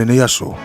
Lenei aso.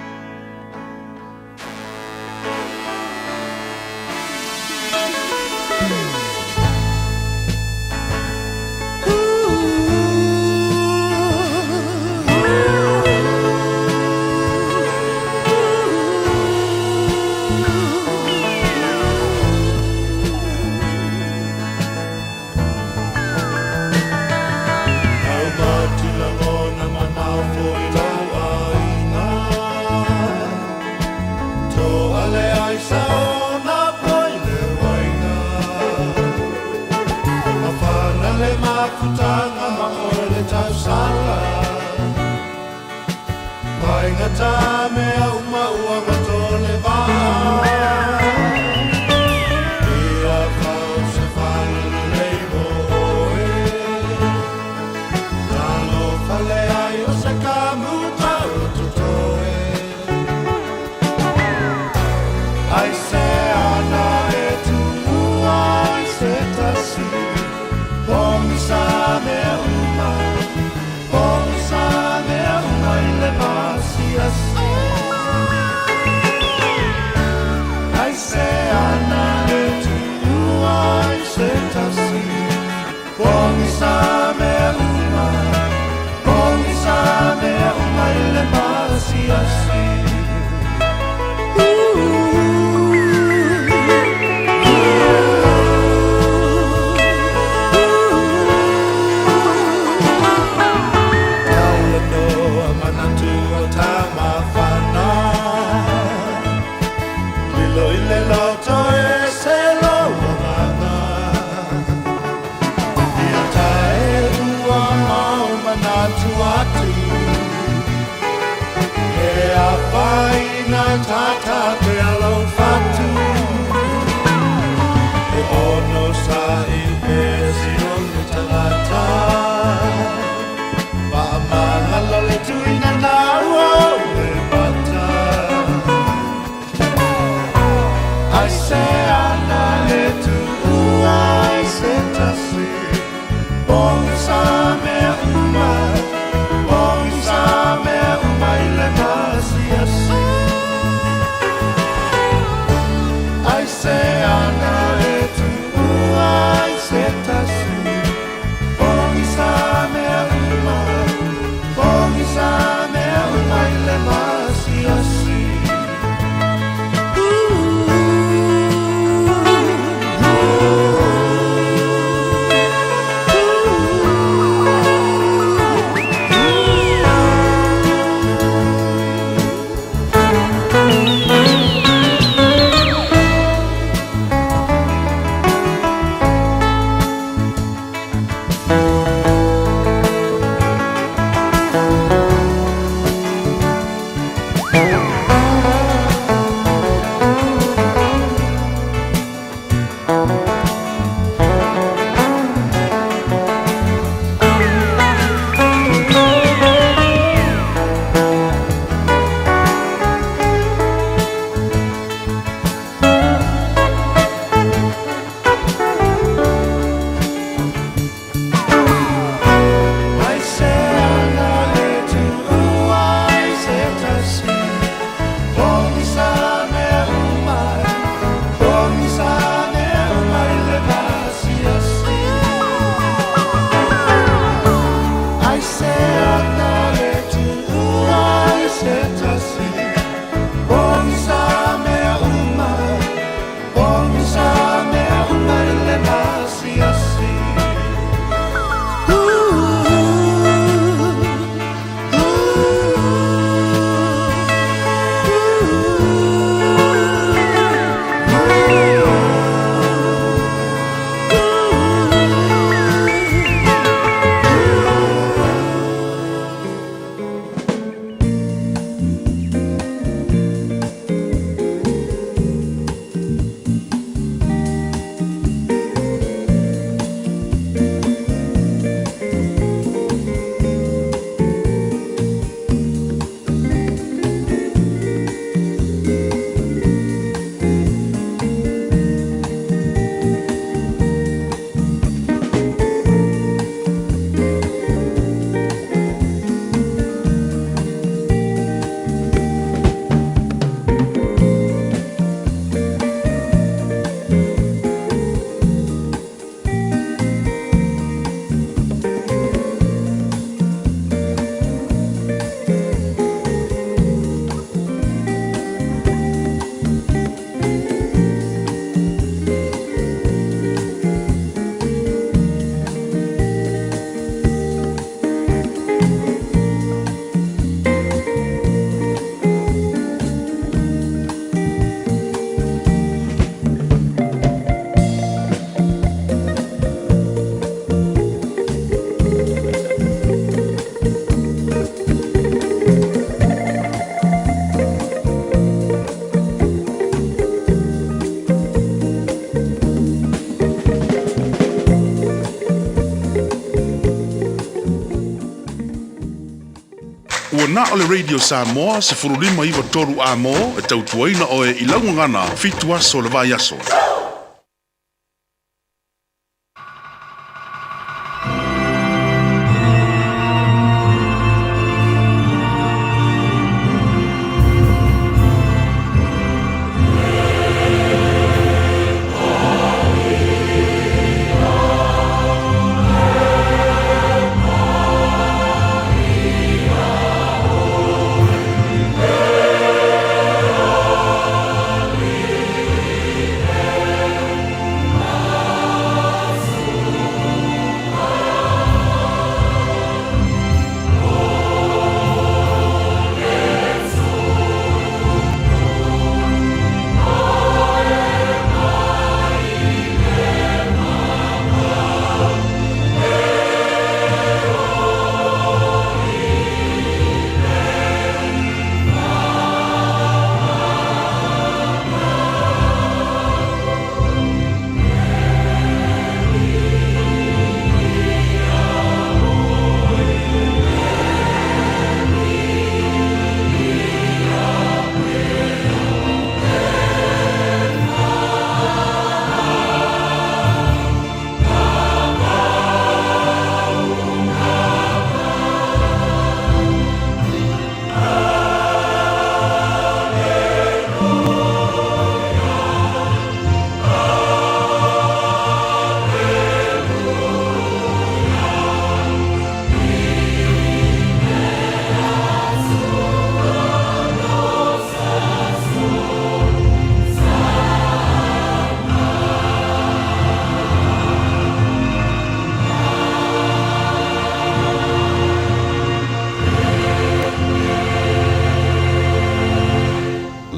Na o le Radio Samoa 15 9 3 Amo e tautuaina oe i lau gagana fitu aso o le vaiaso.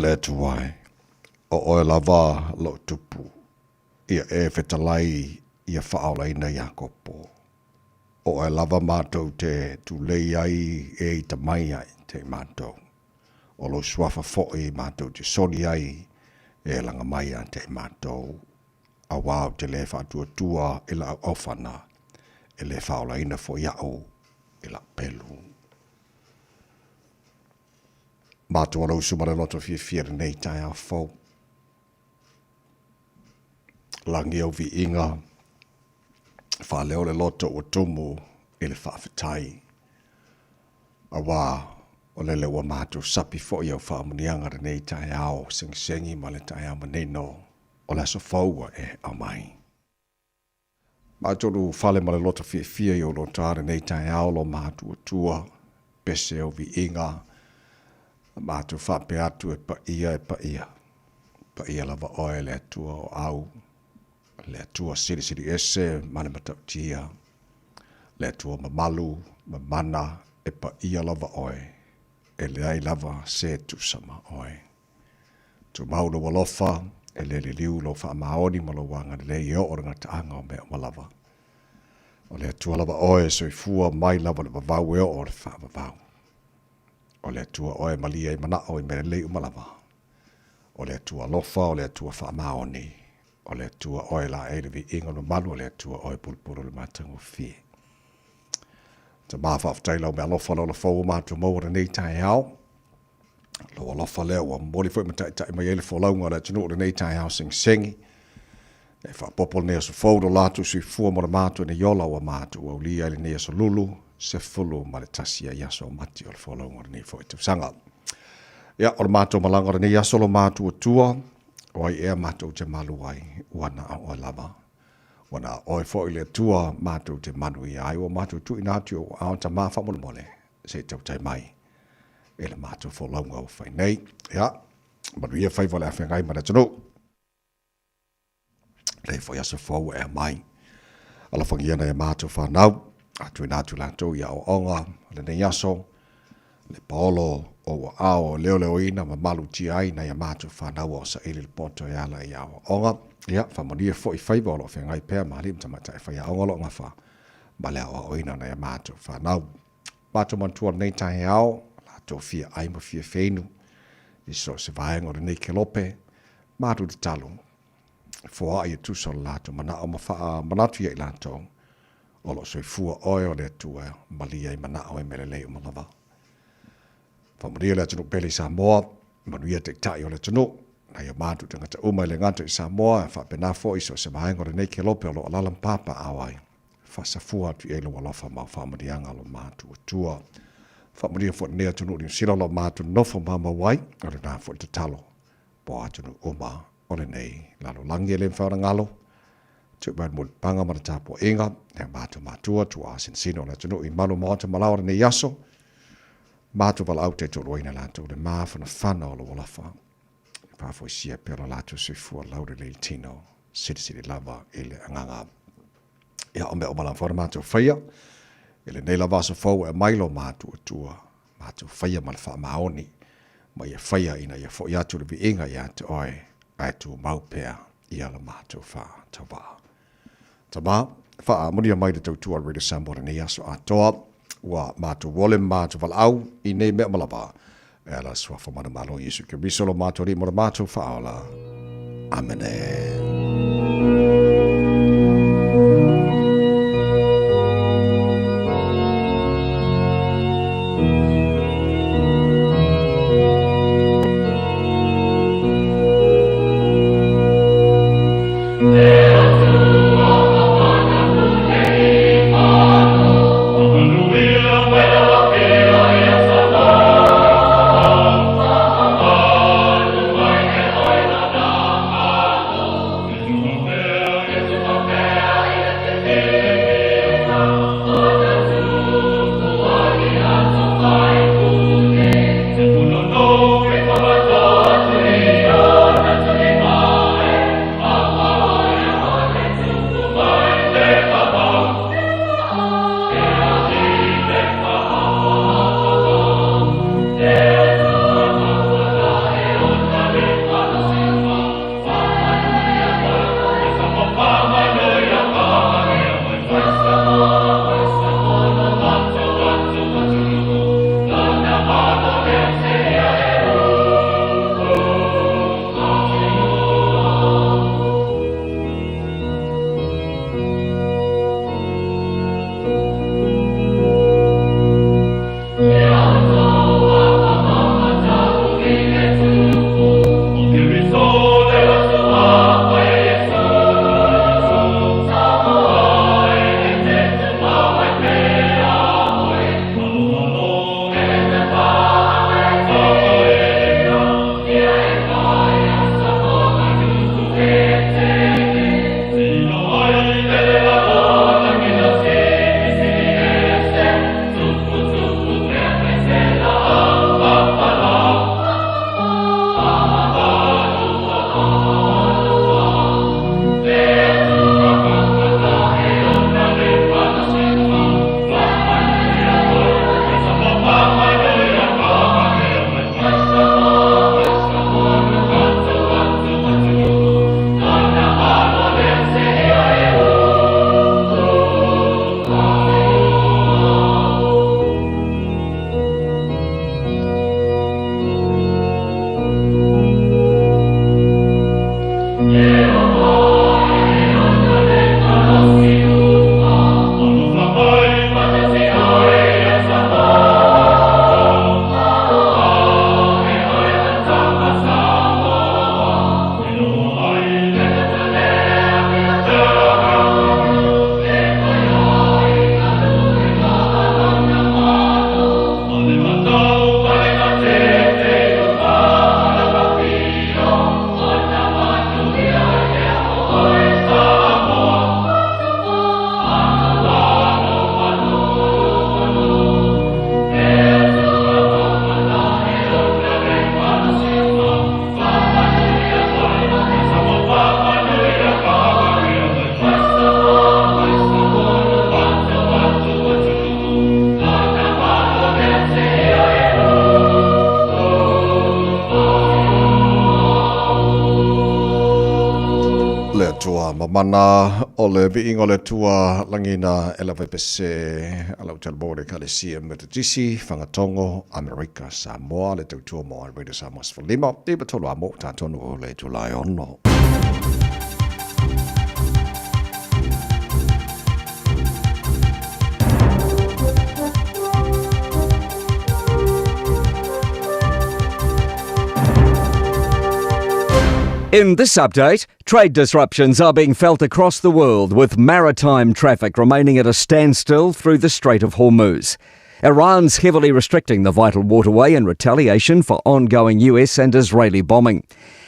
Le Atua e, o oe lava lou tupu, ia e fetalai ia faaolaina Iakopo. O oe lava matou te tulei ai e ita mai ai te matou. O lou suafa foi matou te soli ai e laga mai ia te matou, auā ou te lē faatuatua i lau aufana, e lē faaolaina foi au i lau pelu. Matou o lou usu ma le loto fiafia i lenei taeao fou. Lagi au viiga, faaleo le loto ua tumu i le faafetai. Auā o lele ua matou sapi foi au faamanuiaga lenei taeao segisegi ma le taeao manino o le aso fou ua e aumai. Matou fale ma le loto fiafia i ou lota lenei taeao lo matuatua, pese o viiga, matou faapea atu e paia e paia, paia lava oe le Atua o au, le Atua silisili ese ma le matautia, le Atua mamalu ma mana, e paia lava oe, e leai lava se tusa ma oe. Tumau lou alofa, e le liliu lou faamaoni ma lou agalelei e oo le gataaga o mea uma lava. O le Atua lava oe e soifua mai lava le vavau e oo le faavavau. O le Atua oe e malie ai manao i mea lelei uma lava. O le Atua alofa, o le Atua faamaoni, o le Atua oe e laei le viiga o le mamalu, o le Atua oe e pulupulu le matagofie. Tama, faafetai lau meaalofa le ola fou ua matou maua lenei taeao. Lou alofa lea ua momoli foi ma taitai mai ai le folauga o le atunuu lenei taeao segisegi. E faapopo lenei aso fou lo latou soifua mo le matou nei ola ua matou aulia ai lenei aso lulu 11 ai aso o Mati o le folauga o lenei foi tausaga. Ia, o le matou malaga o lenei aso lo matou atua, o ai ea matou te malu ai, ua na o oe lava. Ua na o oe foi le Atua matou te manuia ai, ua matou tuuina atu i ou aao Tama faamolemole, se i tautai mai e le matou folauga ua fai nei. Ia, manuia faiva o le afeagai ma le atunuu. Lei foi aso fou e aumai. Alofagia nai a matou whanau, a tuina atu latou i aoaoga o lenei aso, le paolo o ua ao o leoleoina ma malutia ai nai a matou whanau o saili le poto e ala i aoaoga. Ia, faamanuia foi faiva o lo o feagai pea ma alii ma tamaitai faiaoga o lo o gafa ma le aoaoina o nai a matou whanau. Matou manatua lenei taeao, latou fia ai ma fia feinu i so o se vaega o lenei kelope, matou tatalo, foai e tusa o le latou manao ma faamanatu ia i latou, o lo o soifua oe o le Atua malie ai manao e mea lelei uma lava. Faamanuia le atunuu pele i Samoa, manuia Taitai o le atunuu, nai o matou tagata uma e le gata i Samoa, e faapena foi i so o se vaega o lenei kelope o lo o alaala ma papaaao ai. Faasafua atu i ai lou alofa ma au faamanuiaga o lo matou Atua. Faamanuia foi lenei atunuu i Niu Sila o lo o matou nofo maumau ai, o lena foi le tatalo mo atunuu uma o lenei lalolagi. E le mafai ona galo, tuu mai le mulipapaga ma le tapuaiga e o matou matua, tuaa sinosino o le atunuu i malu maota ma laoa lenei aso, matou valaau taitoaluaina latou le mafanafana o lou alofa. Faafoisia pea lo latou soifua laulelei le tino, silisili lava i le agaga. Ia, o mea uma lava foi na matou faia, i lenei lava aso fou e aumai lo matou Atua, matou faia ma le faamaoni, ma ia faia ina ia foi atu le viiga ia te oe, ae tumau pea ia lo matou faatauvaa. Tama, faamanuia mai le tautua a le Radio Samoa lenei aso atoa, ua matou ole ma matou valaau i nei mea uma lava, e ala suafa manumalo Iesu Keriso lo matou Alii mo le matou faaola. Amene. Le Atua mamana o le viiga o le Atua lagina e lava pese ala utalbo le Ekalesia Metotisi Fagatogo Amerika Samoa le tautua mo Radio Samoa 15 i tolu amo tatonu o le Julai 6. In this update, trade disruptions are being felt across the world with maritime traffic remaining at a standstill through the Strait of Hormuz. Iran's heavily restricting the vital waterway in retaliation for ongoing US and Israeli bombing.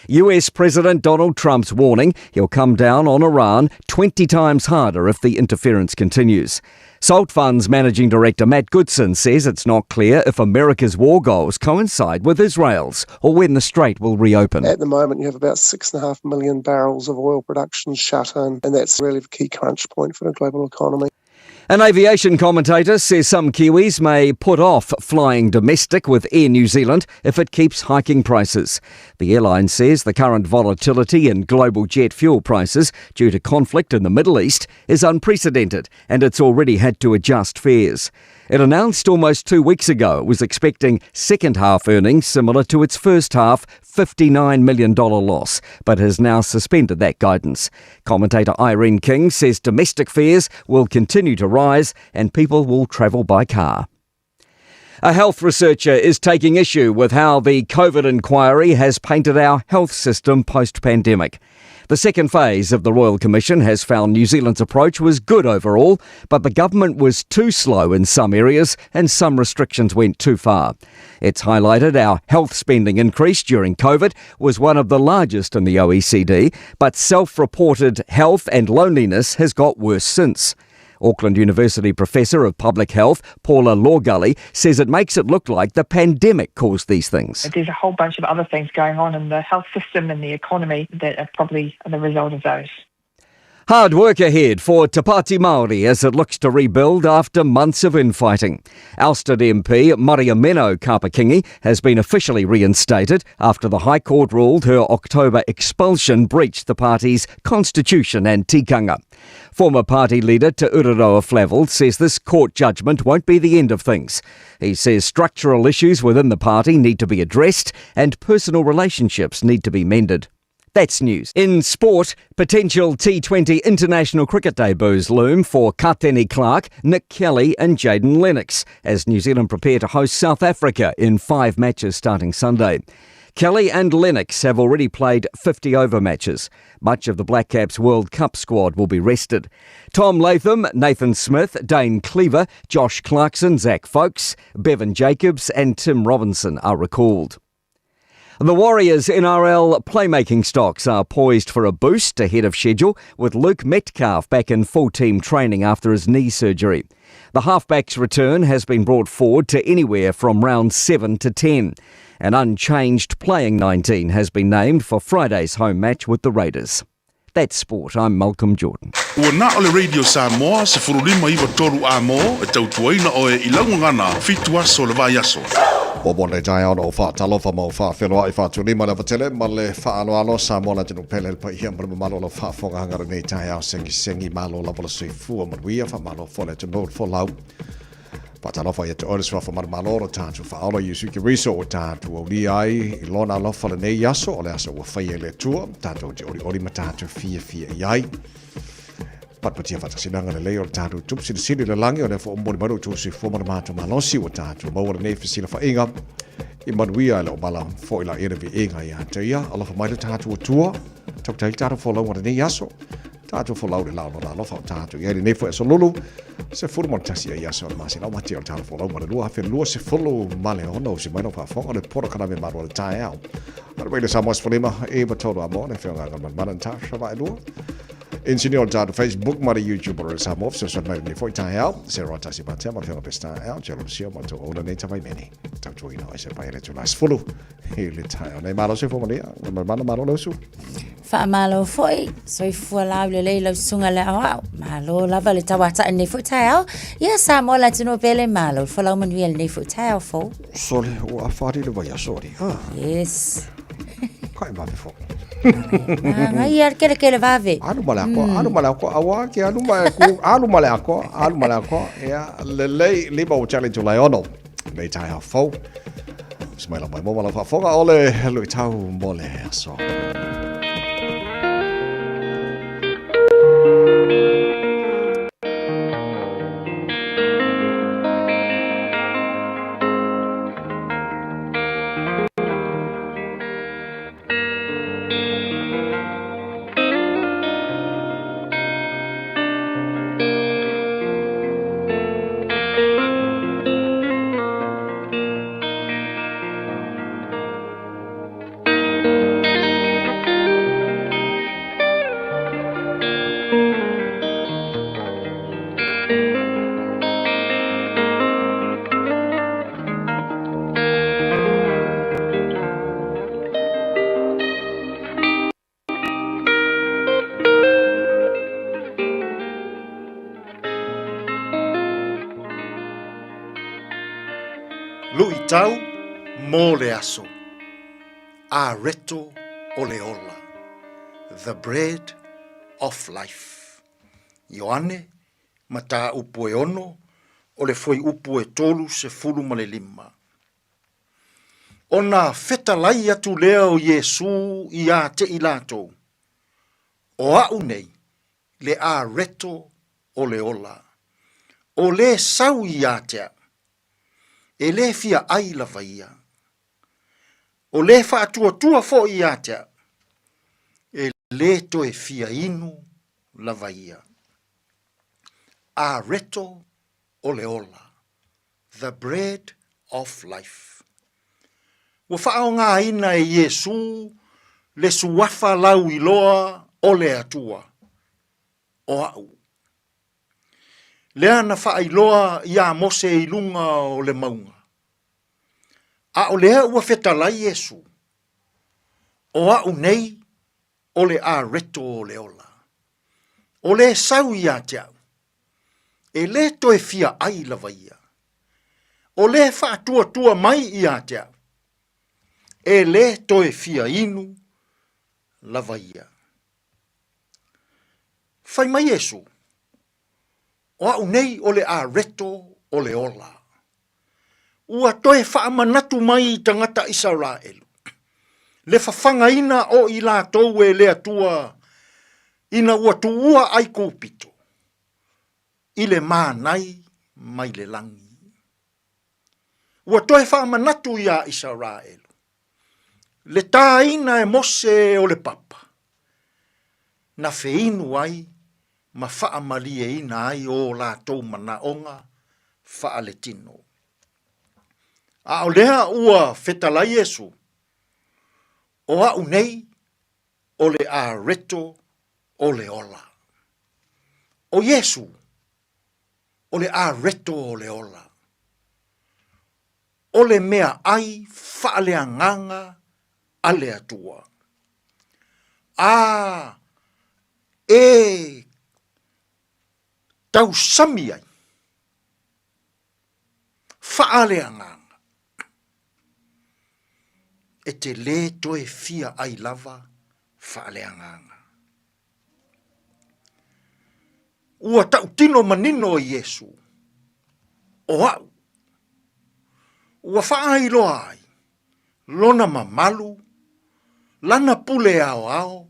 US President Donald Trump's warning he'll come down on Iran 20 times harder if the interference continues. Salt Fund's Managing Director Matt Goodson says it's not clear if America's war goals coincide with Israel's or when the strait will reopen. At the moment, you have about 6.5 million barrels of oil production shut in, and that's really the key crunch point for the global economy. An aviation commentator says some Kiwis may put off flying domestic with Air New Zealand if it keeps hiking prices. The airline says the current volatility in global jet fuel prices due to conflict in the Middle East is unprecedented and it's already had to adjust fares. It announced almost 2 weeks ago it was expecting second half earnings similar to its first half $59 million loss, but has now suspended that guidance. Commentator Irene King says domestic fares will continue to rise and people will travel by car. A health researcher is taking issue with how the COVID inquiry has painted our health system post-pandemic. The second phase of the Royal Commission has found New Zealand's approach was good overall, but the government was too slow in some areas and some restrictions went too far. It's highlighted our health spending increase during COVID was one of the largest in the OECD, but self-reported health and loneliness has got worse since. Auckland University Professor of Public Health, Paula Lorgelly, says it makes it look like the pandemic caused these things. There's a whole bunch of other things going on in the health system and the economy that are probably the result of those. Hard work ahead for Te Pāti Māori as it looks to rebuild after months of infighting. Ousted MP Mariameno Kapa-Kingi has been officially reinstated after the High Court ruled her October expulsion breached the party's constitution and tikanga. Former party leader Te Ururoa Flavell says this court judgment won't be the end of things. He says structural issues within the party need to be addressed and personal relationships need to be mended. That's news. In sport, potential T20 international cricket debuts loom for Katene Clark, Nick Kelly and Jaden Lennox as New Zealand prepare to host South Africa in 5 matches starting Sunday. Kelly and Lennox have already played 50-over matches. Much of the Black Caps World Cup squad will be rested. Tom Latham, Nathan Smith, Dane Cleaver, Josh Clarkson, Zach Folkes, Bevan Jacobs and Tim Robinson are recalled. The Warriors NRL playmaking stocks are poised for a boost ahead of schedule, with Luke Metcalf back in full team training after his knee surgery. The halfback's return has been brought forward to anywhere from round 7 to 10. An unchanged playing 19 has been named for Friday's home match with the Raiders. That's sport. I'm Malcolm Jordan. Ua na o le Radio Samoa, 059 a mō, e tautuaina oe i laugagana, 7 aso le vaiaso. Ua mo le taeao na o faatalofa ma o faafeloai faatulima le avatele ma le faaaloalo Samoa le atunuu pele le paia ma le mamalu o lau faafofogaaga lenei taeao segisegi malo lava le soifua manuia faamalo foi le atunuu le folau. Faatalofa ia te oe le suafa manumalo o lo tatou faaola Iesu Keriso ua tatou aulia ai i lona alofa lenei aso o le aso ua faia e le Atua tatou te olioli ma tatou fiafia i ai. Patpatia faatasinaga lelei o le tatou tupu silisili le lagi o lea foi ua momoli mai lo outou soifua ma le matou malosi ua tatou maua lenei fesilafaiga i manuia e le o mala foi laia le viiga ia te ia. Alofa mai le tatou Atua, tautai le tatou folauga lenei aso. Tatou folau le lao lona alofa o tatou i ai lenei foi aso lulu, 11 ai aso o le masina o Mati o le tatou folau ma le 2026 usi mai lau faafofoga o le polokalame malu o le taeao. Ano mai le Samoa 15 e 3 a mo le feogaga manumana Natasha Vaelua. Engineer o le tatou Facebook ma le YouTube o le Samoa fesoasoani mai lenei foi taeao. Se roa tasi matea ma le feoga Peseta ao, te alo sio ma tau aula nei tawai meni. Tautuaina o se pai le tula 10 i le taeao nei. Malo soifua manuia, manumana malo le usu. Faamalo foi, soifua laulelei lau susuga le aoao. Malo lava le tauata'i lenei foi taeao. Ia Samoa le atunuu pele, malo le folau manuia lenei foi taeao fou. Sole, ua afa ali le vaiaso ali. Ah. Yes. Kai vave fo. Ngai le kele kele vave. Alu ma le akoa, alu ma le akoa, aua ke alu ma ku, alu ma le akoa, alu ma le akoa. Ia, lelei, lima o challenge o lai ono. Nei taeao fou. Se mai lau mai mo ma lau faafofoga o le luitau mo le aso. Faitau mo le aso. Areto o le ola. The bread of life. Ioane, mataupu e ono, o le fuaiupu e 35. Ona fetalai atu lea o Iesū iā te i latou, O a'u nei le areto o le ola, o lē sau iā te a'u, e lē fia ʻai lava ia. O lē faatuatua foʻi iā te a'u, e lē toe fia inu lava ia. Areto o le ola. The Bread of Life. Ua faaaogaina e Iesū le suafa lauiloa o le Atua, o a'u. Lea na faailoa iā Mose i luga o le mauga. A o lea ua fetalai Iesū, O a'u nei o le areto o le ola. O lē sau iā te a'u, e lē toe fia ʻai lava ia. O lē faatuatua mai iā te a'u, e lē toe fia inu lava ia. Fai mai Iesū, O a'u nei o le areto o le ola. Ua toe faamanatu mai i tagata Isaraelu le fafagaina o i latou e le Atua ina ua tuua Aikupito i le mānai mai le lagi. Ua toe faamanatu iā Isaraelu le tāina e Mose o le papa na feinu ai ma faamalieina ai ō latou manaʻoga faaletino. A o lea ua fetalai Iesū, O aʻu nei o le areto o le ola. ʻO Iesū, o le areto o le ola. O le meaʻai faaleagaga a le Atua. A e tausami ai, faaleagaga, e te lē toe fia ai lava faaleagaga. Ua tautino manino e Iesū, o a'u, ua faailoa ai lona mamalu, lana pule aoao,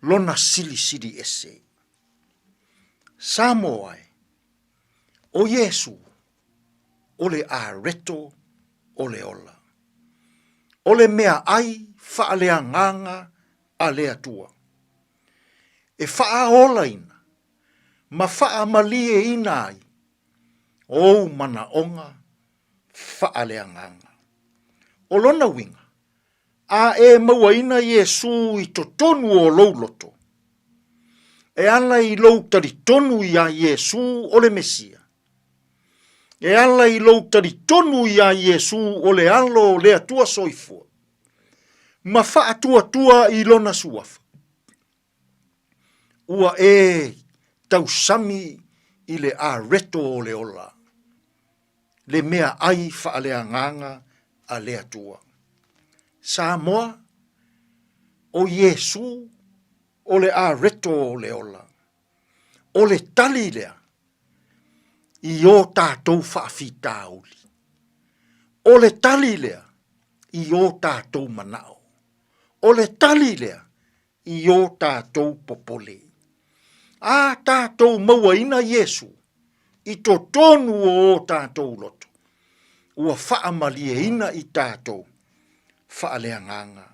lona silisili ese. Samoa e, ʻo Iesū, o le areto o le ola. O le meaʻai faaleagaga a le Atua, e faaolaina ma faamalieina ai ou manaoga faaleagaga. O lona uiga, a e mauaina Iesū i totonu o lou loto, e ala i lou talitonu iā Iesū o le Mesia, e ala i lou talitonu iā Iesū o le Alo o le Atua Soifua, ma faatuatua i lona suafa, ua e tausami i le areto o le ola, le meaʻai faaleagaga a le Atua. Samoa, ʻo Iesū o le areto o le ola. O le tali lea i o tatou faafitauli. O le tali lea i o tatou manaʻo. O le tali lea i o tatou popole. A tatou mauaina Iesū i totonu o o tatou loto, ua faamalieina i tatou faaleagaga.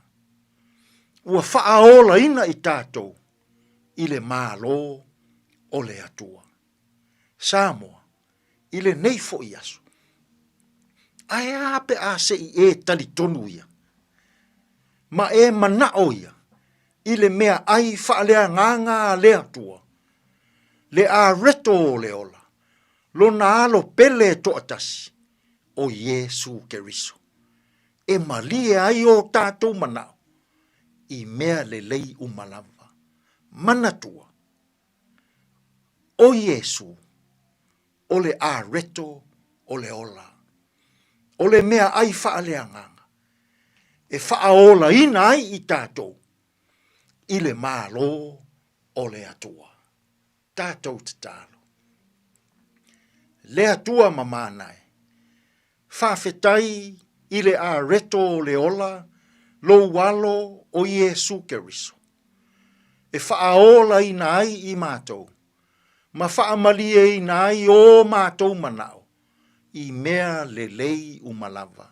Ua faaolaina i tatou i le Malo o le Atua. Samoa, i lenei foi aso. Ae a pe a se i e talitonu ia, ma e manaʻo ia i le meaʻai faaleagaga a le Atua, le areto o le ola, lona alo pele e toatasi, ʻo Iesū Keriso, e malie ai o tatou manaʻo i mea lelei uma lava. Manatua, ʻo Iesū, o le areto o le ola. O le meaai faaleagaga e faaolaina ai i tatou i le Malo o le Atua. Tatou tatalo. Le Atua mamana e, faafetai i le areto o le ola lou Alo o Iesu Keriso, e faaolaina ai i matou ma faamalieina ai o matou manao i mea lelei uma lava.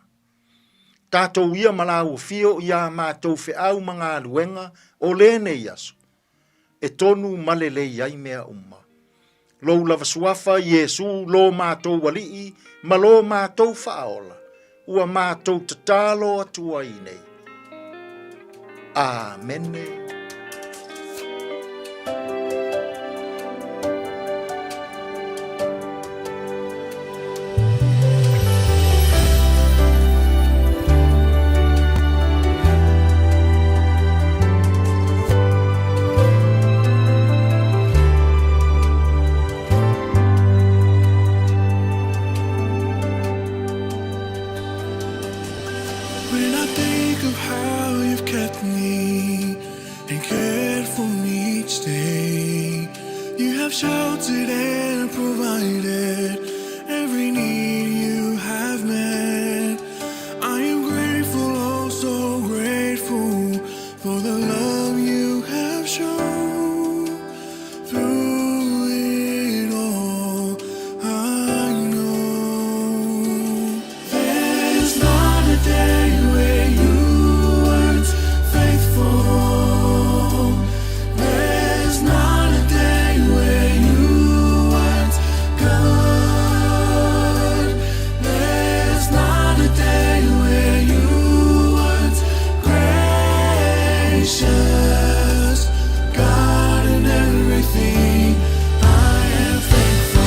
Tatou ia ma lauofio i a matou feau ma galuega o lenei aso, e tonu ma lelei ai mea uma. Lou lava suafa, Iesu, lo matou Alii ma lo matou Faaola, ua matou tatalo atu ai nei. Amene. When I think of how you've kept me and cared for me each day, you have sheltered and provided every need you have met. I am grateful, oh so grateful for the love you have shown. Through it all, I know there's not a day where you weren't faithful. There's not a day where you weren't good. There's not a day where you weren't gracious. God in everything, I am thankful.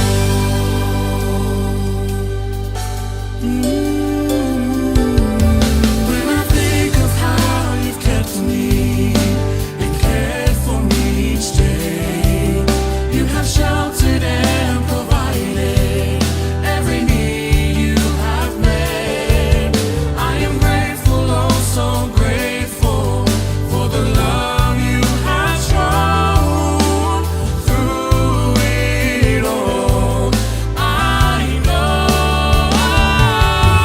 When I think of how you've kept me and cared for me each day, you have sheltered and provided every need you have met. I am grateful, oh so grateful for the love you have shown through it all. I know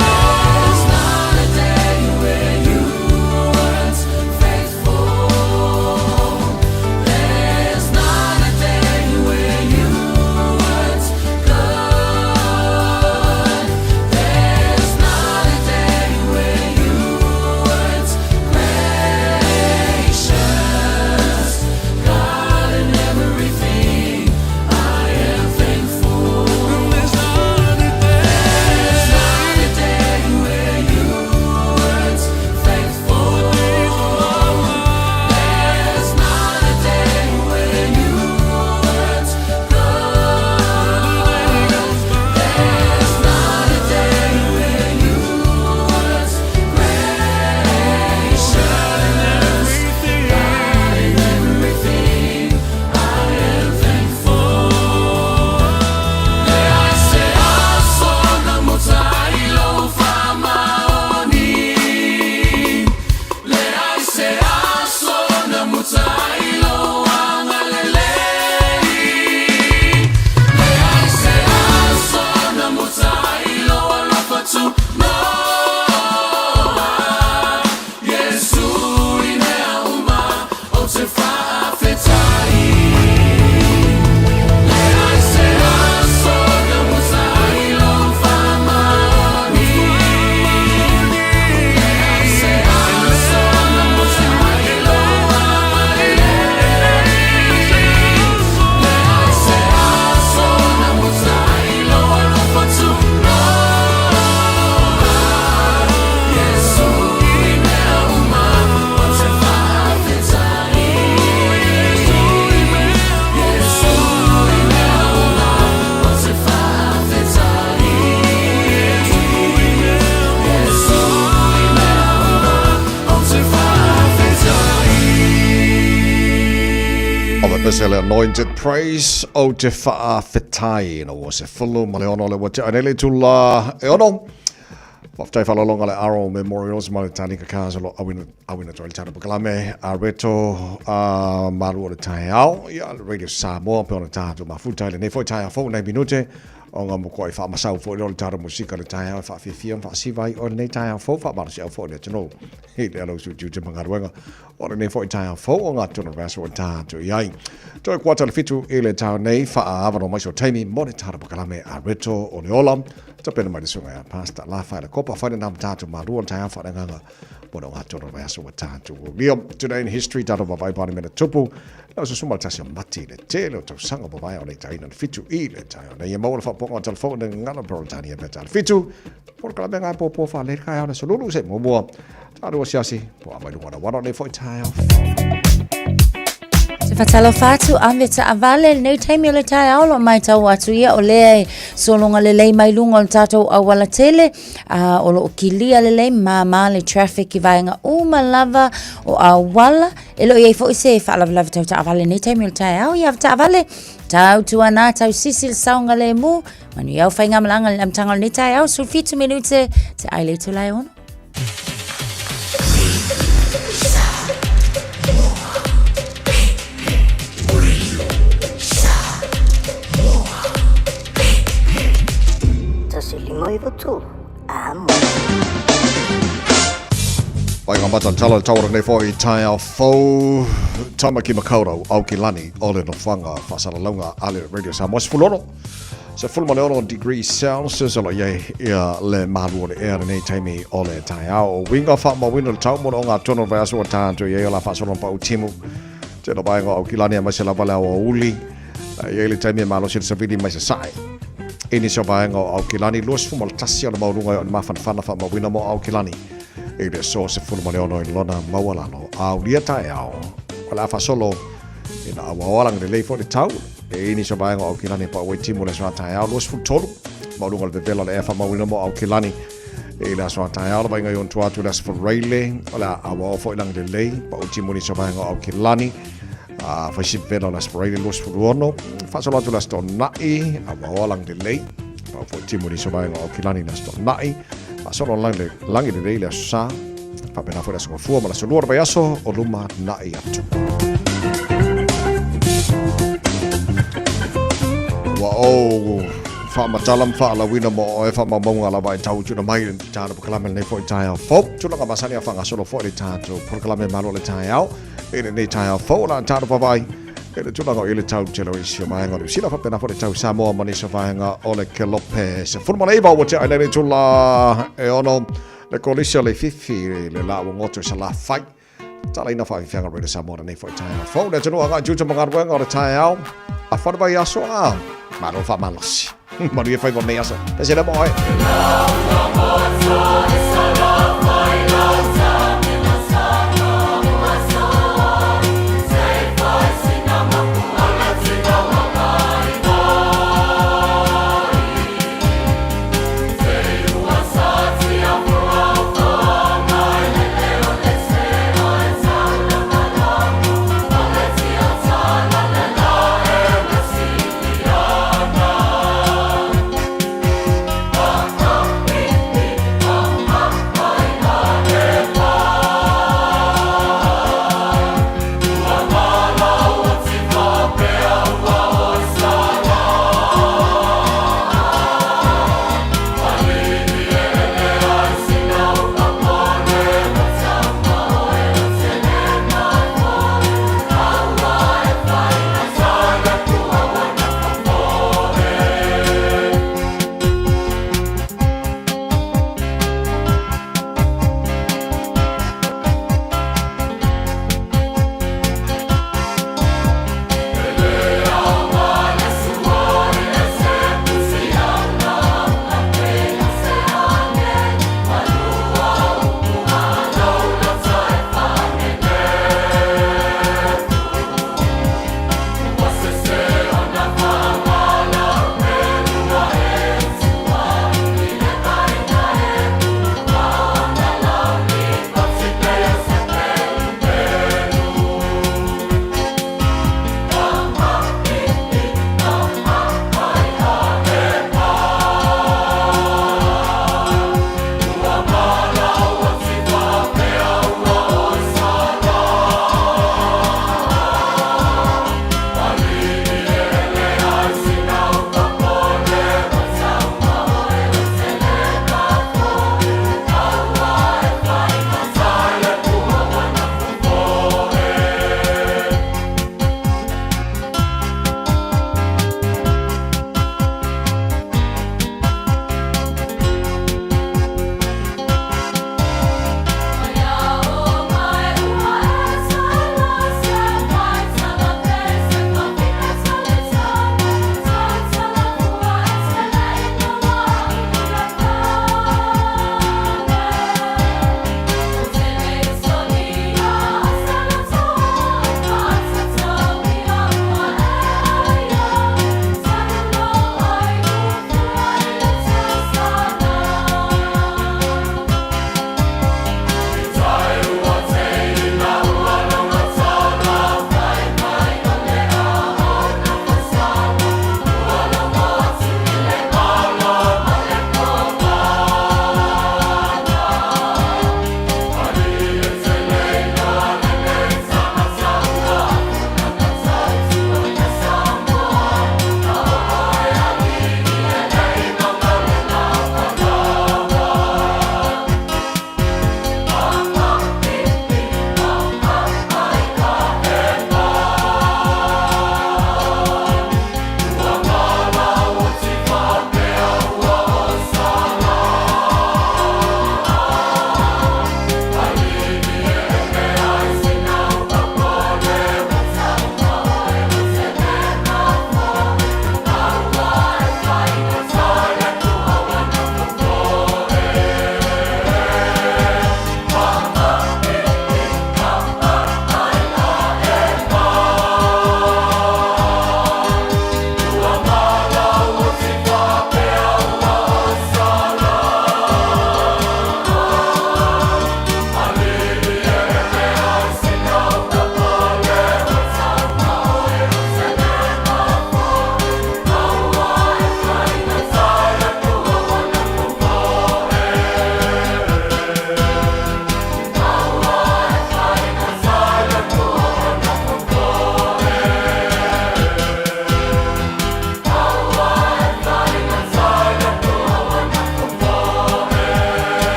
there's not a day where you weren't faithful. There's not a day where you weren't good. There's not a day where you weren't gracious. God in everything, I am thankful. There's not a day, there's not a day where you weren't faithful. There's not a day where you weren't good. There's not a day where you weren't gracious. God in everything, I am thankful. O the pese le Anointed Praise o te whaawhetai. No, o se fulu ma le ono le wa te anele tula e ono. Faafetai faaaloaloga le Aro Memorials ma le Tanika Cars o lo auina auina atu ai le tatou polokalame a Reto a malu o le taeao ia le Radio Samoa pe ona tatou mafuta i lenei foi taeao fou nai minute o ngā mokoa i faamasau foi lea o le tatou musika le taeao e faafiafia ma faasiva ai o lenei taeao fou faamalosiau foi le atunuu i le ala usu tiute ma galuega O lenei foi taeao fou o ngā tuna vaiaso ua tātou i ai. Toe kuata le fitu i le tau nei, whaavano mai so taimi mo le tātou pakalame a Reto o le ola. Tapena mai le sunga ia Pastor La Whaila Kopa, whaina nā tātou mārua le taeao whaaranganga mo le ngā tuna vaiaso ua tātou o lio. Today in history, tātou wawai pāni mena tupu, lau se suma le tasi o mati le tele o tausanga mawai o le taina le fitu i le taeao nei. E maua le whaaponga o telefone ngana Peretania pea tā le fitu. Polokalame ngai pōpō whaalei kai ao le solulu se muamua. Tāru asiasi, po a mai lunga na wana nei foi taeao. Se whatalofa atu a me taavale lenei taimi o le taeao lo mai tau atu ia o lea e sologa lelei mai luga o le tātou auala tele a o loo kilia lelei māmā le traffic i vaega uma lava o auala e loo iai foi se faalavelave tau taavale lenei taimi o le taeao ia taavale tau tuana tau sisi le saogalemu manuia au faigamalaga i le amataga o lenei taeao 17 minute te ai le itula e ono. Pai ngā mata tala tauara nei foi taeao fou Tamaki Makaurau Aukilani o le nofoaga faasalalauga a le Radio Samoa 16 16 degrees Celsius o lo i ai ia le malu o le ea lenei taimi o le taeao. O uiga faamauina le tau mo le ogatotonu o le vaiaso ua ta atu i ai o la faasolo na pau timu. Tele o vaega o Aukilani aemaise lava le aoauli. E i ai le taimi e malosi le savili mai sasae. I nisi o vaega o Aukilani, 21 o le maualuga e o le mafanafana faamauina mo Aukilani i le aso 16 i lona maualalo. Aulia taeao, o le a faasolo ina auaoa lagi lelei foi le tau. E i nisi o vaega o Aukilani e pau ai timu le aso a taeao 23 maualuga o le vevela o le ea faamauina mo Aukilani i le aso a taeao le vaaiga i ona tua atu i le Aso Faraile o le a auaoa foi lagi lelei pau timu i nisi o vaega o Aukilani a fai si vevela o le Aso Faraile 26 faasolo atu i le Aso Toonai auaoa lagi lelei pau foi timu i nisi o vaega o Aukilani i le Aso Toonai faasolo lagi lelei i le Aso Sa Faapena foi le Aso Gafua ma le Aso Lua o le vaiaso o lumanai atu. Ua ou faamatala ma faalauina mo oe faamaumauga lava e tau tuuina mai i le tatou polokalame lenei foi taeao fou. Tulaga masani a faagasolo foi le tatou polokalame malo le taeao i lenei taeao fou o le a tatou vaavaai i le tulaga o i le tau tele o isi o vaega o Niu Sila faapena foi le tau Samoa ma nisi o vaega o le Kelope. 19 ua tea ai nei le itula e ono. Le kolisi o Leififi, le la ua goto i Salafai. Talaina faafiafiaga Radio Samoa lenei foi taeao fou. Le atunuu agai tiute ma galuega o le taeao. A whare vai aso a. Malo whaamalosi. Manuia whai nei aso. Pese le mo oe.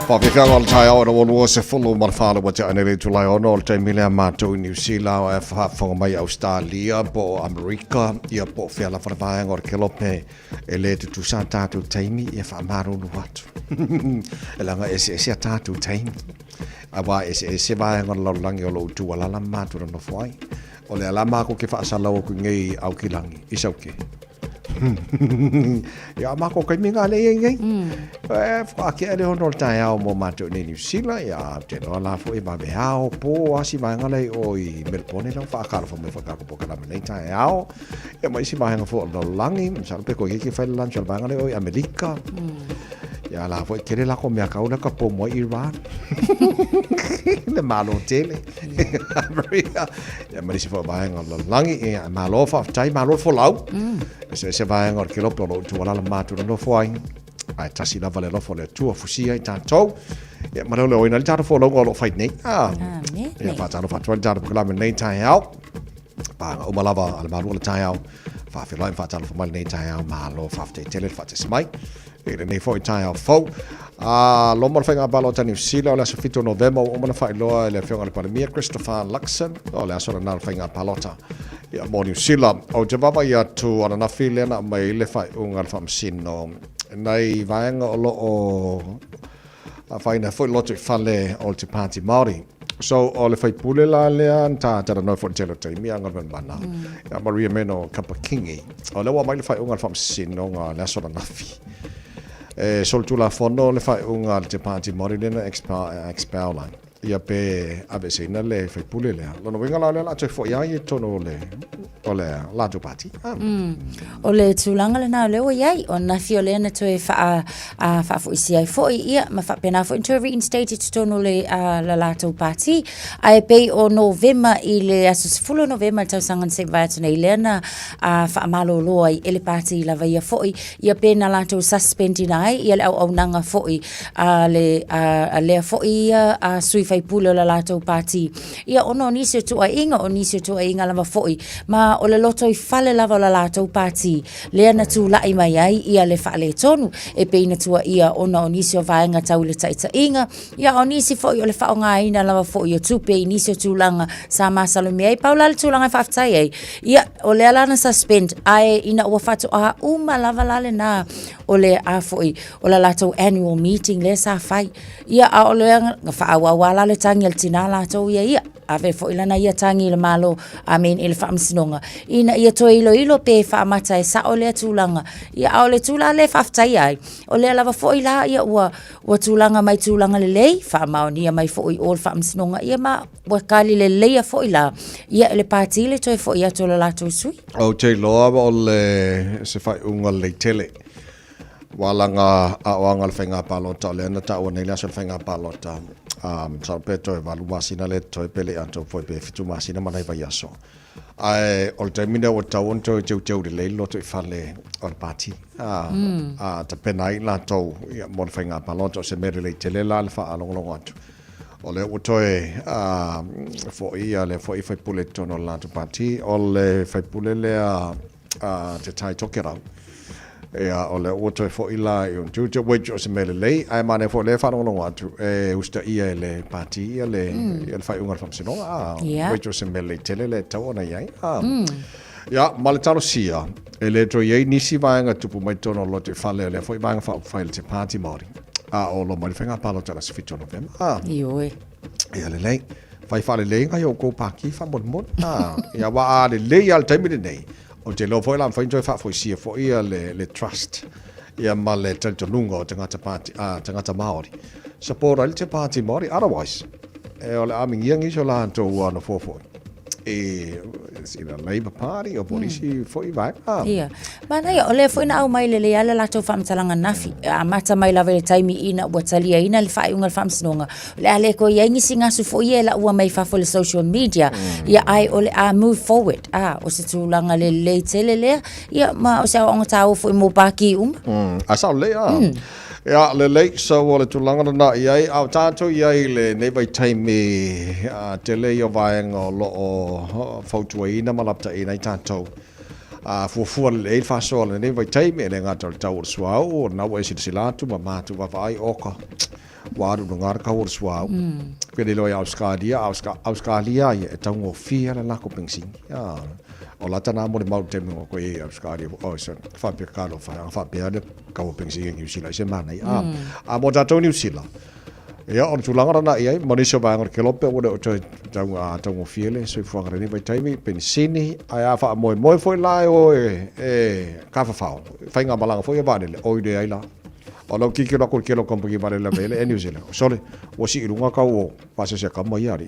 Faafefiaga o le taeao ina ua 24 ua tea nei le itula e 6 o le taimi lea matou i Niu Sila o e faafofoga mai i Ausetalia po o Amerika ia po o fea lava le vaega o le kelope e le tutusa a tatou taimi ia faamalulu atu. E leaga e eseese a tatou taimi. Aua e eseese vaega o le lalolagi o lo o tuualala ma matou nonofo ai. O lea la makou ke faasalau atu nei i Aukilagi, i Sauke. Ia, a makou taimi na lea i ai nei. E whaakea le hono o le taeao mo mātou nei Niu Sila, ia, te loa la foi vave ao, pō, asi vaega lei o i Melbourne lau whaakalofa mai whakaako po kalama nei taeao. Ia, ma isi vaega fo o le lalolagi, masalo pe koe keke whai le lunch o le vaega lei o i Amerika. Ia, la foi tele lako mea kau la ka pō mo Iran. Le malo tele. Maria. Ia, ma nisi foi vaega o le lalolagi. Ia, malo faafetai, malo le folau. Eseese vaega o le kelope o lo o tuualala matou nonofo ai. Ae tasi lava le alofa o le Atua fusia i tatou. Ia, ma leoleoina ai le tatou folauga o lo o fai nei. Ah. Amen. Ia, faatalofa atu ai le tatou polokalame i lenei taeao. Paga uma lava a le malu o le taeao. Faafeiloai ma faatalofa mai lenei taeao. Malo faafetai tele le faatasi mai i lenei foi taeao fou. A loma le faiga palota Niu Sila o le aso 7 o Novema ua uma ona faailoa e le Afioga i le Palemia Christopher Luxon o le aso lena o le faiga palota ia mo Niu Sila. Ou te vaavaai atu ananafi lea na aumai ai le faaiuga a le Faamasino nai vaega o lo o afaina foi lotoifale o te Pāti Māori. So, o le faipule la lea na ta talanoa foi i le tele o taimi a Galumalemana, ia Maria Meno Kapa-Kingi. O lea ua aumai le faaiuga a le Faamasinoga i le aso ananafi. E solitulafono le faaiuga a le te Pāti Māori lea na expel ai ia pe aveeseina le faipule lea. Lona uiga la o lea o le a toe foi lava ia i totonu o le o le latou pāti. Ah. O le tulaga lena o lea ua i ai, o ananafi o lea na toe faa, a, faafoisia ai foi, ia, ma faapena foi na toe reinstate i totonu o le, a, le latou pāti. Ae pei o Novema i le aso 10 o Novema i le tausaga na se i mavae atu nei, lea na a, faamalolo ai e le pāti lava ia foi, ia pe na latou suspend ina ai ia le auaunaga foi a le, a, a lea foi ia a sui faipule o le latou pāti. Ia ona o nisi o tuuaiga, o nisi o tuuaiga lava foi, ma o le lotoifale lava o le latou pāti, lea na tulai mai ai ia le faaletonu, e pei na tuuaia ona o nisi o vaega tau i le taitaiga, ia o nisi foi o le faaaogaina lava foi o tupe i nisi o tulaga sa masalomia ai. Pau la le tulaga e faafetai ai, ia o lea la na suspend, ae ina ua faatoa uma lava la lena o le a foi o le latou annual meeting lea sa fai. Ia, a o lea na faaauau lava la le tagi a le tina latou ia ia. Ave foi lana ia tagi i le Malo, I mean i le Faamasinoga, ina ia toe iloilo pe faamata e sao lea tulaga. Ia, a o le tulaga lea e faafetaia ai, o lea lava foi la ia ua, ua tulaga mai tulaga lelei, faamaonia mai foi i o le Faamasinoga, ia ma ua kali leleia foi la ia e le Pati le toe foi atu o le latou sui. Ou te iloa o le se faaiuga lelei tele. Ua laga aoaoga o le faiga palota, o lea na taua nei le aso o le faiga palota, masalo pe toe 8 masina lea totoe pe le i atoa foi pe 7 masina ma nai vaiaso. Ae o le taimi lea ua tatau ona toe teuteu lelei le lotoifale o le pati, a tapena ai latou mo le faiga palota. O se mea lelei tele la le faalogologo atu. O lea ua toe foi lea foi faipule i totonu o le latou pati, o le faipule lea a Te Tai Tokerau. Ia, o lea ua toe foi la i ona tiute, which o se mea lelei, ae manaia foi o lea e faalogologo atu, e usitaia e le pati ia le, mm. ia le faaiuga o le faamasinoga, ah, yeah. which o se mea lelei tele lea e tatau ona i ai. Ah. Mm. Ia, ma le talosia, e le toe i ai nisi vaega tupu mai totonu o le lotoifale, o lea foi vaega faaupufai le Te Pāti Māori, a o lo mai le faiga palota i le aso 7 o Novema. Ah. Ioe. Ia lelei. Fai faalelei ngai outou pāki faamolemole. Ah, ia aua a lelei lava le taimi lenei, ou te iloa foi o le a mafai ona toe faafoisia foi ia le, le trust ia ma le talitonuga o tagata pāti, ah, tagata Māori. Support ai le te pāti Māori, otherwise, e o le a mingia nisi o latou nofoa foi i, it's either Labour Party o po o nisi foi vaega. Ah. Ia. Manaia, o lea foi na aumai lelei lava le latou faamatalaga ananafi. E amata mai lava i le taimi ina ua taliaina le faaiuga o le faamasinoga, o le a le toe i ai nisi gasu foi ia e laua mai fafo i le social media, ia ae o le a move forward. A, o se tulaga lelei tele lea, ia ma o se aoaoga taua foi mo Pākī uma. Ae sao lelei a. Ia, lelei, so o le tulaga lena i ai, a o tatou i ai i lenei vaitaimi, a, tele ia o vaega o lo o fautuaina ma lapataiina ai tatou. A fuafua lelei le faasoa o lenei vaitaimi, e le gata o le tau o le suauu, o lena ua e silasila atu ma matou vaavaai, oka, Ua alu i luga le kau o le suauu. Pe le iloa ia Ausetalia, a Ausetalia ia e taugofie lava le latou penisini. O lata na molimau i le taimi na ou i ai i Ausetalia, oi sorry, faapea talofa e, ana faapea le kau o penisini i Niu Sila i se manaia. A mo tatou i Niu Sila, ia o le tulaga lena i ai, ma nisi o vaega o le kelope ua le o toe taugofie le soifuaga i lenei vaitaimi, penisini, ae a faamoemoe foi la e o e tafafao, faigamalaga foi ia vaalele, oi leai la. O lau tilotilo atu i le tele o kamupani vaalele ave ai le Air New Zealand, sole, ua sii i luga tau o pasese a tama ia alii.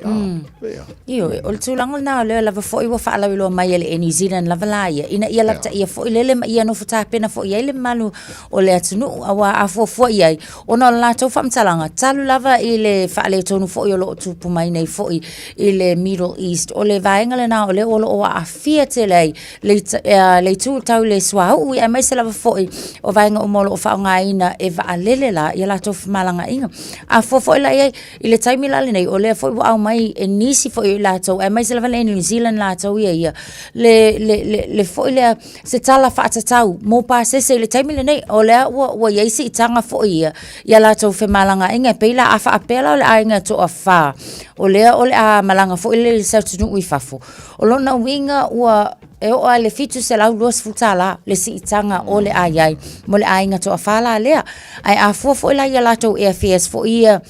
Ia. Ioe, o le tulaga lena o lea lava foi ua faalauiloa mai e le Air New Zealand lava la ia, ina ia lapataia foi lele ma ia nofo tapena foi i ai le mamalu o le atunuu, aua a fuafua i ai, ona o le latou faamatalaga, talu lava i le faaletonu foi o lo o tupu mai nei foi i le Middle East, o le vaega lena o lea o lo o aafia tele ai le itu tau i le suauu, aemaise lava foi o vaega uma o lo o faaaogaina e vaalele la ia latou femalagaaiga. A fua foi la i ai i le taimi la lenei, o lea foi ua aumai e nisi foi o i latou, aemaise lava le Air New Zealand latou ia ia, le foi lea, se tala faatatau mo pasese i le taimi lenei, o lea ua i ai siitaga foi ia i a latou femalagaaiga. E pei la a faapea la o le aiga e toafa, o lea o le a malaga foi lele i se atunuu i fafo, O lona uiga ua e oo lava i le $720 le siitaga o le a i ai mo le aiga toafa la lea. Ae a fua foi la i a latou airfares foi ia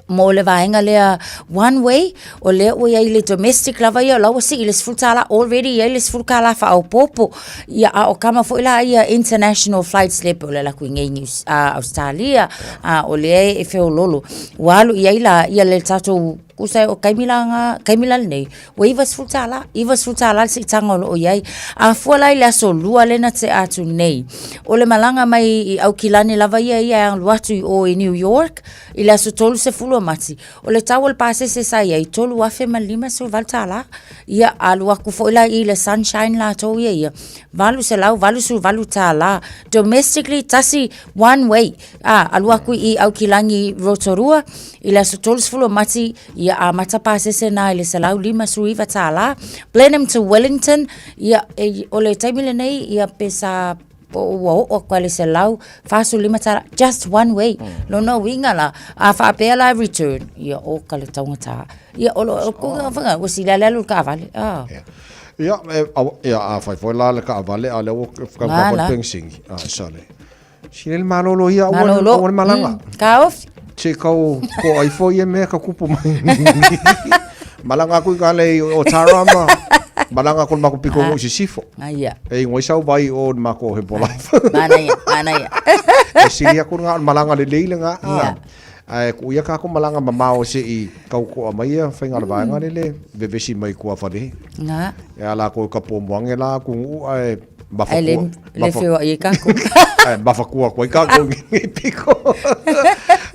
mo le vaega lea one way, o lea ua i ai le domestic lava ia o la ua sii i le $10, already e i ai le $10 faaopoopo. Ia, a o kama foi la ia international flights lea pei o le alu atu i inei i Ausetalia, a o lea e feoloolo. Ua alu i ai la ia le tatou Tusa o taimi la na, taimi la lenei, ua $90, $90 le siitaga o lo o i ai. A fua la i le aso lua lea na tea atu nei, o le malaga mai i Aukilani lava ia ia e alu atu i o i New York i le aso 30 o Mati, o le tau o le pasese sa i ai, $3,058. Ia, alu atu foi la i le Sunshine latou ia ia, $888. Domestically, tasi one way, a, alu atu i Aukilani i Rotorua, I le aso 30 o Mati, ia amata pasese na i le $159. Blenheim to Wellington, ia, e, o le taimi lenei, ia pe sa po ua oo atu i le $145, just one way. Lona uiga la, a faapea la e return, ia oka le taugata. Ia, o lo, o kuga whanga, ua sili ale alu le kaavale. Ah. Ia, e, awa, ia, a fai foi la le kaavale, a lea ua kau Ngā la. pengsing. Ah, sale. Sile le malolo ia, aua Malolo. aua le malaga. Kaofi. Se kau ko ai foi e mea ka kupu mai. Malaga aku i ka lei o Tarama. Malaga ko le mako piko i sisifo. Ah, ia. E ingoa i sau vai o le mako he life. Manaia, manaia. E sili aku ngā malaga le lei le ngā. Ia. Ae ku ia ka ko malaga mamao se i kau koa mai ia whainga le vaenga lele vevesi mai kua whare. Ngā. E ala ko ka pō moange la ku ngu ae Ai le, le whioa i kako. Ai, mawhakua koe kako ngi piko.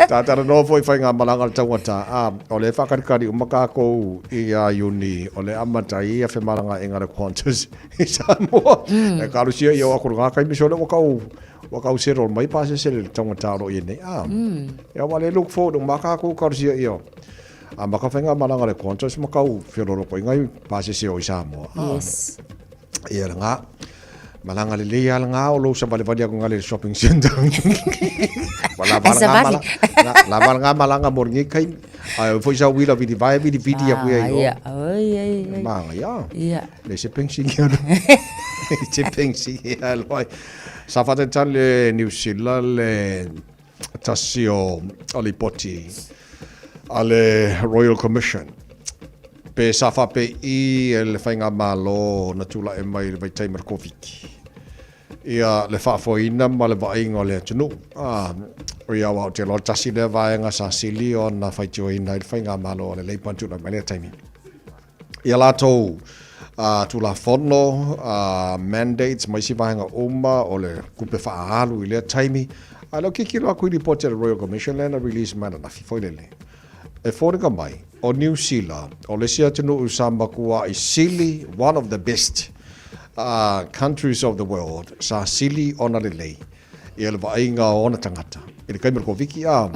Tātara noa foi whai ngā malanga le tauata. A, o le whakarikari uma kākou i a Iuni, o le amata i a whemaranga e ngara Qantas i Samoa. E karusia i o akuru ngā kaimiso le wakau, wakau sero mai pāsese le taungata ro i nei. A, e awa le look forward o mā kākou karusia i o. A maka whai ngā malanga le Qantas makau whiororo koe ngai pāsese o i Samoa. A, Yes. Ia le ngā. Malanga le lei ala ngā o lou sa vale vale aku ngā le shopping center. Wa la Ai vala sa ngā vale. mala, la vala ngā malanga mo ngi kai. Ai foi sa wila vili vai vili vili aku ia Ah, i o. ia. Oi, ai, ai. Manga ia. Ia. Le se peng si ia. Se peng si ia loi. Sa whatetali le New Zealand le tasi o lipoti a le Royal Commission pe sa faapei e le Faigamalo na tula'i mai i le vaitaimi o le Koviti ia le faafoeina ma le vaaiga o le atunuu. A, o ia aua ou te iloa tasi lea vaega sa sili ona faitioina ai le Faigamalo a le Labour na tula'i mai i lea taimi. I a latou Tulafono, mandates ma isi vaega uma o le tupe faaalu i lea taimi. A o lea ou tilotilo atu i lipoti a le Royal Commission lea na release mai ananafi foi lele. E foliga mai, o Niu Sila, o le isi atunuu sa matuai sili, one of the best countries of the world, sa sili ona lelei. Ia le vaaiga o ona tagata i le taimi o le Koviti, a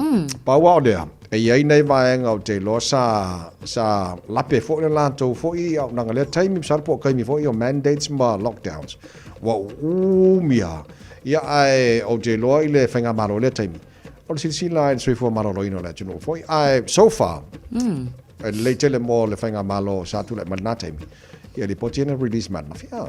pau lava o lea, e i ai nai vaega ou te iloa sa, sa lape foi le latou foi auaunaga i lea taimi, masalo po o taimi foi o mandates ma lockdowns, ua uumi lava. Ia, ae ou te iloa i le faigamalo i lea taimi. O le silasila i le soifua maloloina o le atunuu foi. Ae so far, e lelei tele mo le faigamalo sa tulai mai lena taimi. Ia lipoti ia na release mai ananafi. Ah.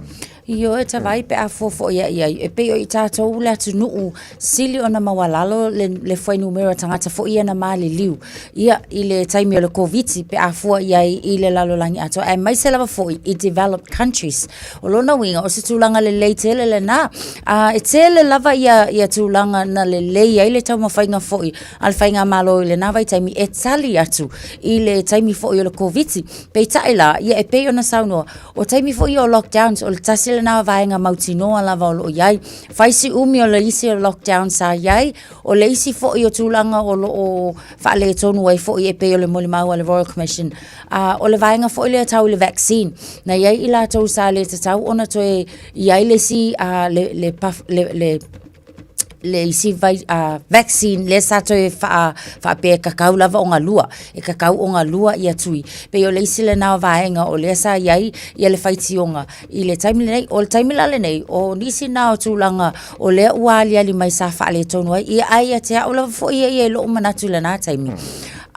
Ioe tavai pe a fuafua ia i ai, e pei o i tatou le atunuu sili ona maualalo le, le fuainumera tagata foi ia na maliliu ia i le taimi o le Koviti pe a fua i ai i le lalolagi atoa, aemaise lava foi i developed countries. O lona uiga, o se tulaga lelei tele lena. A, e tele lava ia, ia tulaga na lelei ai le taumafaiga foi a le faigamalo i lena vaitaimi e tali atu i le taimi foi o le Koviti. Peitai la, ia e pei ona saunoa, O taimi foi ia o lockdowns, o le tasi lena o vaega mautinoa lava o lo o i ai. Fai si umi o le isi o lockdown sa i ai, o le isi foi o tulaga o lo o faaletonu ai foi e pei o le molimau a le Royal Commission. Uh, o le vaega foi lea tau i le vaccine, na i ai i latou sa le tatau ona toe i ai le isi uh, le, le, puff, le, le le isi vai, uh, vaccine lea sa toe wha, whaapea e kakau lava o ngā e kakau o ngā lua ia tui. Pei o le isi lena o vaega o lea sa iai ia le whaitionga. I le taimi lenei, o le taimi la lenei, o nisi nā o tūlanga o lea ua aliali mai sa faaletonu ai, ia ai ia te au lava foi ia ia i lou manatu i lena taimi.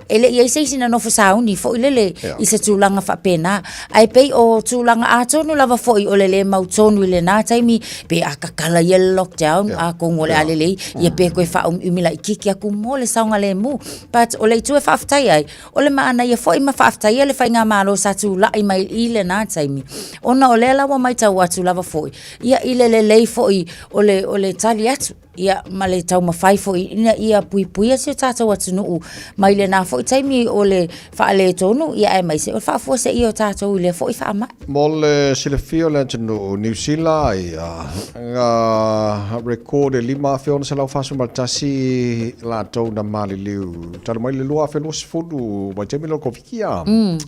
E le i ai se isi na nofo sauni foi lele i se tulaga faapena. Ae pei o tulaga atonu lava foi o le lē mautonu i lena taimi, pe a kakala ia le lockdown, atonu o le a lelei, ia pe toe faaumiumi laitiiti atu mo le saogalemu. But o le itu e faafetai ai, o le manaia foi ma faafetaia le faigamalo sa tulai mai i lena taimi, ona o lea la ua matau atu lava foi, ia i le lelei foi o le, o le tali atu. Ia, ma le taumafai foi ina ia puipuia si o tatou atunuu mai lena foi taimi o le faaletonu, ia aemaise o le faafuaseia o tatou i lea foi faamai. Mo le silafia o le atunuu, Niu Sila, ia, na record e 5,641 latou na maliliu talu mai le 2020, vaitaimi lea o le Koviti, a,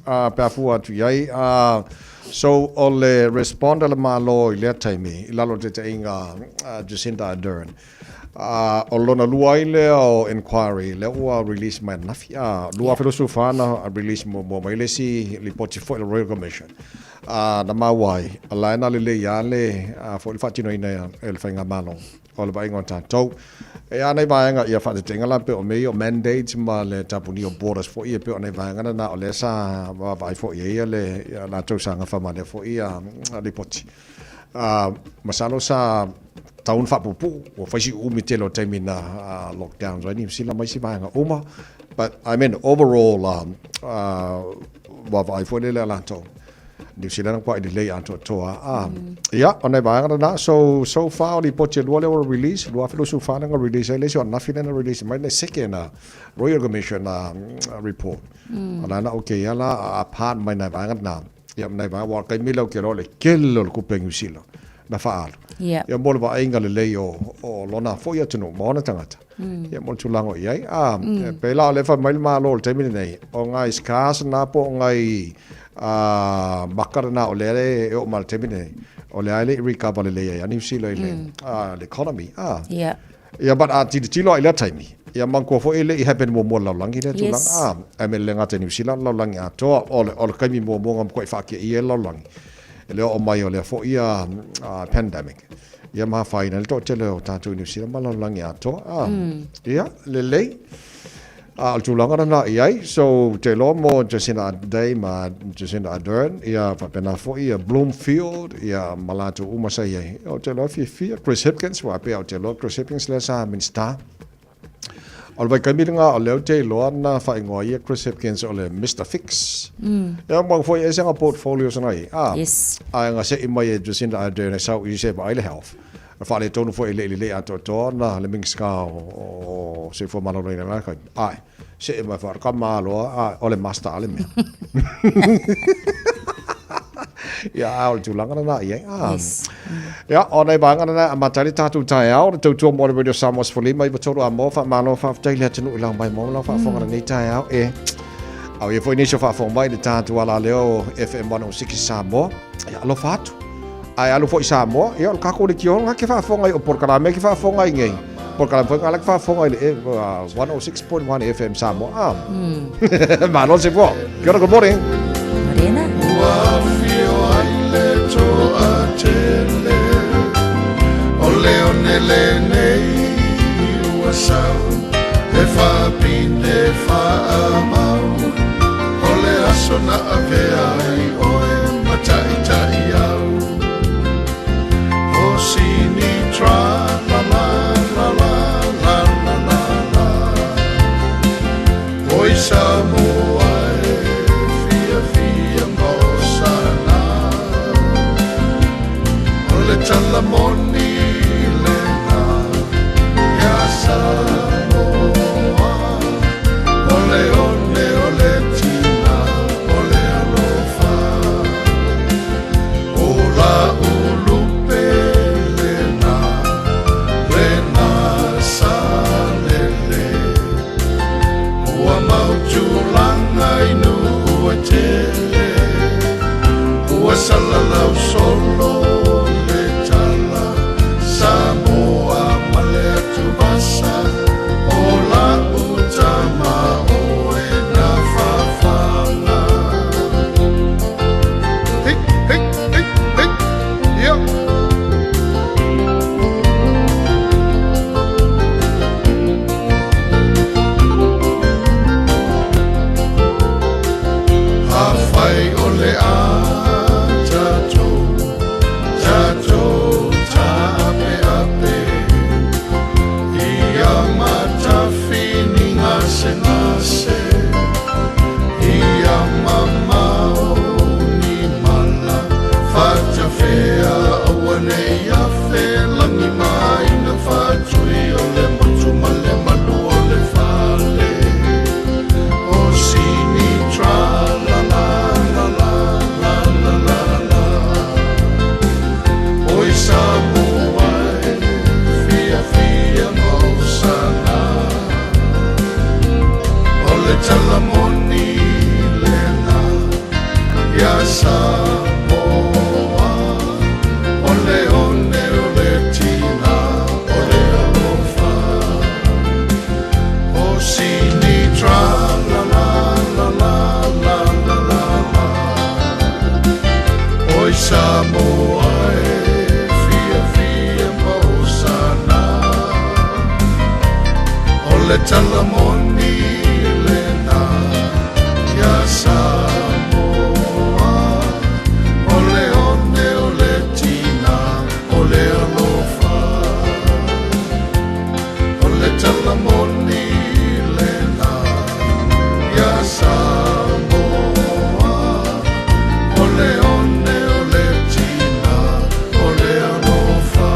a, pe a fua atu i ai, a, So, o le respond a le Malo i lea taimi, i lalo o le taitaiga a Jacinda Ardern, a o lona lua ai lea o inquiry, lea ua release mai ananafi, a 2024 na release muamua mai le isi lipoti foi a le Royal Commission, a na maua ai, o la e na lelei lava le foi le faatinoina e le Faigamalo. O le vaaiga o tatou. E a nai vaega ia faataitaiga la pei o mea ia o mandates ma le tapunia o borders foi ia pei o nai vaega na o lea sa vaavaai foi i ai le latou sa gafa ma lea foi lipoti. Masalo sa tatau ona faapuupuu ua fai si uumi tele o taimi na lockdowns ai Niu Sila ma isi vaega uma. But I mean overall vaavaai foi lele a latou. Niu Sila na matua lelei atoatoa. Ah, ia, o nai vaega lena. So, so far, o lipoti e lua lea ua release, 2024 lea na release ai le isi, o ananafi lea na release mai le second Royal Commission report. O la na okay ia la, apart mai nai vaega lena. Ia, ma nai vaega, aua o le taimi lea ou te iloa o le tele o le tupe a Niu Sila na faaalu. Ia, mo le vaaiga lelei o, o lona foi atunuu ma ona tagata. Ia mo le tulaga o i ai. A, e pei la o lea e fai mai le Malo i le taimi lenei, o ngai scars na po o ngai maka lena o lea e oo mai i le taimi lenei, o lea e le i recover lelei ai a Niu Sila i le, le economy. A. Ia, but a tilotilo lava i lea taimi, ia manatua foi e le i happen muamua i le lalolagi lea tulaga. A, ae mea le gata i Niu Sila, o le lalolagi atoa, o le, o le taimi muamua na matuai faateia ai le lalolagi, i le oo mai o lea foi pandemic. Ia ma afaina ai le toatele o tatou i Niu Sila ma lalolagi atoa. Ah, Ia, lelei. A o le tulaga lena i ai, so ou te iloa mo Jacinda Day ma Jacinda Ardern, ia faapena foi ia Bloomfield, ia ma latou uma sa i ai. Ou te iloa fiafia Chris Hipkins, aua pei lava ou te iloa Chris Hipkins lea sa Minista. O le vaitaimi lena o lea ou te iloa na faaigoa ai ia Chris Hipkins o le Mister Fix. Ia ma foi ese nga portfolios na i. Ah, Yes. Ae nga se'i mai e Jacinda Ardern e sau i se vaai le health. Na faaletonu foi e le i lelei atoatoa na le Minista o, o Soifua Maloloina i lena taimi. Ae, se'e mai foi ka malo a o le master a le mea. Ia, a o le tulaga lena i ai. Ah. Yes. Ia, o nei vaega lena e amata ai le tatou taeao, le tautua mo le Radio Samoa 15 i 3 a mo, faamalo faafetai le atunuu i lau mai mo lau faafofoga lenei taeao e. Au ia foi nisi o faafofoga mai i le tatou alaleo FM 106 Samoa. Ia, alofa atu. Ae alu foi i Samoa, ia o le tatou leitioa lena ke faafofoga i o polokalame ke faafofoga i nei. Polokalame foi lena ke faafofoga i le 106.1 FM Samoa. Ah. Malo le soifua. Kia ora, good morning. Morena. Ua afio ai le toatele O le one lenei ua sau. E faapine faamau O le aso na avea ai oe ma taitai au O sini tra la la la la la la la la Oi Samoa e fiafia ma osana O le tala moni lena ia Samoa O le one o le tina o le alofa O la ulupe lena lena salele Ua mau tulaga i nuu e tele Ua salalau solo le tala Samoa ma le atuvasa O la'u tama oe na fafaga Hey, hey, hey, hey, yeah. Afai o le a tatou, tatou taapeape Ia matafi ni gasegase Ia mamao ni mala Fatafea aua ne i afe lagi ma aiga faatui o le motu ma le malu o le fale O sini tra la la la la la la la la Oi Samoa e fiafia ma osana O le tala moni lena ia Samoa O le one o le tina o le alofa O sini tra la la la la la la la la Oi Samoa e fiafia ma osana O le tala moni lena ia Samoa O le one o le tina o le alofa O le tala moni lena ia Samoa O le one o le tina o le alofa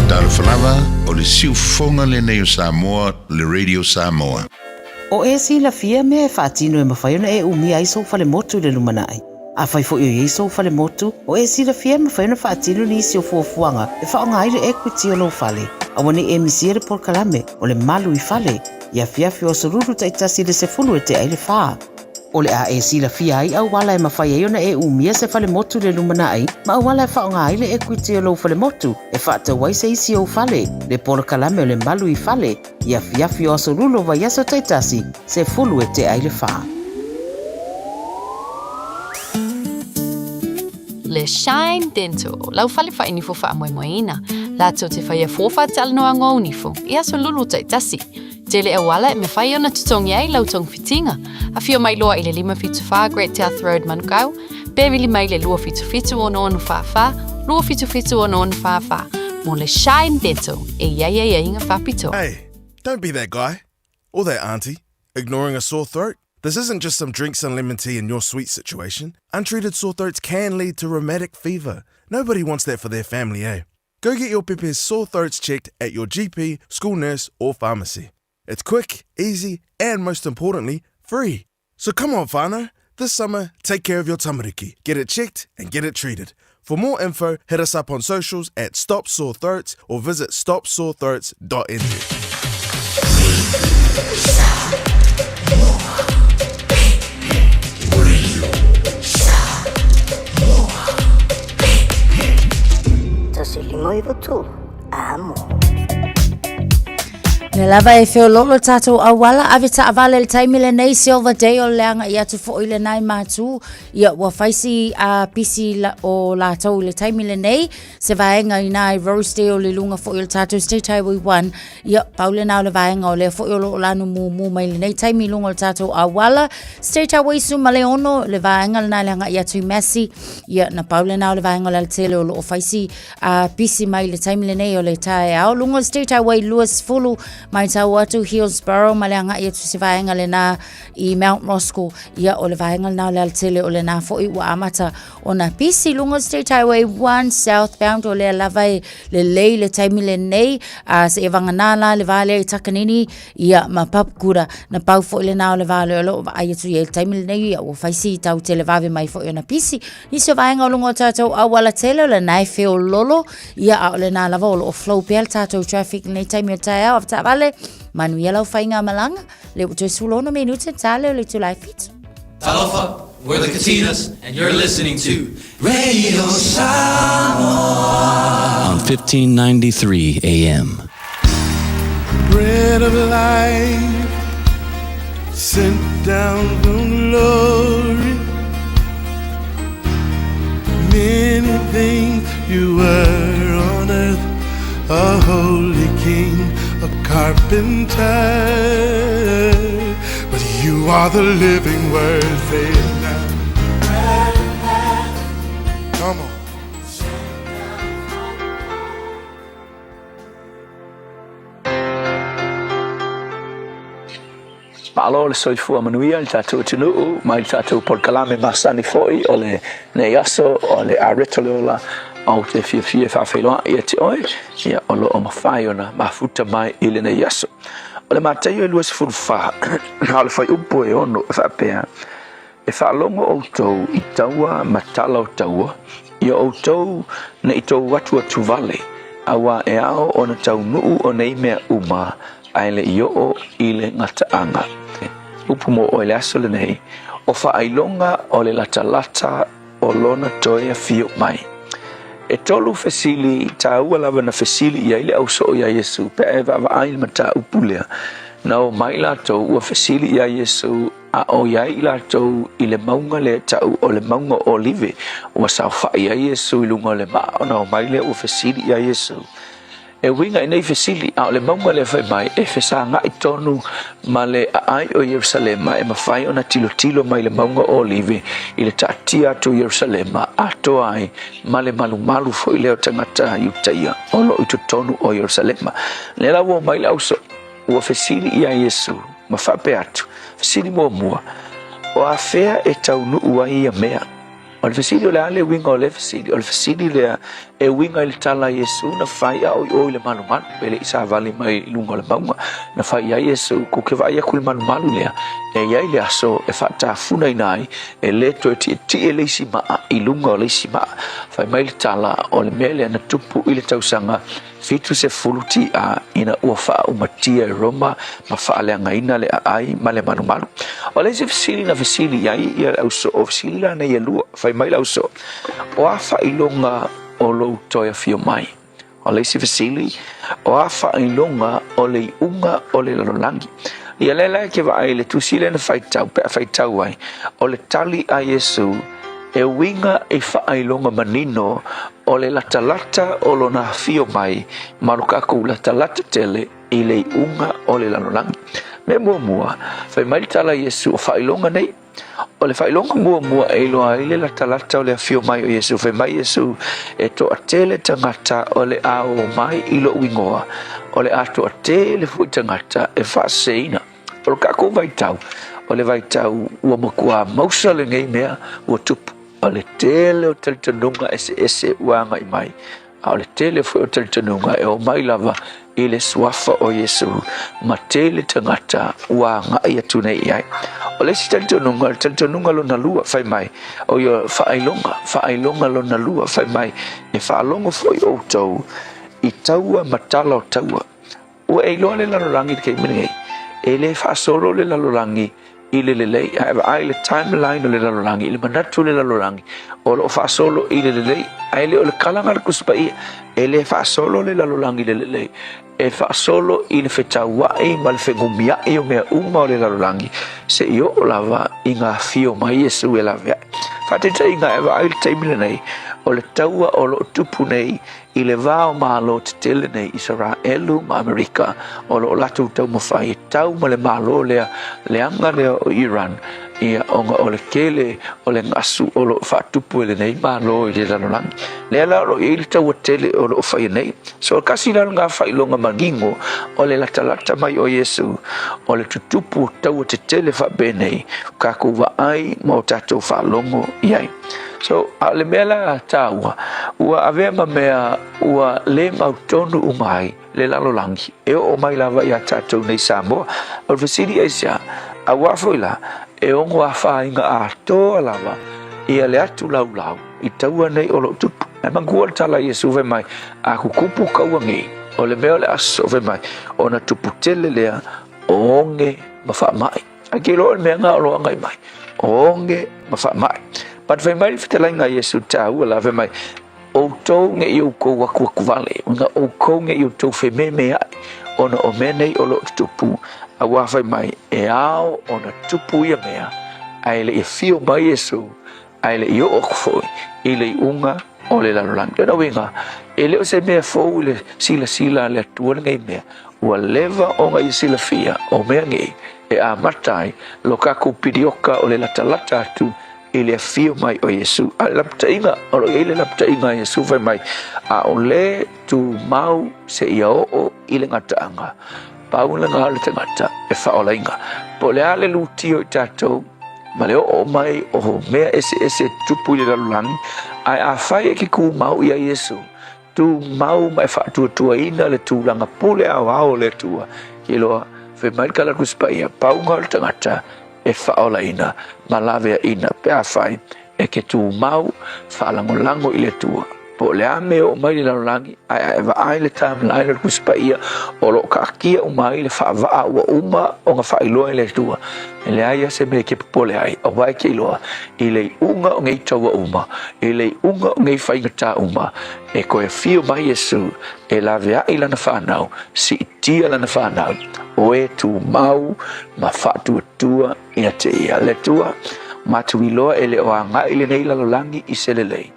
Talofa lava, o le siufofoga lenei o Samoa, le Radio Samoa. O e silafia mea e faatino e mafai ona e umia ai sou falemotu i le lumanai. Afai foi o i ai sou falemotu, o e silafia e mafai ona faatino nisi o fuafuaga e faaaoga ai le equity o lou fale. Aua ne i e misia le polokalame o le Malu i Fale i afiafi o Aso Lulu taitasi i le 10 e tea ai le 4. O le a e silafia ai auala e mafai ai ona e umia se falemotu i le lumanai ma auala e faaaoga ai le equity o lou falemotu e faatau ai se isi ou fale, le polokalame o le Malu i Fale i afiafi o Aso Lulu o vaiaso taitasi, 10 e tea ai le 4. Le Shine Dental, lau fale whainifo whaamoemoeina. Latou te whaia fua whaatalanoaga o nifo, i aso lulu taitasi. Tele auala e mafai ona totogi ai lau togafitiga. Afio mai loa i le 574 Great South Road Manukau, pe vili mai le 277 6644, 277 6644 mo le Shine Dental e i ai aiaiga faapitoa. Hey, don't be that guy. Or that auntie, ignoring a sore throat. This isn't just some drinks and lemon tea in your sweet situation. Untreated sore throats can lead to rheumatic fever. Nobody wants that for their family, eh? Go get your pepe's sore throats checked at your GP, school nurse, or pharmacy. It's quick, easy, and most importantly, free. So come on, whānau. This summer, take care of your tamariki. Get it checked and get it treated. For more info, hit us up on socials at Stop Sore Throats or visit stopsorethroats.nz. Lea lava e feoloolo le tatou auala, ave taavale i le taimi lenei, Silverdale le agai atu foi lena i Matu. Ia, ua fai si uh, pisi la, o latou i le taimi lenei, se vaega i nā i Rosedale i luga foi o le tatou State Highway 1. Ia, pau lena o le vaega o lea foi o lo o lanu mumu mai lenei taimi i luga o le tatou auala. State Highway 16, le vaega lena i le agai atu i Massey. Ia, na pau lena o le vaega o le alatele o lo o fai si A pisi mai le taimi lenei o le taeao, luga o State Highway 20, matau atu Hillsborough ma le agai atu se vaega lena i Mount Roskill. Ia, o le vaega lena o le alatele o lena foi ua amata ona pisi luga o State Highway 1 southbound o lea lava e lelei le taimi lenei. A seia vagana la le va lea i Takanini, ia, ma Papakura, na pau foi lena o le va lea o lo o vaai atu i ai le taimi lenei, ia, ua fai si tau televave mai foi ona pisi. Nisi o vaega o luga o tatou auala tele o lena e feololo, ia a o lena lava o lo o flow pea le tatou traffic i lenei taimi o le taeao. Ave taavale, manuia lau faigamalaga, lea ua toe 16 minute ta lea o le itula e fitu. Talofa, we're the Katinas and you're listening to Radio Samoa on 1593 AM. Bread of life sent down from glory. Many things you were on earth, a holy king, a carpenter. But you are the living word, say it now. Come on. Malo le soifua manuia i le tatou atunuu mai le tatou polokalame masani foi o lenei aso o le Areto le Ola ou te fiafia e faafeiloai ia te oe ia o lo o mafai ona mafuta mai i lenei aso. O le Mataio e 24 a o le fuaiupu e 6 e faapea, E faalogo ʻoutou i taua ma tala o taua, ia ʻoutou ne i tou atuatu wale, auā e ao ona taunuu o nei mea uma, ae le i oo i le gataaga. Upu mo oe le aso lenei, o faailoga o le latalata o lona toe afio mai. E tolu fesili tāua lava na fesili i ai le ausoo iā Iesu pe a e vaavaai i le mataupu lea. Na o mai latou ua fesili iā Iesu A o i ai i latou i le mauga lea e ta'u o le mauga o Olive, ua saofa'i ai Iesu i luga o le ma'a, ona omai lea ua fesili iā Iesu. E uiga i nei fesili, a o le mauga lea fai mai e fesaga'i tonu ma le aai o Ierusalema, e mafai ona tilotilo mai le mauga o Olive i le taatia atu o Ierusalema, atoa ai ma le malumalu foi lea o tagata Iutaia o lo o i totonu o Ierusalema. Lea la ua omai le ausoo. Ua fesili iā Iesu, ma faapea atu, Fesili muamua, o afea e taunuu ai ia mea? O le fesili o le a le uiga o lea fesili? O le fesili lea e uiga i le tala a Iesu na fai a o i o i le malumalu, e le i savali mai i luga o le mauga. Na fai i ai Iesu, Kou ke vaai aku i le malumalu lea, e i ai le aso e faatafunaina ai, e le toe tietie le isi maa i luga o le isi maa. Fai mai le tala, o le mea lea na tupu i le tausaga 70 TA ina ua faaumatia e Roma ma faaleagaina le aai ma le malumalu. O le isi fesili na fesili i ai ia le ausoo, fesili la nei e lua, fai mai le ausoo, o a faailoga o lou toe afio mai? O le isi fesili, o a faailoga o le iuga o le lalolagi? Ia lea la e ke vaai i le tusi lea na faitau, pe a faitau ai, o le tali a Iesu e uiga i faailoga manino O le latalata o lona afio mai ma lo kakou latalata tele i le iuga o le lalolagi. Mea muamua, fai mai le tala a Iesu o faailoga nei. O le faailoga muamua e iloa ai le latalata o le afio mai o Iesu, fai mai Iesu, e toatele tagata o le a o mai i lou igoa, o le a toatele foi tagata e faaseseina. O le kakou vaitau, o le vaitau ua matua mausa lenei mea ua tupu. O le tele o talitonuga eseese ua agai mai, a o le tele foi o talitonuga e omai lava i le suafa o Iesu ma tele tagata ua agai atu nei i ai. O le isi talitonuga, o le talitonuga lona lua, fai mai, o ia faailoga, faailoga lona lua, fai mai, e faalogo foi outou i taua ma tala o taua. Ua e iloa le lalolagi i le taimi lenei, e le faasolo le lalolagi. i le lelei, a e vaai i le timeline o le lalolagi, i le manatu o le lalolagi, o lo o faasolo i le lelei, ae le o le kalaga a le Tusi Paia, e le faasolo le lalolagi i le lelei, e faasolo i le fetauaʻi ma le fegumiaʻi o mea uma o le lalolagi, seia oo lava i ga afio mai Iesu e laveai. Faataitaiga, e vaai i le taimi lenei, o le taua o lo o tupu nei i le va o Malo tetele nei, Isaraelu ma Amerika, o lo o latou taumafai e tau ma le Malo lea leaga lea o Iran, ia, ona o le tele o le gasu o lo o faatupu e lenei Malo i le lalolagi. Lea la o lo o i ai le taua tele o lo o faia nei. So, kasi la lena faailoga manino o le latalata mai o Iesu, o le tutupu o taua tetele faapenei, o tatou vaai ma o tatou faalogo i ai. So, a o le mea la taua, ua avea ma mea ua le mautonu uma ai le lalolagi e oo mai lava iā tatou nei Samoa. O le fesili aisea, auā foi la, e ono afaina atoa lava ia le atu laulau i taua nei o lo o tupu. Ae manatua le tala a Iesu fai mai, A kukupu kaua nei, o le mea o le aso fai mai, ona tupu tele lea o oge ma faamai. Ae ke iloa o le mea na o lo o agai mai, o oge ma faamai. But fai mai le fetalaiga a Iesu taua la, fai mai, Outou ne i outou akuaku wale, ona outou ne i outou fememeaʻi, ona o mea nei o lo o tutupu, auā fai mai, e ao ona tupu ia mea, ae le i afio mai Iesu, ae le i oo aku foi i le iuga o le lalolagi. Lona uiga, e le o se mea fou i le silasila a le Atua lenei mea, ua leva ona ia silafia o mea nei e amata ai lo tatou pilioka o le latalata atu i le afio mai o Iesu. A o le lapataiga, o lo o i ai le lapataiga a Iesu fai mai, ʻAʻole tumau seia oo i le gataaga, pau lena o le tagata e faaolaina. Po o le a le lutia o i tatou ma le oo mai o mea eseese e tutupu i le lalolagi, ae afai e ke tumau iā Iesu, tumau ma e faatuatuaina le tulaga pule aoao o le Atua, ke iloa, fai mai le tala a le Tusi Paia, pauga o le tagata e faaolaina ma laveaina pe afai e ke tumau faalagolago i le Atua. Po o le a mea e oo mai i le lalolagi, ae a e vaai i le timeline o le Tusi Paia, o lo o taatia uma ai le faavaa ua uma ona faailoa e le Atua. E leai lava se mea e te popole ai, aua e te iloa, i le iuga o nei taua uma, i le iuga o nei faigata uma, e toe afio mai Iesu e laveai lana fanau, siitia lana fanau, o e tumau ma faatuatua ia te ia. Le Atua, matou iloa e le o agai lenei lalolagi i se lelei,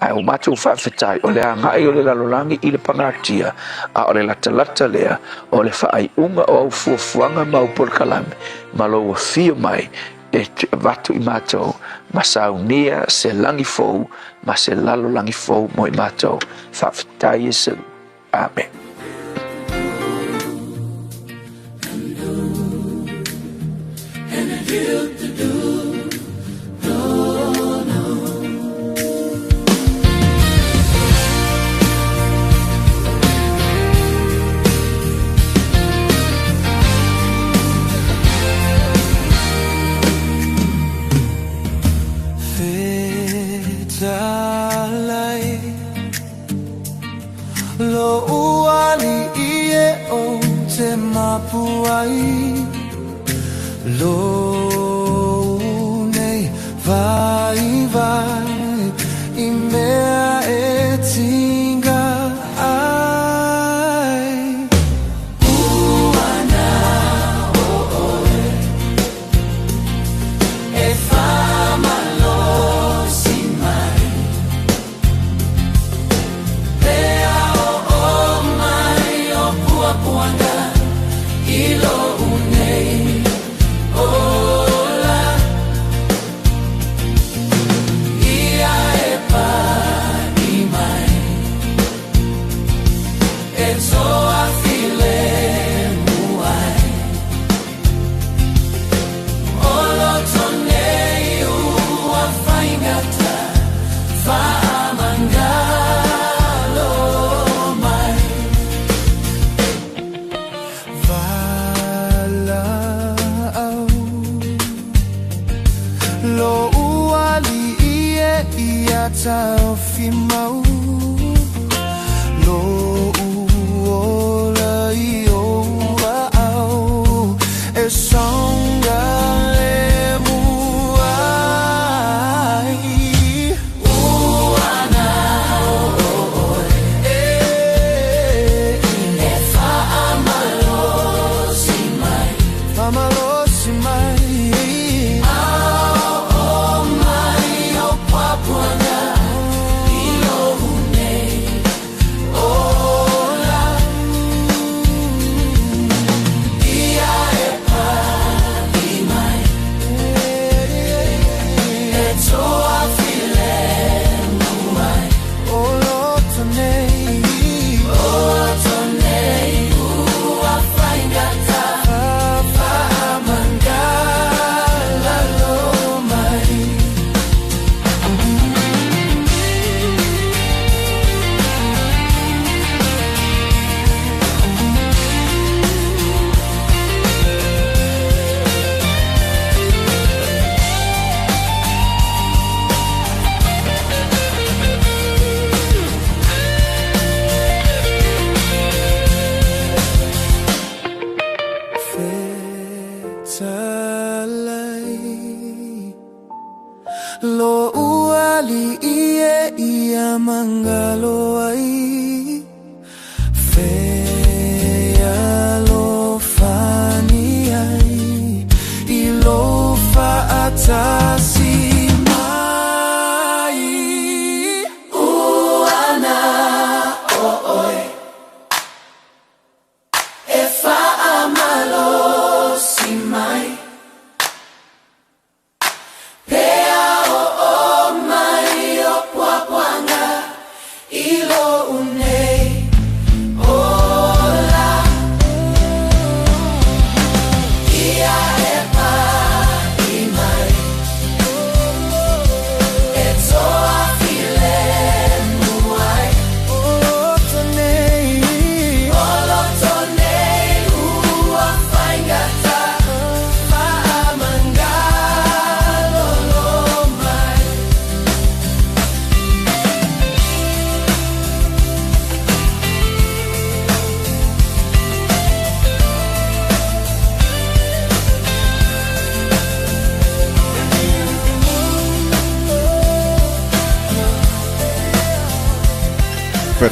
ae ua matou faafetai o le agai o le lalolagi i le pagatia, a o le latalata lea o le faaiuga o au fuafuaga ma au polokalame ma lou afio mai e avatu i matou ma saunia se lagi fou ma se lalolagi fou mo i matou. Faafetai Iesu. Amen.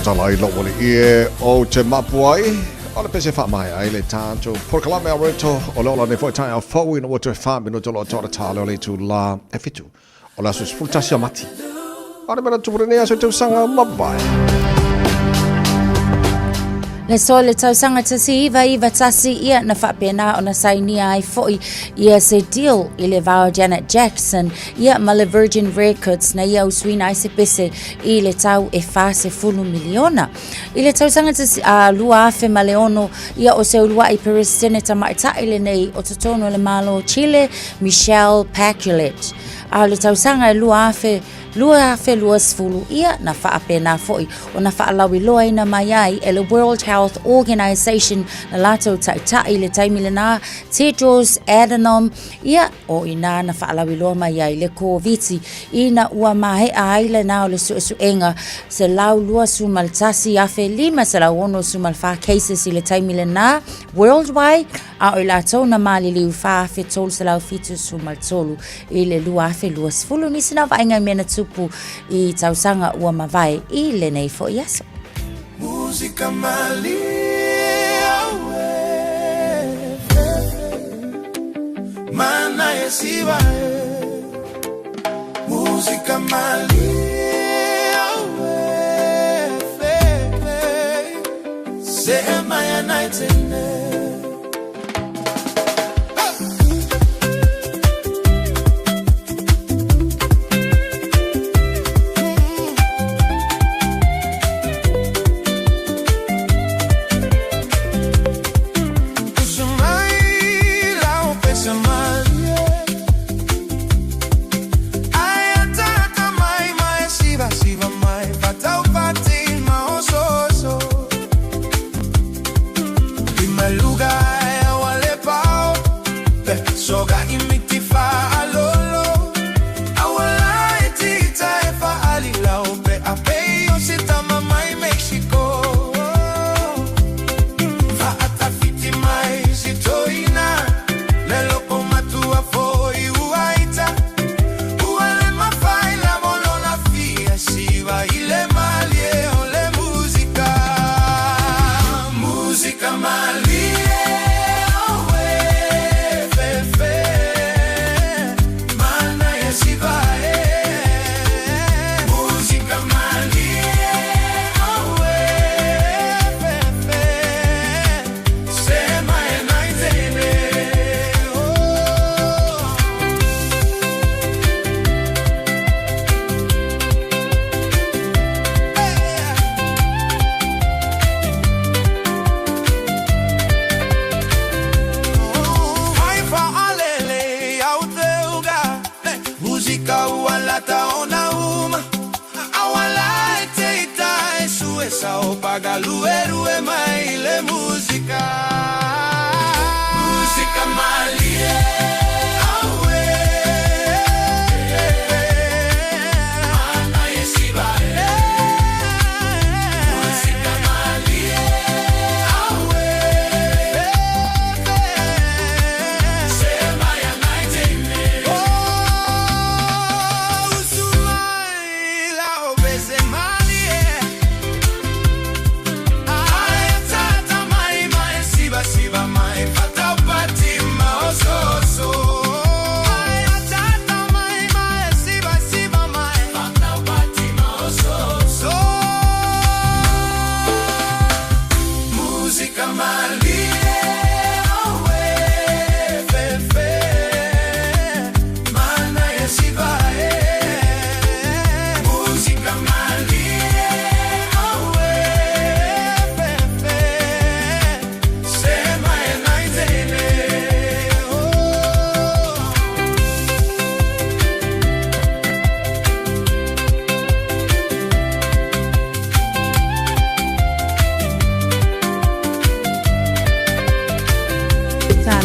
tala ai lou alii e ou te mapu ai, o le pese faamaea ai le tatou polokalame a Roto o le ola nei foi taeao fou ina ua toe wha minuta o loa toa tale o le itulā e whitu o le aso 11 o Mati. O le mea tupu lenei aso i tausaga mavae. Le so le tausaga 1991 ia na faapena ona sainia ai foi ia se deal i le va o Janet Jackson ia ma le Virgin Records na ia usuina ai se pese i le tau e 40 miliona. I le tausaga 2006 ia o se ulua'i Peresetene tamaitai lenei o totonu o le Malo o Chile, Michelle Bachelet. A o le tausaga e 2020 ia na faapena foi ona faalauiloaina mai ai e le World Health Organization na latou taitai i le taimi lena Tedros Adhanom ia o i inā na faalauiloa mai ai le Koviti ina ua maea ai lena o le suesuega 121,564 cases i le taimi lena worldwide, a o i latou na maliliu 4,373 i le 2020. Nisi na vaaiga i mea na tupu i tausaga ua mavae i lenei foi aso. Musika malie aue Mana e siva e Musika malie aue Se maya naitene.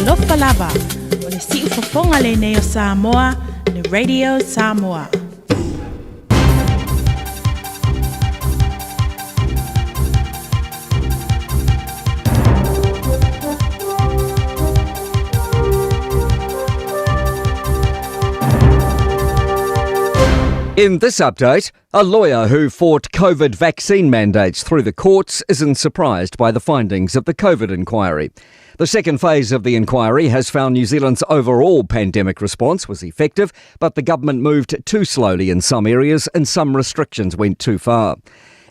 Talofa lava, o le siufofoga lenei o Samoa, le Radio Samoa. In this update, a lawyer who fought COVID vaccine mandates through the courts isn't surprised by the findings of the COVID inquiry. The second phase of the inquiry has found New Zealand's overall pandemic response was effective, but the government moved too slowly in some areas and some restrictions went too far.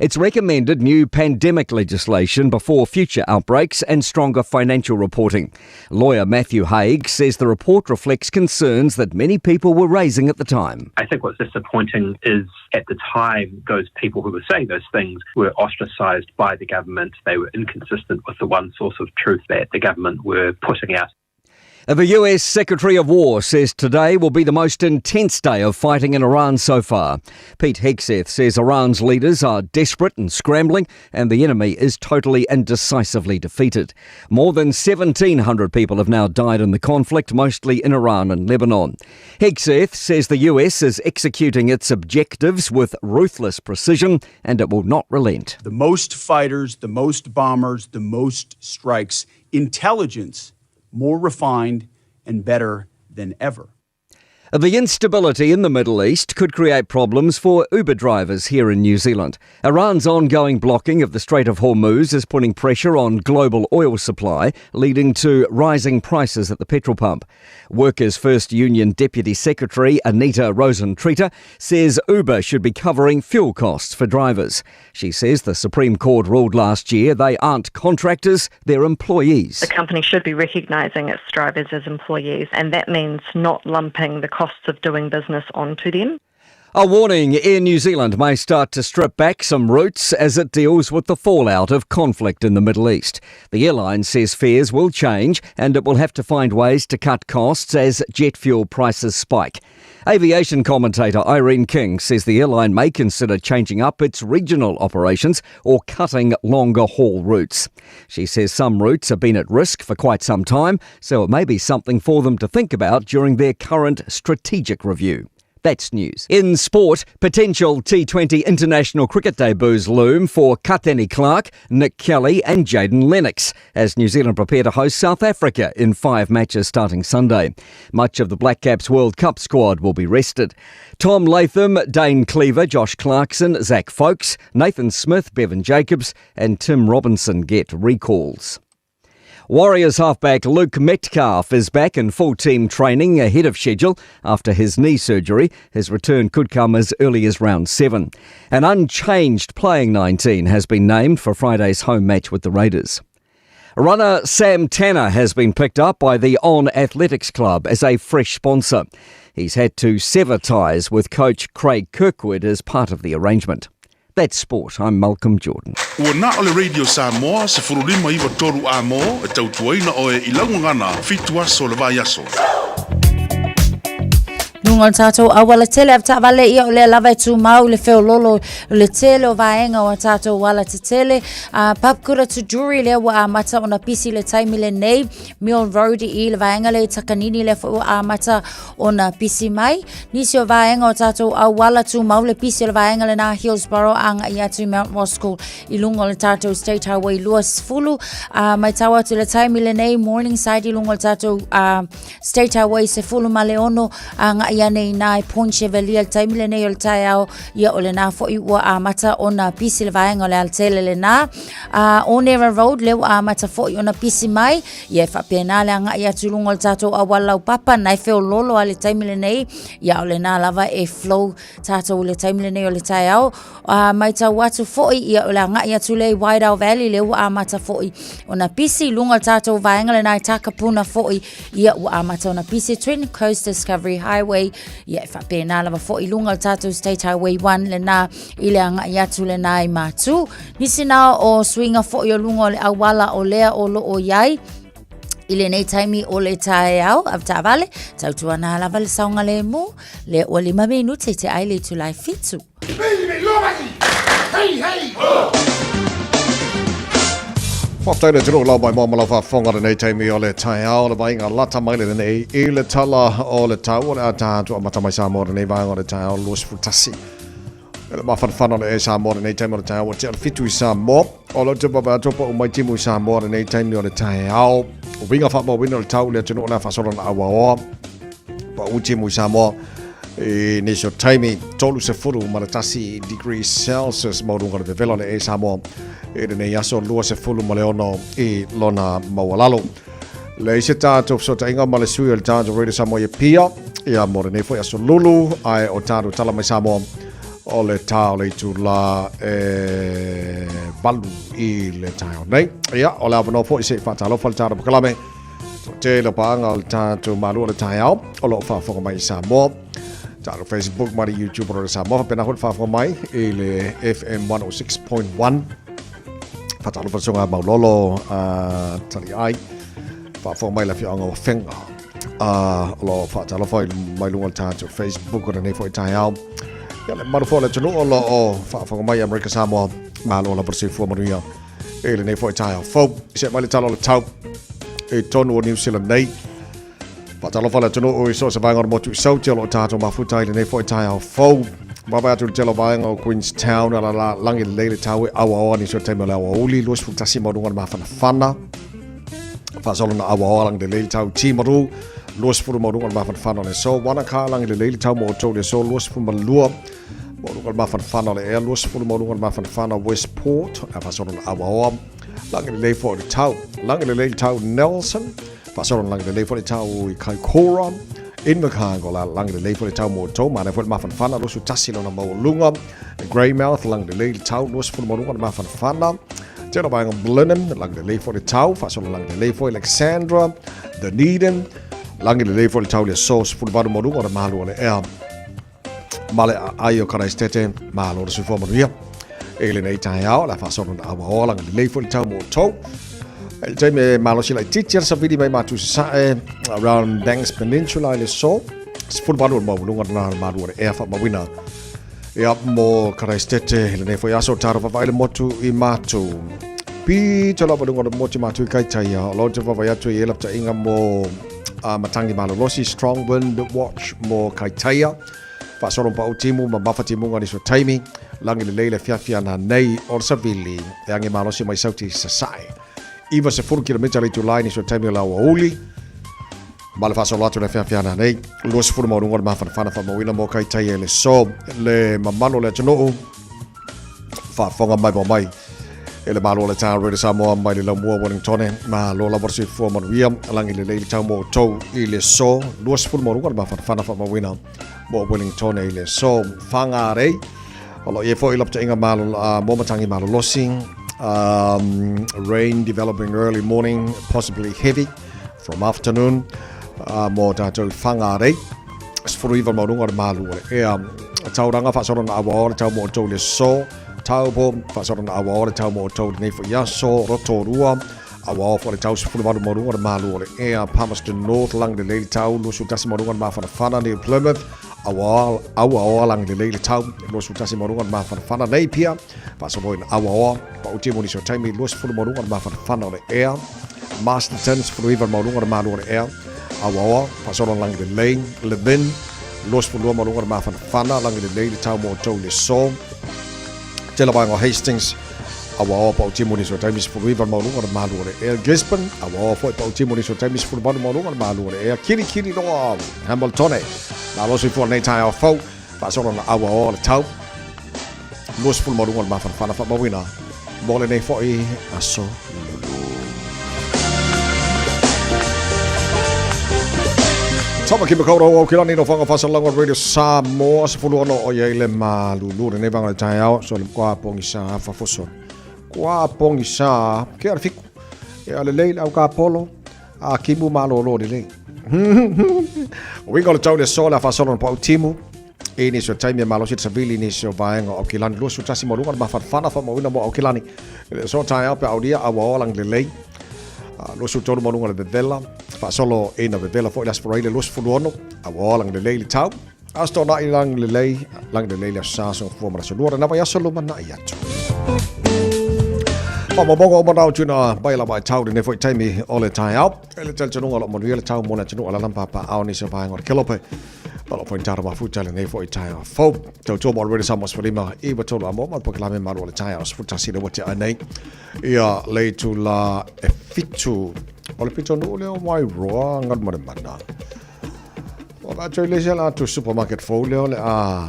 It's recommended new pandemic legislation before future outbreaks and stronger financial reporting. Lawyer Matthew Haig says the report reflects concerns that many people were raising at the time. I think what's disappointing is at the time, those people who were saying those things were ostracised by the government. They were inconsistent with the one source of truth that the government were putting out. The US Secretary of War says today will be the most intense day of fighting in Iran so far. Pete Hegseth says Iran's leaders are desperate and scrambling, and the enemy is totally and decisively defeated. More than 1,700 people have now died in the conflict, mostly in Iran and Lebanon. Hegseth says the US is executing its objectives with ruthless precision and it will not relent. The most fighters, the most bombers, the most strikes, intelligence more refined and better than ever. The instability in the Middle East could create problems for Uber drivers here in New Zealand. Iran's ongoing blocking of the Strait of Hormuz is putting pressure on global oil supply, leading to rising prices at the petrol pump. Workers' First Union Deputy Secretary Anita Rosentreter says Uber should be covering fuel costs for drivers. She says the Supreme Court ruled last year they aren't contractors, they're employees. The company should be recognising its drivers as employees, and that means not lumping the costs of doing business onto them. A warning Air New Zealand may start to strip back some routes as it deals with the fallout of conflict in the Middle East. The airline says fares will change and it will have to find ways to cut costs as jet fuel prices spike. Aviation commentator Irene King says the airline may consider changing up its regional operations or cutting longer haul routes. She says some routes have been at risk for quite some time, so it may be something for them to think about during their current strategic review. That's news. In sport, potential T20 international cricket debuts loom for Katene Clarke, Nick Kelly and Jaden Lennox as New Zealand prepare to host South Africa in five matches starting Sunday. Much of the Black Caps World Cup squad will be rested. Tom Latham, Dane Cleaver, Josh Clarkson, Zach Folkes, Nathan Smith, Bevan Jacobs and Tim Robinson get recalls. Warriors halfback Luke Metcalf is back in full team training ahead of schedule after his knee surgery. His return could come as early as round 7. An unchanged playing 19 has been named for Friday's home match with the Raiders. Runner Sam Tanner has been picked up by the On Athletics Club as a fresh sponsor. He's had to sever ties with coach Craig Kirkwood as part of the arrangement. That's sport. I'm Malcolm Jordan. Ua na o le Radio Samoa, 1593 A-mo, e tautuaina oe i lau gagana, fitu aso o le vaiaso. Luga o le tatou auala tele a taavale ia o lea lava e tumau le feololo o le tele o vaega o a tatou ala tetele. A Papakura to Drury lea ua amata ona pisi le taimi lenei. Mill Road i le vaega lea i Takanini lea foi ua amata ona pisi mai. Nisi o vaega o tatou auala tumau le pisi o le vaega lenā Hillsborough agai atu i Mount Roskill i luga o le tatou State Highway 20. A maitau atu le taimi lenei Morningside i luga o le tatou State Highway 16 agai ane i nā i Point Chevalier le taimi lenei o le taeao ia o lenā foi ua amata ona pisi le vaega o le alatele lenā. Onera Road lea ua amata foi ona pisi mai Ia e faapena le agai atu i luga o le tatou auala laupapa, na e feololo a le taimi lenei, ia o lenā lava e flow tatou i le taimi lenei o le taeao. Uh, maitau atu foi, ia o le agai atu lea i Wairau Valley, lea ua amata foi ona pisi i luga o le tatou vaega lenā i Takapuna foi, ia ua amata ona pisi Twin Coast Discovery Highway, ia e faapena lava foi i luga o le tatou State Highway 1 lenā i le agai atu lenā i Matū. Nisi na o suiga foi o luga o le auala o lea o loo iai i lenei taimi o le taeao avetaavale tautuana lava le saogalemu lea ua lima minute i te ai le itula e fitu. Whātau le tino lau mai mō malau whāwhonga lenei taimi o le taeao le vainga lata mai le lenei i le tala o le tau o le ata atu a mata mai Samoa lenei vaenga o le taeao 21. E le mafanafana le e Samoa lenei taimi o le taeao ua tea le fitu i Samoa. O lau te wawe atoa pa'u mai timu i Samoa lenei taimi o le taeao. O winga whaamauina o le tau le atunuu o le a faasolo na auaoa. Pa'u timu i Samoa. I nisi o taimi, 31 degrees Celsius maualuga o le vevela o le ea i Samoa i lenei aso 26 i lona maualalo. Leai se tatou fesootaiga ma le sui o le tatou Radio Samoa i Apia, ia mo lenei foi aso lulu, ae o tatou tala mai Samoa o le tā o le itulā e 8 i le taeao nei. Ia, o le avanoa foi se i faatalofa le tatou pakalame. Tele o paaga o le tatou malu o le taeao o lo o faafofoga mai i Samoa. Tatou Facebook ma le YouTube o le Samoa faapena foi le faafofoga mai i le FM 106.1. Faatalofa le susuga Maulolo a Taliai. Faafofoga mai le afioaga o Afega. O lo o faatalofa mai luga o le tatou Facebook o lenei foi taeao. Ia le mamalu foi o le atunuu o lo o faafofoga mai i Amerika Samoa. Malo lava le soifua manuia i lenei foi taeao fou. See mai le tala o le tau i totonu o New Zealand nei. Faatalofa le atunuu i so o se vaega o le motu i Sauti o lo o tatou mafuta i lenei foi taeao fou. Vaavaai atu i le tele o vaega o Queenstown, ala la lagi lelei le tau e auaoa nisi o taimi o le aoauli, 21 maualuga le mafanafana. Faasolo na auaoa lagi lelei le tau Timaru, 20 maualuga le mafanafana o le aso. Wanaka lagi lelei le tau mo outou i le aso, 22 maualuga le mafanafana o le ea, 20 maualuga le mafanafana Westport, a faasolo na auaoa lagi lelei foi le tau. Lagi lelei le tau Nelson, faasolo na lagi lelei foi le tau i Kaikoura, Invercargill, la lagi lelei foi le tau mo outou, manaia foi le mafanafana, 21 lona maualuga. Greymouth, lagi lelei le tau, 20 maualuga le mafanafana. Tele o vaega Blenheim, lagi lelei foi le tau, faasolo lagi lelei foi Alexandra, Dunedin, lagi lelei foi le tau i le aso, 18 maualuga le malu o le ea. Ma le aai o Karaisitete, malo le soifua manuia. E lenei taeao, le a faasolo na auaoa lagi lelei foi le tau mo outou. I le taimi e malosi laitiiti le savili mai Matu Sasae, around Banks Peninsula i le aso, 18 o le maualuga lena le malu o le ea faamauina. Ia, mo Karaisitete, i lenei foi aso, taro vaavaai le motu i Matu. Pito lava luga o le motu i Matu i Kaitaia, o lo te vaavaai atu i e lapataiga mo matangi malolosi, strong wind watch mo Kaitaia. Faasolo pau timu ma mafa timuga nisi o taimi, lagi lelei le afiafi ana nei o le savili e age malosi mai Sauti Sasae. 90 kilomita le itulā i nisi o taimi o le aoauli, ma le faasolo atu le afiafi ana nei, 20 maualuga o le mafanafana faamauina mo Kaitaia i le aso. Le mamalu o le atunuu, faafofoga mai mo mai e le Malo o le Tā Radio Samoa mai le Laumua Wellingtone, malo lava le soifua manuia, lagi lelei le tau mo outou i le aso, 20 maualuga le mafanafana faamauina mo Wellingtone i le aso. Whangarei, o lo o i ai foi lapataiga malo, mo matangi malolosi, rain developing early morning, possibly heavy from afternoon, mo tātou Whangarei. 19 maualuga o le malu o le ea. Tauranga faasolo na awaoa le tau mo outou i le aso. Taupo, faasolo na awaoa le tau mo outou i lenei foi aso. Rotorua, awaoa foi le tau 18 maualuga o le malu o le ea. Palmerston North, lagi lelei le tau, 21 maualuga le mafanafana. New Plymouth, awaoa, awaoa lagi lelei le tau, 21 maualuga le mafanafana. Napier, faasolo ina awaoa, pauti mo nisi o taimi, 20 maualuga le mafanafana o le ea. Masterton, 19 maualuga le malu o le ea. Auaoa, faasolo lagi lelei, Levin, 22 maualuga le mafanafana, lagi lelei le tau mo outou i le aso. Tele vaega o Hastings, auaoa pauti mo nisi o taimi, 19 maualuga le malu o le ea. Gisborne, auaoa foi pauti mo nisi o taimi, 18 maualuga le malu o le ea. Kirikiriroa, Hamiltone, malo soifua lenei taeao fou, faasolo na auaoa le tau. 20 maualuga le mafanafana faamauina mo lenei foi aso lulu. Tamaki Makaurau au kilani no whanga whasalanga Radio Samoa 16 o ia i le malulu lenei vanga le taeao so le kua pongi sa whafoso. Kua pongi sa ke ara fiku. E ale lei au ka polo a kimu malolo lelei. Winga le tau le sola whasolo na pau timu. I nisi o taimi e malosi le savili i nisi o vaega o Aukilani 21 ma luga le mafanafana faamauina mo Aukilani i le aso taeao pe aulia auaoa lagi lelei 23 ma luga le vevela faasolo ina vevela foi le Aso Faraile 26 auaoa lagi lelei le tau Aso Toonai lagi lelei lagi lelei le Aso Sa Aso Gafua ma le Aso Lua lena vaiaso lumanai atu. Faamaumauga uma na o tuuina mai lava e tau lenei foi taimi o le taeao. E le talitonuga o lo o manuia le tau mo le atunuu a Lalampapa ao nisi o vaega o le Kelope. Malo foi tara mafuta lenei foi taeao fou. Tautua mo le Samoa 15 i wa tolu amo ma polokalame malu o le taeao 11 le wate ai nei. Ia le itulā e 7 o le pitonuu lea o Wairoa ngalu ma le mana. O la atu i le isi ala atu supermarket fou lea o le a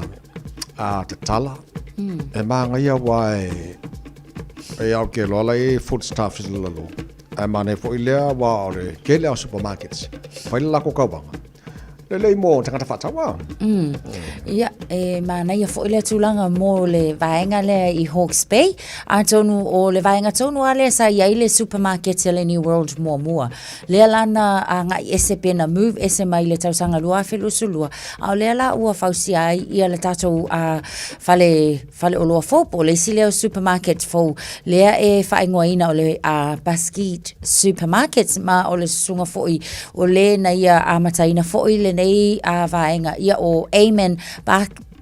a tatala. E māngaia aua e e au ke loa la i foodstuffs i lalo. Ae manaia foi lea aua o le tele o supermarkets. Fai le lako kauvaga. Lelei mo tagata whaatau a. Ia, e manaia foi lea tulaga mo le vaega lea i Hawke's Bay. Atonu o le vaega tonu lava lea sa i ai le supermarket a le New World muamua. Lea la na agai ese pe na move ese mai le tausaga 2022, a o lea la ua fausia ai ia le tatou uh, fale, faleoloa fou po o le isi lea o supermarket fou lea e faaigoaina o le uh, Busgeet Supermarkets ma o le susuga foi o le na ia amataina foi lenei uh, vaega ia o Amen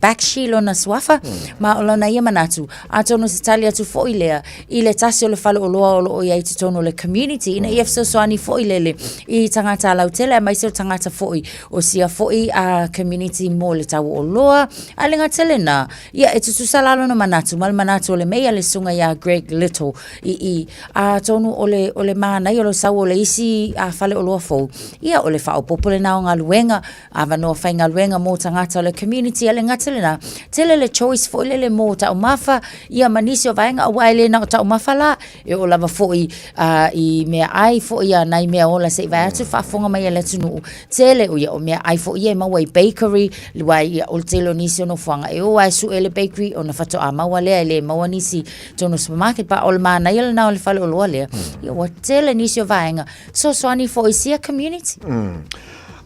Bakshi lona suafa ma o lona ia manatu atonu se tali atu foi lea i le tasi o le faleoloa o loo i ai totonu o le community ina ia fesoasoani foi lele i tagata lautele aemaise o tagata foi o sia foi a community mo le tau o oloa a le gata lena ia e tutusa la lona manatu ma le manatu o le meia le susuga ia Greg Little i i atonu o le o le manaia o le sau o le isi a faleoloa fou ia o le faaopoopo lena o galuega avanoa faigaluega mo tagata o le community a le gata lena, tele le choice foi lele mo taumafa ia ma nisi o vaega aua e le na o taumafa la, e oo lava foi uh, i mea ai foi ia nai mea ola se i vae atu faafofoga mai a le atunuu, tele o ia o mea ai foi ia e maua i bakery, aua ia o le tele o nisi o nofoaga e o lava e sue le bakery ona faatoa maua lea e le maua nisi totonu o supermarket pa o le manaia lena o le faleoloa lea, ia ua tele nisi o vaega fesoasoani foi i sia community.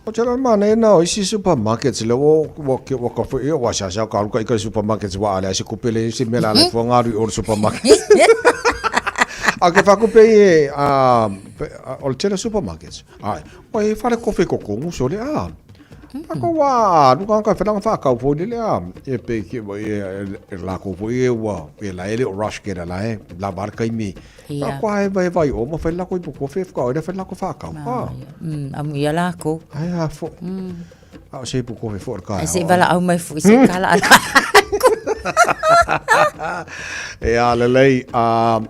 O te rā manaia nā o isi supermarkets le ua ua ke ua ka whi ua sa sa ka ruka i ka supermarkets wa ale se kupe le se mela le fua ngaru i o supermarket. A ke whakupe i e a o le tele supermarkets. Ai, o e whare kofe ko kongu so le a. Ako wa luka ka whenanga whakau fo le a e pe ki e e la ko fo e ua e la ele o rush ke la e la bar kai mi. Ia. A kua e vai vai o ma whai lako i po kofe whaka oira whai lako whakau. Ah. Amu ia lako. Ai a fo. A o se ipu kofe fo ka. Ai se vala au mai fo se kala ala. E a lelei a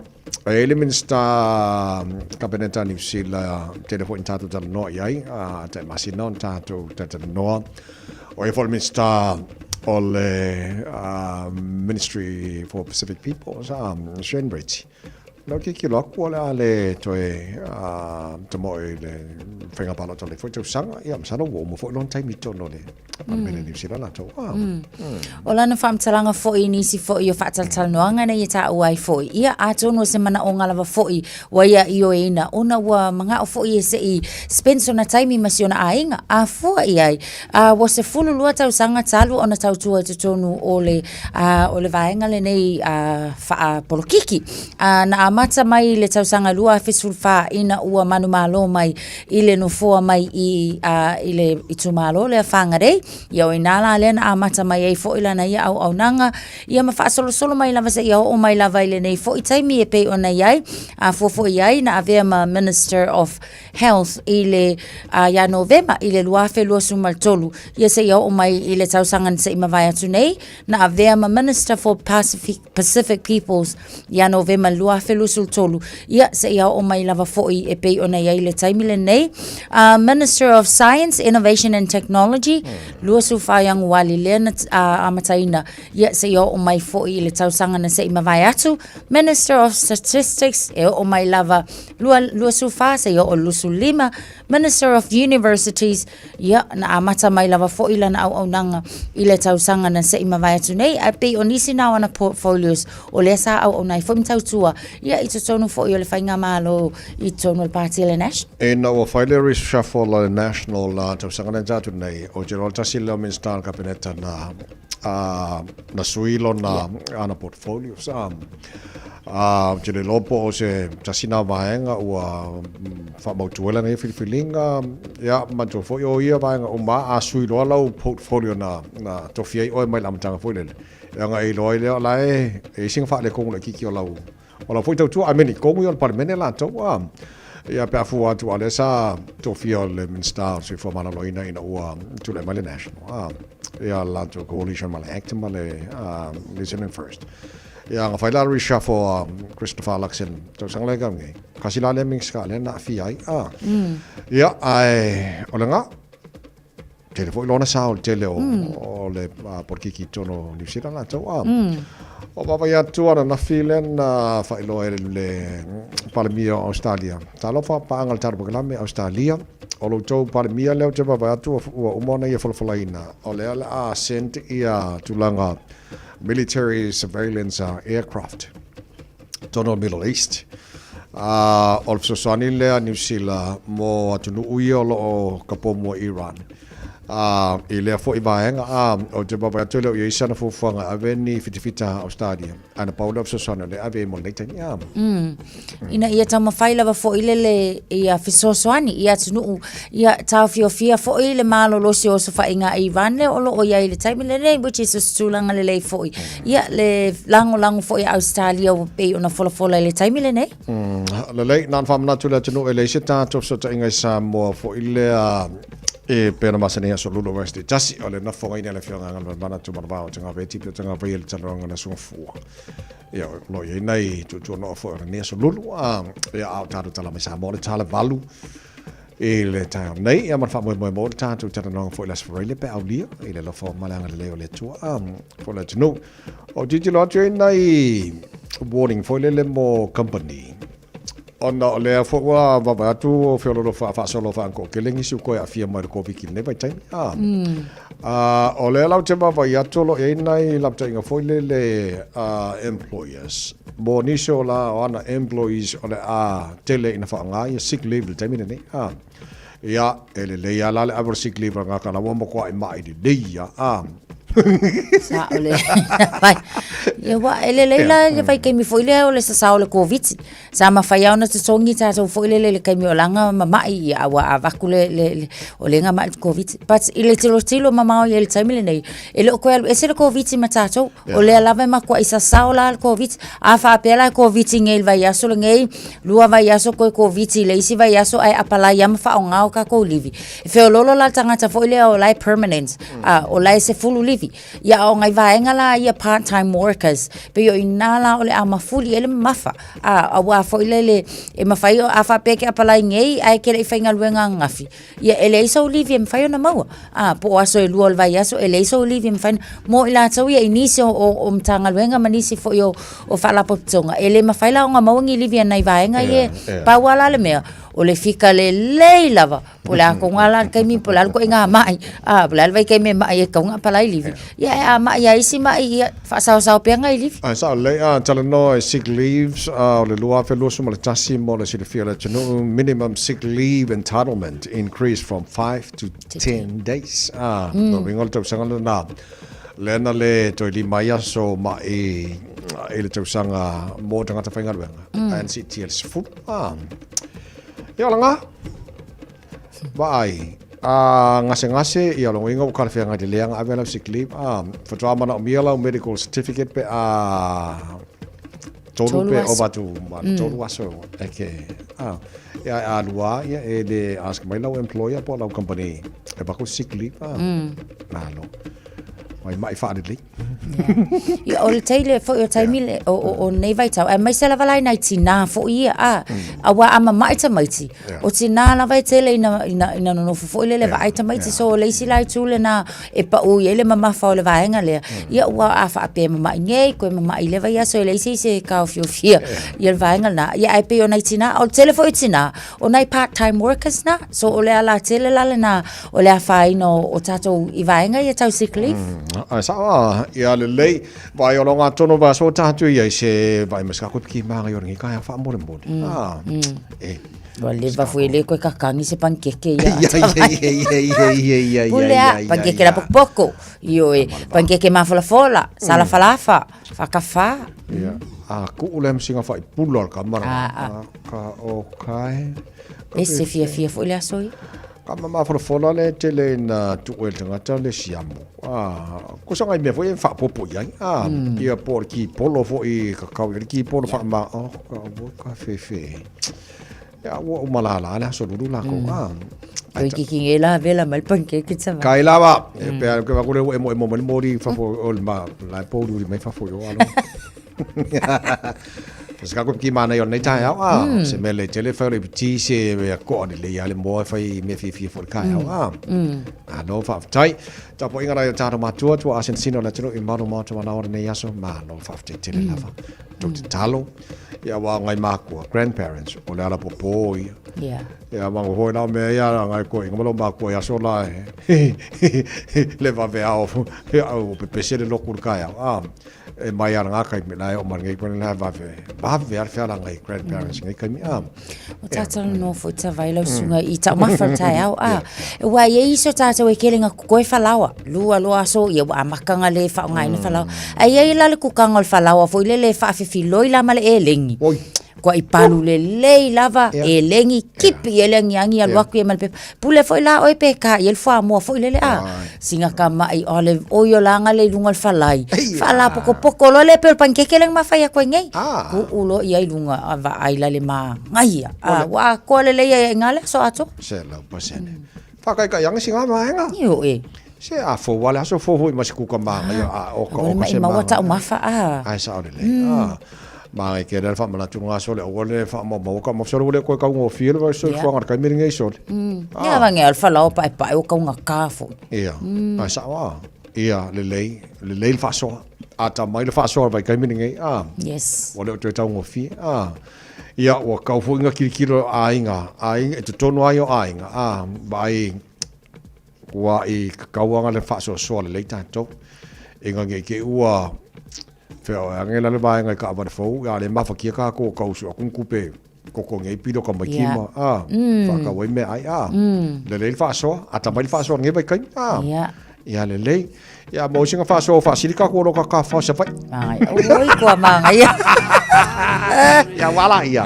e le Minista Kapeneta New Zealand tele fo in tātou talanoa i ai a te masina on tātou talanoa. O e fo le Minista o le Ministry for Pacific People, sa Shane Reti. Lau ke kilo aku o le a le toe tamoe i le whainga pālota le foi tausaga, ia masalo ua uma foi lona taimi tonu o le Palemene Niu Sila latou. O lana faamatalaga foi i nisi foi o faatalatalanoaga ina ia taua ai foi, ia atonu o se manaoga lava foi ua ia ioeina ona ua manao foi e se i spend sona taimi ma si ona aiga, a fua i ai, a ua 12 tausaga talu ona tautua i totonu o le, a, o le vaega lenei a, faapolokiki. A, na amata mai i le tausaga 2014 ina ua manumalo mai i le nofoa mai i, a, i le itumalo lea Whangarei, ia o inā la lea na amata mai ai foi lana ia auaunaga, ia ma faasolosolo mai lava seia oo mai lava i lenei foi taimi e pei ona i ai, a fua foi i ai na avea ma Minister of Health i le uh, ia Novema i le 2023, ia seia oo mai i le tausaga na se i mavae atu nei, na avea ma Minister for Pacific, Pacific Peoples ia Novema 2023, ia seia oo mai lava foi e pei ona i ai le taimi lenei. Uh, Minister of Science, Innovation and Technology, 24 Ianuari lea na uh, amataina, ia seia oo mai foi i le tausaga na se i mavae atu. Minister of Statistics, e oo mai lava 24 seia oo 25. Minister of Universities, ia, na amata mai lava foi lana auaunaga i le tausaga na se i mavae atu nei, ae pei o nisi na o ana portfolios o lea sa auauna ai foi ma tautua, ia, i totonu foi o le faigamalo i totonu o le Pāti a le National. Ina ua fai le reshuffle a le National la tausaga na tea atu nei, o te roa tasi lea o Minista o le Kapeneta na, a, na sui lona ana portfolios. A, Ā, ou te le iloa po o se tasi nā vaega ua faamautu ai lana ia filifiliga, ia, manatua foi o ia vaega uma a sui loa lau portfolio na, na tofi ai oe mai le amataga foi lele, e aga e iloa ai lea o la e, e i ai sina faaletonu laitiiti o lau, o lau foi tautua, I mean, i totonu ia o le Palemene latou, a, ia pe a fua atu, a o lea sa tofia le Minisita o le Soifua Maloloina ina ua tulai mai le National, a, ia le latou coalition ma le Act ma le New Zealand First. Ia, na fai la reshuffle a Christopher Luxon tausaga lea kau nei. Kasi la lea Minista lea na aafia ai. Ah. Ia, ae o lena. tele foi lona sao le tele o, mm. o le uh, polokiki i totonu o Niu Sila latou a. Mm. O vaavaai atu ananafi lea na faailoa e le Palemia o Australia. Talofa paaga le tatou polokalame Australia. O lo outou Palemia lea ou te vaavaai atu ua uma ona ia folafolaina. O lea o le a send ia tulaga military surveillance aircraft totonu o Middle East. Uh, o le fesoasoani lea a Niu Sila mo atunuu ia o lo o kapomu a Iran. Uh, I lea foi vaega, uh, ou te vaavaai atu e le o i ai sana fuafuaga e ave ni fitafita a Australia. Ae na pau lea o fesoasoani o lea e ave ai mo lenei taimi. Uh. Mm. Ina ia taumafai lava foi le le ia fesoasoani i atunuu ia taofiofia foi le malolosi o osofaiga a Iran lea o lo o i ai i le taimi lenei, which is se tulaga lelei foi. Ia le lagolago foi a Ausetalia ua pei ona folafola i le taimi lenei. Mm, lelei, na ona faamanatu i le atunuu e leai se tatou fesootaiga i Samoa foi lea e pei ona masani aso lulu o se tasi o le nofogaina e le Afioga Galumalemana Tumanavao o Tagava Etipi o Tagava ia le talanoaga na Sugafua. Ia, o lo o i ai nai tuutuanoa foi o lenei aso lulu, a, ia, a o tatou tala mai Samoa le tala valu i le taeao nei, ia ma le faamoemoe mo le tatou talanoaga foi i le Aso Faraile pe aulia i le alofa ma le agalelei o le Atua, a, foi le atunuu. O tilotilo atu ai nai warning foi lele mo company, ona o lea foi ua vaavaai atu o feololo faasolo faaankookele nisi ua toe aafia mai i le Koviti i lenei vaitaimi. A, mm. a, o lea la ou te vaavaai atu o lo o i ai nai lapataiga foi lele uh, employers mo nisi o la o ana employees o le a tele ina faaaoga ia sick leave i le taimi lenei. A, ia, e lelei lava la le ave o le sick leave a gata la ua matuai ma'i lelei ia. A, Sa o le vai. Ia ua e lelei la le vaitaimi foi lea o le sasao o le Koviti. Sa mafai lava ona totogi tatou foi lele i le taimi o laga mama'i ia a ua avatu le, le, le o lea na ma'i le Koviti. But i le tilotilo mamao i ai i le taimi lenei, e le o toe alu ese le Koviti ma tatou. O lea lava e matuai sasao la le Koviti. A faapea la e Koviti nei i le vaiaso lenei, lua vaiaso toe Koviti i le isi vaiaso ae apalai lava ma faaaoga o tatou livi. E feoloolo la le tagata foi lea o la e permanent, a, o la e sefulu livi. Ia a o nai vaega la ia part time workers, pei o i ina la o le a mafuli ai le mamafa. A, aua foi lele e mafai, a faapea e te apalai nei ae e te le i faigaluega ananafi, Ia, e leai sou livi e mafai ona maua. A, po o aso e lua o le vaiaso, e leai sou livi e mafai ona... Mo i latou ia i nisi o, o, o Matagaluega ma nisi foi o, o Faalapotopotoga, e le mafai la ona maua ni livi a nai vaega ia. Yeah, yeah. Pau lava la le mea, o le fika lelei lava, po o le a koga la le taimi, po o le a le ituaiga ma'i, a, po o le a le vaitaimi e ma'i ai, e tatau ona apalai livi. Ia, e a ma'i lava i isi ma'i, ia, faasaosao pea nai livi. Ae sao lelei, a talanoa i sick leaves, a o le 2021 mo le silafia o le atunuu, minimum sick leave entitlement increased from 5 to 10 days. A, mm. lona uiga o le tausaga lena, lea na le toe lima ai aso ma'i i le tausaga mo tagata faigaluega. Mm. Ae na siitia i le 10. A, ia o laga. Vaai, a gasegase, ia lona uiga ua talafeagai le leaga ave lau sick leave, a faatoa manaomia lau medical certificate pe a tolu pe ova atu ma le tolu aso e ke a ia a lua ia e le ask mai lau employer po o lau company e avatu sick leave a malo mai ma'i faalelei. Ia, o le teile foi o taimi le, o, o, o nei vaitau, aemaise lava la i nai tinā foi ia, a, auā a mama'i tamaiti, o tinā lava e tele ina, ina, ina nonofo foi lele vaai tamaiti, so o le isi la itu lenā e pau i ai le mamafa o le vaega lea, ia ua a faapea e mama'i nei, toe mama'i i lea vaiaso, e leai se isi e taofiofia ia le vaega lenā. Ia ae pei o nai tinā, o le tele foi o tinā, O nai part time workers na, so o le ala tele la lena o le afaina o, o tatou i vaega ia tau sick leave. Mm, ai sao a, ia lelei, vai o longa tono va so tātou ia i se vai mas ka koe piki māngai o rangi kai a whaamore Mm, ah, mm. E. Ua leva foi le koe kakangi se pankeke ia. Ia, ia, ia, ia, ia, ia, ia, Pule a, pankeke la pokopoko. Ioe, pankeke mafolafola, salafalafa. Whakawhā. Ia. A kuʻu le msinga whai pula o le kamara. A, a. Ka o kai. E se fiafia foi le aso ia. Ka mama folafola le tele ina tuu e le tagata le siamo. A, ko sa ngai mea foi e faapopo i ai. A, mm. ia po o le kipolo foi ka kau i le kipolo yeah. whaama. Oh, ka o ka fefe. Ia, ua uma lala le aso lulu lākou. Mm. A, Koe ki ki nge la vela mai le pancake tsa va. Kai lava. E mm. pea ke va kule emo emo mai mori fafo o le ma la po uri mai fafo yo alo. Se ka ki mana i o nei tai au a. Se mele tele fai le piti se mea koa ni le ia le moa fai mea fiafia fo le kai au a. A no whaafetai. Tapuaiga nai o tātou matua, tua asinasina o le atunuu i malu maota manawa lenei aso, malo faafetai tele lava. Tou tatalo, ia wa ngai makua, grandparents, o le ala popo ia. Yeah. Ia mango hoi nao mea ia ngai koe, inga malo makua ia aso la e. Le vave ao, au pepese le loku le kai au. Ah, e mai ana ngā kaimi la e o mai ngai koe la vave vave ar whiala ngai grandparents ngai kaimi a. O tātou no fo ta vai lau sunga i ta mafa ta au a. Ua i iso tātou e kele ngā koe whalawa. Lua loa aso ia ua amakanga le wha ngai na whalawa. Ai ai la le kukanga o le whalawa fo i le le whaawhiwhi loi la ma le e lengi. Oi. Kua i palu le lei lava e lengi kipi e lengi angi alu aku e ma le pepa. Pule foi la oe pe ka i el wha foi lele a. Singa ka mai o le o i o langa le lunga le falai. Whala poko poko lo le pe o le pankeke le mawhai a koe ngei. Ku ulo i ai lunga a va ai la le ma ngai a. A wa koa le leia e ngale so ato. Se lau pasene. Whakai ka ianga singa maenga. Io e. Se a fo wale aso fo hui ma se kuka maanga ia a oka oka se maanga. Maua tau mafa a. Ai sa ole le. A. Maanga ke le fa mana tu ngā sole o le fa mo mo ka mo sole le koe kau ngō fie le vai sole fuanga kai mere ngei sole. Ia vange al fa lao pae pae o kau ngā kā fo. Ia. Ai sa wa. Ia le lei le lei le faasoa. A ta mai le faasoa vai kai mere ngei a. Yes. O le o toe tau ngō fie a. Ia ua kau foi ngā kilikilo aiga aiga e totonu ai o aiga a vai ua i kakauanga le faasoasoa lelei tatou e gage i ke ua feaoeage la le vaega i kaavale fou a le mafakia kākou o kausu aku kupe koko ngei pilo ka mai kima a whaakau ai mea ai a lelei le faasoa a tamai le faasoa ngei vai kai a ia lelei ia mo singa faasoa o faasili kākou o lo ka ka whao sa vai Oi kua māngai. Ia wala ia.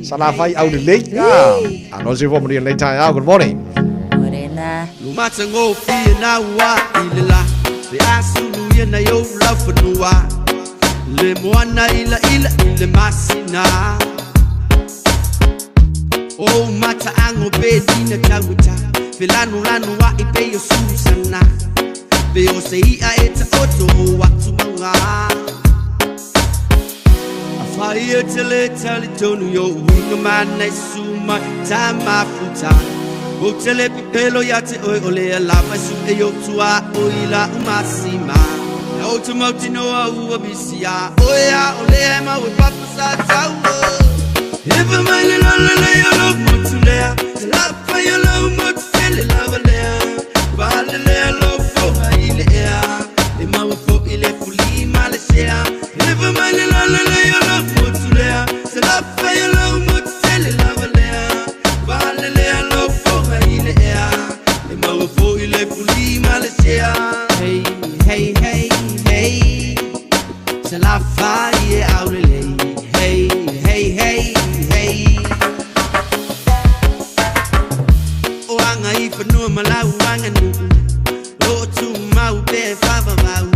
Sa la fai au lelei. A no se fo mo ni tai au. Good morning. Morena. Lumata ngō fia na ua i le la Le asulu ia na yo lau whanua Le moana ila ila i le masina O mata ango pe dina tauta Fe lanu lanu wa i pe o susana Pe o se ia e ta oto o atu manga A whai e te le tali tonu yo uinga mana i suma ta mafuta O te le pipelo ia te oi o le alava su e yo tua o ila umasima E o te mauti noa ua misia O ea o le e mau e papa sa taua Ewa mai le lola le yo lo motu lea Te lapa yo lo motu tele lava lea Vale lea lo foha i le ea E maua fo i le fuli ma le sea Ewa mai le lola le yo lo motu lea Te lapa yo lo motu tele lava lea Vale lea lo foha i le ea E maua fo i le fuli ma le sea Hey, hey, hey, hey Se la fai e aure lei Hey, hey, hey, hey O anga i whanua malau anga nuu O tu mau pe whawawau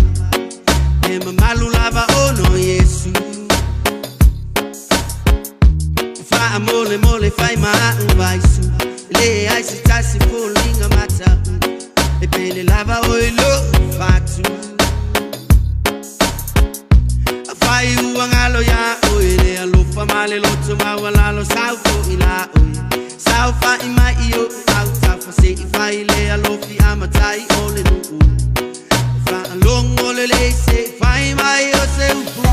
E mamalu lava ono Yesu Wha mole mole whai maa vaisu Le ai se tasi fōlinga mata E pele lava o i lo whatu Whai ua ngalo ya oe le alofa ma le loto maua lalo sau fo i la oe Sau fa i mai i o au tafa se i whai le alofi a matai o le nuu Wha alongo le le se whai mai o se upu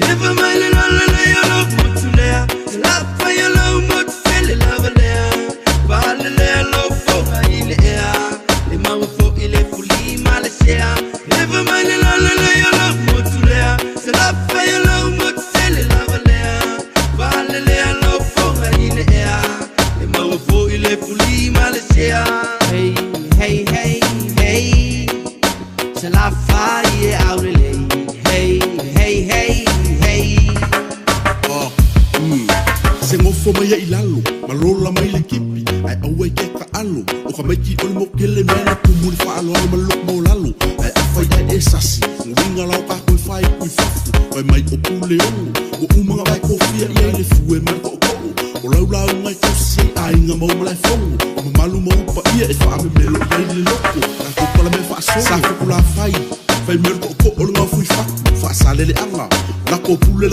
Ewa mai le lola le o lo motu lea Te lapa i o lo motu tele lava lea Vale lea lo foha i le ea E maua fo i le fuli ma le sea Ewa mai le lola le o lo motu lea Te lapa i o lo motu tele lava lea Vale lea lo foha i le ea E maua fo i le fuli ma le sea Hey, hey, hey, hey Se la fai e aure lei Hey, hey, hey, hey Se ngofo mai i lalo, ma lola mai le kipi, ai aua i ke ka alo, o ka maiki o le mokele mea na kumu le whaalo alo ma lok mau lalo, ai awhai ai e sasi, nguinga lau ka koe whai kui fafu, wai mai o pule ono, o umanga vai kofia i ai le fue ma le ko'oko'o, o lau lau ngai tausi ai ainga mau malai fongo, o mamalu mau pa ia e whaame melo i ai le loko, ka kopala me whaasolo, sa fuku la whai, whai mea le ko'oko'o le ngau fui faku, whaasalele anga, lako pule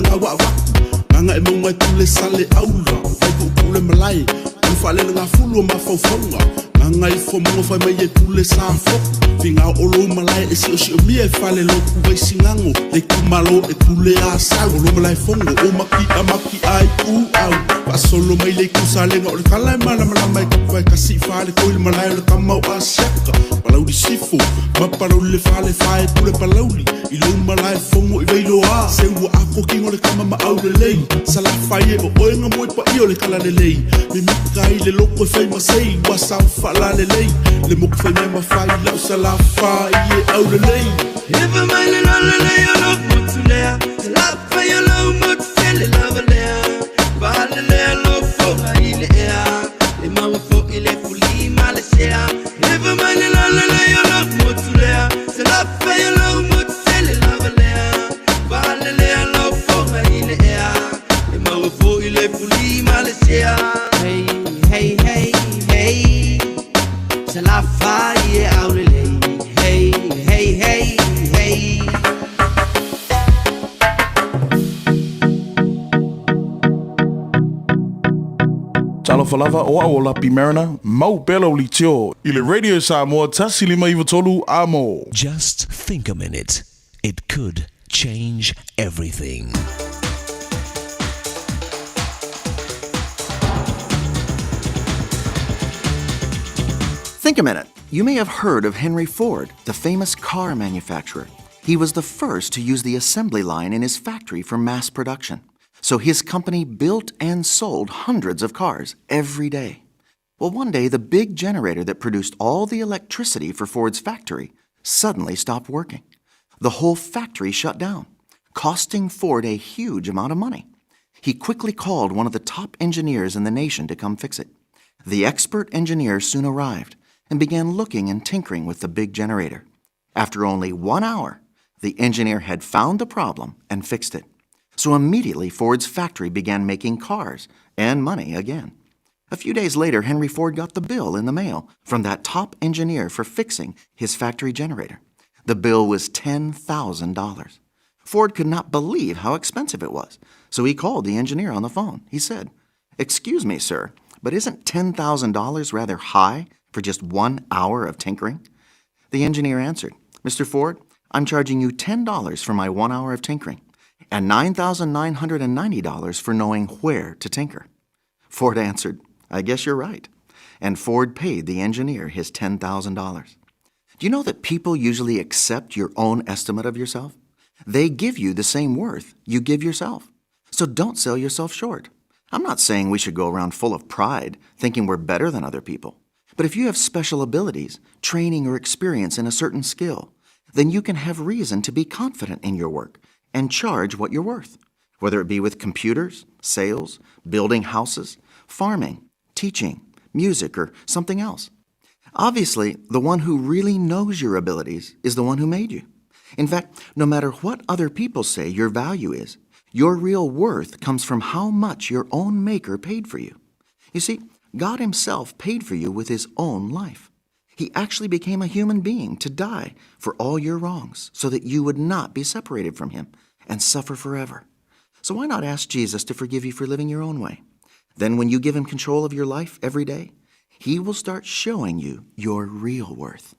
pule Saleaula Vaikuukuu le malae O le faalelegafulu o mafaufauga Gagaifomauga fai mai e pule Safotu Figao o lou malae e siosiomia e falelotu Vaisigano le itumalo e pule Asau O lo malaefono o Maki'a Maki'a Ituau Faasolo mai le itu Salega o le tala e malamalama e tapuai kasi i Falekoi le malae o le tama o Asiata Palauli Sifo ma Palauli le Falefa e pule Palauli i lou malaefono i Vailoa Se ua ako kino le tama ma Aulelei Salafai e o oe nga moe paia o le talalelei Mimita ai le loko e fai ma sei ua sao faalalelei Le moku fai mea ma fai lau Salafai e Aulelei Ewa mai le lalelei o lou motu lea Salafai o lou motu tele lava lea Faalelea lou foga i le ea E maua foi le fuli ma le sea Ewa mai le lalelei o lou motu lea Salafai o lou motu tele lava lea Faalelea lou foga i le ea E maua foi le fuli ma le sea Hey, hey, hey, hey Salafai e Aulelei Hey, hey, hey, hey Talofa lava, o au o Lapi Mariner, mau pea lau litio i le Radio Samoa 1593 amo. Just think a minute, it could change everything. Think a minute. You may have heard of Henry Ford, the famous car manufacturer. He was the first to use the assembly line in his factory for mass production. So his company built and sold hundreds of cars every day. Well, one day, the big generator that produced all the electricity for Ford's factory suddenly stopped working. The whole factory shut down, costing Ford a huge amount of money. He quickly called one of the top engineers in the nation to come fix it. The expert engineer soon arrived and began looking and tinkering with the big generator. After only one hour, the engineer had found the problem and fixed it. So immediately, Ford's factory began making cars and money again. A few days later, Henry Ford got the bill in the mail from that top engineer for fixing his factory generator. The bill was $10,000. Ford could not believe how expensive it was, so he called the engineer on the phone. He said, Excuse me, sir, but isn't $10,000 rather high for just one hour of tinkering? The engineer answered, Mr. Ford, I'm charging you $10 for my one hour of tinkering and $9,990 for knowing where to tinker. Ford answered, I guess you're right. And Ford paid the engineer his $10,000. Do you know that people usually accept your own estimate of yourself? They give you the same worth you give yourself. So don't sell yourself short. I'm not saying we should go around full of pride, thinking we're better than other people. But if you have special abilities, training, or experience in a certain skill, then you can have reason to be confident in your work and charge what you're worth, whether it be with computers, sales, building houses, farming, teaching, music, or something else. Obviously, the one who really knows your abilities is the one who made you. In fact, no matter what other people say your value is, your real worth comes from how much your own maker paid for you. You see, God Himself paid for you with His own life. He actually became a human being to die for all your wrongs so that you would not be separated from Him and suffer forever. So why not ask Jesus to forgive you for living your own way? Then, when you give Him control of your life every day, He will start showing you your real worth.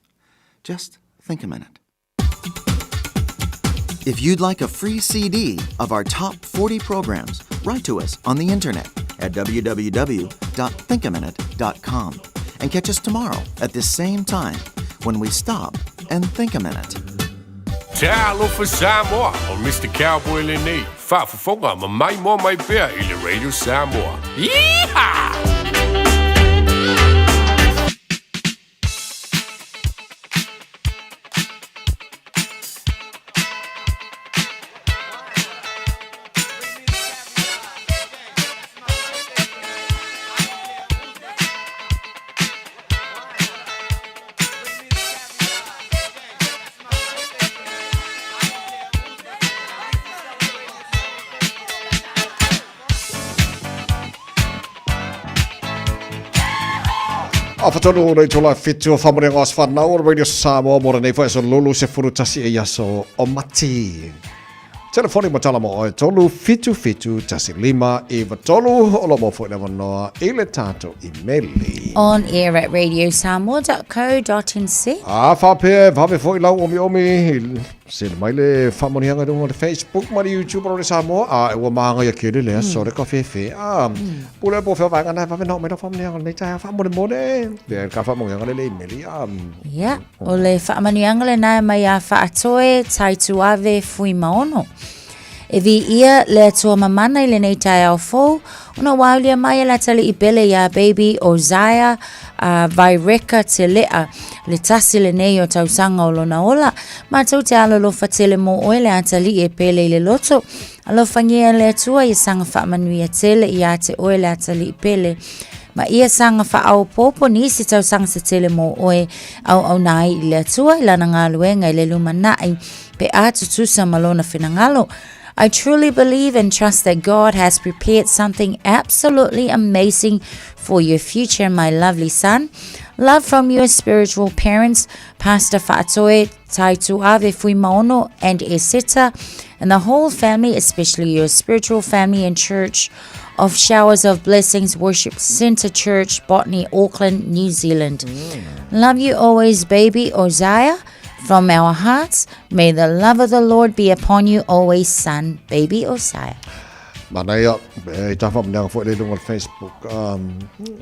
Just think a minute. If you'd like a free CD of our top 40 programs, write to us on the internet at www.thinkaminute.com and catch us tomorrow at this same time when we stop and think a minute. Talofa Samoa o Mr. Cowboy lenei, faafofoga ma maimoa mai pea i le Radio Samoa. Yeehaw! Afatonu nei tola fitu o whamone ngā whanau o Radio Samoa mō nei whaeso lulu se furu tasi e iaso o mati. Telefoni ma tala mo oe 377 15 93 o lo mo foi le avanoa i le tātou imeli. On air at radiosamoa.co.nz. A whapea e vave foi lau omi omi send mai le whaamonianga i runga o le Facebook ma le YouTube o le Samoa a e ua maangaia kele lea mm. sore ka whewhe a mm. pule po whea vaenga na vave nao mai lau whaamonianga nei taea whaamonemone le ka whaamonianga le le imeli a Yeah. O le faamanuiaga lena mai a Faatoe Taituave Fuimaono. E viia le Atua mamana i lenei taeao fou, ona ua aulia mai e le atalii pele iā Baby Oziah a Vaireka Telea, le tasi lenei o tausaga o lona ola. Matou te alolofa tele mō oe le atalii e pele i le loto. Alofagia e le Atua ia saga faamanuia tele iā te oe le atalii pele. Ma ia saga faaopoopo nisi tausaga se tele mō oe auauna ai i le Atua i lana galuega i le lumanai pe a tutusa ma lona finagalo. I truly believe and trust that God has prepared something absolutely amazing for your future, my lovely son. Love from your spiritual parents, Pastor Faatoe Taituave Fuimaono and Eseta, and the whole family, especially your spiritual family and church of Showers of Blessings Worship Center Church, Botany, Auckland, New Zealand. Love you always, baby Oziah. From our hearts, may the love of the Lord be upon you always, son, baby Osiah. Manaia, e tā whaamanianga foi le lunga o le Facebook.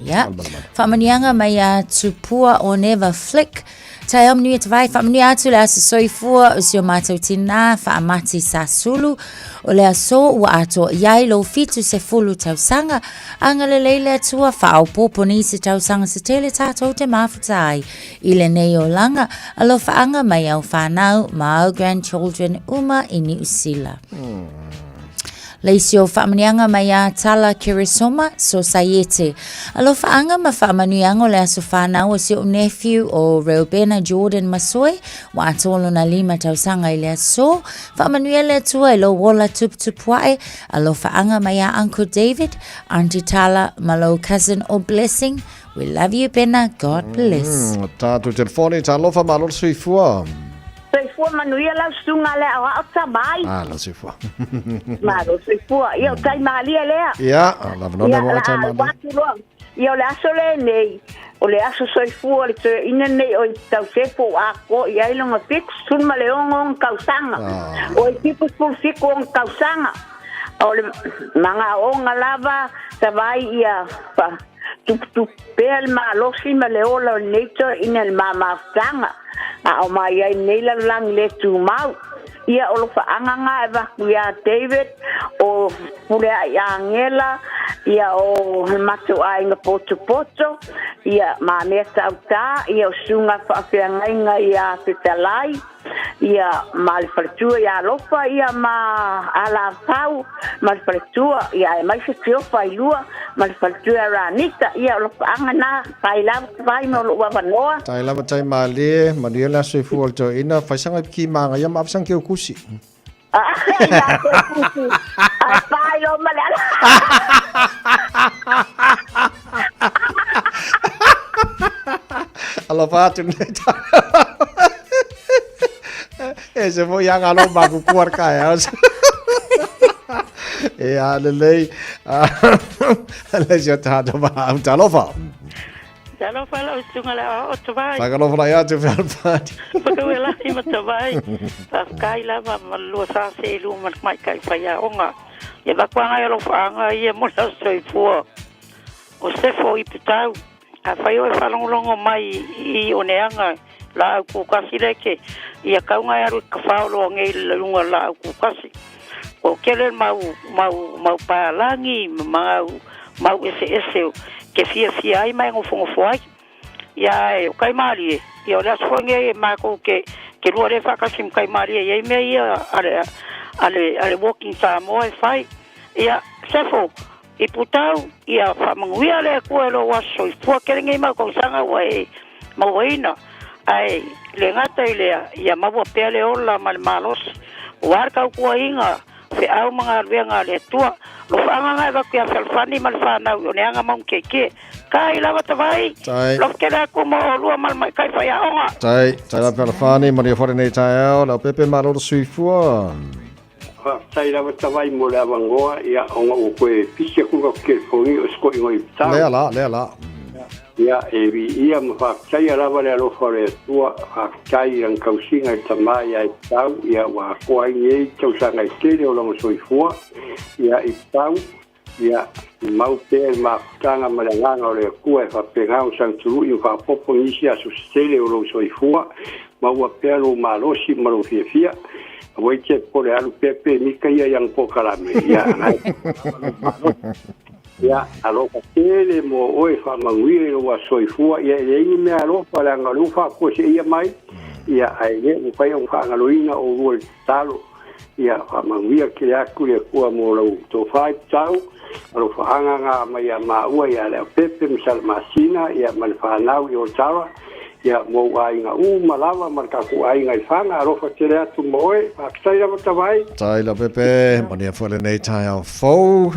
Yeah. Whaamanianga mai a Tupua o Neva Flick. Tae au manuia te vai, whaamanuia atu le aso soifua o si o mātou tinā, whaamati Sasulu. O le aso ua atoa i ai lou 70 tausaga, agalelei le Atua, faaopoopo nisi tausaga se tele tātou te mafuta ai i lenei olaga, alofaaga mai au whanau ma au grandchildren uma i Niu Sila. Le isi o faamanuiaga mai a Tala Keresoma Sosaiete. Alofaaga ma faamanuiaga o le aso whanau o si o'u nephew o Reubena Jordan Masoe, ua atoa lona 5 tausaga i le aso. Faamanuia le Atua i lou ola tuputupu ae, alofaaga mai a Uncle David, Auntie Tala ma lou cousin o Blessing. We love you Bena, God bless. Tātou telefoni, talofa, malo le soifua. Soifua manuia lau susuga le aoao tama ai. Ah, lau soifua. Malo soifua. Ia o tai malie lea. Ia, lava nona mo tai malie. Ia o le aso lenei, o le aso soifua le toeaina nei o i Tausefo ua atoa i ai lona 76 ona tausaga. O i 77 ona tausaga. O le magaoga lava tavai ia fa tuputupu pea le malosi ma le ola o lenei toeaina i le mamafutaga a o mai ai lenei lalolagi le tumau. Ia o lofaaga na e avatu iā David, o Puleaʻi Agela, ia o le matou aiga potopoto, ia ma mea tautā, ia o susuga faafeagaiga iā Fetalai, ia ma le faletua ia Alofa, ia ma Alafau ma le faletua, ia aemaise Tiofa i lua ma le faletua ia Ranita, ia o lofaaga na, tai lava te vai ma o lou avanoa. Tai lava tai malie, manuia le aso soifua o le toeaina, fai sanga i ki māngaia ma ave sanga ki au kusi. Ia te kusi, ai pai lo ma le ala. Alofa atu nei tā. E se foi anga lo ma ku kuar ka e as. E a lelei. Le sia tātou ma au talofa. Talofa lau susuga le aoao tavai. Whakalofa lai atu whalapati. Whakawelahi ma tavai. Whakakai lava ma lua sa se lua ma mai kai whaiaonga. Ia vakuanga i alofaanga ia mo le soifua. O Sefo i Putau. Afai oe faalogologo mai i Oneaga laau kukasi leke, ia kauga e alu i ka faoloa ngei le luga laau kukasi. Ua kele mau mau mau paealagi ma mau mau eseese ke fiafia ai ma e gofogofo ai. Ia ae o kai malie, ia o le aso foi ngei e makou ke ke lua le faakasi ma kai malie i ai mea ia a le a le a le Walking Samoa e fai. Ia, Sefo, I putau, ia faamanuia le Atua i lou aso soifua kele nei mau tausaga ua e mauaina, ae le gata i lea, ia maua pea le ola ma le malosi, ua le tautuaina feau ma galuega a le Atua. Lofaaga na e avatu ia Fealofani ma le fanau i Oneaga Maunukiekie. Tai lava tavai, Tai. lofu tele atu mo olua ma le maikai faiaoga. Tai, tai lava Fealofani, manuia foi lenei taeao, Leaupepe, malo le soifua. faafetai lava Tavai mo le avanoa, ia, ona ua toe pisi atu lau telefoni o si toeaina i Pitau. Lea la, lea la. Ia, e viia ma faafetaia lava le alofa o le Atua, faafetai i lana tausiga i le tama ia Epitau, ia, ua atoa ai nei tausaga e tele o lona soifua, ia, Epitau, ia, mau pea le mafutaga ma le agaga o le Atua e faapena ona sagitului ma faaopoopo nisi aso se tele o lou soifua, maua pea lou malosi ma lou fiafia. Aua e te popole alu pea pe mika ia i ana polokalame, ia, Ia, alofa tele mo oe, faamanuia i lou aso soifua. Ia, e leai ni mea alofa, leaga o lea ua faafuaseia mai, ia, ae le mafai ona faagaloina oulua i le tatalo. Ia, faamanuia tele atu le Atua mo lau tofa i Pitau, alofaaga na mai ia maua ia Leaupepe ma Salamasina, ia, ma le fanau i Otawa, ia, mo ou aiga uma lava ma le tatou aiga i Faga. Alofa tele atu mo oe. Faafetai lava Tavai. Faafetai Leaupepe, manuia foi lenei taeao fou.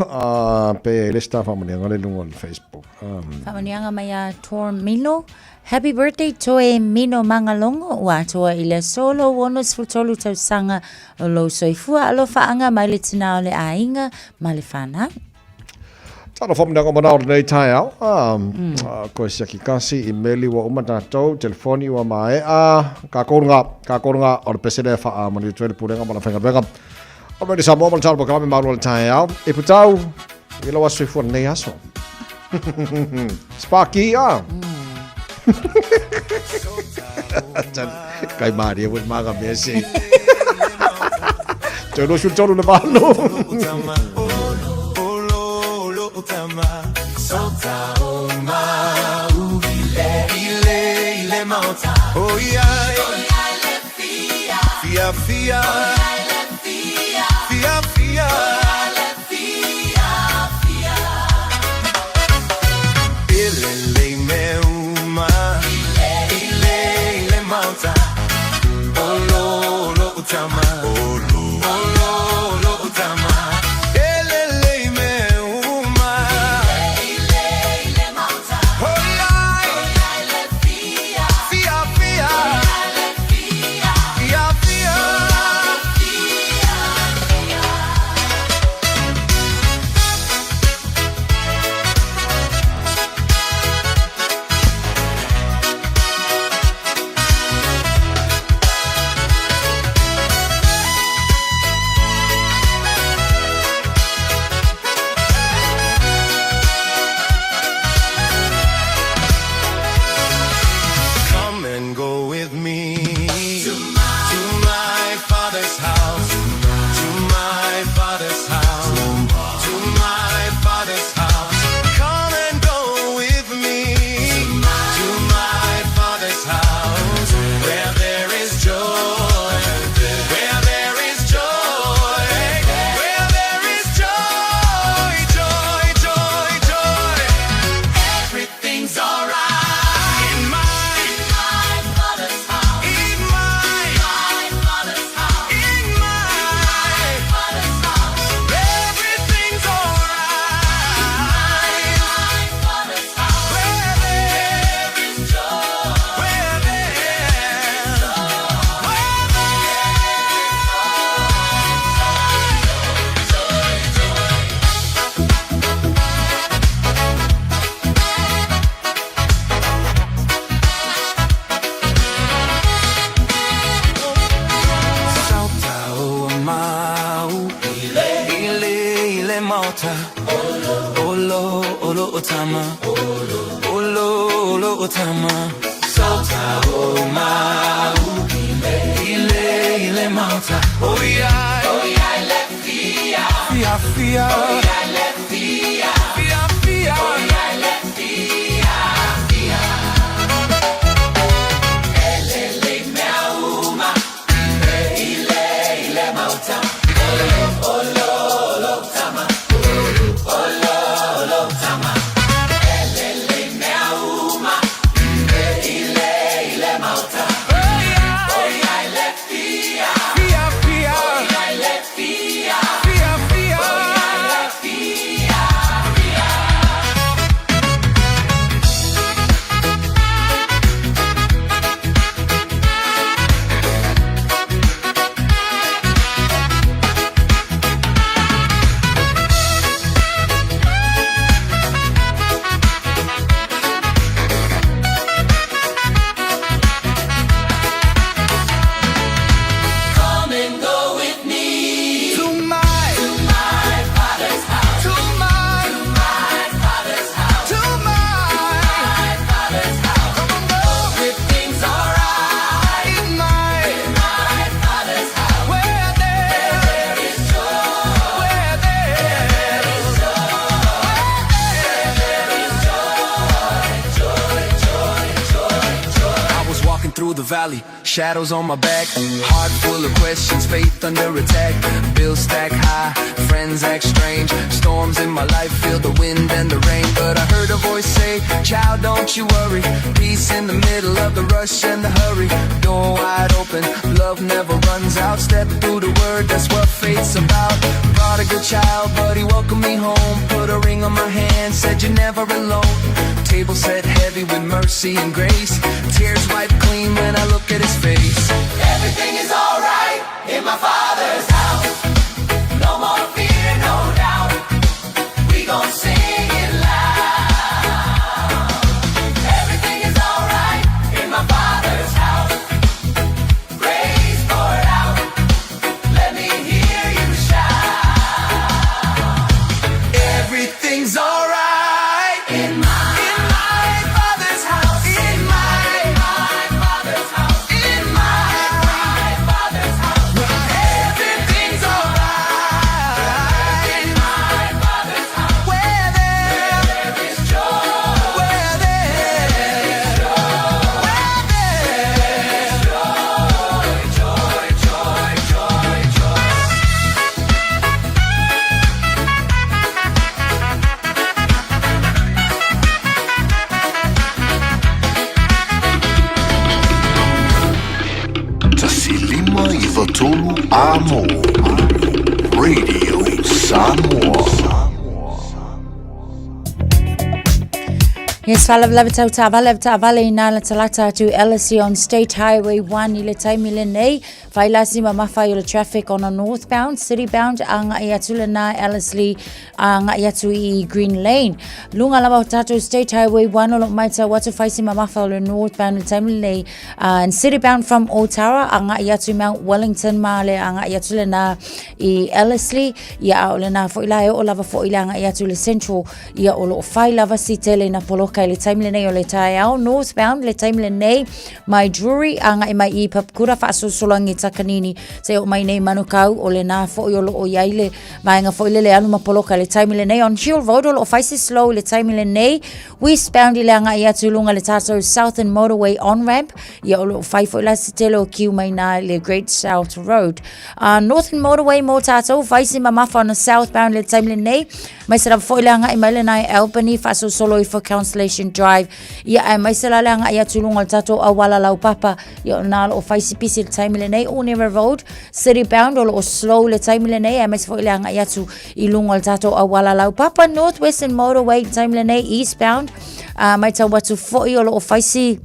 Pe i ai le isi ta faamanuiaga le luga o le Facebook. Faamanuiaga mai ia Tor Mino. Happy birthday Toe Mino Magalongo ua atoa i le aso lou 63 tausaga o lou soifua alofaaga mai le tina o le aiga ma le whanau. Talo whamunanga o manao lenei taeao. Koe siaki kasi, i meli ua uma tātou, telefoni ua maea, ka korunga, ka korunga, o le pese lea wha a manu tue le pulenga ma la whainga O Radio Samoa ma le talo pokalame malu o le taeao. E putau, i lau aso soifua lenei aso. Sparky, ah. Kai mārie wei maga mea se. Toe 23 le valo. Fia fia Fia fia Come and go with me To my, to my father's house To my father's house To my father's house Come and go with me To my father's house Where there is joy Where there is joy Where there is joy Joy, joy, joy Everything's alright In my, in my father's house In my, my father's house In my, father's house Everything's alright In my father's house Where there is joy Where there is joy Where there is joy, joy, joy. Fia fia Fia fia Fia fia Fia fia the valley, shadows on my back. Heart full of questions, faith under attack. Bills stack high, friends act strange. Storms in my life, feel the wind and the rain. But I heard a voice say, Child, don't you worry. Peace in the middle of the rush and the hurry. Door wide open, love never runs out. Step through the word, that's what faith's about. Prodigal child, but he welcomed me home. Put a ring on my hand, said you're never alone. Table set heavy with mercy and grace. Tears wiped clean when I look at his face. Everything is alright in my father's house. No more fear, no doubt. We gon' sing it loud. Everything is alright in my father's house. Grace poured out. Let me hear you shout. Everything's alright in my, in my father's house. In my, my father's house. In my, my father's house. Everything's alright in my father's house. Where there is joy. Where there is joy. Where there is joy, joy, joy, joy, joy. Tasilima i Vatolu Amo Radio Samoa. Yes, faalavelave tau taavale taavale i nā latalata atu Ellerslie on State Highway 1 i le taimi lenei. Whai lasi mamafa i o le traffic on a northbound, city bound, a ngai atu le nā Ellerslie, a ngai atu i Green Lane. Lunga lava o tātou State Highway 1 o lo mai tau atu whaisi mamafa o le northbound i le taimi lenei. And city bound from Otara, a ngai atu Mount Wellington ma le a ngai atu le nā i Ellerslie, ia a o le nā foi la e o lava foi le a ngai atu le Central Ia o loo fai lava si tele na poloka i le taimi lenei o le taeao northbound le taimi lenei mai Drury agai mai i Papakura faasolosologi Takanini se oo mai nei Manukau o lena foi o loo iai le vaega foi lele alu ma poloka i le taimi lenei on Hill Road o loo fai si slow i le taimi lenei westbound i le agai atu i luga le tatou Southern Motorway on ramp ia o loo fai foi la si tele o kiu mai na le Great South Road Northern Motorway mo tatou fai si mamafa on the southbound le taimi lenei Mai se lava foi le agai mai lena i Albany, faasolosolo ifo Constellation Drive. Ia ae mai se la le agai atu luga o le tatou auala laupapa. Ia o na o lo o fai si pisi le taimi lenei, Onera Road, city bound o lo o slow le taimi lenei, ae mai se foi le agai atu i luga o le tatou auala laupapa, North Western Motorway le taimi lenei, eastbound. Uh, mai tau atu foi o lo o fai si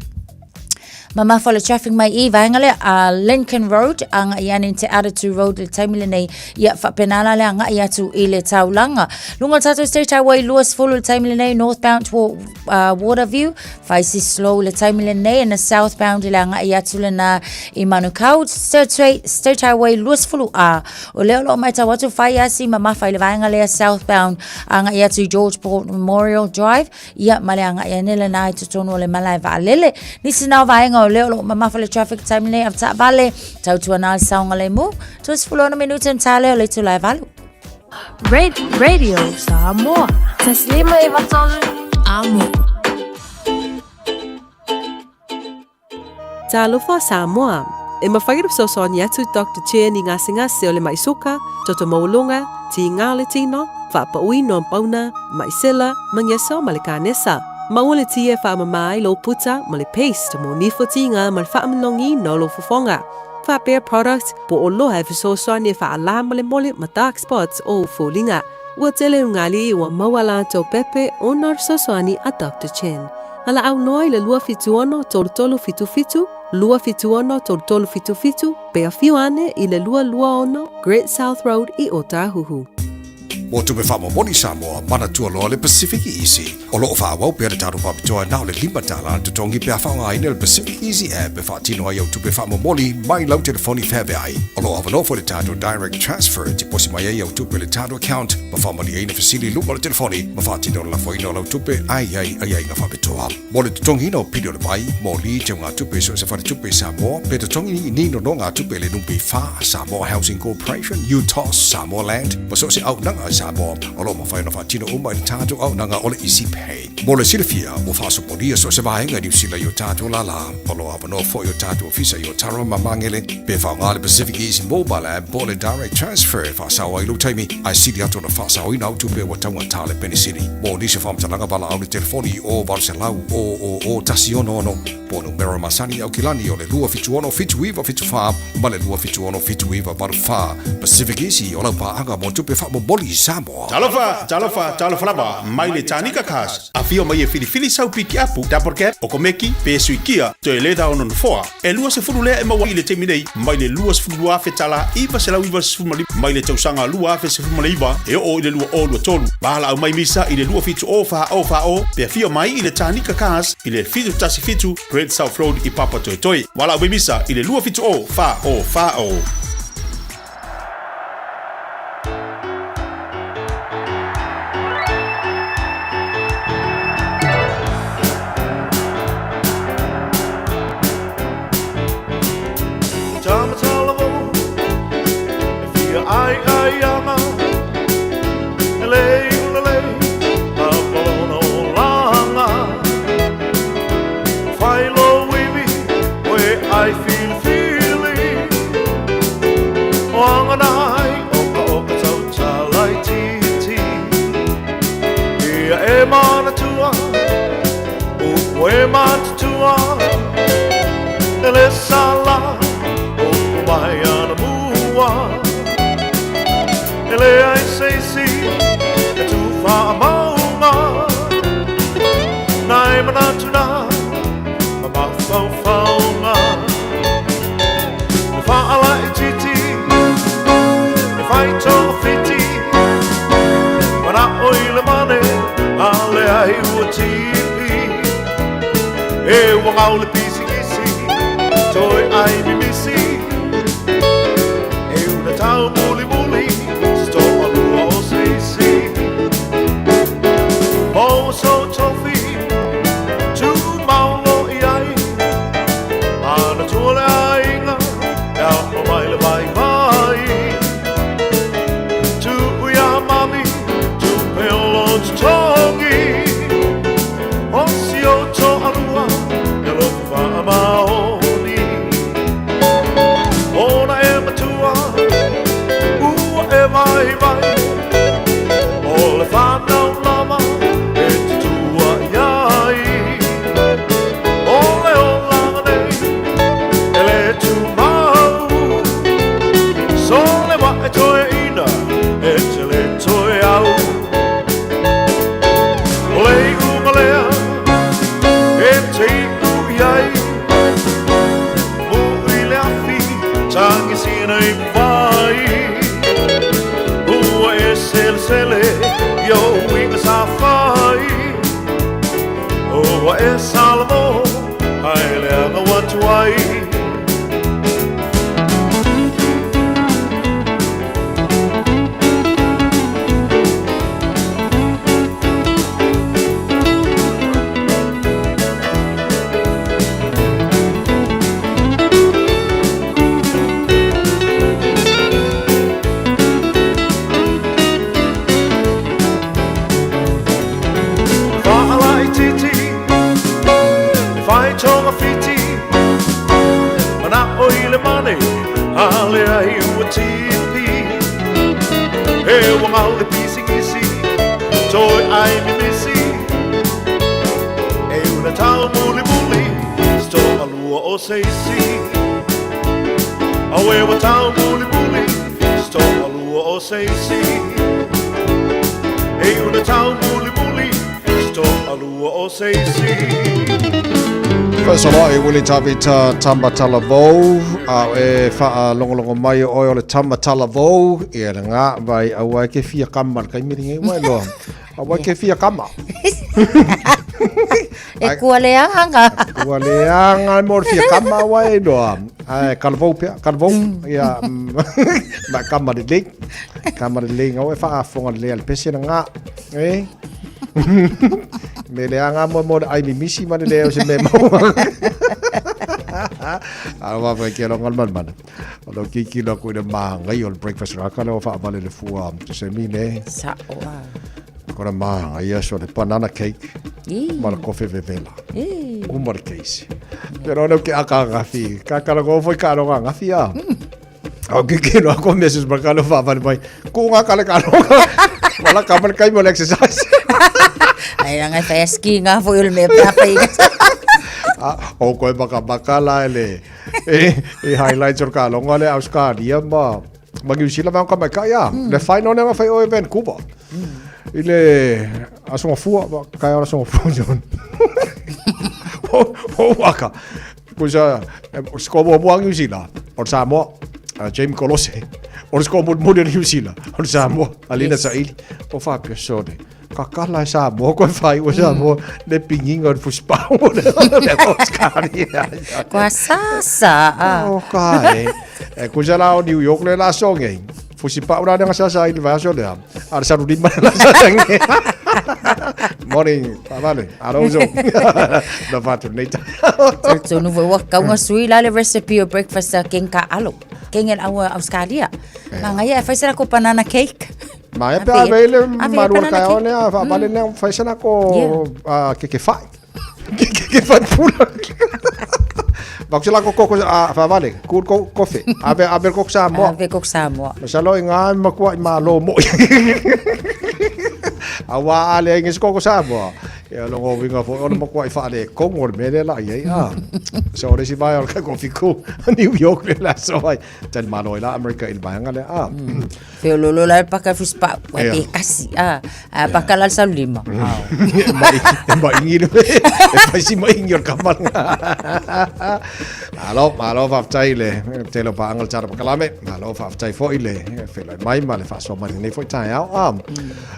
Mamafa o le traffic mai i vaega lea a Lincoln Road agai ane i te Atatu Road le taimi lenei ia faapena la le agai atu i le taulaga. Luga o le tatou State Highway 20 le taimi lenei northbound toward Waterview fai si slow le taimi lenei and the southbound i le agai atu lena i Manukau State Highway 20 A o lea o lo o matau atu fai asi mamafa i le vaega lea southbound agai atu i George Port Memorial Drive Ia, ma le agai ane lena i totonu o le malae vaalele. Nisi na o vaega o lea o lo o mamafa le traffic time nei avetaavale, tautuana le saogalemu, 36 minute na tā lea o le itula e valu. Radio Samoa. Taslima i Vatolu. Amo. Talofa Samoa! E mafai ona fesoasoani atu Doctor Chen i gasegase o le mai soka, toto maualuga, tiga o le tino, faapauina o pauna, mai sela, magiasa ma le kanesa. Maua le ti e faamama ai lou puta ma le paste mo nifo tiga ma le faamanogiina o lou fofoga. Faapea product po o loa e fesoasoani e faalā molemole ma dark spots o ou foliga. Ua tele ugali ua maua latou pepe ona o le fesoasoani a Doctor Chen. Valaau noa i le 276 3377, 276 3377, pe afio ane i le 226 Great South Road i Ōtāhuhu. Mo tupe faamomoli Samoa, manatua loa le Pacific Easy. O lo o faaauau pea le tatou faapitoa na o le $5 le totogi pe a faaaogaina le Pacific Easy app e faatino ai au tupe faamomoli mai lau telefoni feaveai. O lo o avanoa foi le tatou Direct Transfer e tiposi mai ai au tupe i le tatou account ma faamalieina fesili i luma o le telefoni ma faatino le lafoina o lau tupe a i ai aiaiga faapitoa. Mo le totogiina o pili o le vai, moli, teugatupe i so o se faletupe i Samoa, pe totogi ni nonogatupe i le NPF, Samoa Housing Corporation, UTOS, Samoa Land, ma so o se auaunaga a Samoa, o lo o mafai ona faatino uma i le tatou auaunaga o le Easy Pay. Mo le silafia, ua faasopolia so o se vaega i Niu Sila i o tatou lālā. O lo o avanoa foi o tatou ofisa i Otaru ma Magele, pe faaaoga le Pacific Easy Mobile App po o le Direct Transfer e faasao ai lou taimi, ae sili atu ona faasaoina au tupe ua taugata le penisini. Mo nisi o faamatalaga valaau le telefoni i o 800 000 166 po o numera masani i Aukilani o le 276 7974 ma le 276 7984. Pacific Easy o lau paaga mo tupe faamomoli i Samoa. Talofa, talofa, talofa lava mai le Tanika Cars. Afio mai e filifili sau pikiapu, double cab, okomeki, pe suikia, toe leda ona nofoa. E 20 lea e maua i le taimi nei, mai le 22,000 tala 995 mai le tausaga 2019 e oo i le 2023. Valaau mai misa i le 27 0 40 40 pe afio mai i le Tanika Cars i le 717 Great South Road i Papatoetoe. Valaau mai misa i le 27 0 40 40. Faasoloai Willie Tavita Tamatalavou a e whaalongolongo mai o oe o le Tamatalavou ia le ngā vai aua e ke fia kama le kaimiri ngei wai loa aua e ke fia kama E kua le anga. Kua le anga mo le fia kama wai loa ai kalavou pea kalavou ia ma kama le lei kama le lei ngau e whaafonga le lea le pese na ngā e Me le anga mo mo le ai mimisi ma le lea o se me maua. A wa fai ke longa le mana. O lo kiki lo ku le maangai o le breakfast raka le o whaavale le fua te se mine. Sa o a. Kona maangai aso le banana cake. Ii. Ma le kofe vevela. Ii. Uma le keisi. Pero no ke aka ngafi. Ka kala go foi ka ronga ngafi a. O ke ke no ko meses ma kalo fa vale mai. Ku nga kala ka ronga. Wala ka mal kai mo le exercise. Ai ranga fai ski nga foi o le mea pea fai. Ah, o koe maka maka la ele. E e highlights o ka longa le Australia ma ma New Zealand ma ka mai ka ya. Le final ne ma fai o e Vancouver. I le aso fua ka ora so fua John. O o waka. Kusa sko mo mo New Zealand. O Samoa. James Kolose. O sko mo mo New Zealand. O Samoa. Alina Saili. O fa pio sone. Ka kala e Samoa koe whai o Samoa le pinginga o le fuspau o le Australia. Kua sasa. O ka e. E kusa la o New York le la songe. Fusipau la nga sasa i le vaso lea. A le salu lima la sasa nge. Morning, pavale. Arozo. Na fatu nei ta. Tonu foi ua kaunga sui la le recipe o breakfast a ken ka alo. Ken el aua Australia. Mangaia e fai sera ko banana cake. Ma e pe a vele marua ka one a fa vale ne fai sera ko ke ke fai. Ke ke fai pula. Ma se la ko koko a fa vale ku ko kofe. Ave ave koko Samoa. Ave koko Samoa. Ma salo i ngā makua i malo mo. A wā ale ai ngis koko Samoa. Ia longo winga fo ona makua i whaale kongo le mele la i a. So ore si vai o ka kofi ku New York le la so ai. Tali malo i la Amerika i le vaenga le a. Feololo la paka fuspa wa Ia. pe kasi a a paka la sa lima. E mai e mai ingi le e fai si mai ingi o le kamala. Malo, malo faafetai le tele o paaga le tala pakalame. Malo faafetai foi le felai mai ma le faasoa mai lenei foi taeao. A,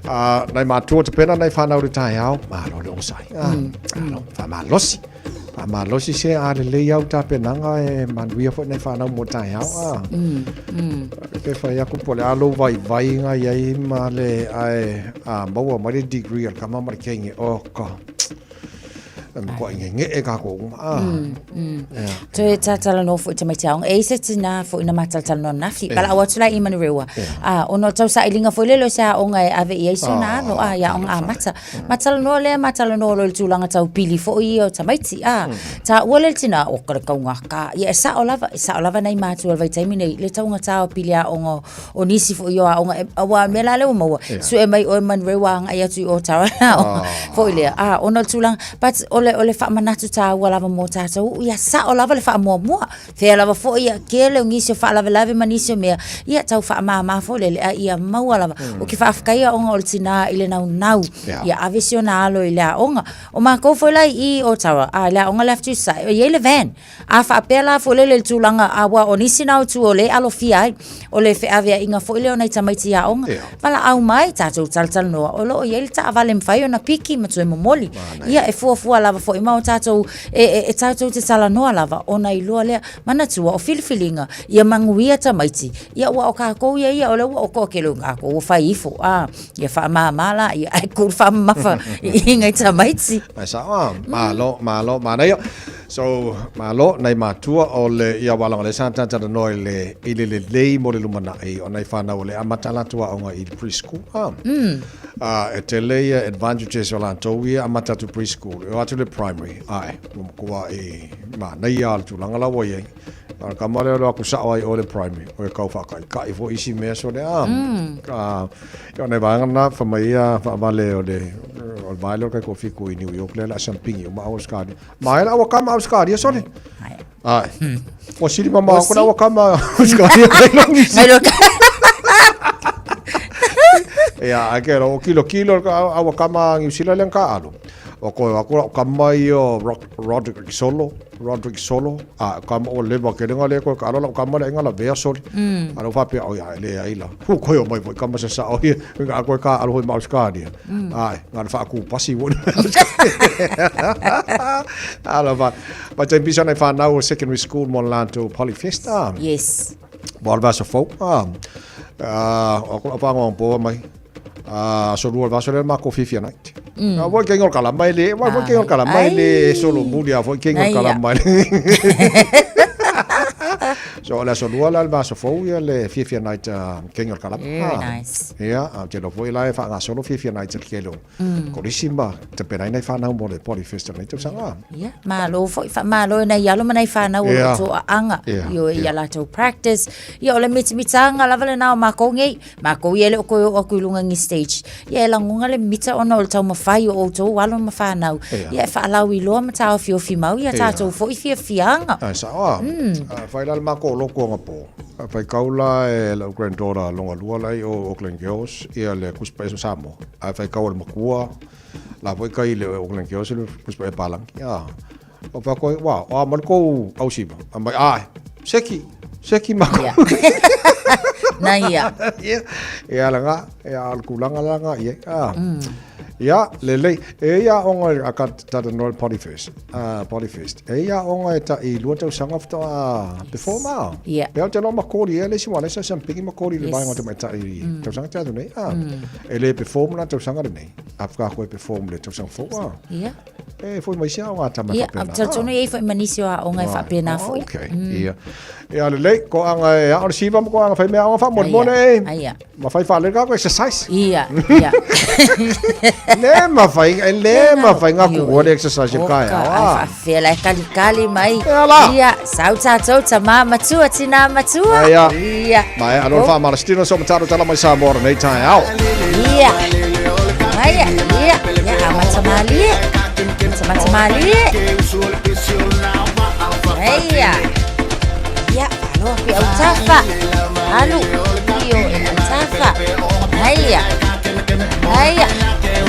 a nai matua tapena nai whanau le taeao, malo le onosai. A, malo, faamalosi. Faamalosi se a lelei au tapenaga e manuia foi nai whanau mo taeao. A, ke whai aku po le alo vai vai ngā iai ma le ae a maua mai le degree al kama ma le kenge o ka. E makoa i nge e ka ko uma. A, yeah. Toe tatala no foi te mai te aonga. E ise tina foi na matalatala no nafi. Pala au atu la i Manurewa. A, ono tau sa ilinga foi lelo se aonga e ave i ai sona alo. A, ia aonga a mata. Matala no lea, matala no lo i le tulaga tau pili foi ia o tamaiti. A, ta ua le tina, o kare kaunga ka. Ia e sao lava, e sao lava nei mātua le vaitaimi nei, le taunga tā o pili aonga o nisi foi o aonga. E, aua mea la lea ua maua. Sue mai oe Manurewa anga i atu i o tara. Foi lea. A, ono tulaga, But o le, o le faamanatu tāua lava mo tātou, ia sao lava le faamuamua. Fea lava foi ia kele o nisi o faalavelave ma nisi o mea, ia tau faamāmā foi lele, a ia maua lava. O ke faafetai aoga o le tinā i le naunau, ia ave si ona alo i le aoga. O mākou foi la i i Otawa, a le aoga le Aftusa, e i ai le van. A faapea la foi lele i le tulaga aua o nisi na o tua o lea e alofia ai, o le feaveaiga foi lea o nai tamaiti aoga, valaau mai tatou talatalanoa o lo o i ai le taavale e mafai ona piki ma toe momoli. Ia e fuafua lava foi ma o tatou e, e, e tatou te talanoa lava ona iloa lea. Manatua o filifiliga ia manuia tamaiti, ia ua o kākou ia ia o lea ua o toatele o kākou ua fai ifo, a ia faamāmā la ia ae kū le faamamafa i ngai tamaiti. Ai sao a, malo, malo, manaia. So, malo, nai matua o le ia wala o le sa tata no i le i le lelei mo le lumanai o nai whanau o le amata latou aoga i le preschool. Ah. Ah, e tele ia advantages o latou ia amata atu preschool. E o atu le primary. Ae, ua matua i manaia le tulaga la ua i ai. A ka mare o aku sao ai o le primary. O e kau whakaikai fo isi mea so le a. Ah, ia nei vaega na wha mai ia whaavale o le o le vaele o kai ko fiku i New York le la sampingi o ma Australia. Ma ela ua kama Australia sole. Ai. O sili mama ko na ua kama Australia kai longi. Ngai lo Ia, ai ke ro kilo kilo ka awa kama New Zealand le ka alo. O ko ako o kama i o Roderick Solo, Roderick Solo, a kama o leva ke lenga le ko ka alo la kama le ngala vea sole. Alo fa pe o ia le ai la. Hu ko yo mai foi kama sa sa o ia nga ko ka alo hoi ma Australia. Ai, nga le whaaku pasi wona. Alo fa. Ma te pisa nei whanau o secondary school mo lanto Polyfest. Yes. Mo le vasa fou. Ah. Ah, o ko whango po mai. Aso lua o le vaiaso lea le makou fiafia night. A foi keinga o le kalama e le, wa foi keinga o le kalama e le solomuli a foi keinga o le kalama e le. So o le aso lua la le vaiaso fou ia le fiafia night a keinga o le kalama. Very nice. Ia, a ou te iloa foi la e faagasolo fiafia night a le tele o kolisi ma tapenaina i whanau mo le Poly Fest o lenei tausaga. Ia, malo foi, faamalo i nai alo ma nai whanau o lo o toaaga i o i a latou practice. Ia, o le mitamitaga lava lena o makou nei. Makou ia e le o toe oo atu i luga ni stage. Ia, e lagona le mimita ona o le taumafai o outou alo ma whanau. Ia, e faalauiloa ma taofiofi mau ia tatou foi fiafiaga. Ae sao a. Fai la le makou lotu anapo. Faitau la e lau granddaughter lona lua la i o Auckland Girls ia le Tusi Paia o Samoa. Ae faitau e le matua la foi kai le Auckland Girls le Tusi Paia Palangi. Ah. O fa koe, wa, o a ma le kou ausiva. A mai, ai, seki, seki ma kou. Na ia. Ia, ia la nga, ia al kulanga la nga, ia. Ah. Ia, lelei. E ia onga a ka tata no party first. Party first. E ia onga e ta i lua tausaga faatoa perform a. Yeah. Pea o te loa makori e le isi wale sa sa piki makori le vaenga o te maitai i tausaga te atu nei. E le perform la tausaga lenei. A whakako e perform le tausaga fou a. Yeah. E foi mai sia o ngā tama e whapena. Ia, talitonu e foi ma nisi o aoga e whapena foi. Okay. Ia. Ia lelei, ko anga e ao le siva ma ko anga whai mea aoga wha mone e. Aia. Ma whai wha le kako exercise. Ia, ia. Le ma whai, e le ma whai ngā kua le exercise e kai. Oka, ai whaawhea lai kali kali mai. Ea la. Ia, sau tātou, tamā matua, tinā matua. Aia. Ia. Ma e, anō wha mara stino so mataro tala mai Samoa nei tae ao. Ia. Aia, ia, ia, a mata malie. Mata mata malie. Aia. Ia, aloha pe au tafa. Alu, io e au tafa. Aia. Aia.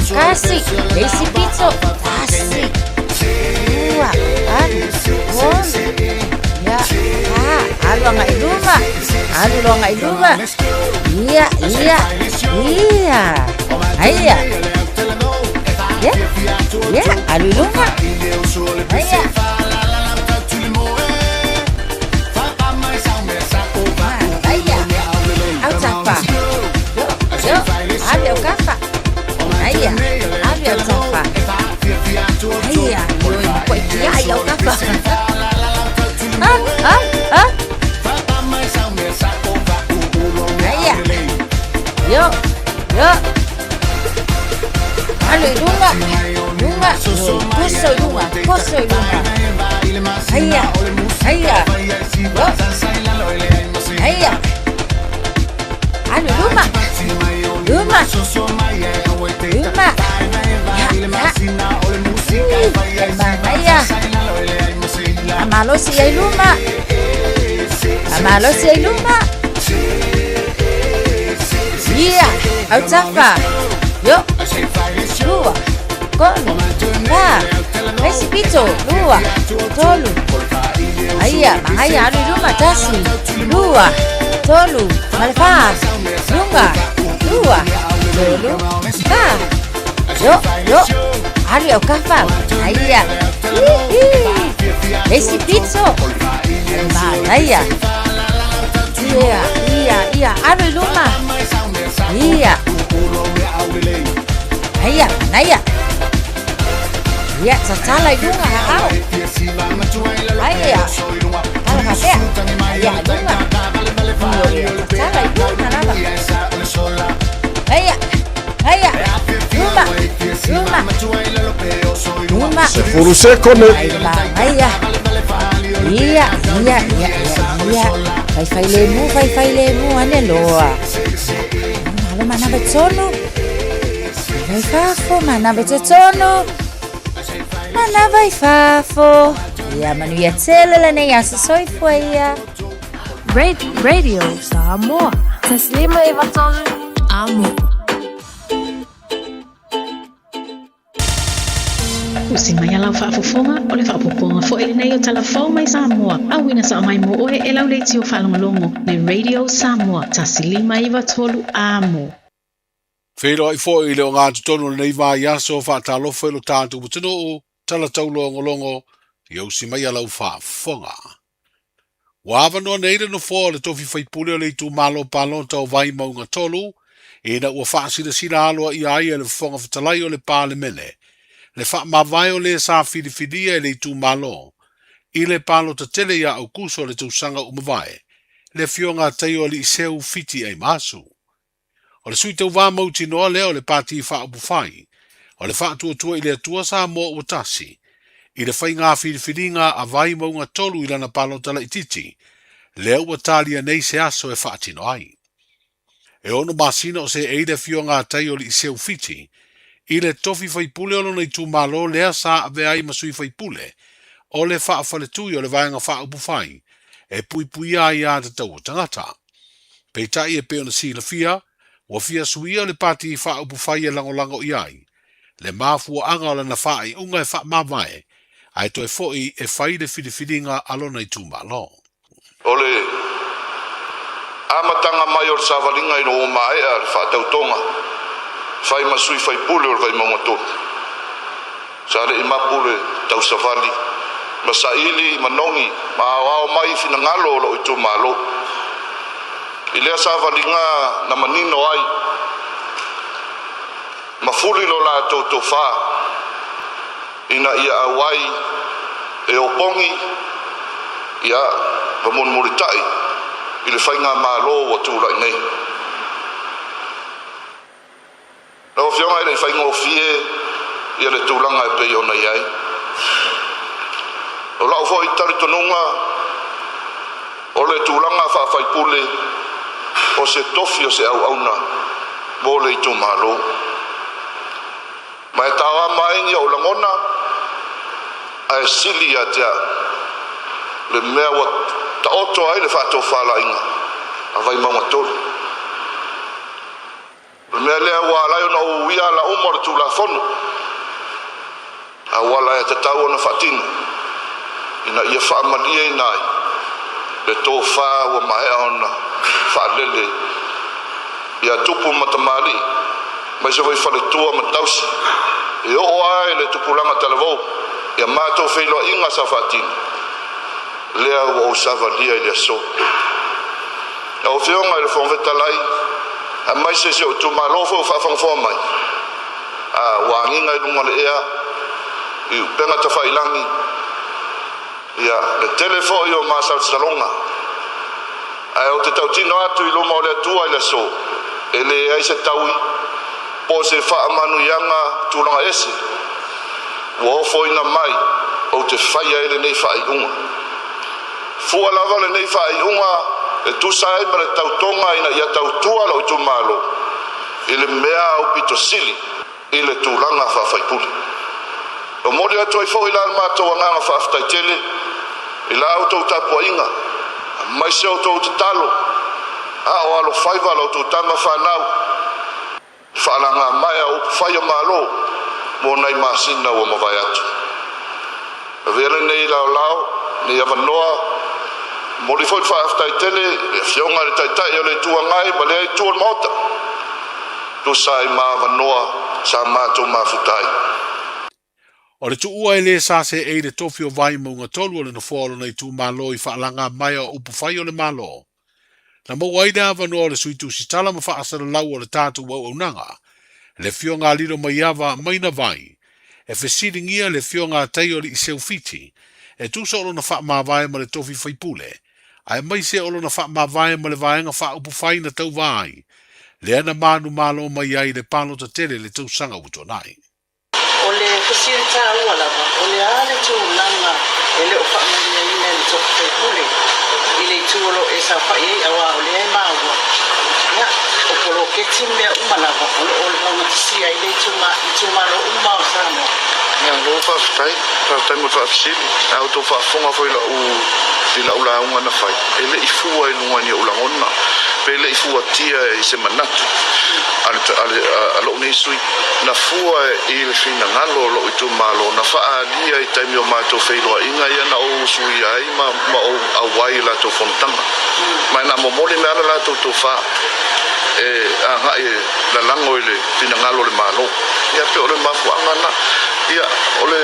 Kasi, leisi pito. Tasi. Ua, alu, tolu. Ia, ha, alu anga i luma. Alu loa anga i luma. Ia, ia, ia. Aia. Ia, ia, alu i luma. Aia. Aia. Au tapa. Yo, yo, alu au kafa. Aia, alu au tapa. Aia, oi, koe kia ai au kafa. Ah, ah, ah. Aia. Yo, yo. Alu i lunga, lunga, koso i lunga, koso i lunga. Aia, aia. Yo. Aia. Alu i luma. Luma. Luma. Ya, ya. Ih, manaia. A malosi ai luma. A malosi ai luma. Ia, au tafa. Yo. Lua. Kolu. Fa. Esi pito. Lua. Tolu. Aia, manaia alu i luma tasi. Lua. Tolu. Malefa. Lunga. Lua. Tolu. Fa. Yo, yo. Alu i au kafa. Aia. Hihi. Esi pito. Manaia. Ia, ia, ia. Alu i luma. Ia. Aia, manaia. Ia, tatala i luga aao. Aia. Tala faapea. Aia, i luga. Ia, tatala i luga lava. Aia. Aia. Luma. Luma. Luma. Sefulu sekone. Aia. Ia, ia, ia, ia, ia. Faifai lemu, faifai lemu, ane loa. Malo mana vai tonu. Vai fafo, mana vai tonu. Mana vai fafo. Ia manuia tele lenei aso soifua ia. Radio Samoa. Taslima i Vatolu. Amo. Usi mai a lau faafofoga, o le faaopoopoga foi lenei o tala fou mai Samoa, auina sao mai mo oe e lau leitio faalogologo le Radio Samoa 1 5 9 3 Amo. Feiloai foi i le ogatotonu o lenei vaiaso, faatalofa i lo tatou atunuu, tala taulogologo, ia usi mai a lau faafofoga. Ua avanoa nei le nofoa o le tofi faipule o le itumalo palota o Vaimauga 3, Ina ua faasilasila aloaia ai e le Fofoga Fetalai o le Palemene le faamavae o le sa filifilia e le itumalo i le palota tele ia Aukuso o le tausaga ua mavae, le Afioga a Taioalii Seu Fiti Aimaasu. O le sui tauva mautinoa lea o le Pati Faaupufai o le Faatuatua i le Atua Samoa Ua Tasi i le faiga filifiliga a Vaimauga 3 i lana palota laitiiti, lea ua talia nei se aso e faatino ai. E ono masina o seei le Afioga a Taiolii Seu Fiti i le tofi faipule o lona itumalo lea sa avea ai ma sui faipule o le faafaletui o le Vaega Faaupufai e puipuia aiatatau o tagata. Peitai e pei ona silafia, ua fia suia le Pati Faaupufai e lagolago i ai le mafuaaga o lana faaiuga e faamavae ae toe foi e fai le filifiliga a lona itumalo. O le amataga mai o le savaliga ina ua maea le faatautoga fai ma sui faipule o le Vaimauga 3. Sa le i mapu le tausavali ma saili manogi ma aoao mai finagalo o lou itumalo. I lea savaliga na manino ai ma fuli lo latou tofa ina ia auai e opogi ia ma mulimulitai i le faigamalo ua tulai nei. Lau Afioga e le i faigofie ia le tulaga e pei ona i ai. O lau foi talitonuga o le tulaga faafaipule o se tofi o se auauna mo le itumalo. Ma e taoama ai ni ou lagona ae sili ia te au le mea ua taoto ai le faatofalaiga a Vaimauga 3. O le mea lea ua ala ai ona ou uia ala uma o le Tulafono, auala e tatau ona faatino ina ia faamalieina ai le tofa ua maea ona faalele ia tupu ma tamalii, aemaise foi faletua ma tausi, e oo lava i le tupulaga talavou ia matou feiloaiga sa faatino, lea ua ou savalia i le aso. Lau Afioga i le Fofoga Fetalai, aemaise si ou itumalo foi ua faafogafoga mai, a ua agiga i luga o le ea i upega tafailagi, ia le tele foi o masalosaloga, ae ou te tautino atu i luma o le Atua i le aso, e leai se taui po o se faamanuiaga tulaga ese ua ofoina mai ou te faia ai lenei faaiuga. Fua lava lenei faaiuga e tusa ai ma le tautoga ina ia tautua lou itumalo i le mea aupito sili i le tulaga faafaipule. Momoli atu ai foi la le matou agaga faafetai tele i la outou tapuaiga, aemaise outou tatalo a o alofaiva la outou tama fanau i faalagamaea o upufai o Malo mo nai masina ua mavae atu. Avea lenei laolao, lenei avanoa, momoli foi le faafetai tele i le Afioga i le Taitai o le Itu Agai ma lea Itu o le Maota, tusa ai ma avanoa sa matou mafuta ai. O le tuua e le sa seei le tofi o Vaimauga 3 o le nofoa o lona itumalo i faalagamaea o upufai o le Malo. Na maua ai le avanoa o le Sui Tusitala ma faasalalau o le tatou auaunaga, le Afioga a Lilo Maiava Maina Vai, e fesiligia le Afioga a Taiolii Seufiti e tusa o lona faamavae ma le tofi faipule, aemaise o lona faamavae ma le Vaega Faaupufai na tauva ai, lea na manumalo mai ai le palota tele i le tausaga ua tuanai. O le fesili taua lava, o le a le tulaga e le o faamanuiaina e le tofi faipule i le itu o lo o e saofai ai auā o lea e maua, ia, o poloketi ma mea uma lava o lo o laugatasia ai le itumalo uma o Samoa. Malo faafetai, faafetai mo le faafesili. A outou faafofoga foi i lau i lau lauga na fai, e le i fua i luga i ni ou lagona, pe le i fuatia i se manatu a le a le a lou nei sui. Na fua i le finagalo o lou itumalo, na faaalia i taimi o matou feiloaiga ia na ou usuia ai ma ma ou auai i latou fonotaga. Ma na momoli mai lava le latou tofa e agai e lalago i le finagalo o le Malo. Ia pei o le mafuaaga lena. Ia, o le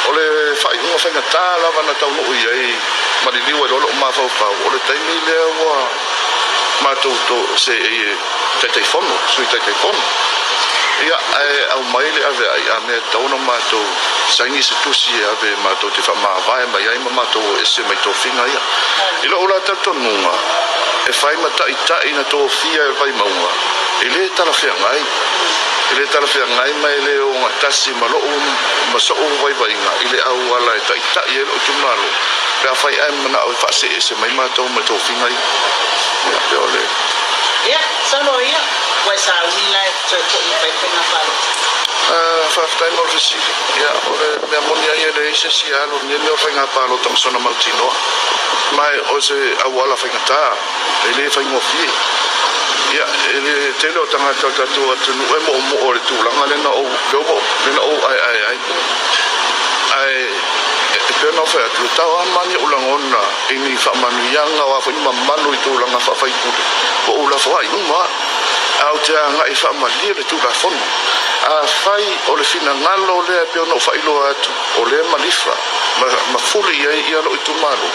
o le faaiuga faigata lava na taunuu i ai ma liliu ai loa lou mafaufau, o le taimi lea ua matou seei e Taitaifono, Sui Taitaifono. Ia, ae aumai le aveai a mea e tatau ona matou saini se tusi e ave matou te faamavae mai ai ma matou o ese mai tofiga ia. I lou la talitonuga, e fai ma taitai na tofia e le Vaimauga, e le talafeagai. E le talafeagai ma e le ogatasi ma lou ma so'u vaivaiga i le auala e taitai ai lou itumalo, pe afai ae manao e faaseese mai matou ma tofiga ia. Ia, pe o le. Ia, saunoa ia, ua e sauni la e toe foi e fai faiga palota. Faafetai mo le fesili. Ia, o le mea moni ai e leai se isi e alu i lenei mea o faiga palota ma sona mautinoa. Ma o se auala faigata, e le faigofie. Ia, e le tele o tagata o le tatou atunuu e moomoo i le tulaga lea na ou, lea na ou aeae ai. Ae, e pei ona ou fai atu, e tau lava mani ou lagona i ni faamanuiaga o a foi ni mamalu i tulaga faa-faipule, ua ou lafoai uma lava. Ae ou te agai e faamalie le Tulafono. Afai o le finagalo lea e pei ona ou faailoa atu, o lea e malifa ma, ma fuli i ai ia lou itumalo,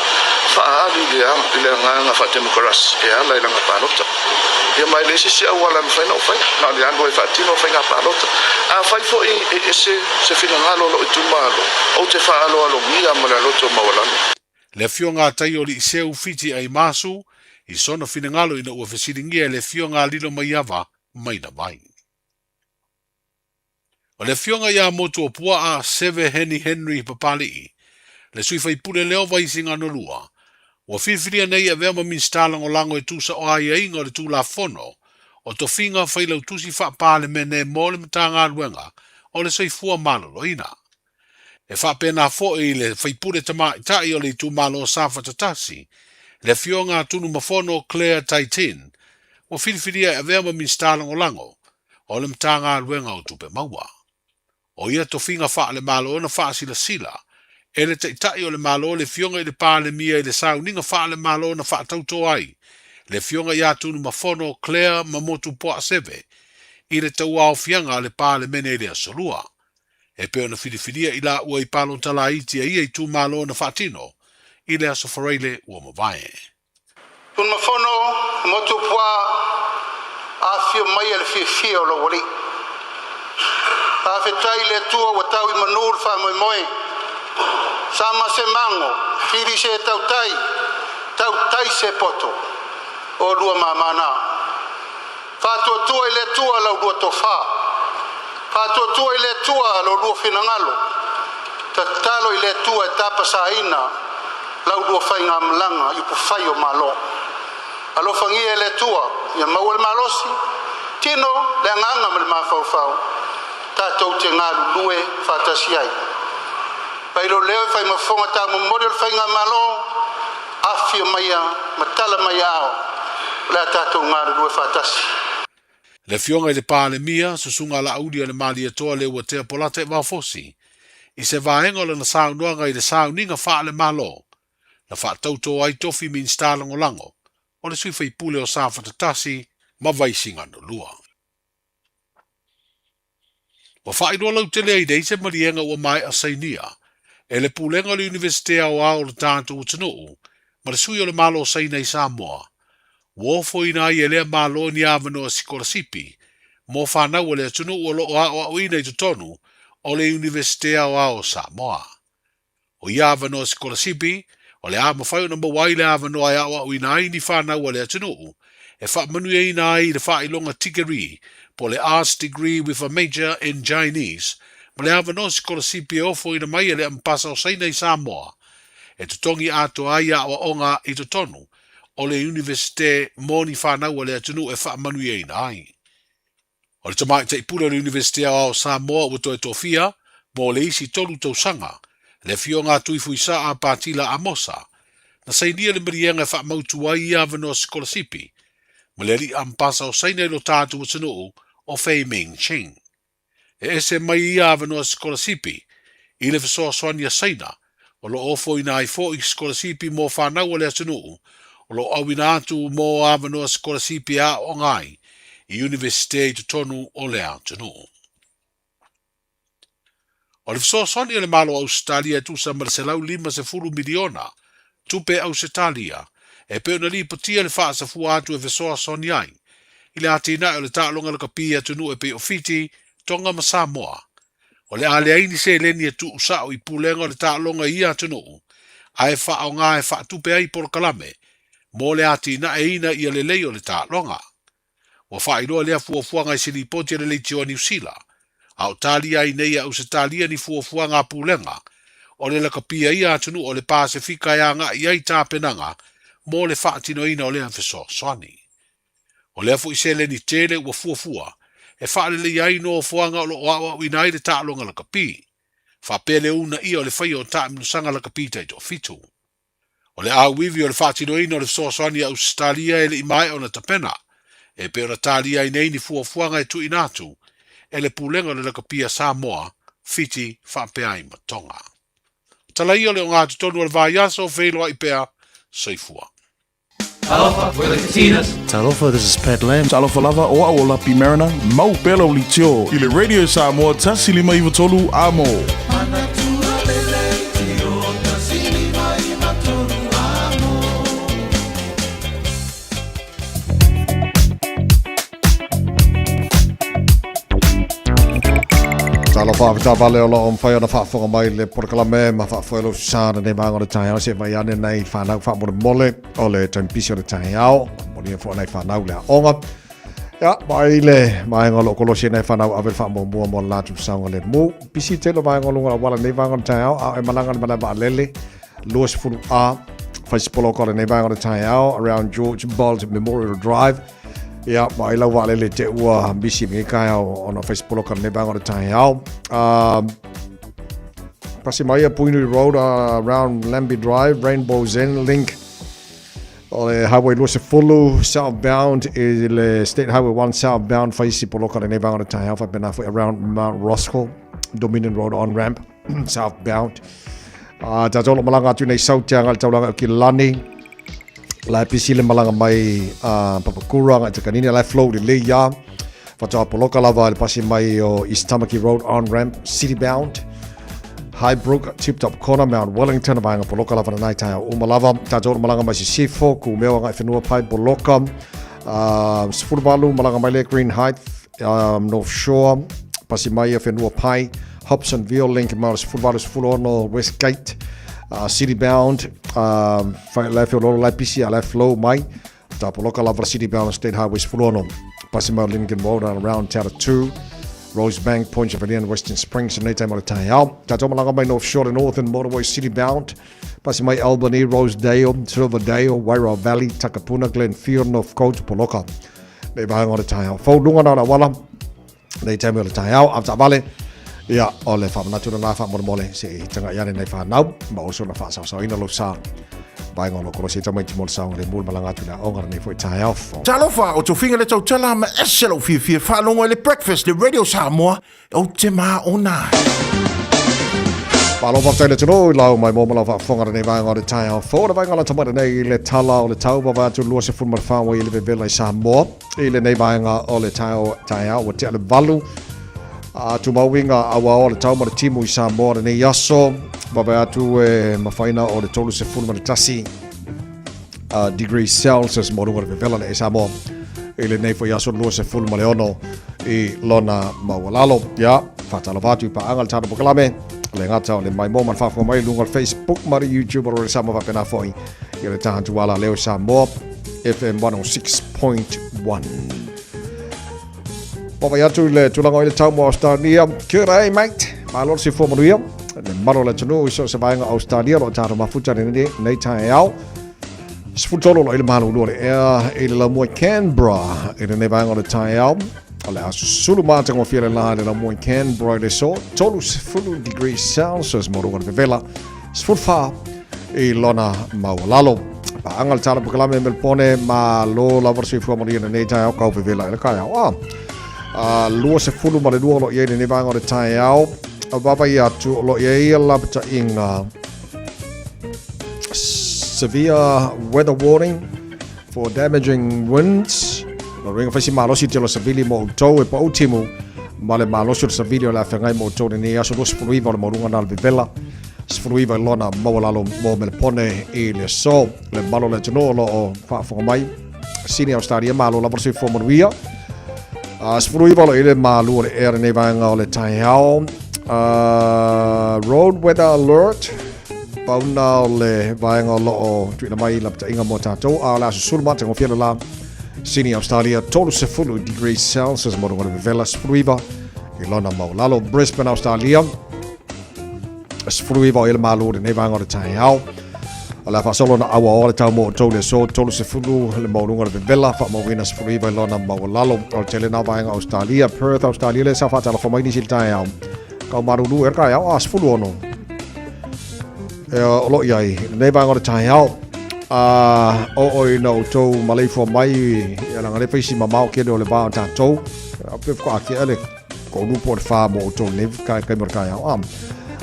faaali i le, i le agaga faatemokarasi e ala i lana palota. Ia ma e leai se isi auala e mafai ona ou faia, na o le alu ai e faatino faiga palota. Afai foi e ese se finagalo o lou itumalo, ou te faaaloalogia ma le aloto maualalo. Le Afioga a Taioliiseu Fiti Aimasu i sona finagalo ina ua fesiligia e le Afioga a Lilomaiava mai Navai. O le Afioga ia Motuopuaa Seve Heni Henry Papali'i, le sui faipule lea o Vaisigano 2, ua filifilia nei e avea ma Minisita Lagolago e tusa o aiaiga o le Tulafono o Tofiga Failautusi Faa-Palemene mo le Matagaluega o le Soifua Maloloina. E faapena foi le faipule tamaitai o le itumalo o Safata 1, le Afioga a Tunumafono Claire Taitin, ua filifilia e avea ma Minisita Lagolago o le Matagaluega o Tupe Maua. O ia tofiga faale-Malo na faasilasila e le Taitai o le Malo le Afioga i le Palemia i le sauniga faale-Malo na faatauto ai le Afioga ia Tunumafono Claire Mamotu Poaseve i le tauaofiaga a le Palemene i le Aso Lua. E pei ona filifilia i laua i palota laiti a ia itumalo na faatino i le Aso Faraile ua mavae. Tunumafono Motuopuaa afifio maia le fiafia o lou alii. Faafetai i le Atua ua tau i manu le faamoemoe. Sama se mago, fili se tautai, tautai se poto, o lua mamā na. Faatuatua i le Atua la ulua tofa. Faatuatua i le Atua lo lua finagalo. Tatalo i le Atua e tapasaina la ulua faigamalaga i upufai o Malo. Alofagia e le Atua ia maua le malosi, tino, le agaga ma le mafaufau tatou te galulue faatasi ai. Pailo leo e fai ma fofoga taumomoli o le faigamalo, afifio maia ma tala mai aao o le a tatou galulue faatasi. Le Afioga i le Palemia, Susuga Laauli o le Malietoa Leuatea Polataivao Fosi, i se vaega o lana saunoaga i le sauniga faale-Malo na faatauto ai tofi Minisita Lagolago o le sui faipule o Safata 1 ma Vaisigano 2. Ua faailoa lautele ai nei se maliega ua maea sainia e le Pulega o le Iunivesite Aoao o le tatou atunuu ma le Sui o le Malo o Saina i Samoa, ua ofoina ai e lea Malo ni avanoa sikolasipi mo fanau a le atunuu o lo o aoaoina i totonu o le Iunivesite Aoao o Samoa. O ia avanoa sikolasipi, o le a mafai ona maua ai le avanoa e aoaoina ai ni fanau a le atunuu e faamanuiaina ai i le faailoga tikeri po o le Arts Degree with a Major in Chinese ma le avanoa sikolasipi e ofoina mai e le Amepasa o Saina i Samoa e totogi atoa ai aoaoga i totonu o le Iunivesite mo ni fanau a le atunuu e faamanuiaina ai. O le tamaitai pule o le Iunivesite Aoao o Samoa ua toe tofia mo le isi tolu tausaga, le Afioga a Tuifuisaa Patila Amosa, na sainia le maliega e faamautu ai ia avanoa sikolasipi ma le alii Amepasa o Saina i lo tatou atunuu o Fei Ming Ching. E ese mai ia avanoa sikolasipi i le fesoasoani a Saina o lo o ofoina ai foi sikolasipi mo fanau a le atunuu o lo o auina atu mo avanoa sikolasipi e aooga ai i Iunivesite i totonu o le atunuu. O le fesoasoani a le Malo o Ausetalia e tusa ma le $150 miliona tupe Ausetalia e pei ona lipotia le faasafua atu e fesoasoani ai i le atinae o le taaloga lakapi i atunuu e pei o Fiti, Tonga ma Samoa. O le a leai ni seleni e tuusao i pulega o le taaloga i ia atunuu, ae faaaoga e faatupe ai polokalame mo le atinaeina ia lelei o le taaloga. Ua faailoa lea fuafuaga i se lipoti a le Leitio a Niu Sila, a o talia ai nei e Ausetalia ni fuafuaga a pulega o le lakapia ia atunuu o le Pasefika e agai i ai tapenaga mo le faatinoina o lea fesoasoani. O lea foi seleni tele ua fuafua e faaleleia ai nofoaga o lo o aoaoina ai le taaloga lakapi, faapea le uunaia o le faia o taamilosaga lakapi taitoafitu. O le auivi o le faatinoina o le fesoasoani a Ausetalia e le i maea ona tapena, e pei ona talia ai nei ni fuafuaga e tuuina atu e le Pulega o le Lakapi a Samoa, Fiti faapea ai ma Tonga. Tala ia o le ogatotonu o le vaiaso, feiloai pea, soifua. Talofa, we're the Katinas. Talofa, this is Pat Lam. Talofa lava, o au o Lapi Mariner, mau pea lau leitio i le Radio Samoa 153 Amo. Talofa faatavale o lo o mafai ona faafofoga mai le polokalame ma faafoe lou sa lenei vaega o le taeao se vai ane nei whanau faamolemole o le taimi pisi o le taeao molia foi nai whanau le aoga Ia, mai le vaega o lo o kolosi nei whanau ave le faamuamua mo le latou saogalemu. Pisi tele o vaega o luga o le auala lenei vaega o le taeao, a o e malaga i le malae vaalele 20 A, whaisipoloka o lenei vaega o le taeao, around George Bolt Memorial Drive. Ia, mai lau vaalele te ua misi lenei taeao ona whaisipoloka lenei vaega o le taeao. Pasi mai a Puhinui Road around Lambie Drive, Rainbow Zen Link, O le Highway 20 southbound i le State Highway 1 southbound whai isi poloka lenei vaega o le taeao faapena foi around Mount Roskill Dominion Road on ramp southbound. Tātou lo malaga atu nei saute anga le taulaga o Kilani. La e pisi le malaga mai Papakura ngai te kanini la e flow le lei ia. Whatoa poloka lava le pasi mai o East Tamaki Road on ramp city bound. Highbrook, Tip Top Corner, Mount Wellington, vaenga poloka lava na tae o uma lava. Tātou malaga mai Sisifo, ku mea ngai whenua pai poloka. 18 malaga mai le Green Heights, North Shore, pasi mai a whenua pai, Hobsonville, Link Mile 18 16 Westgate, City Bound, lai whiololo, lai pisi, a lai flow mai. Tā poloka lava City Bound State Highway 16, pasi mai o Lincoln Road and around Te Ara 2, Rosebank, Point Chevalier and Western Springs, nei taima o le taeao. Tātou malaga mai North Shore to Northern Motorway City Bound, pasi mai Albany, Rosedale, Silverdale, Wairau Valley, Takapuna, Glenfield, North Coast, Poloka. Nei vaega o le taeao. Fou lunga nā o le awala, nei taimi o le taeao, a taavale, ia, o le faamanatu lena faamolemole se i taga'i ane nei whanau, ma o sona faasaosaoina lou sa. Vaega o lo kolosi e tamaiti mo le saogalemu le malaga atu i le aoga lenei foi taeao. Talofa, o Tofiga le tautala ma ese lou fiafia faalogo i le Breakfast le Radio Samoa, ou te maona ai. Malo faafetai le atunuu i lau mai mo ma lau faafofoga lenei vaega o le taeao fou. O le vaega lata mai lenei i le tala o le tau vavae atu 24 ua i le vevela i Samoa. I lenei vaega o le taeao ua tea le 8. A tumauiga auao o le tau ma le timu i Samoa lenei aso. Vavae atu e mafaina o le 31 degrees Celsius mo luga o le vevela le e Samoa. I lenei foi aso 26 i lona maualalo. Ia, whātalofa atu i paaga le tātou polokalame. Le gata o le maimoa ma le faafofoga mai i luga o le Facebook ma le YouTube o le Samoa faapena foi i le taha tuala leo Samoa FM 106.1. Vaavaai atu i le tulaga o i le tau mo Australia. Kia ora, mate. Malo le soifua manuia. Le mamalu o le atunuu i so o se vaega o Australia o lo o tatou mafuta i lenei taeao. 13 o lo o i le malulu o le ea i le laumua i Canberra i lenei vaega o le taeao. O le a susulu matagofie le la i le laumua i Canberra i le aso 30 degrees Celsius mo luga o le vevela 14 i lona maualalo. Paaga le tala polokalame Melbone malo lava le soifua manuia i lenei taeao kau vevela i le taeao. A 22 o lo o i ai lenei vaega o le taeao. Vaavaai atu o lo o i ai lapataiga severe weather warning for damaging winds. Lo ringa faisi malosi te lo savili mo outou e pau timu ma le malosi o le savili o le afeagai mo outou lenei aso 29 o le maualuga na le vevela 19 i lona maualalo mo Melepone i le aso le mamalu o le atunuu o lo o faafofoga mai. Sydney, Australia, malo lava le soifua manuia. 19 o lo ile malu o le ea lenei vaega o le taeao. Road weather alert, pauna o le vaega o lo o tuuina mai lapataiga mo tatou. A o le aso sulu matagofie le la Sydney, Australia, 30 degrees Celsius mo luga o le vevela, 19 i lona maualalo. Brisbane, Australia, 19 o ia le malu o lenei vaega o le taeao. O le a faasolo na aua o le tau mo outou le aso, 30 le maualuga o le vevela, faamauina 19 i lona maualalo. O le tele na vaega Australia, Perth, Australia, le sa faatalofa mai nisi i le taeao. Kau malulu e le taeao, a 16. E, o lo i ai, lenei vaega o le taeao. A o oi na outou maleifua mai, e langa le faisi mamao kele o le vā o tātou. A pe whakaakea le Ko ulu po o le whā mō outou nei kai kai mo le taeao. A,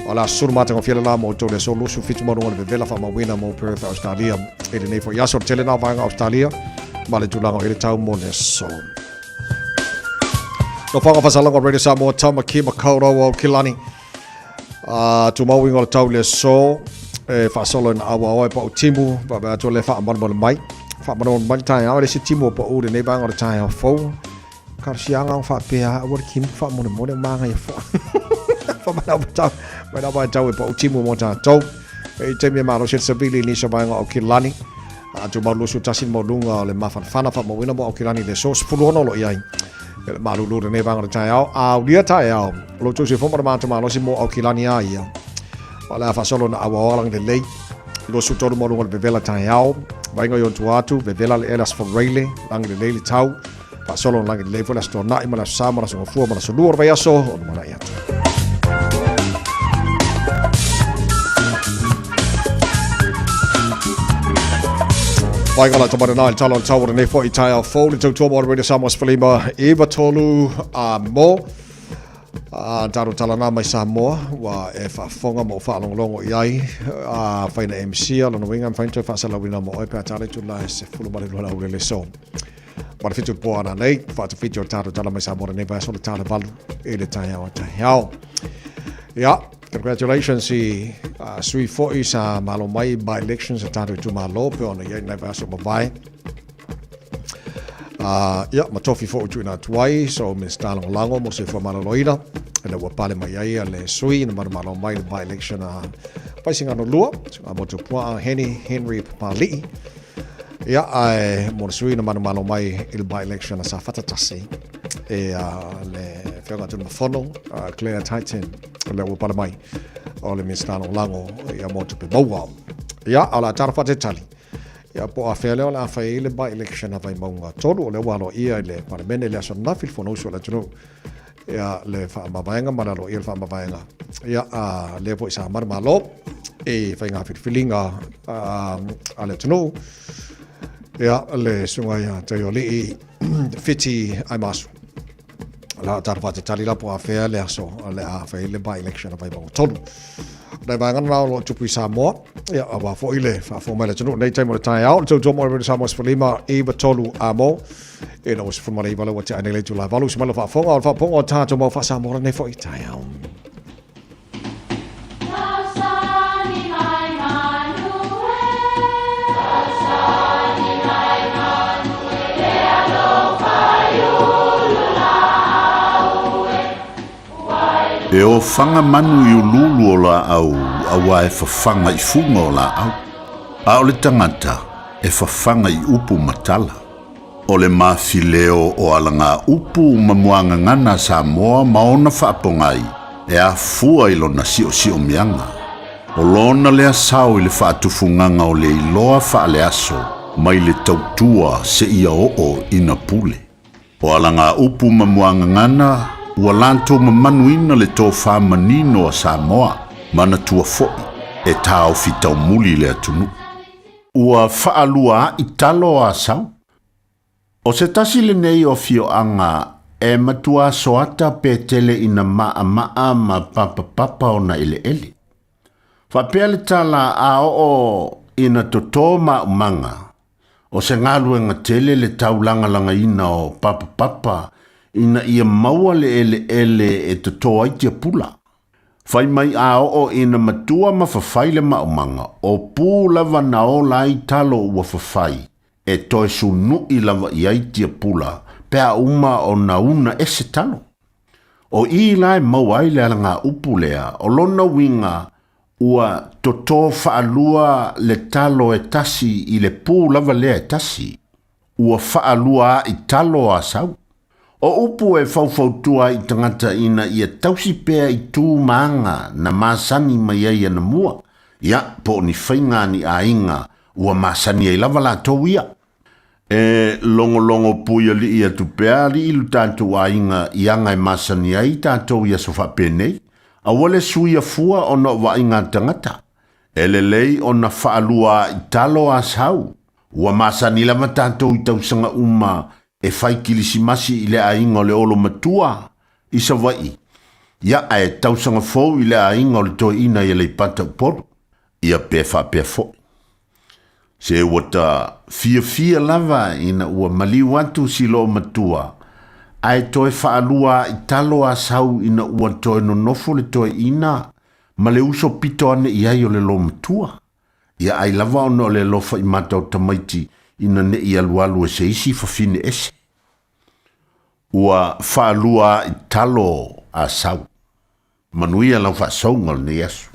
o le aso sulu matagofie le la mō outou le aso 27 maualuga le vevela faamauina mō Perth, Australia. I lenei foi aso, le tele nā vaega Australia ma le tulaga o i le tau mo le aso. No whanga whasalanga Radio Samoa, Tamaki Makaurau au Kilani. A tumau inga o le tau le aso, e whaasolo ina awa oe pa o timu, pa mea atu le whaamanumalu mai. Whaamanumalu mai taeao, le se timu o pa u le nei vaega o le taeao fou. Karisiaga o faapea aua le kimu faamolemole magaia foi. Famanao matau, mai na mai e pau timu mo tātou. E i taimi e malosi le savili ni sa vaega o Kilani. A tu mau lusu tasi mo lunga o le mafanafana faamauina mo Aukilani le so 16 lo iai. E le malulu le nei vaega o le taeao. A ulia taeao, lo tau se foma le mātou malosi mo Aukilani a ia. O le a faasolo na aua oalang le lei. 23 mo lunga le vevela taeao. Vainga i on tua atu, vevela le elas for reile, langi le lei le tau. Faasolo na lagi lelei foi le Aso Toonai ma le Aso Sa ma le Aso Gafua ma le Aso Lua o le vaiaso o lumanai atu. Vai ngala tamara nā i tala o le tau o lenei foi i taeao fou le tautua mo le Radio Samoa Sefulima iva tolu a mo. A taro tala nā mai Samoa ua e faafofoga ma o faalogologo i ai a faina MC a lona uiga mafai ona toe faasalauina mo oe pe a tala i tulaga e 12 le aulele so. Ma le 7 po ana nei, whaatawhiti o tātou tala mai Samoa nei vaiaso le tāle valu e le taeao a taeao. Ia, congratulations i sui foi sa malo mai by elections a tātou tu malo pe ona ia nei vaiaso mavae. Ia, ma tofi foi tu ina tuai, so Minista Lagolago mo se fua maloloina, e le ua pale mai ai a le sui na manu malo mai le by election a Vaisigano lua, a motu puaa Henry Henry Papali'i. Ia, ae mo le sui na manumalo mai i le by-election a Safata Tasi, e le whionga tuna mafono, Claire Titan, le ua pale mai o le Minista Lagolago ia mo tupe maua. Ia, o le a tara whate tali. Ia, po a whea leo le a whai i le by-election a Vaimauga 3, o le ua aloa ia i le Palemene le aso nafi le Fonousu o le atunuu. Ia, le whaamavaenga ma le aloa ia le whaamavaenga. Ia, a lea foi sa manumalo e whai ngā whiriwhiringa a le atunuu. Ia, le sunga ia Taioli'i Fiti Aimasu. La tara whate tali la po a whea le aso le a whai le by-election a Vaimauga 3. Nei vaega na o lo tupu i Samoa. Ia, a wā foi le whaafo mai le atunuu. Nei taimi o le taeao, le tautua mo le Samoa 15, iva tolu a mo. E na o se funa iva ua te ai nei le itula valu se mai le faafofoga o le faafofoga o tātou mau faa-Samoa nei foi taeao. E ofaga manu i uluulu o laau auā e fafaga i fuga o laau, a o le tagata e fafaga i upu ma tala. O le mafileo o alagaupu ma muagagana a Samoa ma ona faapogai e afua i lona siosiomiaga. O lona lea sao i le faatufugaga o le iloa faaleaso mai le tautua seia oo ina pule. O alagaupu ma muagagana ua latou mamanuina le tofa manino a Samoa, manatua foi e taofi taumuli le atunuu. Ua faaluaaʻi talo a Asau. O se tasi lenei o afioaga e matuā soata pe tele ina maʻamaʻa ma papapapa ona eleele. Faapea le tala a oo ina totō maaumaga, o se galuega tele le taulagalagaina o papapapa ina ia maua le eleele e totō ai tiapula. Fai mai a oo ina matua ma fafai le maaumaga, o pū lava na ola ai talo ua fafai, e toe sunu'i lava i ai tiapula pe a uma ona una ese talo. O i la e maua ai le alagaupu lea, o lona uiga ua totō faalua le talo e tasi i le pū lava lea e tasi. Ua faalua a'i talo a Asau. O upu e faufautua ai i tagata ina ia tausi pea i tu ma aga na masani mai ai anamua, ia, po o ni faiga a ni aiga ua masani ai lava latou ia. E logologo puialii atu pea alii lo tatou aiga i aga e masani ai tatou i aso faapenei, aua le suia fua ona o vaaiga a tagata. E lelei ona faalua a'i talo a Asau. Ua masani lava tatou i tausaga uma e fai kilisimasi i le aiga o le Olo Matua i Savaii, ia ae tausaga fou i le aiga o le Toeaina i Aleipata Upolu, ia pe faapea foi. Se ua ta fiafia lava ina ua maliu atu si loomatua, ae toe faalua a'i talo a Sau ina ua toe nonofo le Toeaina ma le uso pito ane i ai o le loomatua. Ia ai lava ona o le alofa i mata o tamaiti ina ne i alualu e se isi fafine ese. Ua faalua a'i talo a Sau. Manuia lau faasouga o lenei aso.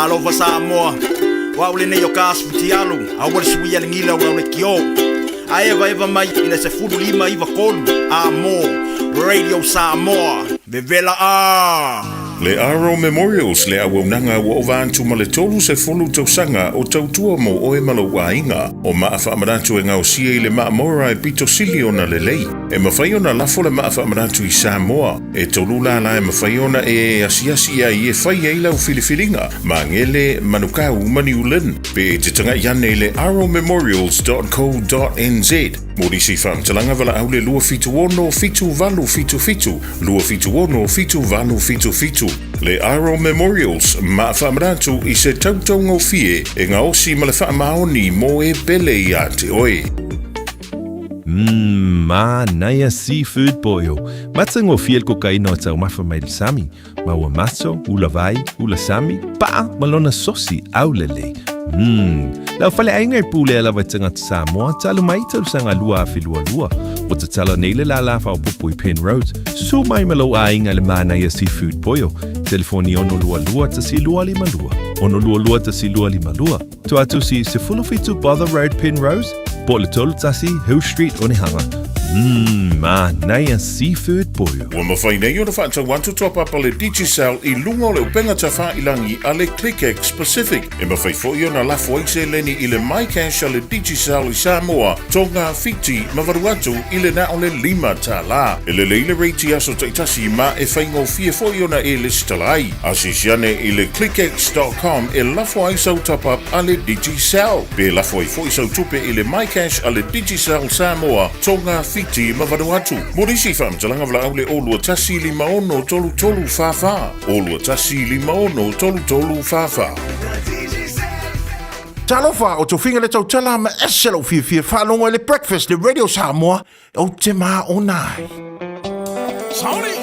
Alofa Samoa, o au lenei o ka asifutialu, aua le suia le gila o lau leitio. Ae evaeva mai i le 15 93 A mo Radio Samoa, vevela a! Le Aro Memorials le auaunaga ua ova atu ma le 30 tausaga o tautua mo oe ma lou aiga. O maa faamanatu e gaosia i le maamora e pito sili ona lelei. E mafai ona lafo le maa faamanatu i Samoa. E tolu lala e mafai ona e asiasi ai e fai ai lau filifiliga. Magele, Manukau ma New Lynn. Pe e te taga'i ane i le aromemorials.co.nz. Mo nisi faamatalaga valaau le 276 7877, 276 7877. Le Aro Memorials, maa faamanatu i se tautaugofie e gaosi ma le faamaoni mo e pele iā te oe. Manaia seafood boil. Matagofie le kokaina o taumafa mai le sami. Ma ua maso, ula vai, ula sami, pa'a ma lona sosi aulelei. Lau faleaiga e pulea lava e tagata Samoa talu mai tausaga 2022. Ua tatala nei le lālā faaopoopo i Penrose. Susu mai ma lou aiga i le manaia seafood boil. Telefoni 622 1252. 622 1252. Tua atu si 17 Bother Road Penrose, po o le 31 Hill Street Onehunga. Manaia seafood boil. Ua mafai nei ona faatau atu top-up a le Digicel i luga o le upega tafailagi a le ClickX Pacific. E mafai foi ona lafo ai seleni i le MyCash a le Digicel i Samoa, Tonga, Fiti ma Vanuatu i le na o le $5. E lelei le rate i aso taitasi ma e faigofie foi ona e lesitala ai. Asiasi ane i le clickx.com e lafo ai sau top-up a le Digicel. Pe lafo ai foi sau tupe i le MyCash a le Digicel Samoa, Tonga, Fiti ma Vanuatu. Mo nisi faamatalaga valaau le 021 56 33 44. 021 56 33 44. Talofa, o Tofiga le tautala ma ese lou fiafia faalogo i le Breakfast le Radio Samoa, ou te maona ai. Sauli!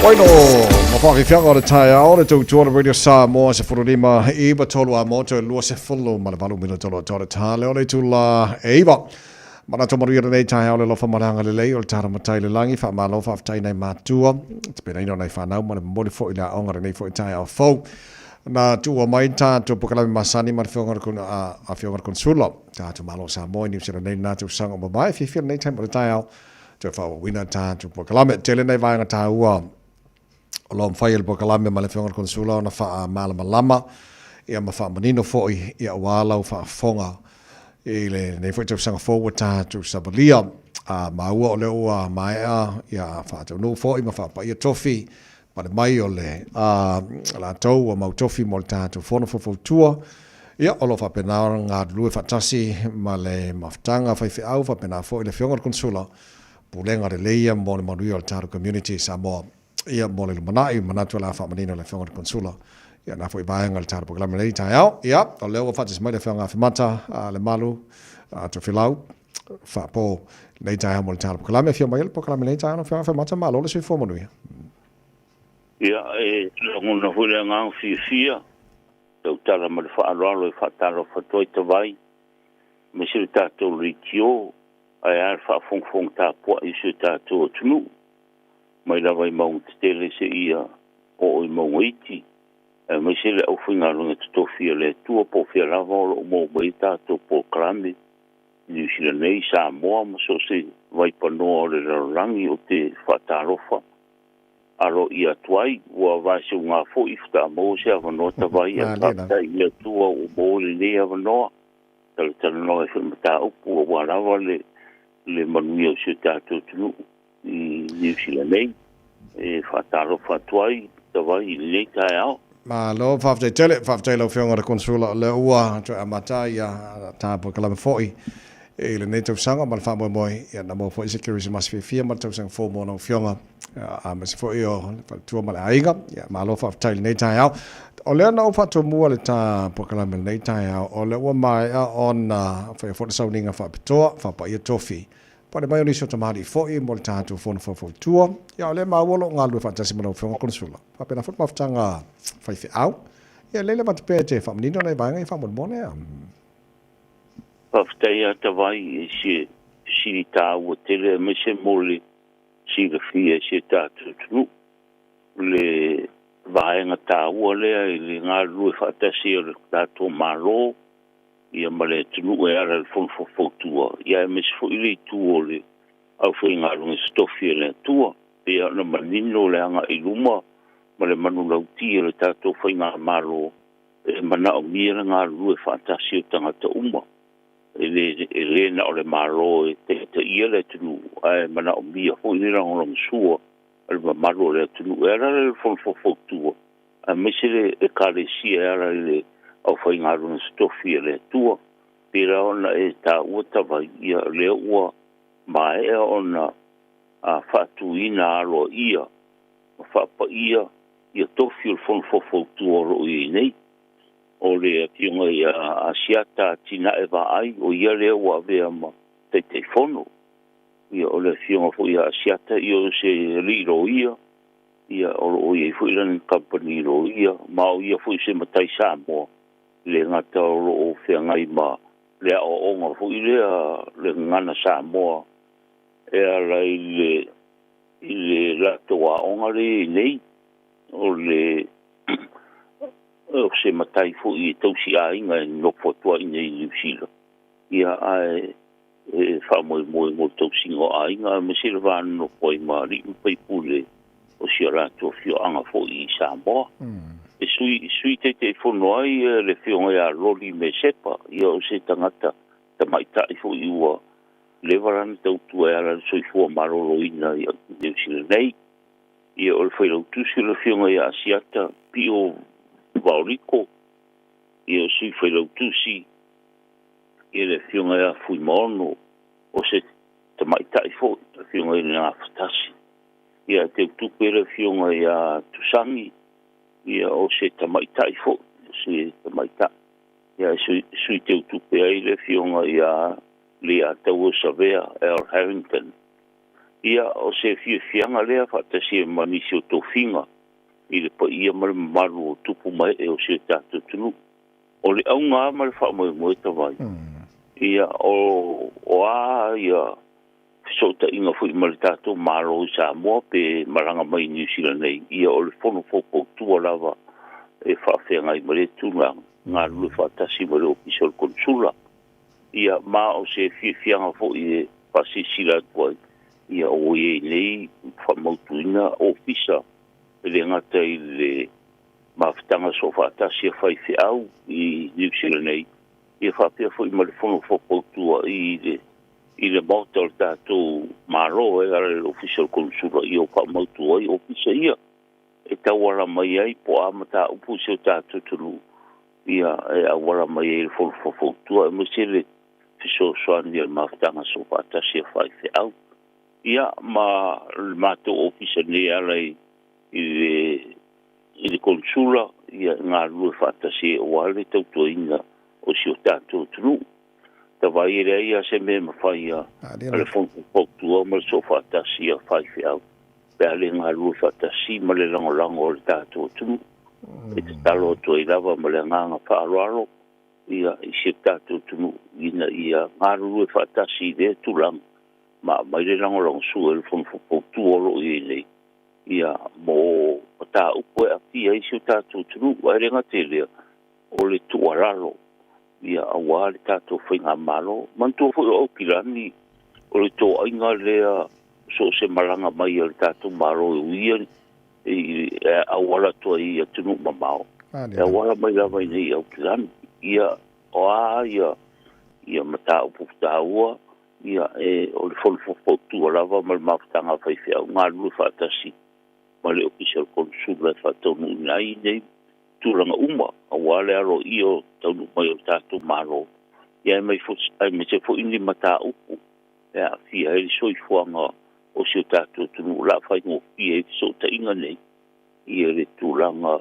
Bueno, ma whaafifiaga o le taeao le tautua le Radio Samoa 15 9 3 a moto e 28 minute o lo tau le tā leo le itula e iva. Manatu manuia lenei taeao le alofa ma le agalelei o le tala matai le lagi faamalo faafetai nai matua tapenaina o nai fanau ma le momoli foi le aoga lenei foi taeao fou. Na tuua mai tatou polokalame masani ma le afioga i le Konsula tatou Malo o Samoa i Niu Sila nei lena tausaga ua mavae. Fiafia lenei taimi o le taeao toe faaauauina tatou polokalame. Tele nai vaega taua o lo o mafai e le polokalame ma le Afioga i le Konesula ona faamalamalama ia ma faamanino foi ia aua lau faafofoga i lenei foi tausaga fou ua tatou savalia. A maua o lea ua maea ia faataunuu foi ma faapaia tofi pale mai o le latou ua mau tofi mo le tatou fono faufautua, ia o lo o faapena ona galulue faatasi ma le mafutaga faifeau faapena foi le Afioga i le Konesula Pulega lelei ia mo le manuia o le tatou community i Samoa ia mo le lumanai. Manatu o le a faamanino le Afioga i le Konsula ia na foi vaega i le tatou polokalame lenei taeao. Ia, o lea ua faatasi mai le Afioga Afemata Lemalu Tofilau Faapo lenei taeao mo le tatou polokalame. Afio mai le polokalame lenei taeao Afioga Afemata, malo le soifua manuia. Ia, e lagona foi le agaga fiafia, tautala ma le faaaloalo e faatalofa atu ai Tavai, aemaise le tatou leitio Ae a le faafogafoga tapuai i si o tatou atunuu, mai lava i mauga tetele seia oo i mauga iti, aemaise le aufaigaluega totofi a le Atua po o fea lava o lo o maua mai ai tatou polokalame i Niu Sila nei, Samoa ma so o se vaipanoa o le lalolagi. Ou te faatalofa aloaia atu ai. Ua vaeseuga foi faatoa maua se avanoa Tavai, ae faafetai i le Atua ua maua lenei avanoa. Talatalanoa ai foi mataupu aua lava le le manuia o si o tatou atunuu i Niu Sila nei. E faatalofa atu ai Tavai i lenei taeao. Malo, faafetai tele, faafetai i lau Afioga i le Konesula o lea ua toe amata ia ta polokalame foi i lenei tausaga ma le faamoemoe ia na maua foi se Kerisimasi fiafia ma le tausaga fou mo lau Afioga aemaise foi o le faletua ma le aiga. Ia, malo faafetai i lenei taeao. O lea na ou faatomua le ta polokalame i lenei taeao, o lea ua maea ona faia foi le sauniga faapitoa, faapaia tofi, pale mai o nisi o tamalii foi mo le tatou fono faufautua. Ia, o lea maua o lo o galulue faatasi ma lau Afioga Konesula. Faapena foi le mafutaga faifeau. Ia, lele avatu pea e te faamanino nai vaega ia faamolemole. Faafetai lava Tavai i se fesili taua tele aemaise mo le silafia e si o tatou atunuu le vaega taua lea i le galulue faatasi o le tatou Malo ia ma le atunuu e ala i le Fono Faufautua, ia aemaise foi le itu o le aufaigaluega totofi a le Atua. Pei ona manino le agai i luma ma le manulauti o le tatou Faigamalo e manaomia le galulue faatasi o tagata uma. E le, e le na o le Malo e taitaia le atunuu, ae manaomia foi le lagolagosua a le mamalu o le atunuu e ala i le Fono Faufautua, aemaise le Ekalesia e ala i le aufaigaluega totofi a le Atua. Pei la ona e taua Tavai, ia lea ua maea ona faatuina aloaia ma faapaia ia tofi o le Fono Faufautua o lo o i ai nei. O le Afioga ia Asiata Atinae Vaai, o ia lea ua avea ma Taitaifono. Ia, o le Afioga foi ia Asiata, ia o se alii loia, ia o lo o i ai foi lana kamupani loia, ma o ia foi se matai Samoa, e le gata o lo o feagai ma le aoaoga foi lea le gagana Samoa e ala i le i le latou aoga lea e i ai nei, o le o se matai foi e tausi aiga e nofo atu ai i inei i Niu Sila, ia ae e faamoemoe mo le tausiga o aiga aemaise le va nonofo ai ma alii ma faipule o si o latou afioaga foi i Samoa. E sui, sui Taitaifono ai le Afioga ia Loli Mesepa, ia o se tagata tamaitai foi ua leva lana tautua e ala i le soifua maloloina i Niu Sila nei. Ia o le Failautusi o le Afioga ia Asiata Pio Vaoliko, ia o Sui Failautusi ia le Afioga ia Fuimaono, o se tamaitai foi, le Afioga i le Gafatasi. Ia Teutupe le Afioga ia Tusani, ia o se tamaitai foi, o se tamaitai. Ia e sui, sui Teutupe ai le Afioga ia Leiataua Savea L. Harrington. Ia, o se fiafiaga lea faatasi ai ma nisi o tofiga i le paia ma le mamalu o tupu ma ee o si o tatou atunuu. O le auga lava ma le faamoemoe tavai, ia, o, o a ia fesootaiga foi ma le tatou Malo i Samoa pe malaga mai i Niu Sila nei, ia o le Fono Faufautua lava e faafeagai ma lea tulaga, galulue faatasi ma le Ofisa o le Konesula. Ia, ma o se fiafiaga foi e faasilasila atu ai, ia ua i ai nei faamautuina ofisa e le gata i le mafutaga soofaatasi a faifeau i Niu Sila nei, ia faapea foi ma le Fono Faufautua i le i le Maota o le tatou Malo e ala i le Ofisa o le Konesula, ia ua faamautu ai ofisa ia e tauala mai ai po o a mataupu i si o tatou atunuu, ia e auala mai ai le Fono Faufautua aemaise le fesoasoani a le mafutaga soofaatasi a faifeau. Ia ma le matou ofisa nei e ala i le i le Konesula, ia e galulue faatasi ai aua le tautuaina o si o tatou atunuu. Tavai e leai lava se mea e mafai a le Fono Faufautua ma le soofaatasi a faifeau pe a le galulue faatasi ma le lagolago a le tatou atunuu. E tatalo atu ai lava ma le agaga faaaloalo ia i si o tatou atunuu ina ia galulue faatasi i lea tulaga ma aumai le lagolagosua i le Fono Faufautua o lo o i ai nei ia mo mataupu e aafia ai si o tatou atunuu. Ae le gata i lea, o le tuualalo ia aua le tatou faigamalo. Manatua foi o Aukilani o le toaiga lea so o se malaga mai a le tatou Malo e uia e auala atu ai i atunuu mamao, e auala mai lava i nei i Aukilani. Ia o a ia ia mataupu taua, ia e o le Fono Faufautua lava ma le mafutaga a faifeau galulue faatasi ma le Ofisa o le Konesula e faataunuuina ai nei tulaga uma aua le aloaia o taunuu mai o le tatou Malo, ia aemaise foi ni mataupu e aafia ai le soifuaga o si o tatou atunuu o le a faigofie ai fesootaiga nei ia le tulaga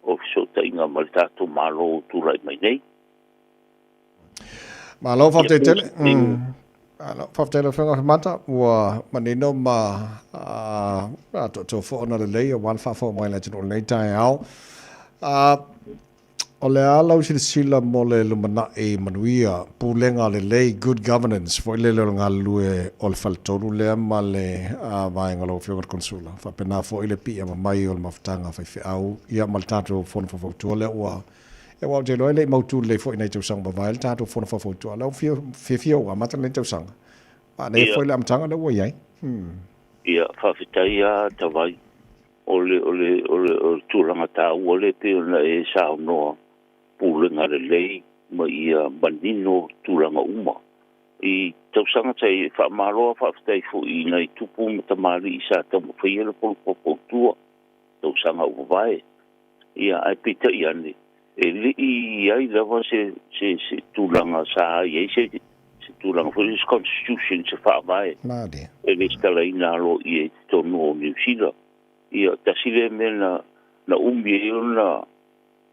o fesootaiga ma le tatou Malo o tulai mai nei. Malo faafetai tele. Malo faafetai lau Afioga Afemata, ua manino ma atoatoa foi ona lelei aua le faafofoga mai a le atunuu i lenei taeao. O le a lau silasila mo le lumanai manuia, pulega lelei, good governance, foi lele o le galulue o le faletolu lea ma le vaega o lau Afioga i le Konesula. Faapena foi le piiama mai o le mafutaga a faifeau ia ma le tatou Fono Faufautua lea ua Ia aua ou te iloa e le i mautu lelei foi i nai tausaga ua mavae le tatou Fono Faufautua. O lea ua fiafia ua amata lenei tausaga. Manaia foi le amataga lea ua i ai. Ia, faafetai lava Tavai. O le, o le, o le, o le tulaga taua lea pei ona e saunoa, pulega lelei ma ia manino tulaga uma. I tausaga sa i ai, faamalo lava faafetai foi i nai tupu ma tamalii sa taumafaia le Fono Faufautua, tausaga ua mavae. Ia, ae peitai ane, e le i i ai lava se, se, se tulaga sa i ai se, se tulaga foi lea, se constitution, se faavae e resitalaina aloaia i totonu o Niu Sila. Ia, tasi lea mea na, na umi ai ona,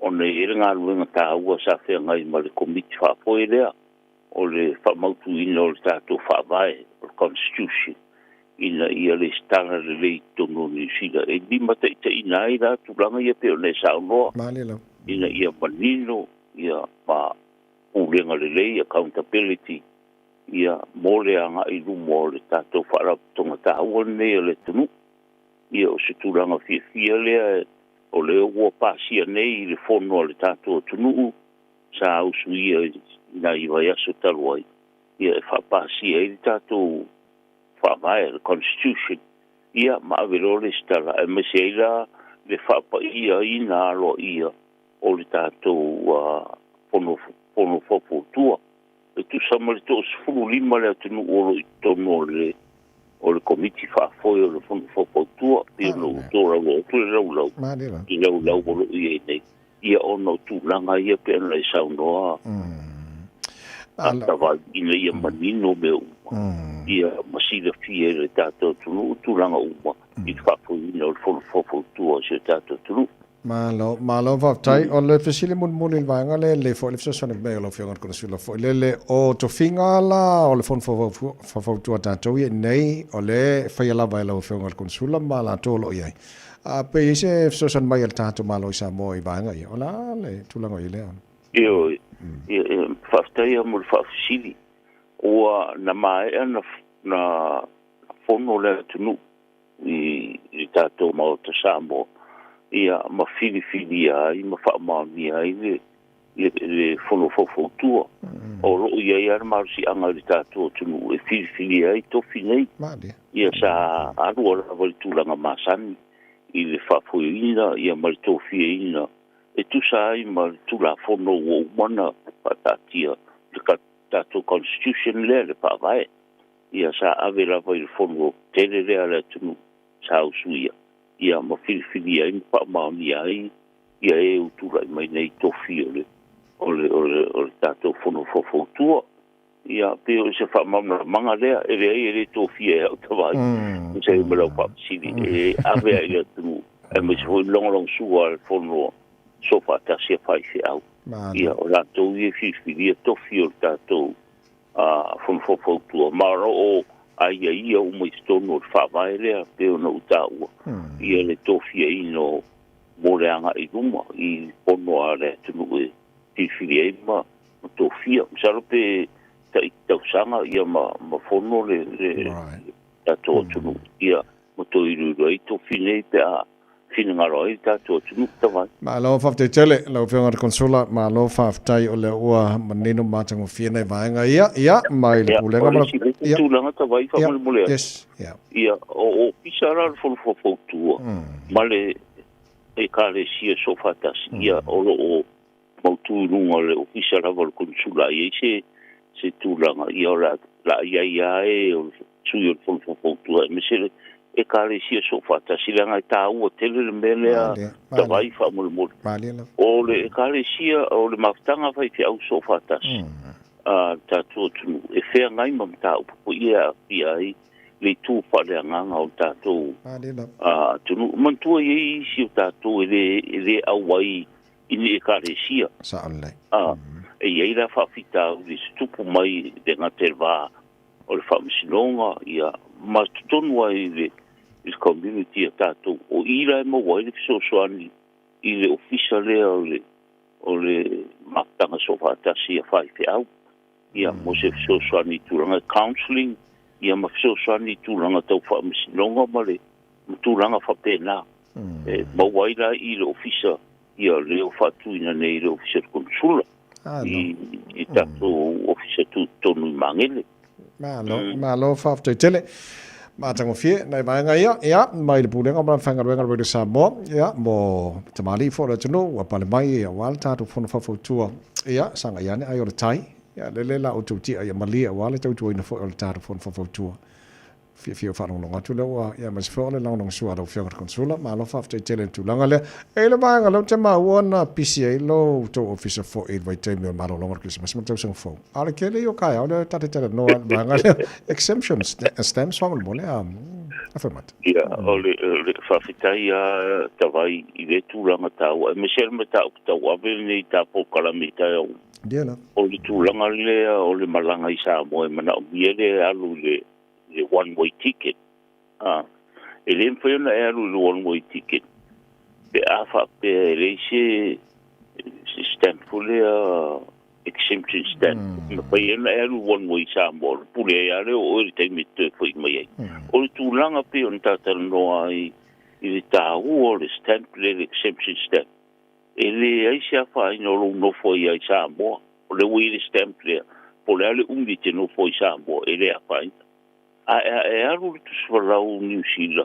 ona i ai le galuega taua sa feagai ma le Komiti Faafoe lea, o le faamautuina o le tatou faavae, o le constitution, ina ia resitala lelei i totonu o Niu Sila e limataitaiina ai la tulaga ia pei ona e saunoa, ina ia manino ia ma pulega lelei, accountability, ia mo le agai i luma o le tatou faalapotopotoga taua lenei a le atunuu. Ia o se tulaga fiafia lea o lea ua pasia nei i le fono a le tatou atunuu sa usuia i nai vaiaso talu ai, ia e faapasia ai le tatou Faavae, le Constitution, ia ma ave loa le resitala, aemaise ai la le faapaiaina aloaia o le tatou Fono, Fono Faufautua. E tusa ma le 15 le atunuu o lo o i totonu o le o le Komiti Faafoe o le Fono Faufautua, pei ona ou tolaulau atu le laulau i laulau o lo o i ai nei, ia ona o tulaga ia pei ona e saunoa Tavai ina ia manino mea uma, ia ma silafia e le tatou atunuu tulaga uma i le faafoeina o le Fono Faufautua o si o tatou atunuu. Malo, malo faafetai. O le fesili mulimuli i le vaega lea, e lelei foi le fesoasoani mai o lau Afioga i le Konesula foi lele, o tofiga la o le Fono Faufautua a tatou ia i inei, o lea e faia lava e lau Afioga i le Konesula ma latou o lo o i ai. A pe i ai se fesoasoani mai a le tatou Malo i Samoa i vaega ia, o le a le tulaga o i ai lea? Ioe, faafetai lava mo le faafesili. Ua na maea na fono le atunuu i le tatou Maota Samoa, ia, ma filifilia ai ma faamaonia ai le le Fono Faufautua. O lo o i ai lava le malosiaga i le tatou atunuu e filifilia ai tofi nei. Ia sa alu lava i le tulaga masani i le faafoeina ia ma le tofiaina e tusa ai ma le Tulafono ua uma ona faataatia, le tatou Constitution lea, le Faavae. Ia sa ave lava i le fono tele lea a le atunuu sa usuia, ia ma filifilia ai ma faamaonia ai ia e ua tulai mai nei tofi o le o le o le o le tatou fono faufautua. Ia pei o se faamalamalamaga lea, e leai e le tofia e au tavai, mm. se ma lau faafesili, e ave ai le atunuu, aemaise foi lagolagosua a le fono soofaatasi a faifeau. Ia o latou ia e filifilia tofi o le tatou a Fono Faufautua, ma o lo o aiaia uma i totonu o le Faavae lea pei ona ou taua, ia le tofiaina o mo le agai i luma i pono a le atunuu e filifili ai ma tofia. Masalo pe tai tausaga ia ma fono le tatou atunuu ia ma toe iloilo ai tofi nei pe a finagalo ai le tatou atunuu tavai. Malo faafetai tele lau Afioga i le Konsula, malo faafetai o lea ua manino ma matagofie nai vaega ia, ia mai le Pulega ma le ia tulaga tavai faamolemole atu. Yes, yeah. Ia o ofisa la o le Fono Faufautua ma le Ekalesia Soofaatasi, ia o lo o mautu i luga o le ofisa lava o le Konesula i ai se se tulaga, ia o le a i ai lava e o le sui o le Fono Faufautua aemaise le Ekalesia Soofaatasi, leaga e taua tele le mea lea tavai faamolemole. O le Ekalesia, o le mafutaga a faifeau soofaatasi a le tatou atunuu e feagai ma mataupu foi ia e aafia ai le itu faaleagaga o le tatou atunuu. Manatua e i ai isi o tatou e le auai i ni ekalesia. Sao lelei. E i ai la faafitauli e tutupu mai le gata i le va o le faamasinoga ia, ma totonu ai i le community a tatou. O i la e maua ai le fesoasoani i le ofisa lea o le o le mafutaga soofaatasi a faifeau, ia, mo se fesoasoani i tulaga counselling, ia, ma fesoasoani i tulaga tau faamasinoga ma le ma tulaga faapena. E maua ai la i le ofisa ia lea ua faatuina nei i le ofisa o le konesula i tatou ofisa tutotonu i Magele. Malo, malo faafetai tele. Matagofie nai vaega ia, ia, mai le Pulega ma le Matagaluega o le Radio Samoa, ia, mo tamalii foi o le atunuu ua pale mai ia aua le tatou fono faufautua, ia, sagai ane ai o le tai, ia, lele la outou tia ia malie aua le tautuaina foi o le tatou fono faufautua. Fiafia e faalogologo atu lea ua ia aemaise foi o le lagolagosua a lau Afioga i le Konesula. Malo faafetai tele i le tulaga lea. E i ai le vaega lea ou te maua na pisi ai lo outou ofisa foi i le vaitaimi o le malologa o le Kerisimasi ma le tausaga fou. A o le tele ia o taeao lea ta te talanoa ai i le vaega lea, exemptions, stamps faamolemole a Afemata. Ia, o le faafetai lava Tavai i lea tulaga taua, aemaise le mataupu tauave lenei ta polokalame i taeao uma. Ia la. O le tulaga lea o le malaga i Samoa e manaomia le alu i le le one way ticket. A, e le mafai ona e alu i le one way ticket pe a faapea e leai se se stamp foi lea exemption stamp. Mm. Mafai ona e alu one way i Samoa, le pule ai lava lea o oe i le taimi e toe foi mai ai. O le tulaga pei ona talatalanoa ai i le taua o le stamp lea, le exemption stamp, e leai se afaina o lou nofo ai i Samoa. O lea ua i ai le stamp lea, po o le a le umi e te nofo ai i Samoa, e le afaina. Ae a e alu i le tusifalau Niu Sila,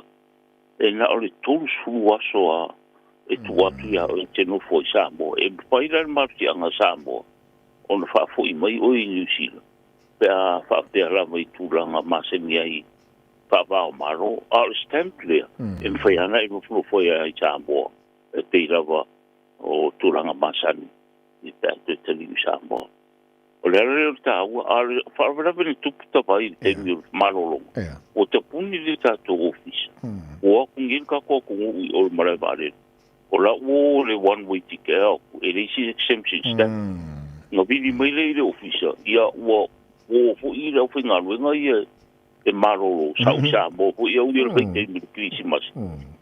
e na o le 30 aso lava e tuu atu ia oe e te nofo ai i Samoa. E mafai la le malosiaga a Samoa ona faafoi mai oe i Niu Sila pe a faapea lava i tulaga masani ai faava o Malo. A o le stamp lea, e mafai lava ona e nofonofo ai i Samoa e pei lava o tulaga masani i pe a toe taliu i Samoa. O le ala lea o le taua, a o le faalavelave na tupu tavai i le taimi o le malologa, ua tapuni le tatou ofisa. Ua o atu nei le tatou atunuu i o i le malae vaalele. O lau uō le one way ticket atu, e leai se exemption stamp. Na vili mai lea i le ofisa, ia ua uō foi le aufaigaluega ia e malolo, sa ou Samoa foi au ia i le vaitaimi o le Kerisimasi,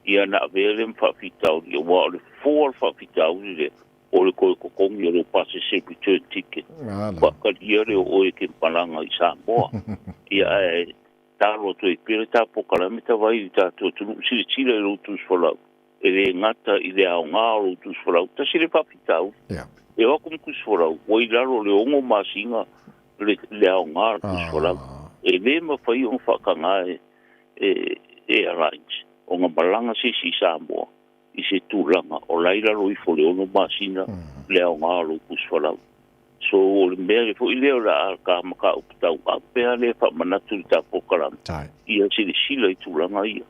ia na avea lea ma faafitauli, aua o le fofo o le faafitauli lea, o le toe totogi o lou pasese return ticket, faatalia lea o oe e te malaga i Samoa. Ia ae talo atu ai pea le ta polokalame tavai i le tatou atunuu, silasila i lou tusifolau, e le gata i le aoga o lou tusifolau, tasi le faafitauli. E o atu ma tusifolau, ua i lalo o le 6 masina le, le aoga o le tusifolau. E le mafai ona faataga e, e airlines ona malaga se isi i Samoa i se tulaga o la e i lalo ifo o le 6 masina le aoga o lou tusifolau. So, o le mea foi lea o le a ta mataupu tauave lava lea e faamanatu i le ta polokalame, ia silasila i tulaga ia,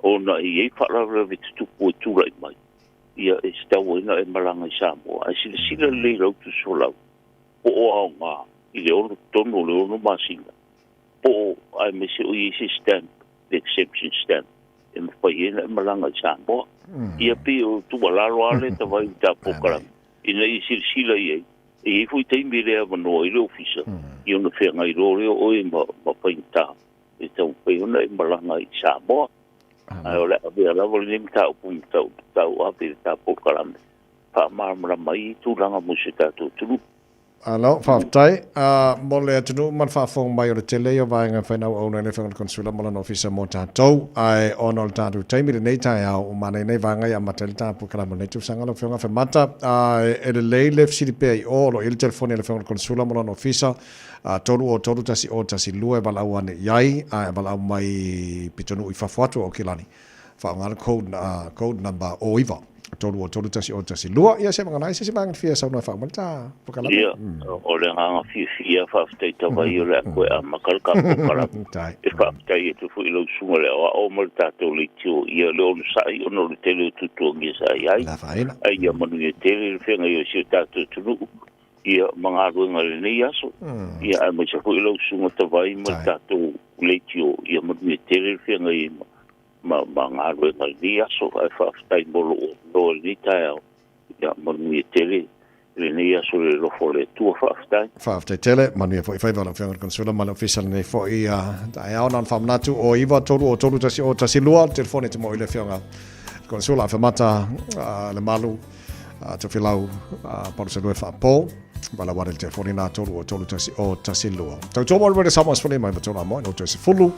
ona e i ai faalavelave tutupu e tulai mai, ia e tatau ai ona e malaga i Samoa. Ae silasila lelei i lau tusifolau, po o aoga i le ono totonu o le 6 masina, po o aemaise o i ai se stamp, le exemption stamp, e mafai ai ona e malaga i Samoa. Ia pei o tuualalo lava lea tavai i ta polokalame, ina ia silasila i ai, e i ai foi taimi e le avanoa ai le ofisa, ia ona feagai loa lea o oe ma, ma faigata e taumafai ona e malaga i Samoa. Ae o le a avea lava lenei mataupu mataupu tauave i le ta polokalame, faamalamalama ai tulaga mo si o tatou atunuu. Alo, faafetai. Mo le atunuu ma le faafofoga mai o le tele ia o vaega e fai na auauna ai le Afioga i le Consular ma lona ofisa mo tatou. Ae ona o le tatou taimi i lenei taeao, ua manaia nei vaega ia amata ai le ta polokalame o lenei tausaga lau Afioga Afemata. Ae e lelei le fesili pea i o, o lo o i ai le telefoni a le Afioga i le Consular ma lona ofisa, 303 1012 e valaau ane i ai, ae valaau mai pitonuu i fafo atu o Aukilani. Faaaoga le code, code number 09 3031012. Ia se vagana ai se isi vaega fia saunoa e faauma le ta polokalame. Ia, o le agaga fiafia faafetai tavai o le a toe amata le ta polokalame. E faafetai atu foi i lau susuga i le aoao ma le tatou leitio ia le onosai ona o le tele o tuatuagia sa i ai. Ae ia manuia tele le feagai o si o tatou atunuu ia ma galuega i lenei aso. Ia aemaise foi lau susuga Tavai ma le tatou leitio ia manuia tele le feagai ai ma ma galuega i lenei aso. Ae faafetai mo lou avanoa i lenei taeao. Ia manuia tele lenei aso i le alofa o le Atua. Faafetai. Faafetai tele, manuia foi faiva lau Afioga i le Consular ma le Ofisa lenei foi taeao. Na ona faamanatu o 9 3 o 3 1 o 1 2 le telefoni e te maua i le Afioga i le Consular Afemata Lemalu Tofilau Palusalua Faapo. Valaau ane i le telefoni na 3 o 3 1 o 1 2. Tautua mo le Radio Samoa 15 ma tolu amoa, no toe 10, 9.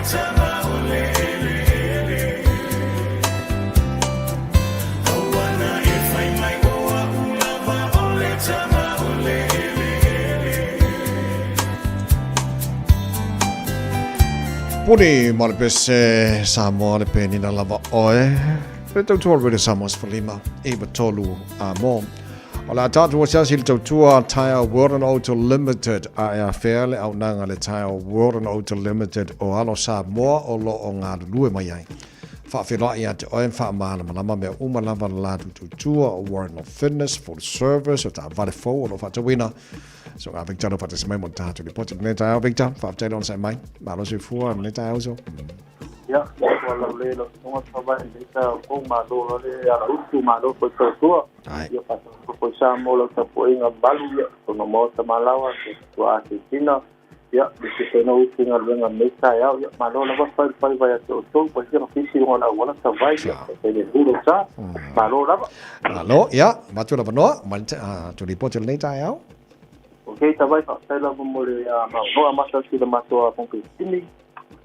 tama o le eleele. Aua na e fai mai o a'u lava o le tama o le eleele. Puni ma le pese Samoa le penina lava oe. Le tautua o le Samoa 15, 93 a mo. O le a tatou asiasi i le tautua Tyre World and Auto Limited a e afea le auaunaga a le Tyre World and Auto Limited o alo Samoa o lo o galulue mai ai. Faafeiloai ia te oe ma faamalamalama mea uma lava le latou tautua o Warrant of Fitness, Full Service, o taavale fou o lo o faatauina. So a Victor, faatasi mai mo le tatou lipoti lenei taeao. Victor, faafetai le onosai mai. Malo soifua lenei taeao uso. Ia, ua laulē lau susuga Tavae i lenei taeao fou, malo loa le alautu, malo foi tautua. Ia faatalofa foi Samoa lau tapuaiga mamalu, ia totonu o maota ma alaoa, se tuaa sisina, ia le tusa utu i galuega lenei taeao, ia malo lava fai le faiva ia te outou, ua fia fisi luga o le auala Tavae, ia taitai le lulu sa, malo lava. Malo, ia, avatu le avanoa, mai le tou lipoti o lenei taeao. Ok, Tavae, faafetai lava mo le avanoa, amata atu i le matou kompetini.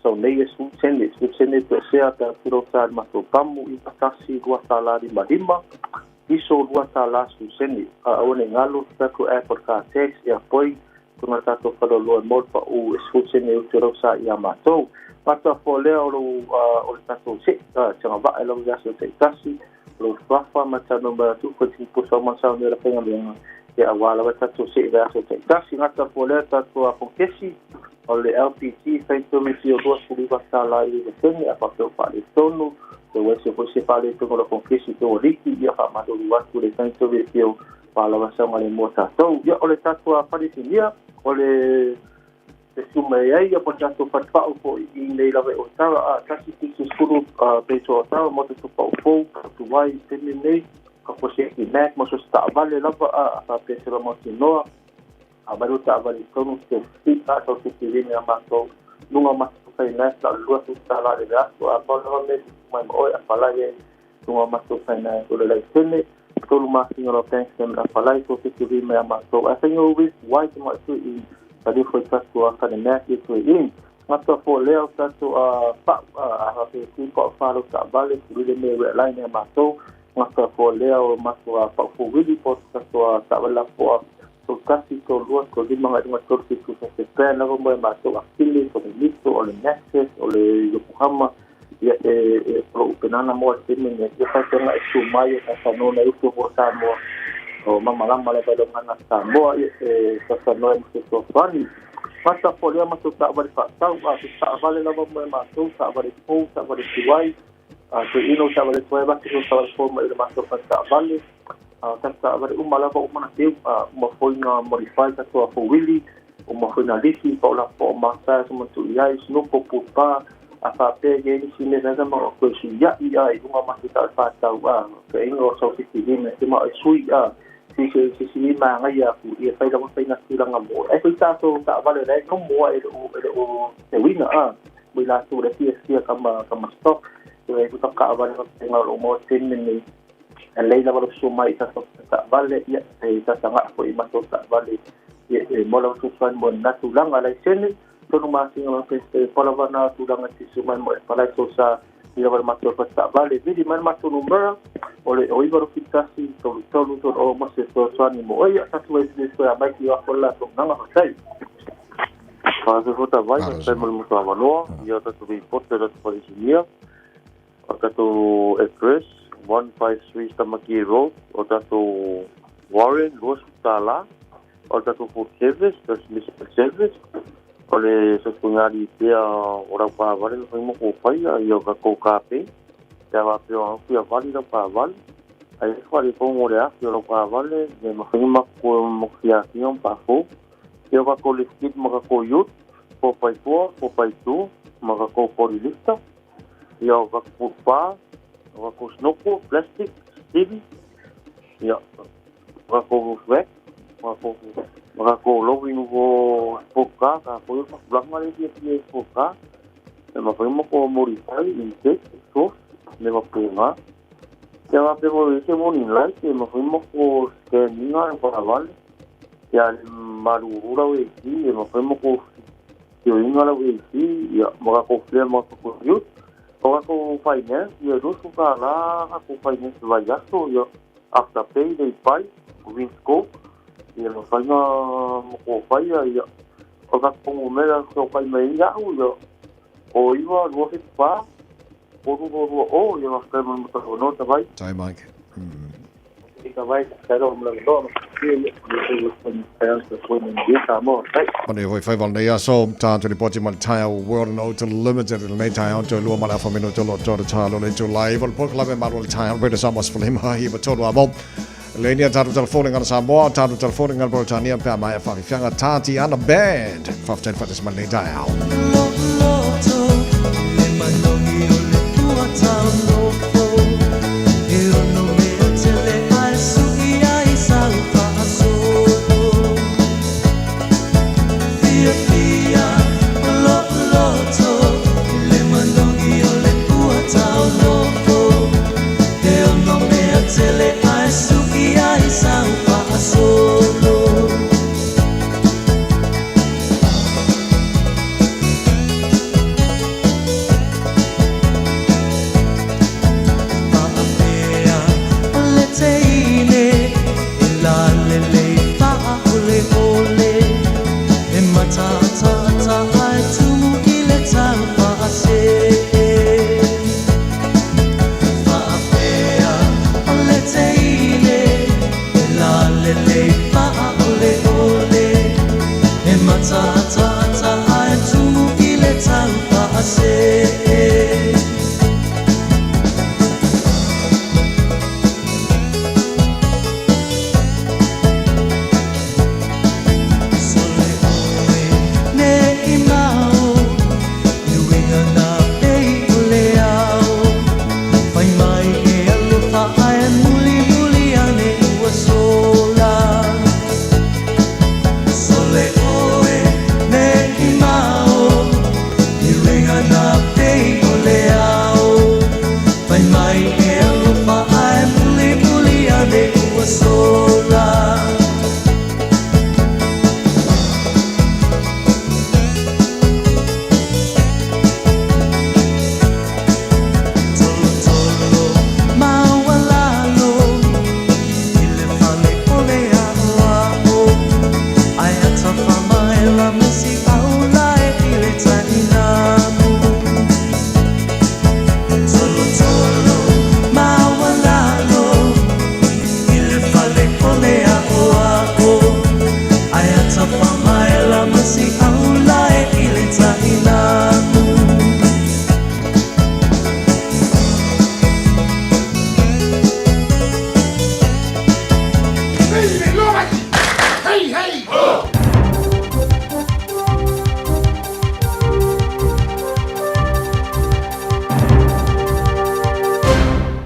Sau nei e 10 sene, 10 sene toesea pe a sa le matou pamu 91 $2.55, iso $2.10. A aua nei galo tatou app o le car tax ia poi tuna tatou faleoloa e mo le pau e 10 sene utu lau sa ia matou. Mata fo lea o o le tatou se tagavaa e lau aso taitasi o lou suafa ma tano ma tu ko ti pusa ma sa me la fenga lenga ia aua lava tatou se i aso taitasi. Gata fo lea tatou a konkesi o le LPG factory fio $29 i le sene a faapea o faaletonu e ua ese foi se faaletonu o le konkesi te ua liki ia faamalulu atu le factory fio faalava sauga le mua tatou. Ia o le tatou a falesinia o le te suma e ai ia po tatou fatufa'u fo'i i nei lava e Otawa a 1 70 peso Otawa mo te tupa'u fou tuai taimi nei ka foseki Mac mo so se taavale lava a faapea se lamautinoa a mai lo taavale i tonu te fi a tau te tilini a matou luga matou finance la o le $20 le vaiaso a pau lava mea mai ma oe apalai ai luga matou finance o le laisene 3 masina lo bank statement apalai to te tili mai a matou ae faiga ui wai te mai i tali foi tatou a kane mea ki toe in ngata fo lea o tatou a pa a ha pe ku pa fa lo taavale ku le me re line a matou ngata fo lea o matou a pa fo wili po tatou a taavale po 3 1 3 2 3 5 5 3 7 se pe lava mo e matou akili o le Nitto o le Maxxis o le Yokohama ia e o upenana mo le taimi nei ia faitaga e su mai e tasanoa na utu mo Samoa o mamalama le vailogana Samoa ia e tasanoa ma se fesoasoani. Mata fo lea matou taavale faatau a se taavale lava mo e matou taavale fou taavale tuai a toe ino taavale tuai vake so taavale fou mai le matou taavale a tatou taavale uma lava uma na teu a uma foi na modify tatou a fouili uma foi na lisi pa o la po o masa sa matu i ai snopo pupa a faapea ke nisi mea sa ma o koe suia'i a i luga matou taavale faatau a ka inga o sau 75 te ma e sui a se se si magaia aku ia fai lava fai na tulaga mo ai foi tatou taavale la e nomo ai e le o te uiga a mo i latou le fiafia kama stock e ku taavale nga o mo taimi nei e lei lava lo su mai tatou taavale ia e tataga'a foi i matou taavale ia e mo lava fesoasoani mo lena tulaga laisene 3 masina ma pe pala na tulaga te su mai mo e palai so sa i lava le matou taavale vili mai le matou numera o le o 9 ro 71 3 3 3 o mo se fesoasoani mo oe ia tatou ai se soe a mai ki o la taunaga fatai. Faafetai Tavae, faafetai mo le matou avanoa, ia tatou report e tatou falesinia. O tatou address 153 Tamaki Road, o tatou Warren $20. O tatou food service, transmission service, o le sasugali pea o lau paavale na faima ko faia ia ka kape. Te awa pea o ia vali lau paavale. Ai whare pongo le afi o lau paavale, me mawhainga ko mo fia fia pa fo. Ia ka ko lift ma ka ko yut, 4x4, 4x2, ma ka ko 40 lifter. Ia ka ko pa, ka ko snoko, plastic, steel. Ia ka ko roof rack, ma ka ko lori nuvo sport car, ka ko yo blanga le fia fia sport car. Me mawhainga ko modify, intake, exhaust, me ma punga. Ia ma pe mo se morning light, e mawhainga ko scanninga e paravale. Ia maru ura o e ki, e mawhainga ko Tioina lau AC, ia, ma tatou flare ma tatou youth. O tatou finance, ia, $20 tatou finance vaiaso, ia, Afterpay, Laybuy, Winscope, ia, mafai ona matou faia, ia. O tatou numera e fesoatai mai ai au, ia, o 9 2 7 4 3 2 2 0, ia, faafetai mo le matauanoa, Tavai. Tai Mike. Manuia foi faiva o lenei aso, tātou lipoti mai le Tyre World and Auto Limited i lenei taeao toe lua ma le afa minuto lo tō te tālo le itula iva le polokalame malo le taeao Radio Samoa 15 iva tolu a mo. Le nia tātou telefoni ngana Samoa, tātou telefoni ngana Britania pea mai a whawhiwhianga Tāti Ana Band. Whawhitai whatas mai lenei taeao.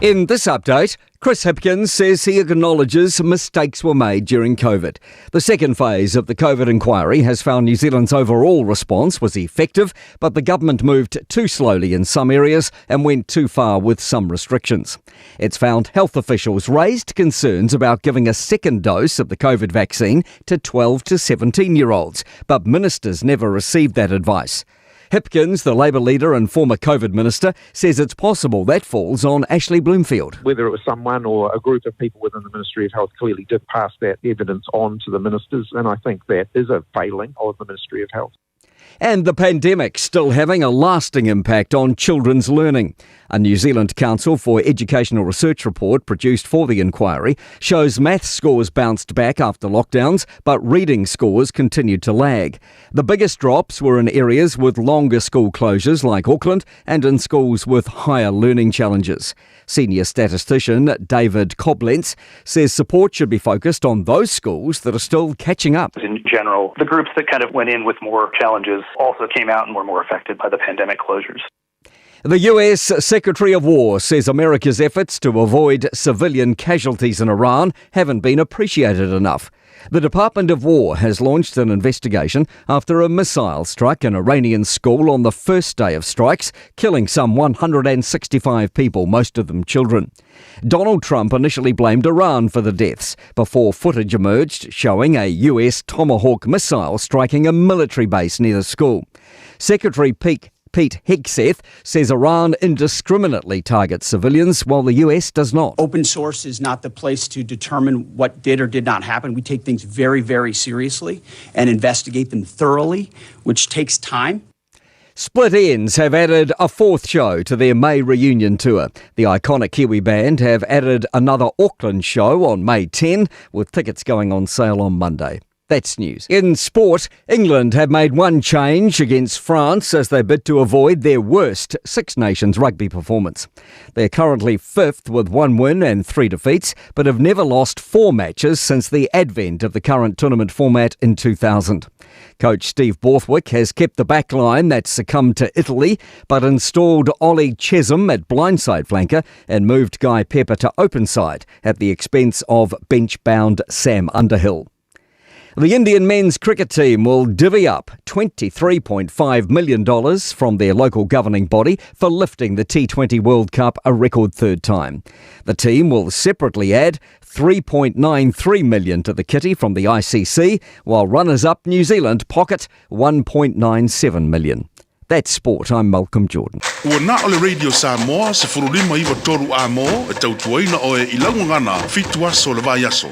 In this update, Chris Hipkins says he acknowledges mistakes were made during COVID. The second phase of the COVID inquiry has found New Zealand's overall response was effective, but the government moved too slowly in some areas and went too far with some restrictions. It's found health officials raised concerns about giving a second dose of the COVID vaccine to 12 to 17 year olds, but ministers never received that advice. Hipkins, the Labour leader and former COVID minister, says it's possible that falls on Ashley Bloomfield. Whether it was someone or a group of people within the Ministry of Health clearly did pass that evidence on to the ministers, and I think that is a failing of the Ministry of Health. And the pandemic still having a lasting impact on children's learning. A New Zealand Council for Educational Research report produced for the inquiry shows maths scores bounced back after lockdowns, but reading scores continued to lag. The biggest drops were in areas with longer school closures like Auckland and in schools with higher learning challenges. Senior statistician David Coblentz says support should be focused on those schools that are still catching up. In general, the groups that kind of went in with more challenges also came out and were more affected by the pandemic closures. The US Secretary of War says America's efforts to avoid civilian casualties in Iran haven't been appreciated enough. The Department of War has launched an investigation after a missile struck an Iranian school on the first day of strikes, killing some 165 people, most of them children. Donald Trump initially blamed Iran for the deaths before footage emerged showing a US Tomahawk missile striking a military base near the school. Secretary Pete Pete Hegseth says Iran indiscriminately targets civilians while the US does not. Open source is not the place to determine what did or did not happen. We take things very, very seriously and investigate them thoroughly, which takes time. Split Enz have added a fourth show to their May reunion tour. The iconic Kiwi band have added another Auckland show on May 10, with tickets going on sale on Monday. That's news. In sport, England have made one change against France as they bid to avoid their worst Six Nations rugby performance. They're currently fifth with one win and three defeats, but have never lost four matches since the advent of the current tournament format in 2000. Coach Steve Borthwick has kept the back line that succumbed to Italy, but installed Ollie Chessum at blindside flanker and moved Guy Pepper to openside at the expense of bench-bound Sam Underhill. The Indian men's cricket team will divvy up $23.5 million from their local governing body for lifting the T20 World Cup a record third time. The team will separately add $3.93 million to the kitty from the ICC, while runners-up New Zealand pocket $1.97 million. That's sport. I'm Malcolm Jordan. Ua na o le Radio Samoa, 1593 a mō, e tautuaina oe i laugagana, fitu aso le vaiaso.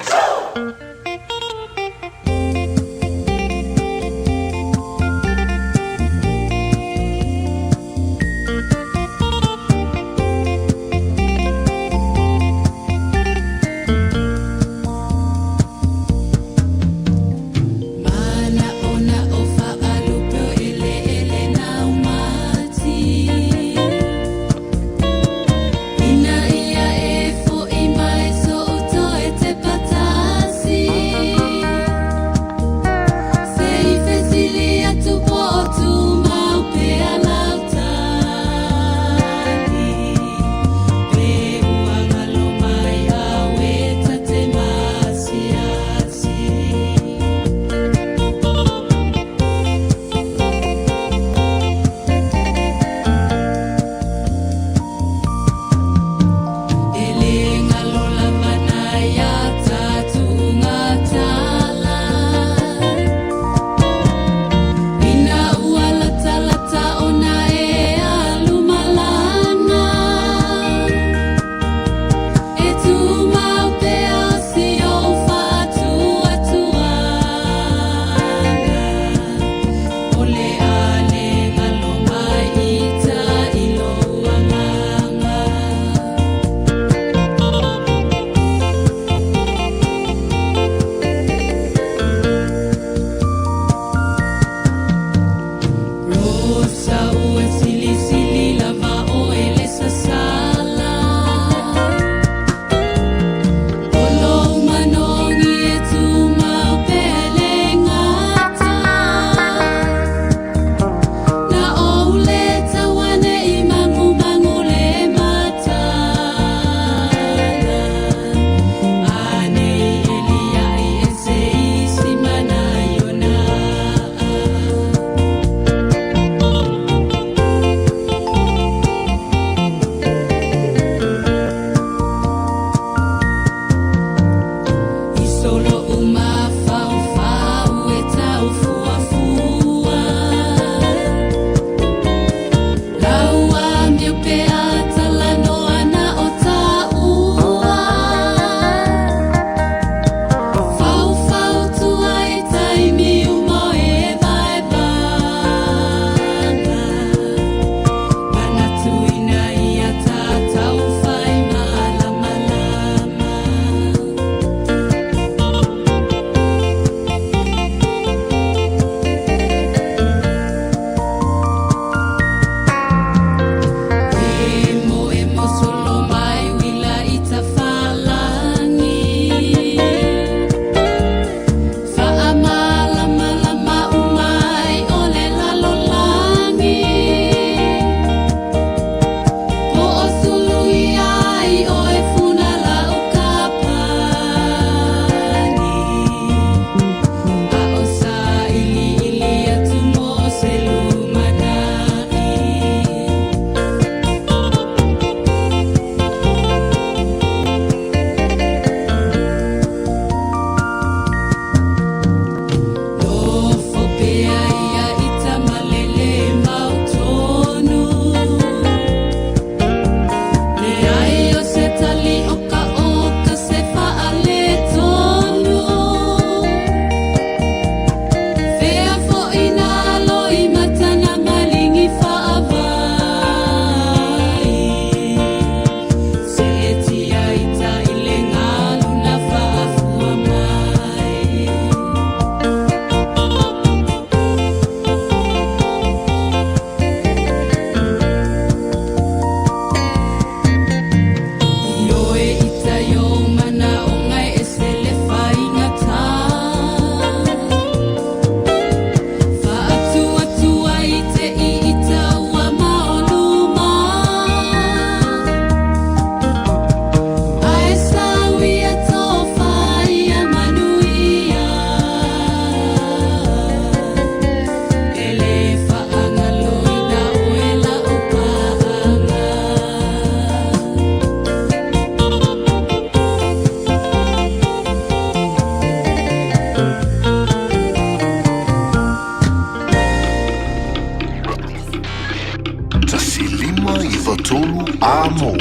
153 Amo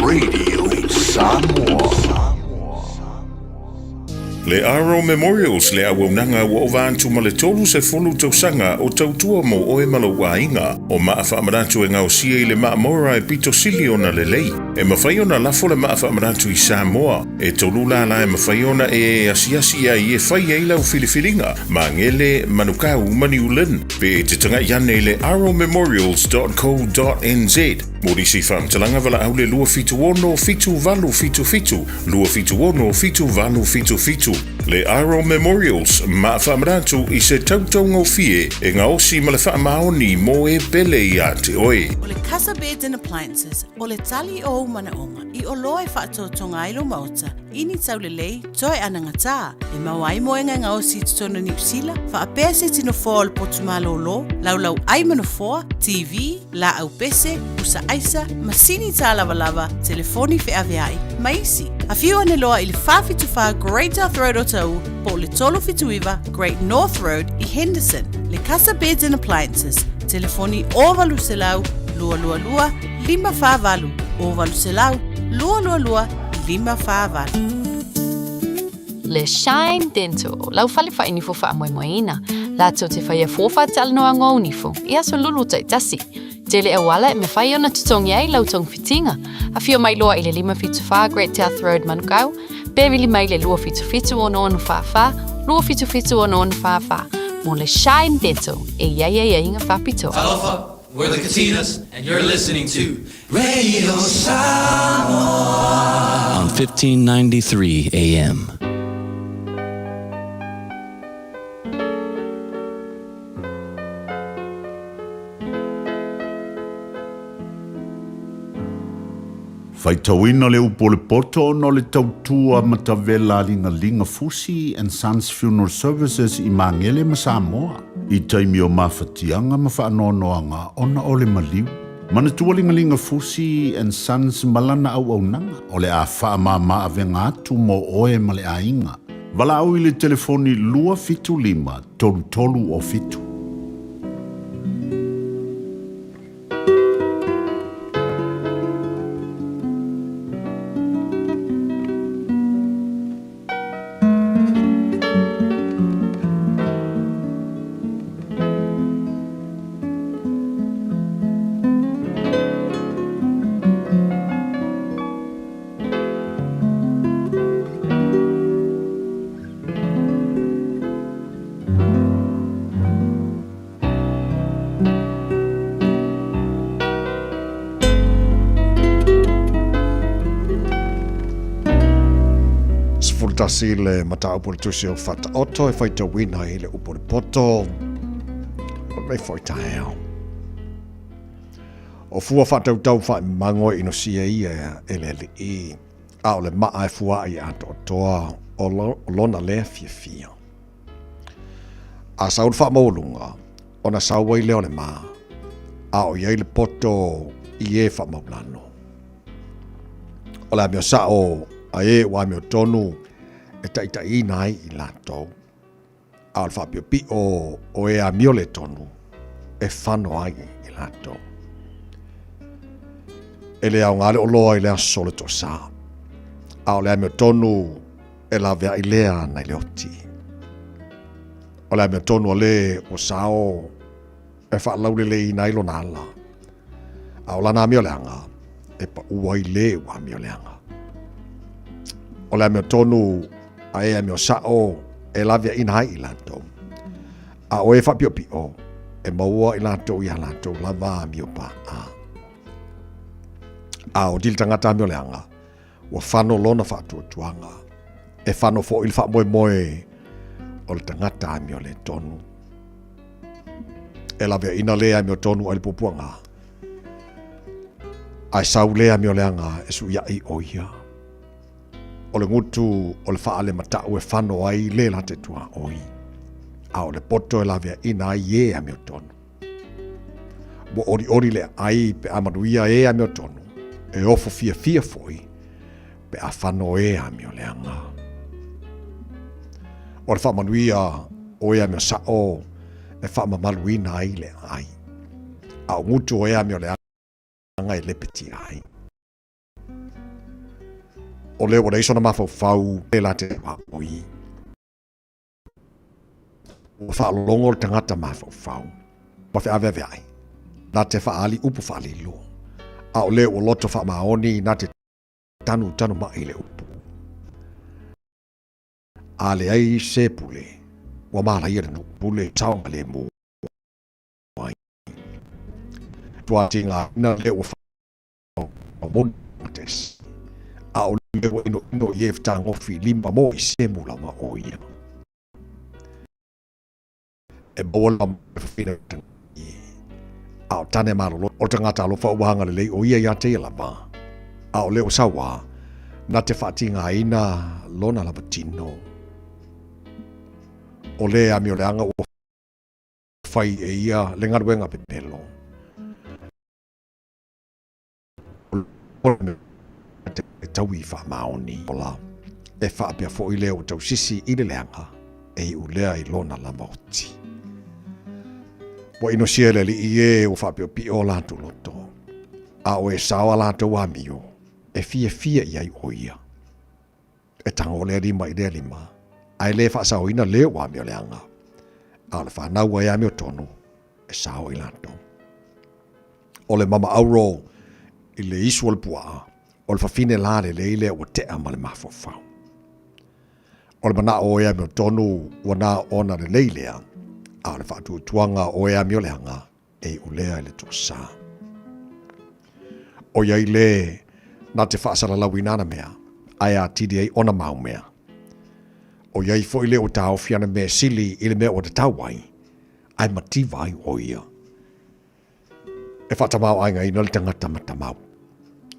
Radio Samoa. Le Aro Memorials le auaunaga ua ova atu ma le 30 tausaga o tautua mo oe ma lou aiga. O maa faamanatu e gaosia i le maa Mora e pito sili ona lelei. E mafai ona lafo le maa faamanatu i Samoa. E tolu lala e mafai ona e asiasi ai e fai ai lau filifiliga, Magele, Manukau ma New Lynn. Pe e te tagai ane i le aromemorials.co.nz mo nisi faamatalaga valaau le 276 7877 276 7877. Le Aro Memorials, maa faamanatu i se tautaugofie e gaosi ma le faamaoni mo e pele ia te oe. O le Casa Beds and Appliances, o le tali o ou manaoga i oloa e faatotoga ai lou maota i ni taulelei toe anagatā, e maua ai moega e gaosi i totonu o Niu Sila, faapea se tino foa o le potu malōlō, laulau ai ma nofoa, TV, laau pese, pusa aisa, masini tālavalava, telefoni feaveai, ma isi. Afio ane loa i le 474 Great South Road o Taʻu po o le 379 Great North Road i Henderson. Le Casa Beds and Appliances, telefoni 0800 222 548, 0800 222 548. Le Shine Dental, lau fale whainifo whaamoemoeina. Lātou te whaia fōwha talanoa ngō nifo, i aso lulu taitasi. Tele auala e mawhai ona tutongi ai lau tong whitinga. A whio mai loa i le 574 Great South Road Manukau, pe vili mai le 277 ono ono wha wha, 277 ono ono wha wha. Mō le Shine Dental, e iai ai ai inga whapitoa. Alofa, we're the Katinas, and you're listening to Radio Samoa on 1593 AM. Faitauina le upu o le poto ona o le tautua matavela a Ligalinga Fusi and Sons Funeral Services i Magele ma Samoa i taimi o mafatiaga ma faanoanoaga ona o le maliu. Manatua Ligalinga Fusi and Sons ma lana auaunaga o le a faamama avega atu mo oe ma le aiga. Valaau i le telefoni 275 33 o 7. Tasi le mataupu o le tusi o Fataoto e faitauina i le upu o le poto o lenei foi taeao. O fua faatautau faaimago e inosia ia e le Alii, a o le maa e fuaai atoatoa o lona lea fiafia. A sau le faamaualuga, ona sau ai lea o le ma, a o i ai le poto i e faamaulalo. O le amio sao a e ua amiotonu e taitaiina ai i latou, a o le faapiopio o e amio le tonu e fano ai i latou. E le aoga le oloa i le aso o le toasā, a o le amiotonu e laveai lea nai le oti. O le amiotonu a le ua sao e faalauleleina ai lona ala, a o lana amioleaga e paʻu ai le ua amioleaga. O le amiotonu a e amio sao e laveaʻina ai i latou, a o e faapiʻopiʻo e maua i latou iā latou lava amio paʻa. A o dili tagata amioleaga, ua fano lona faatuatuaga, e fano foi le faamoemoe o le tagata amioletonu. E laveaʻina le amiotonu ai le puapuaga, ae sau le amioleaga e suiaʻi o ia. O le gutu o le faalemataʻu e fano ai le late tuaoi, a o le poto e laveaʻina ai e amiotonu. Ua olioli le aai pe a manuia e amiotonu, e ofo fiafia foi pe a fano e amioleaga. O le faamanuia o e amiosaʻo e faamamaluina ai le aai, a o gutu o e amioleaga. leaga e lepetia ai. O lea ua leai sona mafaufau e la te oi. Ua faalologo le tagata mafaufau ma feaveaveai, na te faaali upu faalilo, a o le ua loto faamaoni na te tanu tanu mai le upu. A leai se pule, ua malaia le nuu pule saogalemu ai. Tua tigaina le ua Montes, a o le ua inoino i e fetagofi lima mo i se mulama o ia. E maua la fafina a o tane malolo o tagata alofa ua agalelei o ia ia te ia lava. A o le o saua, na te faatigaina lona lava tino. O le amioleaga ua fai e ia le galuega pepelo. O le te taui faamaoni ola e faapea foi lea ua tausisi i le leaga e iu lea i lona lava oti. Ua inosia e le Alii e ua faapiopio latou loto, a o e sao a latou amio e fiafia i ai o ia. E tago lea lima i lea lima, ae le faasaoina le ua amio leaga, a o le fanau ai amio tonu e sao i latou. O le mama auro i le isu o le puaa, o le fafine la lelei lea ua tea ma le mafaufau. O le manao o e amio tonu ua na ona lelei lea, a o le faatuatuaga o e amio leaga e iu lea i le toasa. O iai le na te faasalalauina ana mea, ae atili ai ona mau mea. O iai foi le ua taofi ana mea sili i le mea ua tatau ai, ae mativa ai o ia. E faatamaoaigaina le tagata matamau.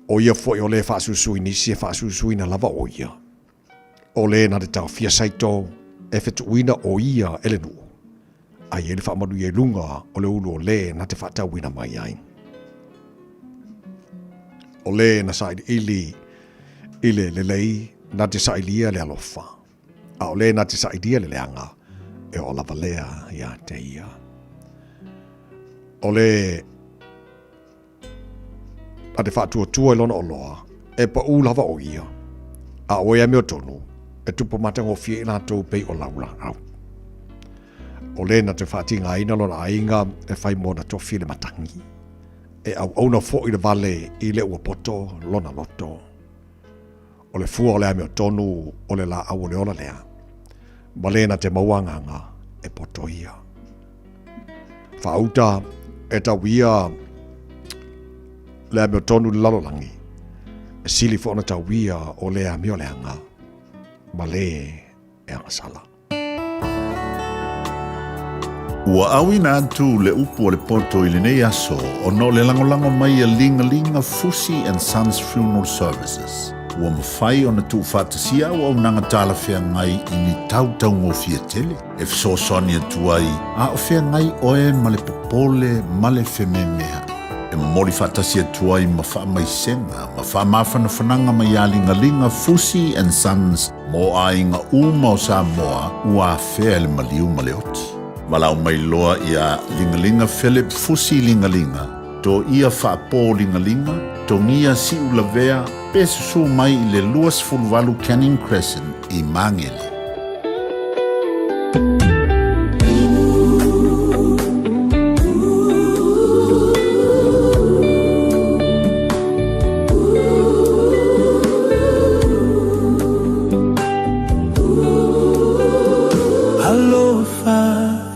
O ia foi o le faasusu i nisi e faasusuina lava o ia. O le na te taofia saito e fetuuina o ia e le nuu. Ai e le faamanuia i luga o le ulu o le na te faatauina mai ai. O le na sailiili i le lelei na te sailia le alofa. A o le na te sailia le leaga, e oo lava lea ia te ia. O le na te faatuatua i lona oloa, e paʻū lava o ia, a o e amiotonu, e tupu matagofie i latou pei o laulaau. O le na te faatigaina lona aiga e fai mo na tofi le matagi, e auauna foi le vale i le ua poto lona loto. O le fua o le amiotonu o le laau o le ola lea, ma le na te maua agaga e poto ia. Faauta e tau ia le amiotonu le lalolagi, e sili foi ona tau ia o le amioleaga ma le e agasala. Ua auina atu le upu a le poto i lenei aso ona o le lagolago mai a Ligalinga Fusi and Sons Funeral Services. Ua mafai ona tuufaatasia auaunaga talafeagai i ni tautaugofie tele e fesoasoani atu ai a o feagai oe ma le popole ma le fememeaʻi. E momoli faatasi atu ai ma faamaisega ma faamafanafanaga mai a Ligaliga Fusi and Sons mo aiga uma o Samoa ua afea e le maliu ma le oti. Valaau mai loa iā Ligaliga Philip Fusi Ligaliga, Toia Faapō Ligaliga, Togia Siulavea pe susū mai i le 28 Canning Crescent i Māngere. Alofa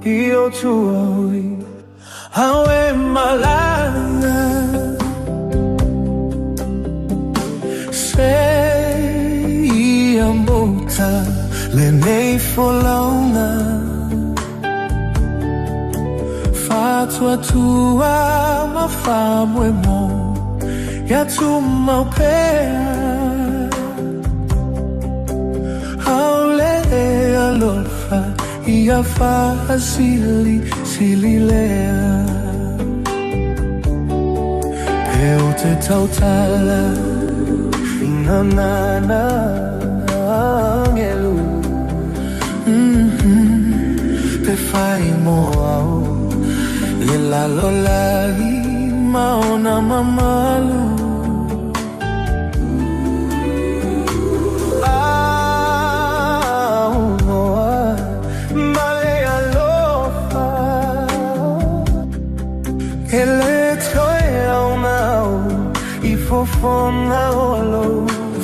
i o tuaoi Awe malaga Se ia mota lenei folauga Faatuatua ma faamoemoe Ia tumau pea Aole alofa ia faasili sili lea E o te tautala i ngā nana angelu Pe whai mo au le lalolagi. Ma ona mamalu Aunoa ma le alofa E le toe aumau i fofoga o lou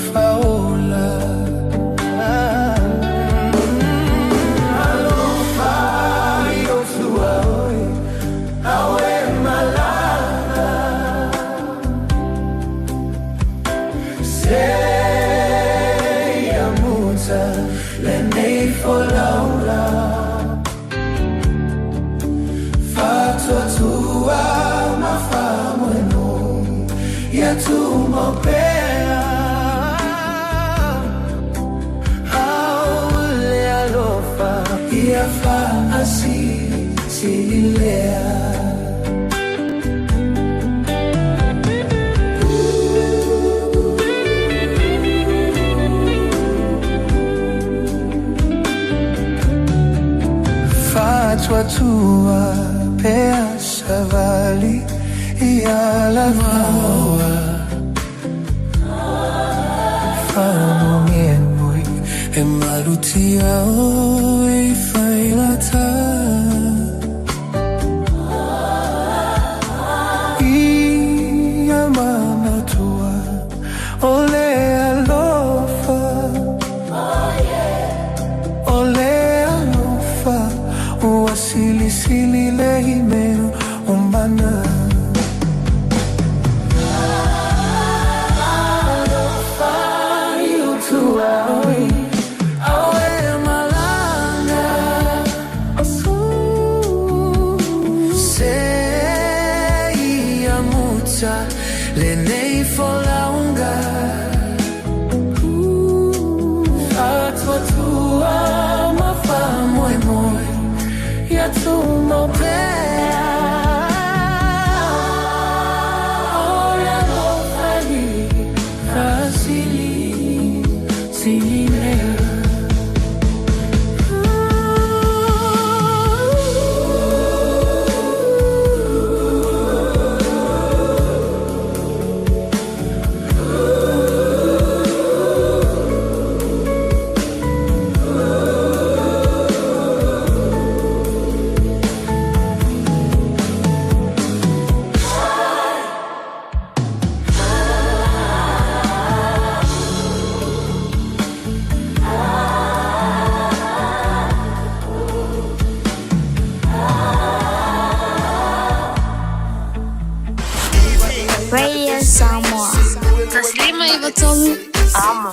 faaola Alofa i ou tuaoi Awe malanga Seia muta lenei folauga Faatuatua ma faamoemoe ia tumau pea Ao le alofa ia faasisililea. Faatuatua pea savali ia lavaoa Faamoemoe e malutia oe i failata Ia manatua o le alofa O le alofa ua silisili nei mea o mana Alofa i ou tuaoi Awe malanga Seia muta lenei folauga Faatuatua ma faamoemoe ia tumau pea O le alofa i faasilisili lea. Radio Samoa. 153 Amo.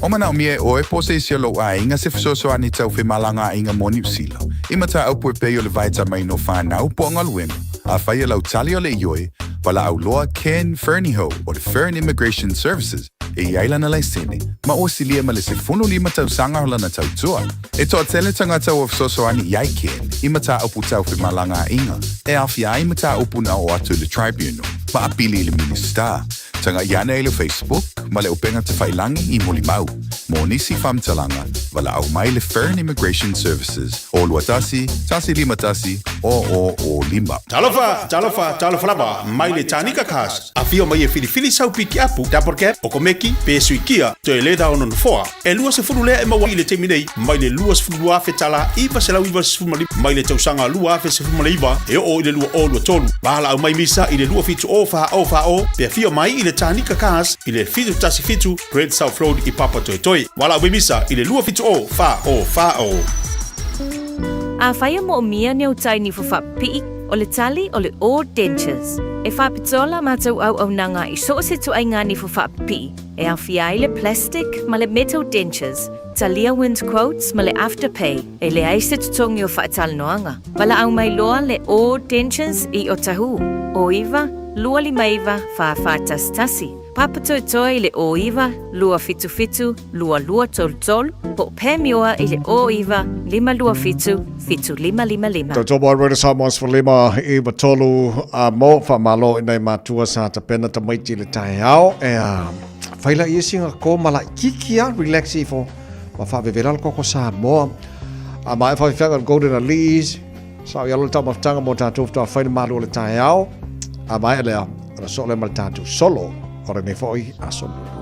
O manaomia e oe po o se isi o lou aiga se fesoasoani tau femalagaaiga mo Niu Sila, i mataupu e pei o le vaetamaina o fanau po o galuega. Afai o lau tali o le ioe, valaau loa Ken Fernihough o le Fern Immigration Services e i ai lana laisene, ma ua silia ma le 15 tausaga o lana tautua. E toatele tagata ua fesoasoani i ai Ken i mataupu tau femalagaaiga e aofia ai mataupu na oo atu i le Tribunal ma apili i le Minisita. Tagai ane i le Facebook ma le upega tafailangi i Molimau. Mo nisi faamatalaga, valaau mai le Fern Immigration Services o 21 151 0005. Talofa, talofa, talofa lava mai le Tanika Cars. Afio mai e filifili sau pikiapu, double cab, okomeki, pe sui kia, toe leda o nonofoa. E 20 lea e maua i le taimi nei, mai le 22,000 tala 995 mai le tausaga 2019 e oo i le 2023. Valaau mai misa i le 27 o 4 o 4 o, pe afio mai i le Tanika Cars i le 717 Great South Road i Papatoetoe. Valaau mai misa i le 27 o 4 o 4 o. Afai e moomia ni au tai nifo faapipii, o le tali o le O Dentures. E faapitoa la matou auaunaga i so o se ituaiga nifo faapipii, e aofia ai le plastic ma le metal dentures, talia wind quotes ma le afterpay, e leai se totogi o faatalanoaga. Valaau mai loa le O Dentures i Otahuhu, o 9 259 4411. Papatoetoe i le o 9 277 2233, po o Pamioa i le o 9 527 7555. Tautomo ai Rhoda Samoa 15 i 3 a mo whamalo i nei matua sa tapena tamaiti le taeao e a whaila i esi nga ko ma laititi a relax ifo ma whaavevela le koko Samoa a ma e whawhiwhanga Golden Aliis. Sao i alo le taumafataga mo tatou faatoa fai le malu o le taeao. A maea lea, ona soo lea ma le tatou solo o lenei foi aso lulu.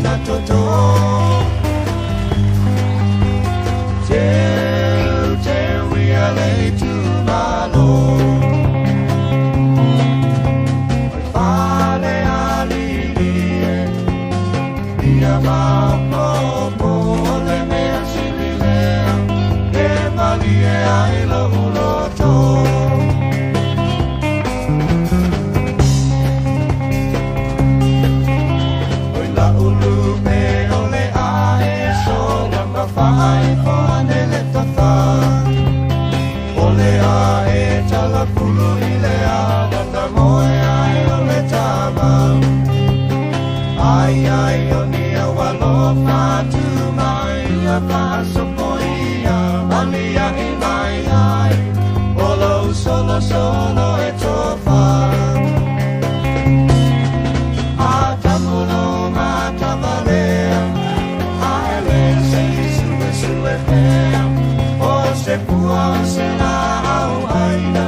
lona toto. Teu teu ia le itumalo. O le fale alii e ia maopopo o le mea sili lea e malie ai lou loto. Oi la'u lupe o le ae sola ma faaifo ane le tafa. O le ae talapulu i le adata moe ai o le tama. Ai ai o ni au alofa tu mai ia faasopoia alia'i mai ai. O lou solosolo e tofa. A tamulo matavalea, ae le se i suesue pea. O se pua o se laau aina,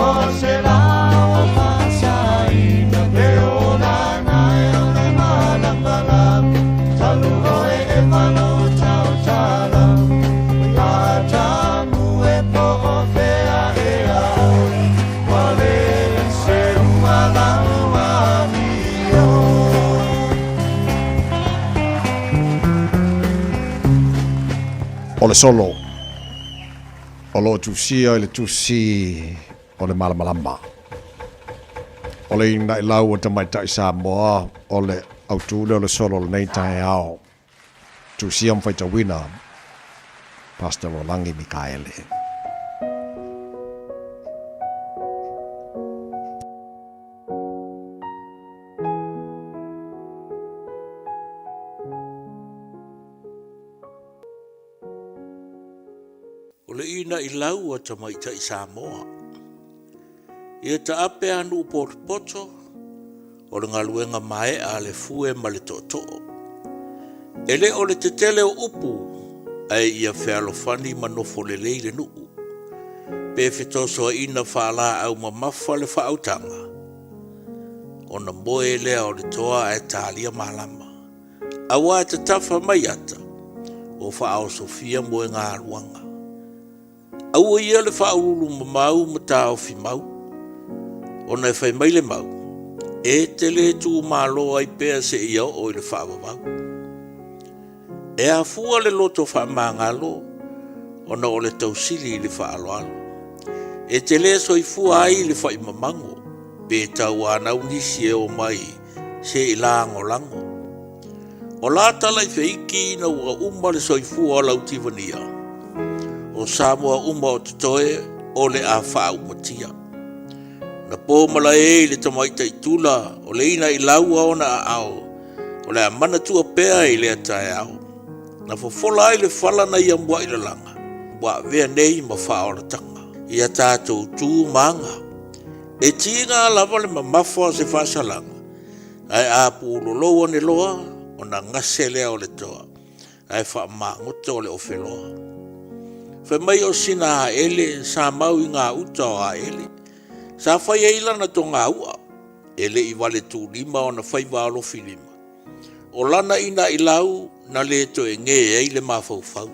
o se lao faasaina. Le olaga e o le malamalama, talu oe e malo tautala. A tamu e po o fea ea oe, ua le seua lau amio. O le solo o lo o tusia i le tusi o le malamalama. O le inailau o tamaitai Samoa o le autū lea o le solo o lenei taeao. Tusia ma faitauina Pastor Rolangi Mikaele. O le ina'ilau a tamaitai Samoa. Ia taape a nuu potopoto, o le galuega maea a le fue ma le tootoo. E le o le tetele o upu, ae ia fealofani ma nofo lelei le nuu. Pe fetosoaina faalaau mamafa le faautaga, ona moe lea o le toa ae talia malama. Aua e tatafa mai ata, ua faaosofia moegaluaga. Aua ia le faauluulu mamau ma taofi mau, ona e fai mai le mau, e te le tuumalo ai pea seia oo i le faavavau. E afua le loto faamagalo ona o le tausili i le faaaloalo. E te le soifua ai i le faimamago, pe tauanau nisi e omai se i lagolago. O la tala i feiki ina ua uma le soifua o Lautivania, o Samoa uma o totoe o le a faaumatia. Na po malae i le tamaitai tula o le ina i laua ona aao o le a manatua pea i lea taeao. Na fofola ai le fala na ia mua'i lalaga ua avea nei ma faaolataga ia tatou tu ma aga. E tiga lava le mamafa o se faasalaga, ae a pulolou ane loa, ona gase lea o le toa, ae faamagoto o le ofeloa. Fai mai o sina aele sa mau i gauta o Aele, sa fai ai lana togau'a, e le i vale tulima ona faiva alofilima. O lana ina'ilau na lē toe gē ai le mafaufau.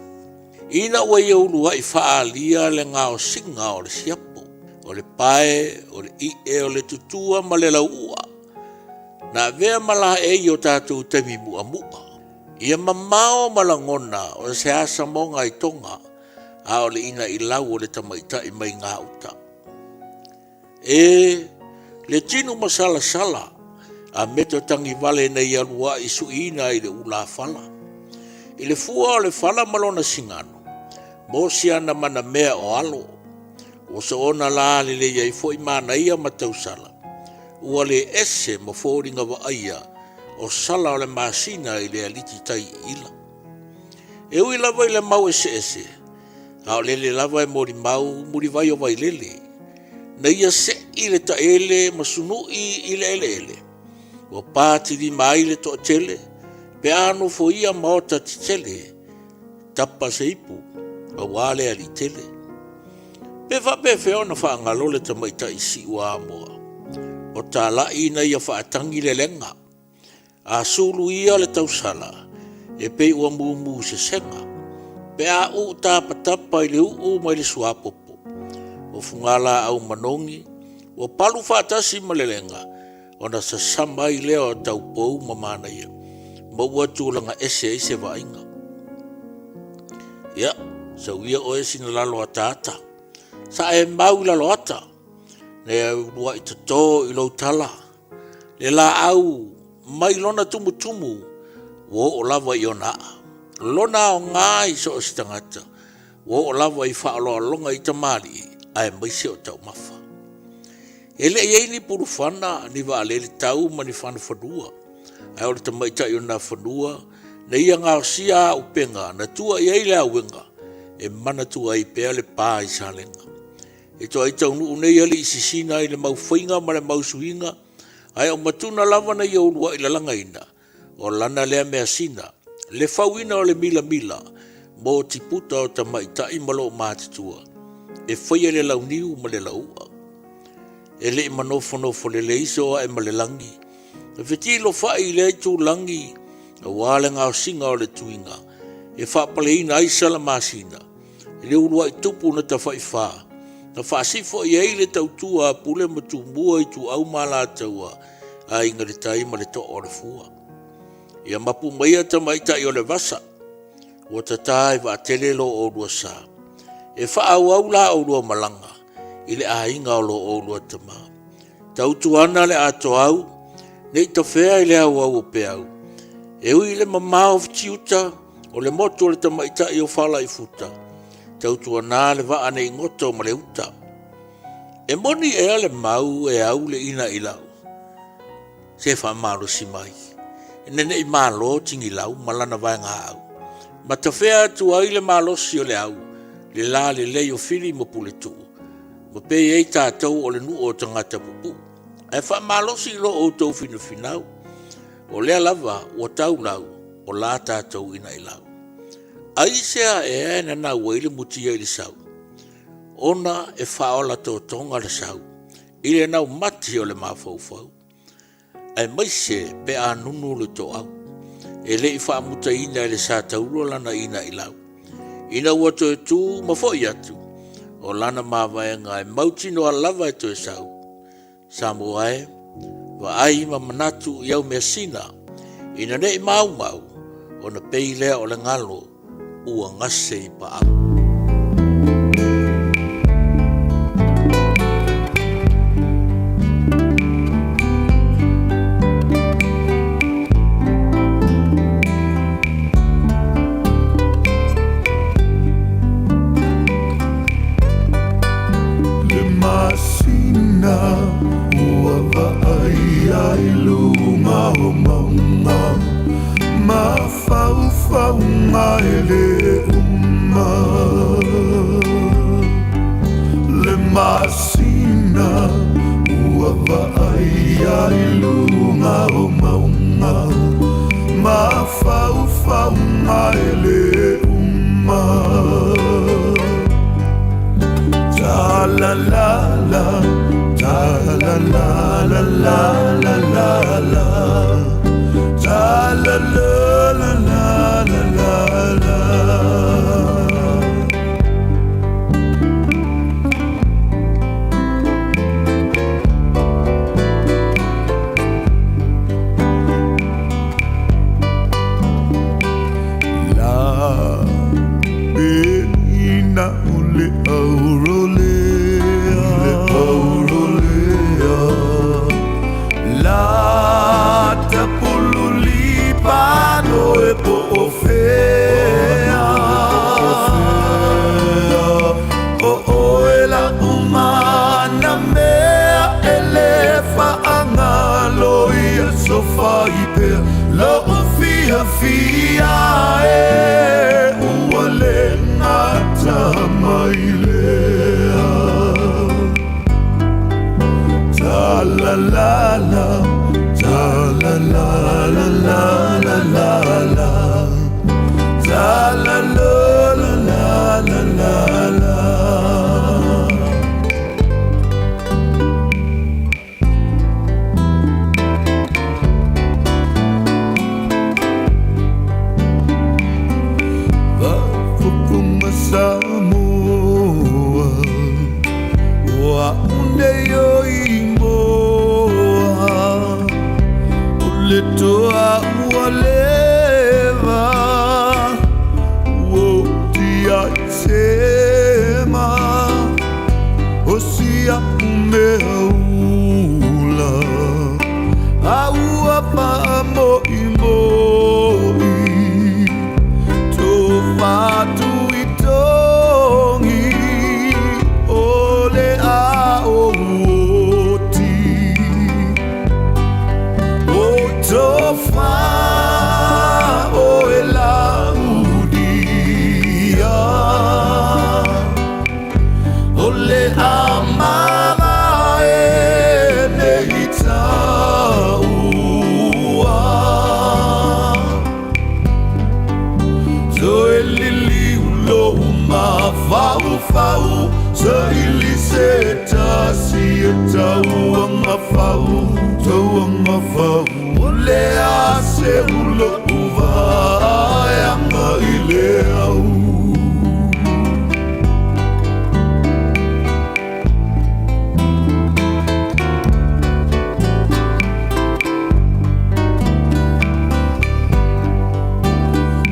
Ina ua ia ulua'i faaalia le gaosiga o le siapo, o le pae, o le i'e, o le tutua ma le lau'u'a, na avea ma laei o tatou taimi mu'amu'a, ia mamao ma lagona o se asamoga i Toga, a o le ina'ilau o le tamaita'i mai gauta. E, le tino masalasala a meto tagivale nei alua'i suiina i le ulafala. I le fua o le fala ma lona sigano, mo si ana manamea o alo, ua soona la lelei ai foi manaia ma tausala, ua le ese ma foliga vaaia o sala o le masina i le aliti tai iila. E ui lava i le mau eseese, a o lele lava e molimau mulivai o Vailele, na ia se'i le taele ma sunu'i i le eleele, ua patilima ai le toatele pe a nofoia maota tetele, tapa se ipu, aua le aliitele. Pe faapefea ona faagalo le tamaitai siuamoa o tala'i ina ia faatagi lelega. A sulu ia le tausala, e pei ua mumu sesega, pe a uu tapatapa i le uu mai le suapopo. O fugalaau manogi, ua palu faatasi ma le lega, ona sasama ai lea o taupou ma manaia, ma ua tulaga ese ai se vaaiga. Ia, sau ia oe sina lalo ataata, sa e mau i lalo ata, na e uluai toto i lou tala, le laau mai lona tumutumu ua oo lava i ona aa. Lona aoga i so o se tagata, ua oo lava i faaaloaloga i tamalii aemaise o taumafa. E le i i ai ni pulufana, ni vaalele tau ma ni fanafanua, ae o le tamaitai o Nafanua na ia gaosia auupega na tua i ai le auega e manatua ai pea le pa i Salega. E toai taunuu nei alii sisina i le mau faiga ma le mau suiga, ae o matuna lava na ia uluai lalagaina, o lana lea measina, le fauina o le milamila mo tiputa o tamaitai ma loomatutua, e faia le launiu ma le lauua. E le i manofonofo lelei so ae ma le lagi, na fetilofai i lea itulagi aua le gaosiga o le tuiga e faapaleina ai salamasina i le uluai tupu na tafaifa, na faasifo i ai le tautua a Pule ma Tumua Ituau ma Alataua, Aiga i le Tai ma le Too o le Fua. Ia mapu maia tamaitai o le vasa, ua tata i vaatele lo oulua sa. E faaauau la oulua malaga i le aiga o lo oulua tama. Tautuana le atoau, ne i tafea i le auau o peau. E ui i le mamao o Fitiuta, o le motu o le tamaitai o Falaifuta, tautuana le vaa ne i goto ma le uta. E moni ea le mau e au le ina i lau? Se faamalosi mai, ina ne i malo Tigilau ma lana vaegaau, ma tafea atu ai le malosi o le au, le la lelei o Fili ma Puletuu, ma pei ai tatou o le nuu o tagata pupuu. Ae faamalosi i lo outou finafinau, o lea lava ua taulau o la tatou inailau. Aisea ea e nanau ai le mutia i le sau? Ona e faaola totoga le sau i le naumati o le mafaufau, aemaise pe a nunu le toau. E le i faamutaina e le Satauro lana inailau. Ina ua toe tu ma foi atu, o lana mavaega e mautinoa lava e toe sau. Samoa e, vaai ma manatu i au measina, ina ne i maumau, ona pei lea o le galo ua gase i paau. Le masina ua vaaia i luga o mauga, Mafaufauga e lē uma. Le masina ua vaaia i luga o mauga, Mafaufauga e lē uma. Ta la la la, ta la la la la la la la, ta la la la la la la la. La peina o le aurolea, le aurolea, la tapululi pano e po o fea, o oe la umana mea e le faagalo ia sofai pea lou fiafia e ua le gata mai lea. Ta la la la, ta la la la la la la la, ta la la la la la la la. o e laudia. O le amama e nei taua. Toe lili ulo mafau fau, sa ili se tasi e tauanga fau, tauanga fau. O le a se ulo uvaeanga i le au.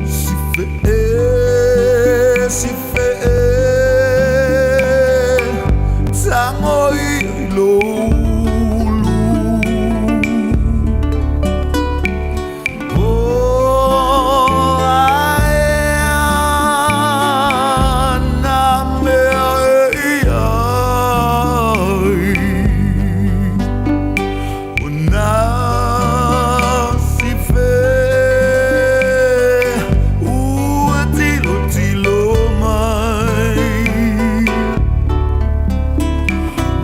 Si fe e, si fe e, tango i lo ulu. Oh, ae ana mea e iai. O nā si fe, ua tilo tilo mai.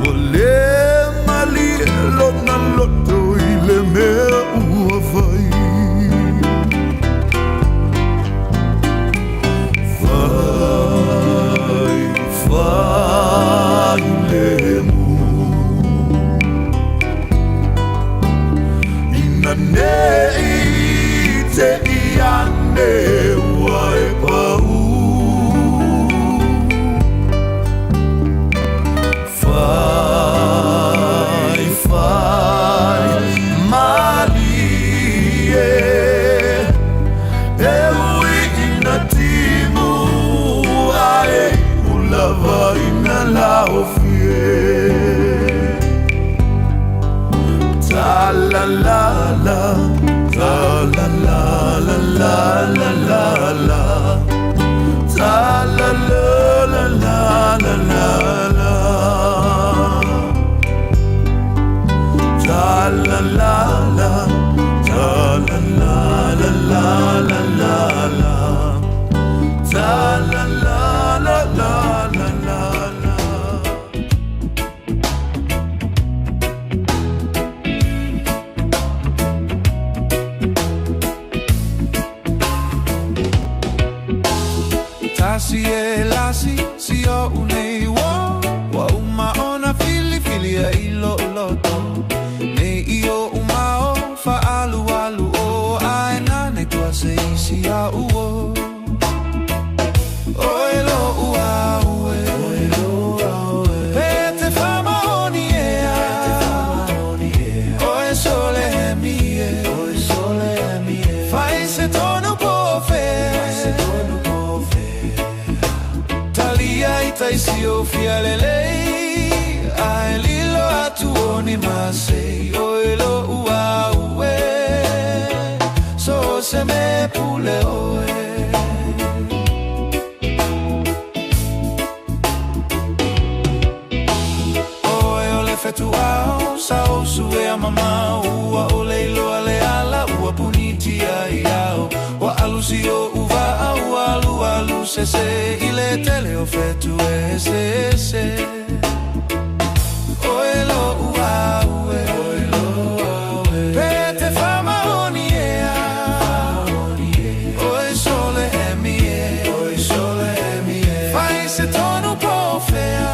Ua le malie lona loto i le mea ua fai. Fai, fai le mu. Ina nei te iane ua e pau. Fai, fai, malie. E ui ina timu ae ulava ina laofie. Ta la la la, ta la la la la la la la. Ta la la la la la la la. Ta la la la, ta la la la la la la la. Ta la la la la la la la. Tasi e lasi, si o unei wo, wa uma ona fili fili a ilo loto. Nei i o umao, fa alu alu o, ae nane tua se isi a uo. Oe lo ua ue, pe te whama oni ea, oe sole hemi e, fai se tonu po fe. Talia i taisi o fialelei, ae lilo atu o ni masei, oe lo ua ue, so se me pule oe. Oe o le fetu ao, sa o sue a mamau, ua o leiloa le ala, ua puniti ai ao. Ua alusi o uva au, ua alu alu se se, i le tele o fetu e se se. Oe lo ua ue, pe te whama oni ea, oe sole hemi e, fai se tonu po fea.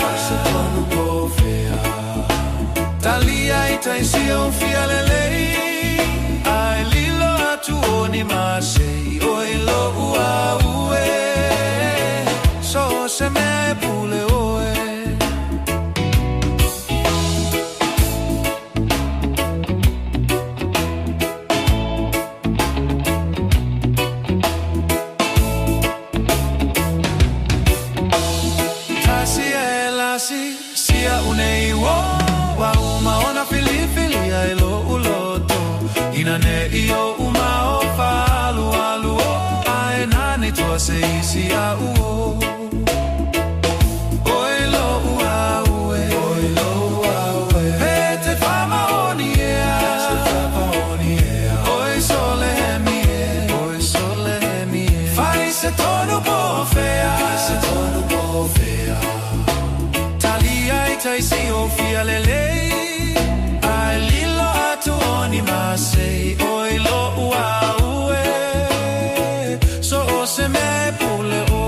Talia i taisi o fialelei, ai lilo atu o ni masei, oe lo ua ue, so se mea e pule oe. Tasi e lasi, sia unei wo, wa uma ona fili fili ai lo uloto. Ina ne i o uma o falu alu o, ae nane tua se isi a uo. Oe lo ua ue, pe te whama oni ea, oe sole si o fia lelei Ai lilo atu o ni masei Oi lo ua ue So o se me pule o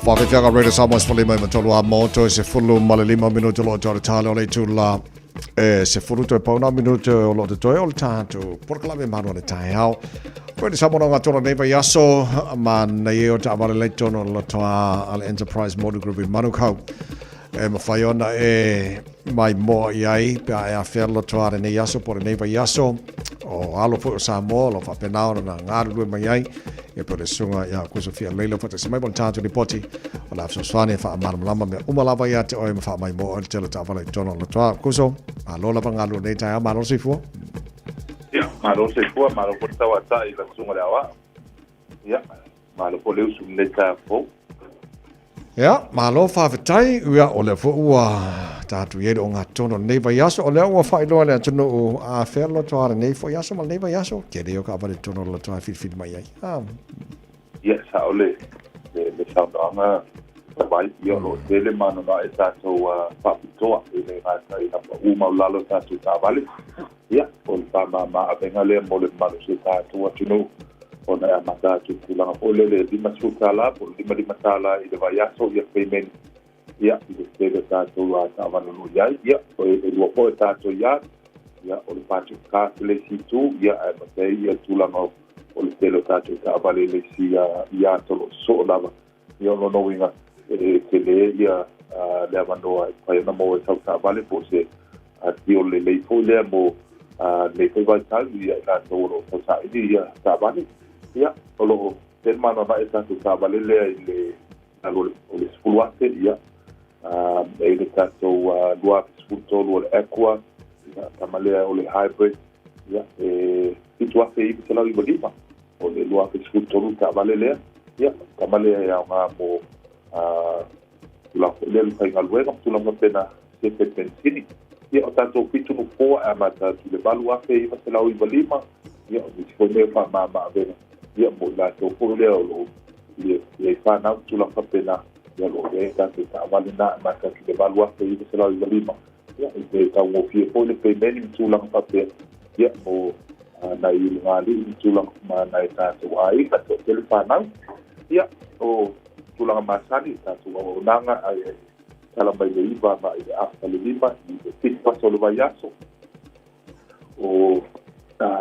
Faafefiaga Radio Samoa 15 i a moto e 15 minuto lo tore tale o le tula e 10 toe pauna minuto o lo te toe o le tātou porokalame manu o le taeao. Koe le Samoa ngā tōna nei vai aso ma nei e o ta avale lei tono lo toa ale Enterprise Motor Group i Manukau. E mawhai ona e mai moa i ai pe a e a whea lo toa nei aso po nei vai aso o alo foi o Samoa lo whapena ona na ngā rurue mai ai e po le sunga ia kuso fia leila whata se mai mo le tātou ripoti o la fesoasoani e faamalamalama mea uma lava ia te oe ma faamai mo oe le tele o taavale i totonu o le lotoa. Kuso, malo lava galue nei taeao, malo le soifua. Ia, malo le soifua, malo foi le tauatai i lau susuga le aoao. Ia, malo foi le usu i lenei taeao fou. Ia, malo faafetai, ia o lea foi ua tatou i ai le ogatotonu o lenei vaiaso, o lea ua faailoa le atunuu a fea le lotoa lenei foi aso ma lenei vaiaso, tele o taavale i totonu o le lotoa e filifili mai ai. Ah. Ia, sao le, le, le saunoaga Tavai, ia o lo o tele manana e tatou faapitoa e le gata ina paʻū maulalo tatou taavale. Ia, o le faamāmā avega lea mo le mamalu o si o tatou atunuu, ona e amata atu i le tulaga foi lele e $50 po o le $55 i le vaiaso ia payment, ia, i le tele o tatou taavale o lo o i ai. Ia, e lua foi a tatou yard, ia, o le budget car se le isi itu, ia, ae mata ai ia tulaga o le tele o tatou taavale i le isi yard o lo o sosoo lava. Ia o lona uiga, e tele ia le avanoa e mafai ona maua e sau taavale po o se deal lelei foi lea mo lenei foi vaitau ia i latou o lo o tausaili ia taavale. Ia, o lo o tele maanoanoaʻe tatou taavale lea i le lalo o le $10,000, ia, e i le tatou 2013 o le Aqua, ia, tama lea o le hybrid, ia, e $7,995. O le 2013 taavale lea, ia, tama lea e aoga mo tulaga foi lea le faigaluega ma tulaga faapena, sefe penisini. Ia, o tatou fitu nofoa e amata atu i le $8,995, ia, o nisi foi mea faamama avega, ia, mo i latou foi lea o lo o i ai fanau ma tulaga faapena, ia, o lo o i ai tatou taavale na e amata atu i le $8,995. Ia, e taugofie foi le pemeni ma tulaga faapea, ia, mo nai ulugalii ma tulaga ma nai tatou aiga toatele fanau. Ia, o tulaga masani, tatou auaunaga, ai e tala mai le 9 agai i le afa le 5 i le 7 aso o le vaiaso. O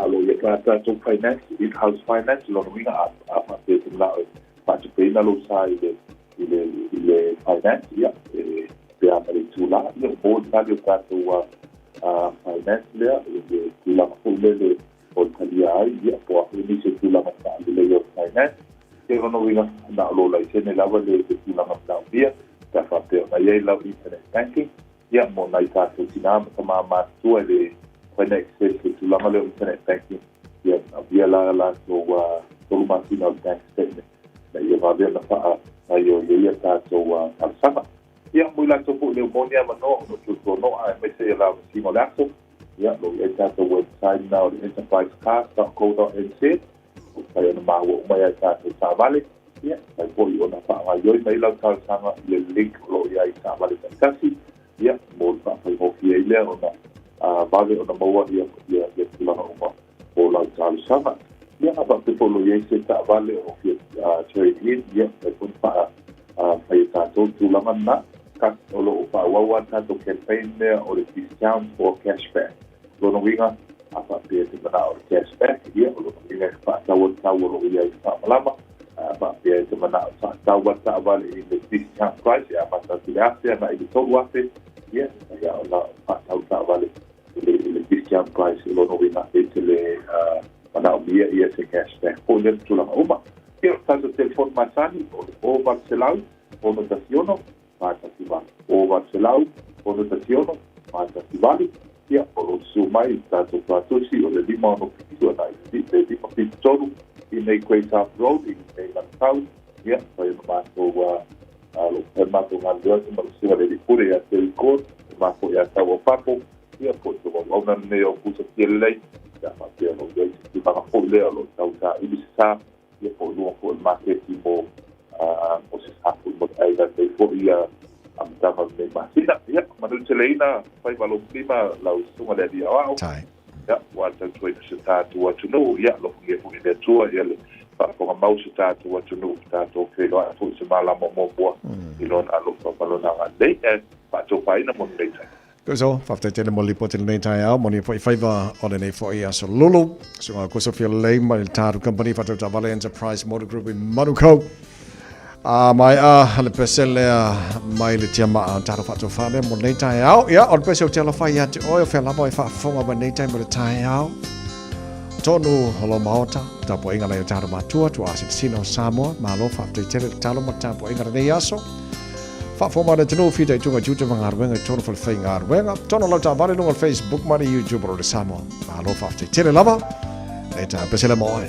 lo i ai tatou finance, in-house finance, lona uiga a faapea e te manao e faatupeina lou sa i le i le, i le finance, ia, e pea ma le itulā, ia, ua maua le tali o tatou finance lea, i le tulaga foi lele o le talia ai, ia, po o a foi nisi o tulaga faaleleia o le finance. Ia, lona uiga, na o lou laisene lava le tulaga manaomia, pe a faapea ona i ai lau internet banking, ia, mo nai tatou tinā ma tamā matutua e le mafai ona access le tulaga lea o internet banking, ia, manaomia la latou 3 masina o le bank statement. Ina ia vave ona faagaoioi ai a tatou talosaga. Ia, mo i latou foi e le o maua ni avanoa ona o tuatuanoa aemaise ia lavasiga o le aso, ia, o lo o i ai tatou website lena o le enterprisecars.co.nz, o mafai ona maua uma ai a tatou taavale. Ia, e mafai foi ona faagaoioi mai lau talosaga i le link o lo o i ai i taavale taitasi, ia, mo le faafaigofie ai lea ona vave ona maua ia tulaga uma o lau talosaga. Ia, a faapea foi o lo o i ai se taavale o fia trade in, ia, mafai foi ona fai e tatou le tulaga lena. O lo o faaauau lava le tatou campaign lea o le discount or cashback. O lona uiga, a faapea e te manao i le cashback, ia, o lona uiga e faatau ai le tau o lo o i ai i le faamalama. A faapea e te manao e faatau lava le taavale i le discount price e amata atu i le $1,000 agai i le $3,000, ia, e mafai lava ona faatau taavale i le discount price, o lona uiga e te le manaomia ia se cashback foi lea ma tulaga uma. Ia, o le tatou telefoni masani o le 0800 616 418. 0800 616 418. Ia, o lo o susu mai i le tatou fatusi o le 567 agai i le 573 i nei Great South Road i nei Manukau. Ia, fai ona matou lo fai matou galulue atu ma le susuga i le Alii Pule ia Terry Gordon, le mafua ia Tau Aupapo, ia po o te auaunauna lenei o Pusa Fia Lelei, pe a faapea o lo o i ai se tulaga foi lea o lo o tau saili se sa, ia po o luga foi o le maketi mo se sa foi mo le aiga i lenei foi amataga o lenei masina. Ia, manu teleina faiva o lou lima lau susuga le Alii Aoao. Ia, ua tautuaina si o tatou atunuu, ia, alofagia foi e le Atua ia le faafofoga mau o si o tatou atunuu, tatou feiloai foi i se malama o muamua i Lona alofa ma Lona agalelei, ae faatofaina mo lenei taimi. Tuso, faafetai tele mo le lipoti i lenei taeao, manuia foi faiva o lenei foi aso lulu. Susuga Kuso Fialelei mai le Taru Company, Whātau Taavale Enterprise Motor Group i Manukau. A mai a le pese lea mai le tiamaa taro whaatofā lea mo lenei taeao. Ia, o le pese o te alofa ia te oe o whea lava e whaafonga mai nei taimi o le taeao. Tonu o lo maota, tapuaiga nai o taro matua, tua asitisina o Samoa, malo whaafetai tele le talo ma tapuaiga lenei aso. Faafofoga mai le atunuu, fitaituga tiute ma galuega i totonu o falefaigaluega. Tono lau taavale i luga o le Facebook ma le YouTube o le Samoa. Malo faafetai tele lava. Nei taeao pese le mo oe.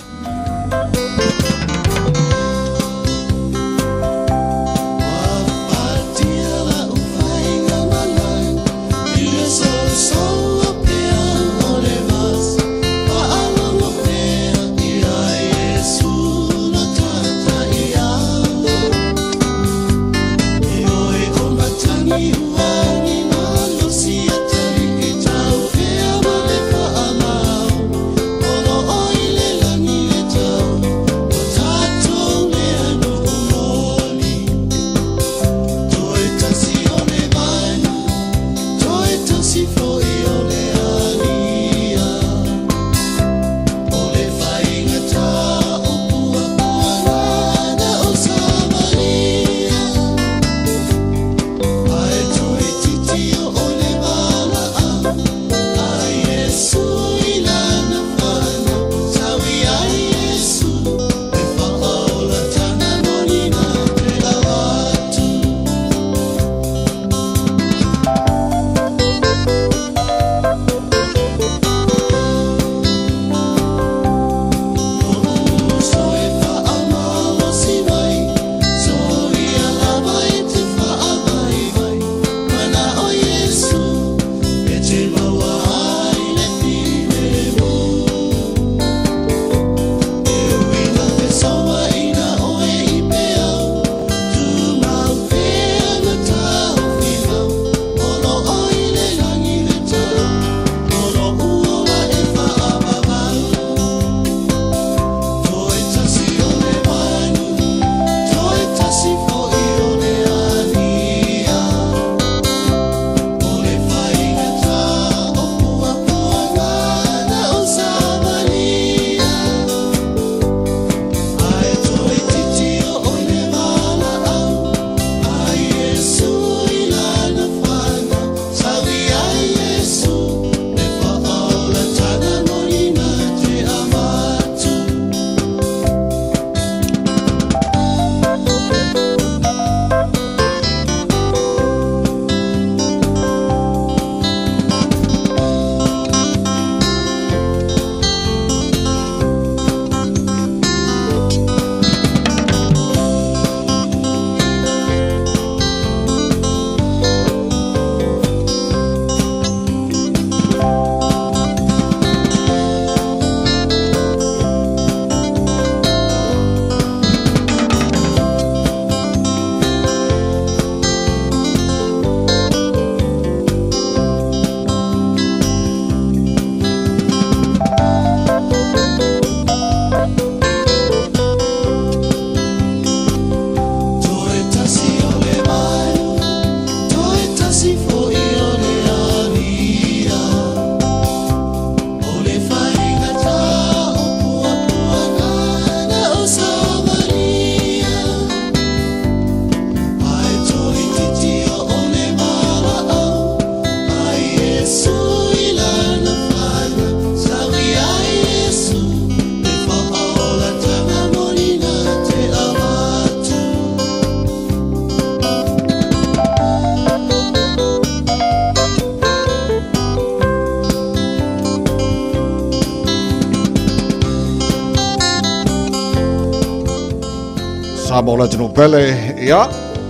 Samoa le atunuu pele, ia,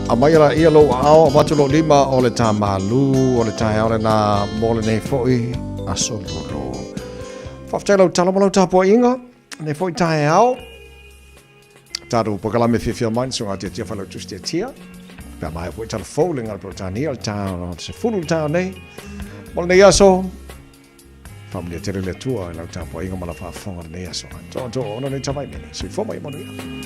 aumai la ia lou aao, avatu lou lima o le tā malū, o le taeao lenā mo lenei foi aso lolo. Faafetai lau tala ma lau tapuaiga, lenei foi taeao. Tatou polokalame fiafia mai na suaga tiatia failautusi tiatia. Pe a maea foi tala fou le ngala Peretania o le taeao 10 le taeao nei. Mo lenei aso, faamanuia tele le Atua i lau tapuaiga ma lau faafofoga lenei aso. Toa toa ona nei tavai mene. Soifua ma ia manuia.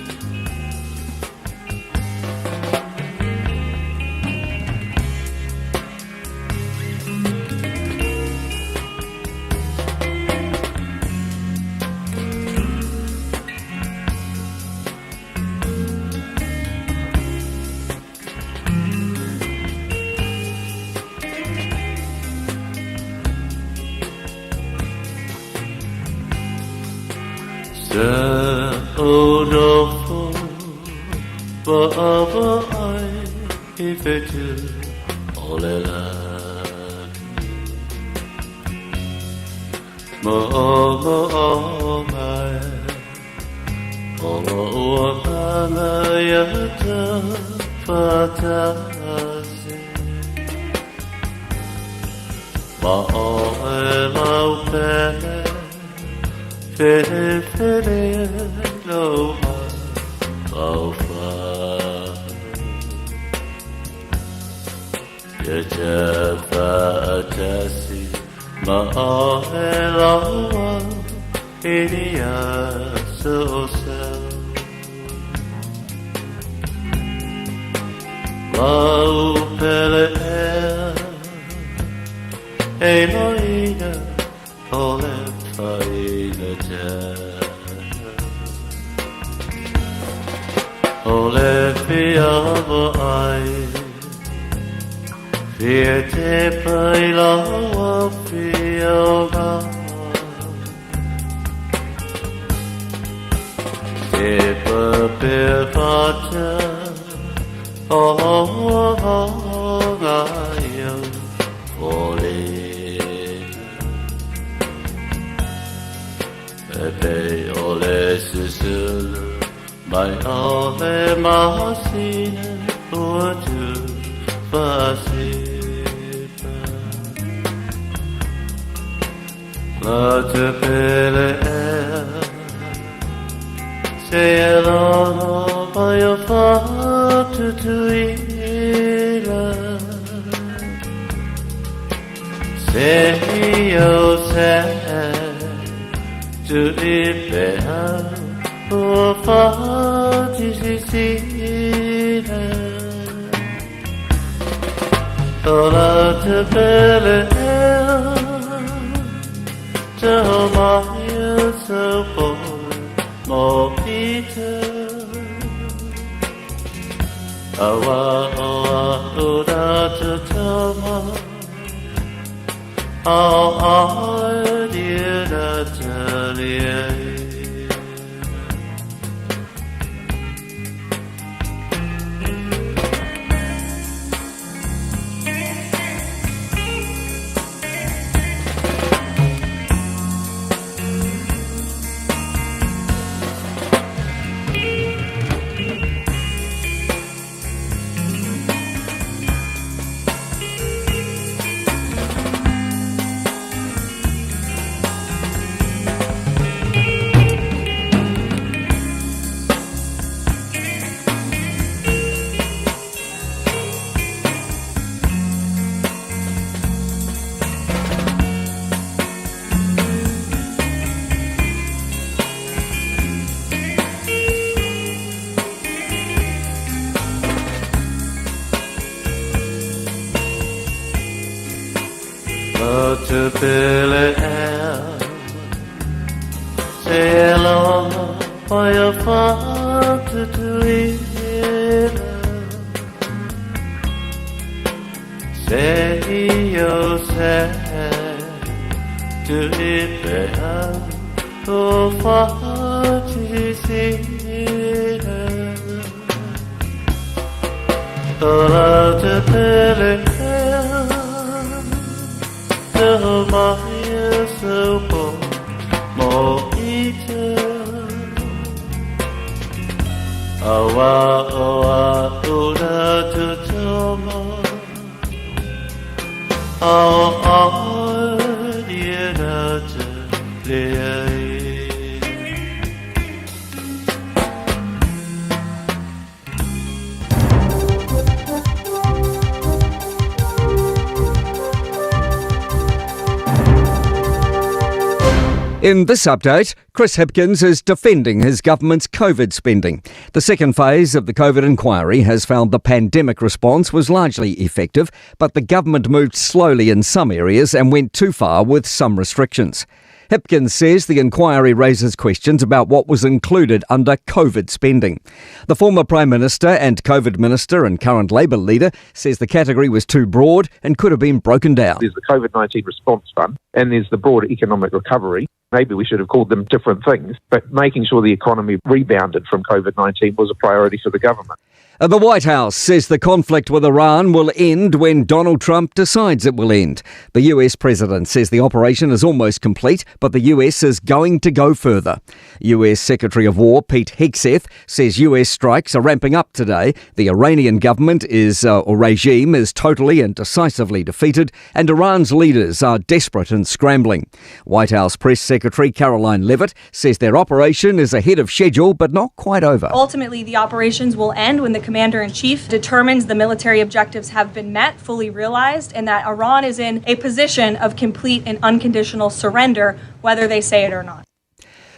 In this update, Chris Hipkins is defending his government's COVID spending. The second phase of the COVID inquiry has found the pandemic response was largely effective, but the government moved slowly in some areas and went too far with some restrictions. Hipkins says the inquiry raises questions about what was included under COVID spending. The former Prime Minister and COVID Minister and current Labour leader says the category was too broad and could have been broken down. There's the COVID 19 response fund and there's the broader economic recovery. Maybe we should have called them different things, but making sure the economy rebounded from COVID 19 was a priority for the government. The White House says the conflict with Iran will end when Donald Trump decides it will end. The US president says the operation is almost complete, but the US is going to go further. US Secretary of War Pete Hegseth says US strikes are ramping up today. The Iranian government is or regime is totally and decisively defeated, and Iran's leaders are desperate and scrambling. White House Press Secretary Karoline Leavitt says their operation is ahead of schedule but not quite over. Ultimately, the operations will end when the commander in chief determines the military objectives have been met, fully realized, and that Iran is in a position of complete and unconditional surrender, whether they say it or not.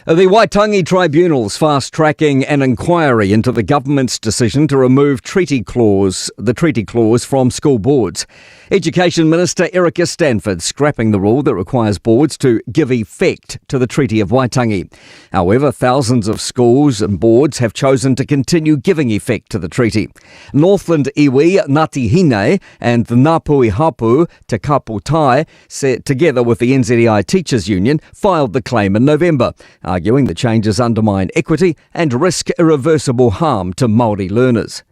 The Waitangi Tribunal's fast-tracking an inquiry into the government's decision to remove treaty clause, the treaty clause from school boards. Education Minister Erica Stanford scrapping the rule that requires boards to give effect to the Treaty of Waitangi. However, thousands of schools and boards have chosen to continue giving effect to the treaty. Northland iwi Ngāti Hine and the Ngāpuhi Hapu Te Kapotai, together with the NZEI Teachers Union, filed the claim in November, arguing the changes undermine equity and risk irreversible harm to Māori learners.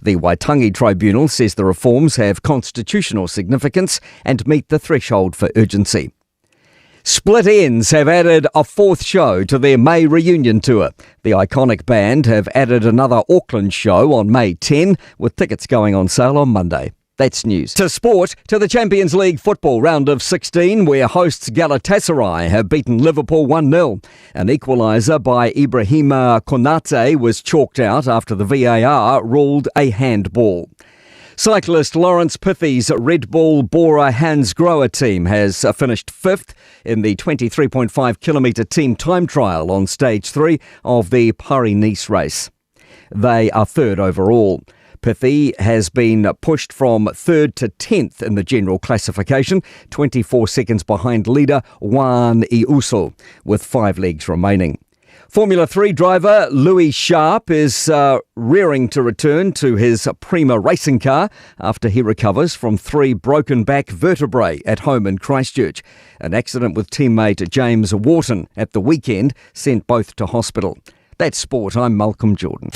The Waitangi Tribunal says the reforms have constitutional significance and meet the threshold for urgency. Split Enz have added a fourth show to their May reunion tour. The iconic band have added another Auckland show on May 10, with tickets going on sale on Monday. That's news. To sport, to the Champions League football round of 16, where hosts Galatasaray have beaten Liverpool 1-0. An equaliser by Ibrahima Konate was chalked out after the VAR ruled a handball. Cyclist Laurence Pithie's Red Bull Bora Hansgrohe team has finished fifth in the 23.5 kilometre team time trial on stage 3 of the Paris-Nice race. They are third overall. Pithie has been pushed from 3rd to 10th in the general classification, 24 seconds behind leader Juan Ayuso, with 5 legs remaining. Formula 3 driver Louis Sharp is rearing to return to his Prema racing car after he recovers from 3 broken back vertebrae at home in Christchurch. An accident with teammate James Wharton at the weekend sent both to hospital. That's sport. I'm Malcolm Jordan.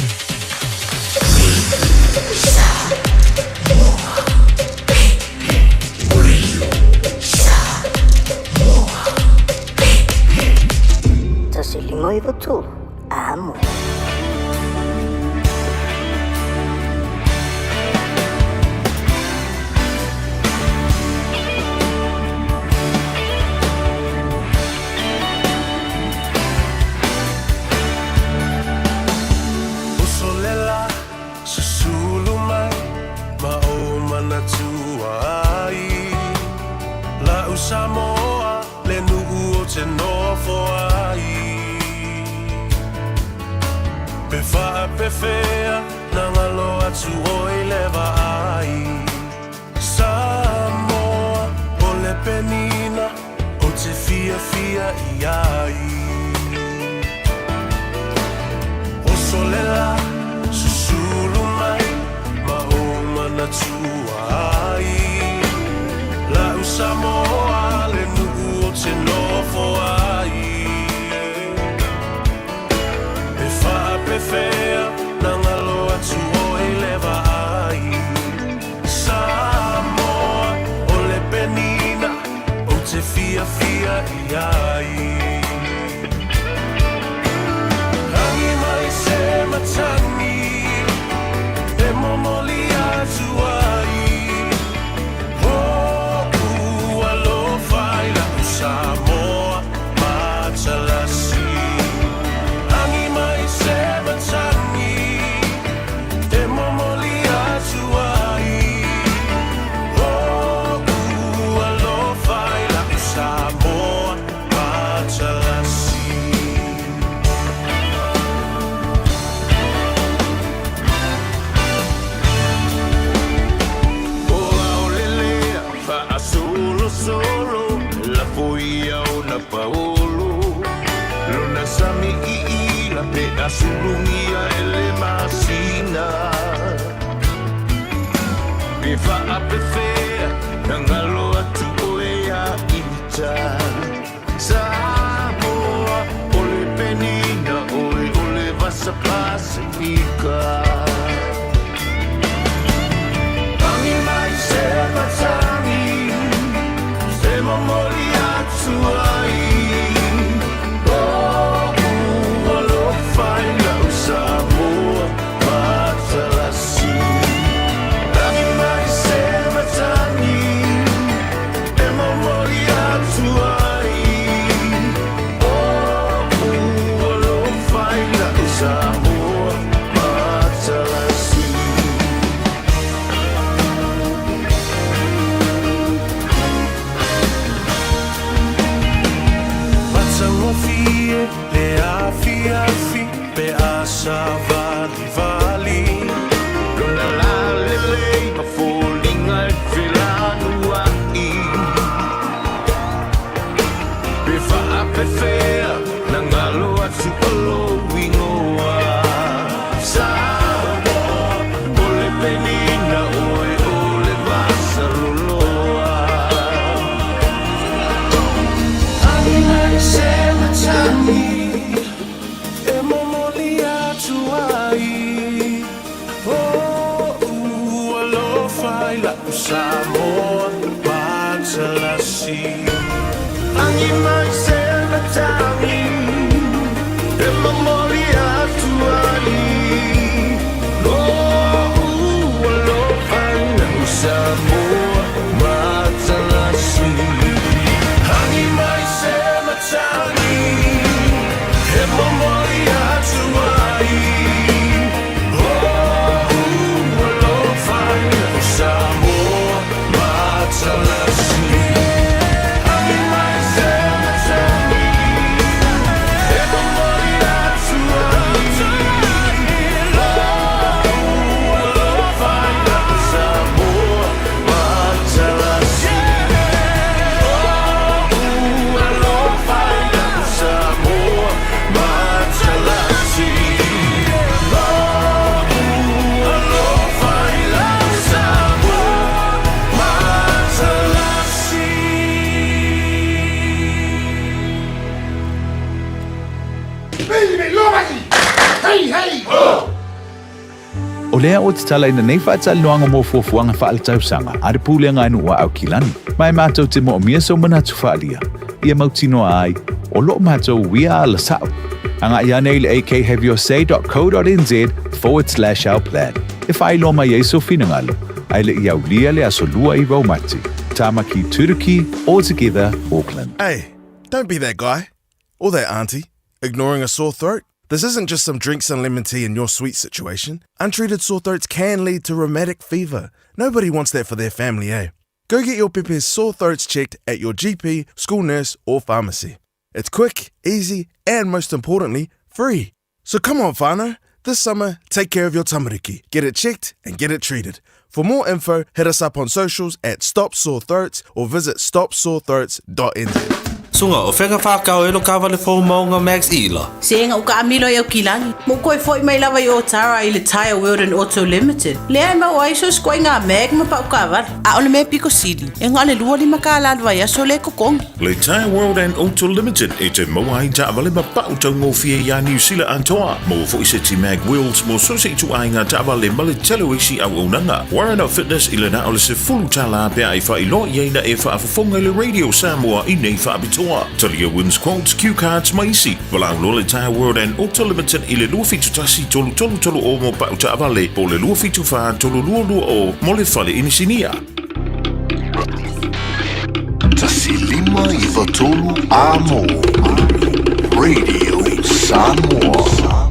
Amo. Usolela, susulu mai, ma o manatua ai. La usamoa, le nuu o te nofo ai. Pe whaa pe whea, nā ngalo atu oi le vaai. Samoa, o le penina, o te fia fia i ai. O solela, susulu mai, ma o manatua ai. La usamoa, le nuu o te nofo ai. Pe whaa pe whea, nā ngalo atu oi le vaai. Samoa, o le penina, o te fia fia i ai. Rangi mai se Pe a sulugia e le masina Pe faapefea Na galo atu oe ia ita Samoa o le penina oe o le vasa Pasifika Tangi mai se matagi E momoli atu ai Lo'u alofa i la'u Samoa matalasi Tangi mai se matagi E momoli atu ai Lo'u alofa i la'u Samoa matalasi Matagofie le afiafi pe a savalivali Lona lalelei ma foliga e felanua'i Pe faapefea na galo atu o lou igoa Samoa o le penina oe o le vasaloloa Tangi mai se matagi E momoli atu ai Lo'u alofa i la'u Samoa matalasi Tangi mai se matagi E momoli atu ai Lo'u alofa i la'u Samoa matalasi Tangi mai se matagi E momoli atu ai Lo'u alofa i la'u Samoa matalasi Tangi mai se matagi E momoli atu ai Lo'u alofa i la'u Samoa matalasi Lo'u alofa i la'u Samoa matalasi Lo'u alofa i la'u Samoa matalasi O lea ua tatalaina nei faatalanoaga mo fuafuaga faaletausaga a le Pulega a Nuu a Aukilani, ma e matou te moomia sou manatu faaalia, ia mautinoa ai, o loo matou uia ala sa'o. Agai ane i le akhaveyoursaydotco.nz/ourplan e faailoa mai ai sou finagalo, ae le i aulia le aso 29 o Mati. Tamaki Turuki, All Together, Auckland. Hey, don't be that guy. Or that auntie, ignoring a sore throat. This isn't just some drinks and lemon tea in your sweet situation. Untreated sore throats can lead to rheumatic fever. Nobody wants that for their family, eh? Go get your pepe's sore throats checked at your GP, school nurse, or pharmacy. It's quick, easy, and most importantly, free. So come on, whānau. This summer, take care of your tamariki. Get it checked and get it treated. For more info, hit us up on socials at Stop Sore Throats or visit stopsorethroats.nz. Suga, o fea ka whākau e lo kāwale fou maunga Max Ila? Se ega uka amilo i Aukilani. Mo koe foi mai lava i Otara i le Tyre World and Auto Limited. Lea e maua ai so se ituaiga mag ma pau kaavale. A o le mea pito sili, e na o le 25 kālā le vaiaso lea e totogi. Le Tyre World and Auto Limited e te maua ai taavale ma pau taugofie iā Niu Sila atoa. Maua foi seti mag wheels mo so se ituaiga taavale ma le tele o isi auaunaga. Warren Fitness i le na o le $10 pe a e faailoa i ai na e faafofoga i le Radio Samoa i nei faapitoa. Talia wins quotes, cue cards ma isi. Valaau loa le Tyre World and Auto Limited i le 271 333 o mo pau taavale po o le 274 3220 mo le fale inisinia. 1 5 9 3 Amo Radio Samoa.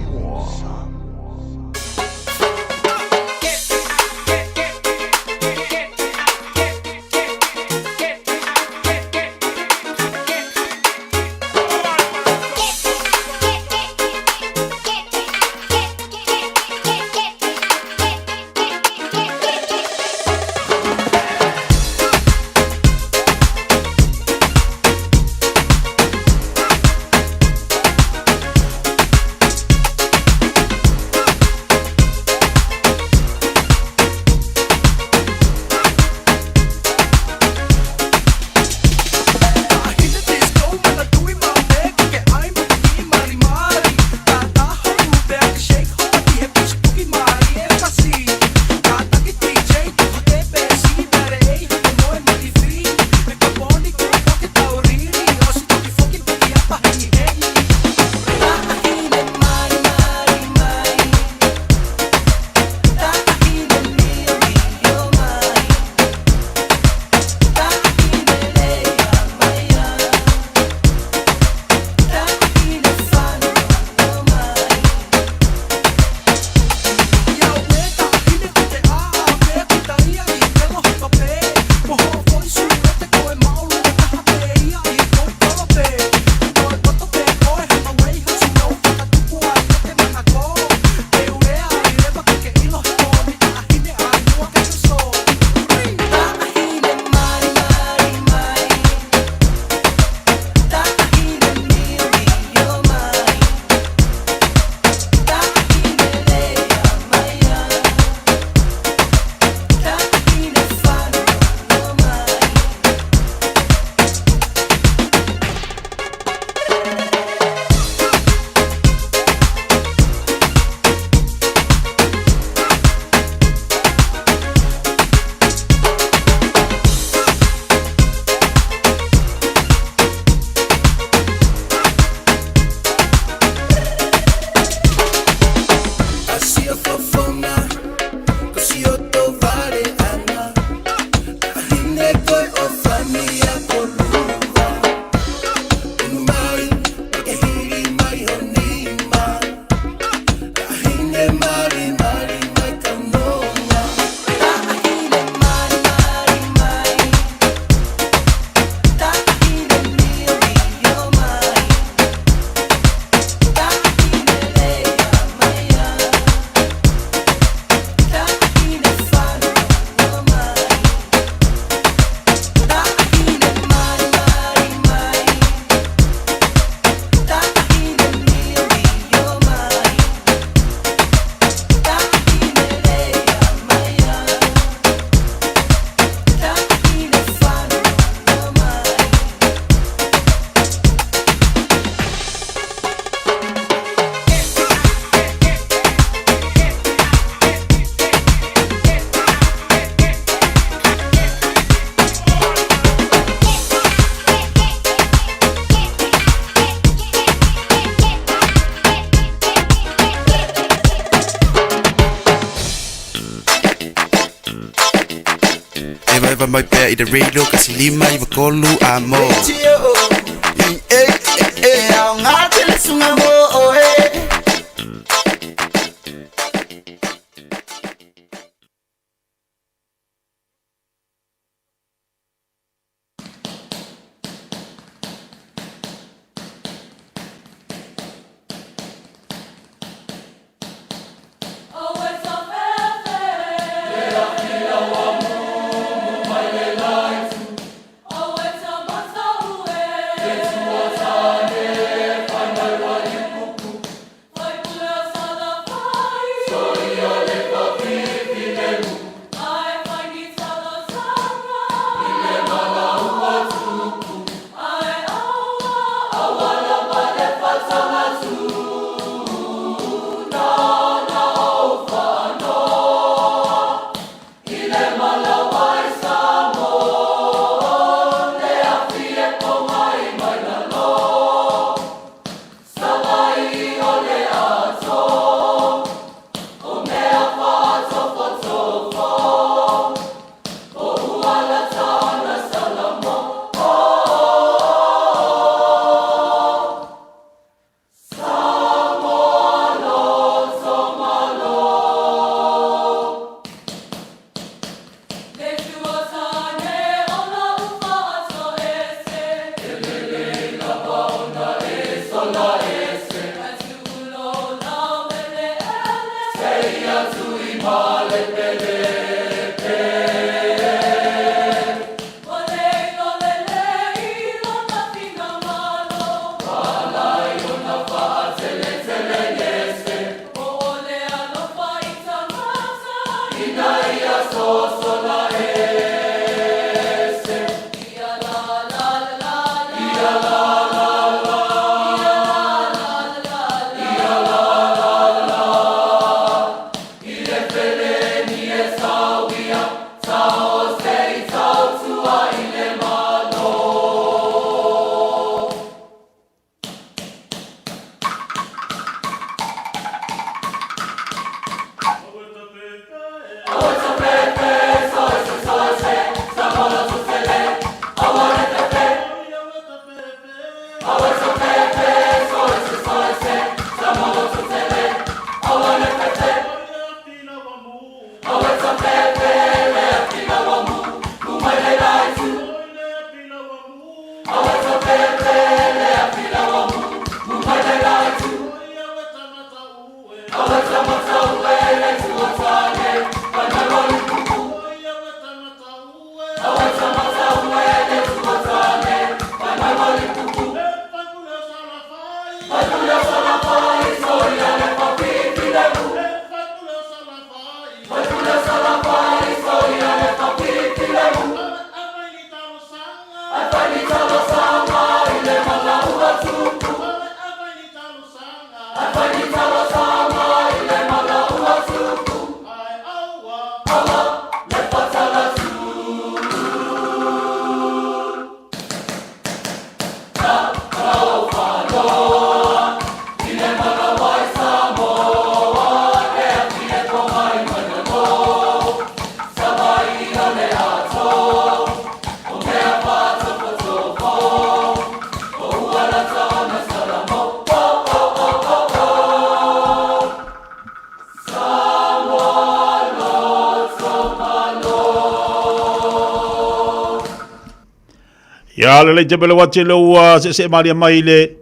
Lava mai pea i le radio 153 amo. E aoga tele suga mo oe. Ia lelei te pele wati le ua se se maria mai i le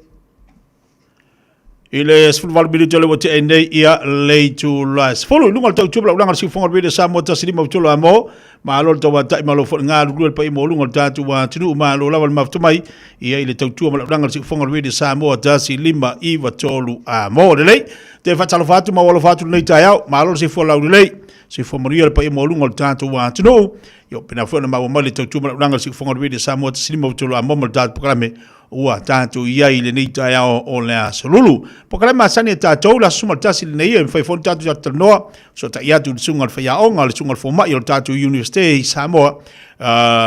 i le 18 minute le ua te nei ia le tu la 10 i lunga le tau tubla ulanga le siufonga le Samoa tasi lima tolo a mo malo le tau tai malo fo ngā lulu le pai mo lunga le tatu wa tunu malo lava le mafutu mai ia i le tau tua ma ulanga le siufonga le Samoa 1 5 9 3 a mo lelei te whatalo fatu ma walo fatu nei tai au malo le sifua lau lelei sifua manuia le pai mo lunga le tatu wa tunu Io pena foi na maua mai le tautua ma lau le siufoga o le Radio Samoa 1 5 3 a mo ma le tatou polokalame ua tatou i ai i lenei taeao o le aso lulu. Polokalame masani a tatou le aso 11 lenei e mafai foi ona tatou talatalanoa fesootai atu i le susuga i le faiaoga, le susuga i le fomai o le tatou Universite i Samoa,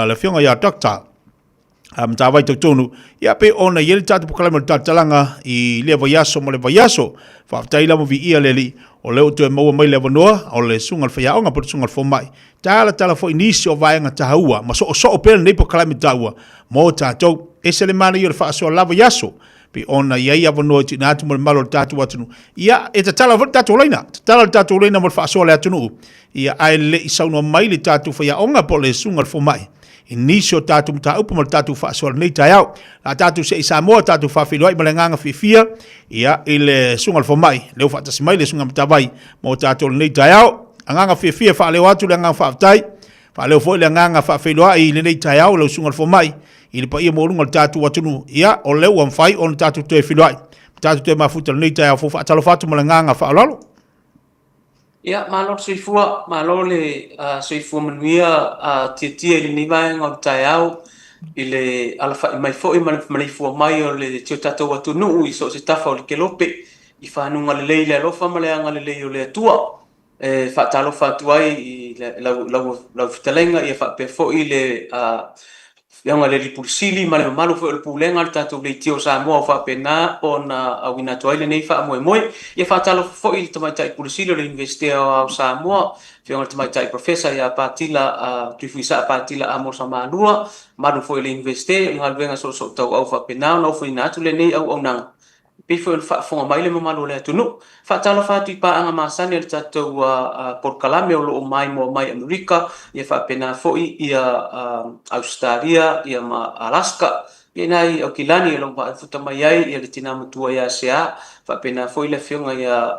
le afioga ia Doctor Matavai Tautonu, ia pei ona i ai le tatou polokalame o le talatalaga i lea vaiaso ma le vaiaso. Faafetai lava viia le Alii. O lea ua toe maua mai le avanoa o le Susuga i le Faiaoga po o le Susuga i le Fomai, talatala foi nisi o vaega taua ma soosoo pea lenei polokalame taua mo tatou. Ese le manaia o le faasoa lava i aso pei ona i ai avanoa e tuuina atu mo le mamalu o le tatou atunuu. Ia, e tatala foi le tatou laina, tatala le tatou laina mo le faasoa a le atunuu. Ia, ae le i saunoa mai le tatou faiaoga po o le Susuga i le Fomai i nisi o tatou mataupu ma le tatou faasoa i lenei taeao. La tatou see i Samoa, tatou faafeiloai ma le agaga fiafia ia, i le Susuga i le Fomai, lea ua faatasi mai le Susuga Matavai mo tatou i lenei taeao. Agaga fiafia faaleo atu le agaga faafetai, faaleo foi le agaga faafeiloai i lenei taeao lau Susuga i le Fomai i le paia maualuga o le tatou atunuu. Ia, o lea ua mafai ona tatou toe feiloai, tatou toe mafuta i lenei taeao fou. Faatalofa atu ma le agaga faaaloalo. Ia, malo le soifua, malo le soifua manuia Tiatia i lenei vaega o le taeao i le alafai mai foi ma le maleifua mai o le si o tatou atunuu i so o se tafa o le kelope i fanuga lelei i le alofa ma le agalelei o le Atua. E faatalofa atu ai i lau fetalaiga ia faapea foi le Afioga i le Alii Pule Sili ma le mamalu foi o le Pulega a le tatou Leitio o Samoa ua faapena ona auina atu ai lenei faamoemoe. Ia faatalofa foi i le Tamaitai Pule Sili o le Iunivesite Aoao o Samoa, Afioga i le Tamaitai Professor ia Patila Tuifuisaa Patila Amosa Malua, mamalu foi o le Iunivesite, o le galuega soosootauau faapena ona ofoina atu lenei auaunaga E pei foi ona faafofoga mai le mamalu o le atunuu. Faatalofa atu i paaga masani a le tatou polokalame o lo o maimoa mai Amerika, ia faapena foi ia Ausetalia ia ma Alaska. Ia ina i Aukilani o lo o maafuta mai ai ia le tina matua ia Sea, faapena foi le afioga ia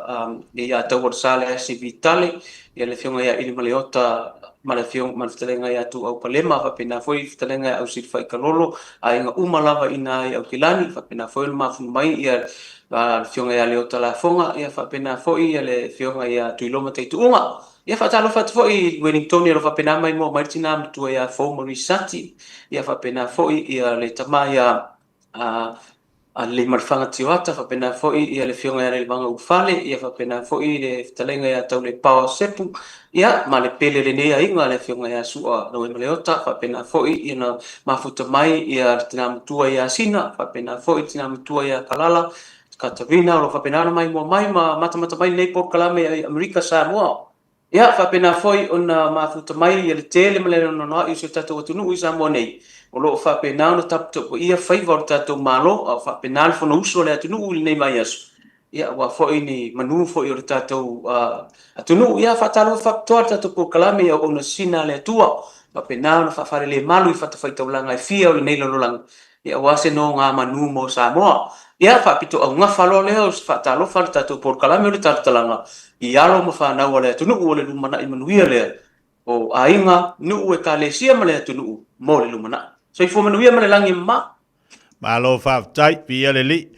ia Taualesa Leasi Vitale, ia le afioga ia Ilimaleota ma le afioga ma le fetalaiga ia Tuau Palema, faapena foi le fetalaiga ia Ausilafai Kalolo, aiga uma lava i ina i Aukilani, faapena foi ona mafuna mai ia le afioga ia Leota Lafoga, ia faapena foi ia le afioga ia Tuiloma Taituuga. Ia faatalofa atu foi i Wellingtone o lo o faapena maimoa mai le tina matua ia Fou Marie Sati, ia faapena foi ia le tama ia a Leimalefanga Tioata, faapena foi le Afioga ia Leivaga Ulufale, ia faapena foi le fetalaiga ia Taulepaoa Sepu, ia ma le pele o lenei aiga le Afioga ia Sua Lauaimaleota, faapena foi ona mafuta mai le tina matua ia Sina, faapena foi le tina matua ia Kalala Katarina, o lo o faapena ona maimoa mai ma matamata mai lenei polokalame i Amerika Samoa. Ia, faapena foi ona mafuta mai le tele ma le anoanoai o si o tatou atunuu i Samoa nei, o lo o faapena ona taputapuaia faiva o le tatou Malo, a o faapena le Fonousu a le atunuu i lenei vaiaso, ia, aua foi ni manu foi o le tatou atunuu. Ia, faatalofa faapitoa le tatou polokalame i auauna sisina a le Atua, faapena ona faafalelemalu i fatafaitaulaga e fia o lenei lalolagi, Ia aua se nogamanu mo Samoa. Ia faapitoaugafa loa lea o se faatalofa a le tatou polokalame o le Talatalaga i alo ma fanau a le atunuu o le lumanai manuia lea o aiga, nuu, ekalesia ma le atunuu mo le lumanai. Soifua manuia ma le lagi e mama. Malo faafetai, viia le Alii.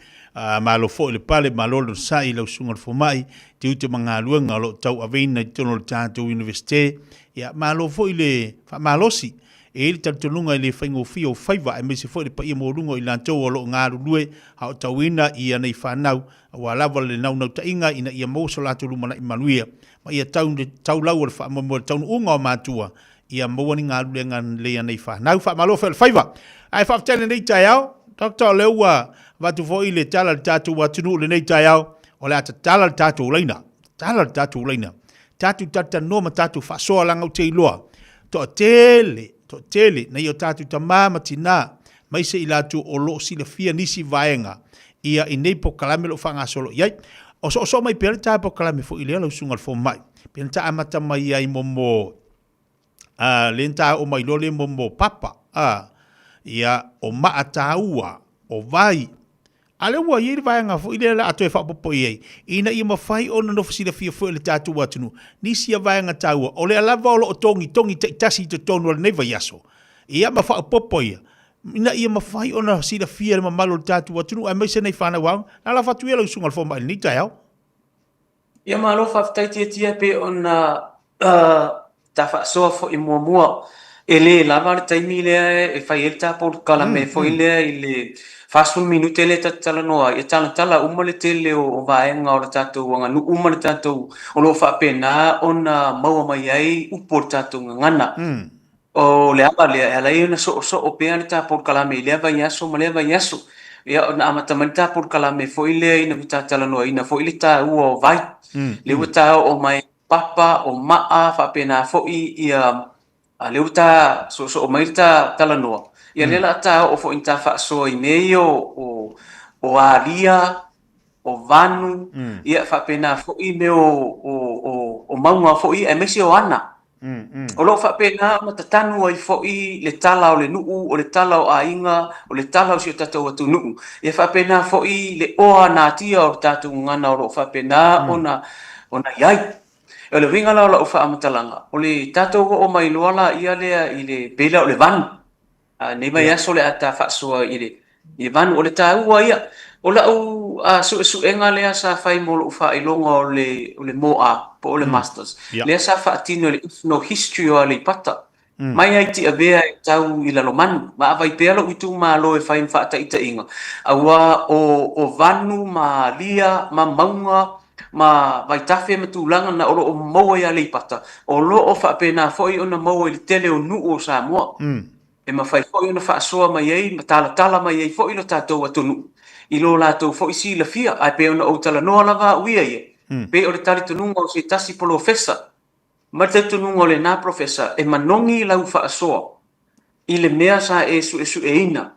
Malo foi le pale, malo le onosai i lau Susuga i le Fomai, tiute ma galuega o lo o tauaveina i totonu o le tatou Iunivesite. Ia, malo foi le faamalosi. E i ai le talitonuga e le faigofie ou faiva aemaise foi le paia maualuga o i latou o lo o galulue aotauina i ana fanau aua lava le naunautaiga ina ia maua so latou lumanai manuia ma ia tau taulau o le faamoemoe o le taunuuga o matua ia maua ni galulega lelei a nei fanau. Faamalo fai o le faiva. Ae faafetai i lenei taeao, Doctor, o lea ua avatu foi le tala i le tatou atunuu i lenei taeao, o le a tatala le tatou laina, tatala le tatou laina. Tatou talatalanoa ma tatou faasoa leaga ou te iloa toatele, toatele nai o tatou tama ma tina maise i latou o lo o silafia nisi vaega ia i nei polokalame o lo o faagasolo i ai. O soosoo mai pea le ta polokalame foi lea lau susuga i le fomai, pei na ta amata mai ai momo a le ta oo mai loa lea momo papa a ia o maa taua, o vai. A lea ua i ai le vaega foi lea o le a toe faaopoopo i ai, ina ia mafai ona nofo silafia foi e le tatou atunuu nisi ia vaega taua, o lea lava o lo o togitogi taitasi i totonu o lenei vaiaso, ia ma faaopoopo ia, ina ia mafai ona silafia e le mamalu o le tatou atunuu aemaise nei fanau aoga. Na lafo atu ia lau susuga i le fomai i lenei taeao. Ia malo faafetai Tiatia e pei ona ta faasoa foi muamua e le lava le taimi lea e fai ai le ta polokalame foi lea i le 40 minute lea ta te talanoa ai e talatala uma le tele o vaega o le tatou aganuu ma le tatou o lo o faapena ona maua mai ai upu o le tatou gagana. O le ala lea e ala ai ona soosoo pea le ta polokalame i lea vaiaso ma lea vaiaso. Ia, ona amata mai le ta polokalame foi lea ina ua ta talanoaina foi le taua o vai. Lea ua ta oo mai papa, o maa, faapena foi ia, a lea ua ta soosoo mai le ta talanoa. Ia lea la ta oo foi ina ta faasoa i mea ia o, o alia, o vanu, ia faapena foi mea o, o, o, o mauga foi aemaise o ana. O lo o faapena ona tatanu ai foi le tala o le nuu, o le tala o aiga, o le tala o si o tatou atunuu. Ia faapena foi le oa natia o le tatou gagana o lo o faapena ona ona i ai. O le uiga la o lau faamatalaga, o le tatou oo mai loa laia lea i le pei lea o le vanu. A lenei vaiaso o le a ta faasoa i le i vanu. O le taua ia, o lau suesuega lea sa fai mo lou faailoga o le o le MA po o le Masters, lea sa faatino i le Ethnohistory o Aleipata. Mai lava i Tiavea e tau i Lalomanu, vaavai pea lou itumalo e fai ma faataitaiga, aua o o vanu ma alia ma mauga ma vaitafe ma tulaga na o lo o maua i Aleipata, o lo o faapena foi ona maua i le tele o nuu o Samoa. E mafai foi ona faasoa mai ai ma talatala mai ai foi lo tatou atunuu i lo latou foi silafia, ae pei ona ou talanoa lava au ia ia, pei o le talitonuga o se tasi polofesa, ma le talitonuga o lena polofesa, e manogi lau faasoa i le mea sa e suesueina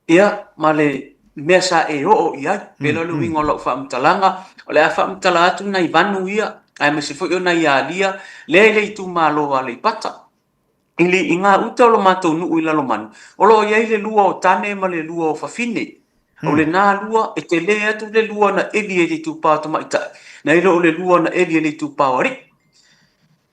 Ia, ma le mea sa e oo i ai. Pei o le uiga o lau faamatalaga, o le a faamatala atu nai vanu ia, aemaise foi o nai alia lea i le itumalo o Aleipata. I le, i gauta o lo matou nuu i Lalomanu, o lo o i ai le lua o tane ma le lua o fafine. O lena lua, e tele atu le lua na eli e le itupa o tamaitai, nai lo o le lua na eli e le itupa o alii.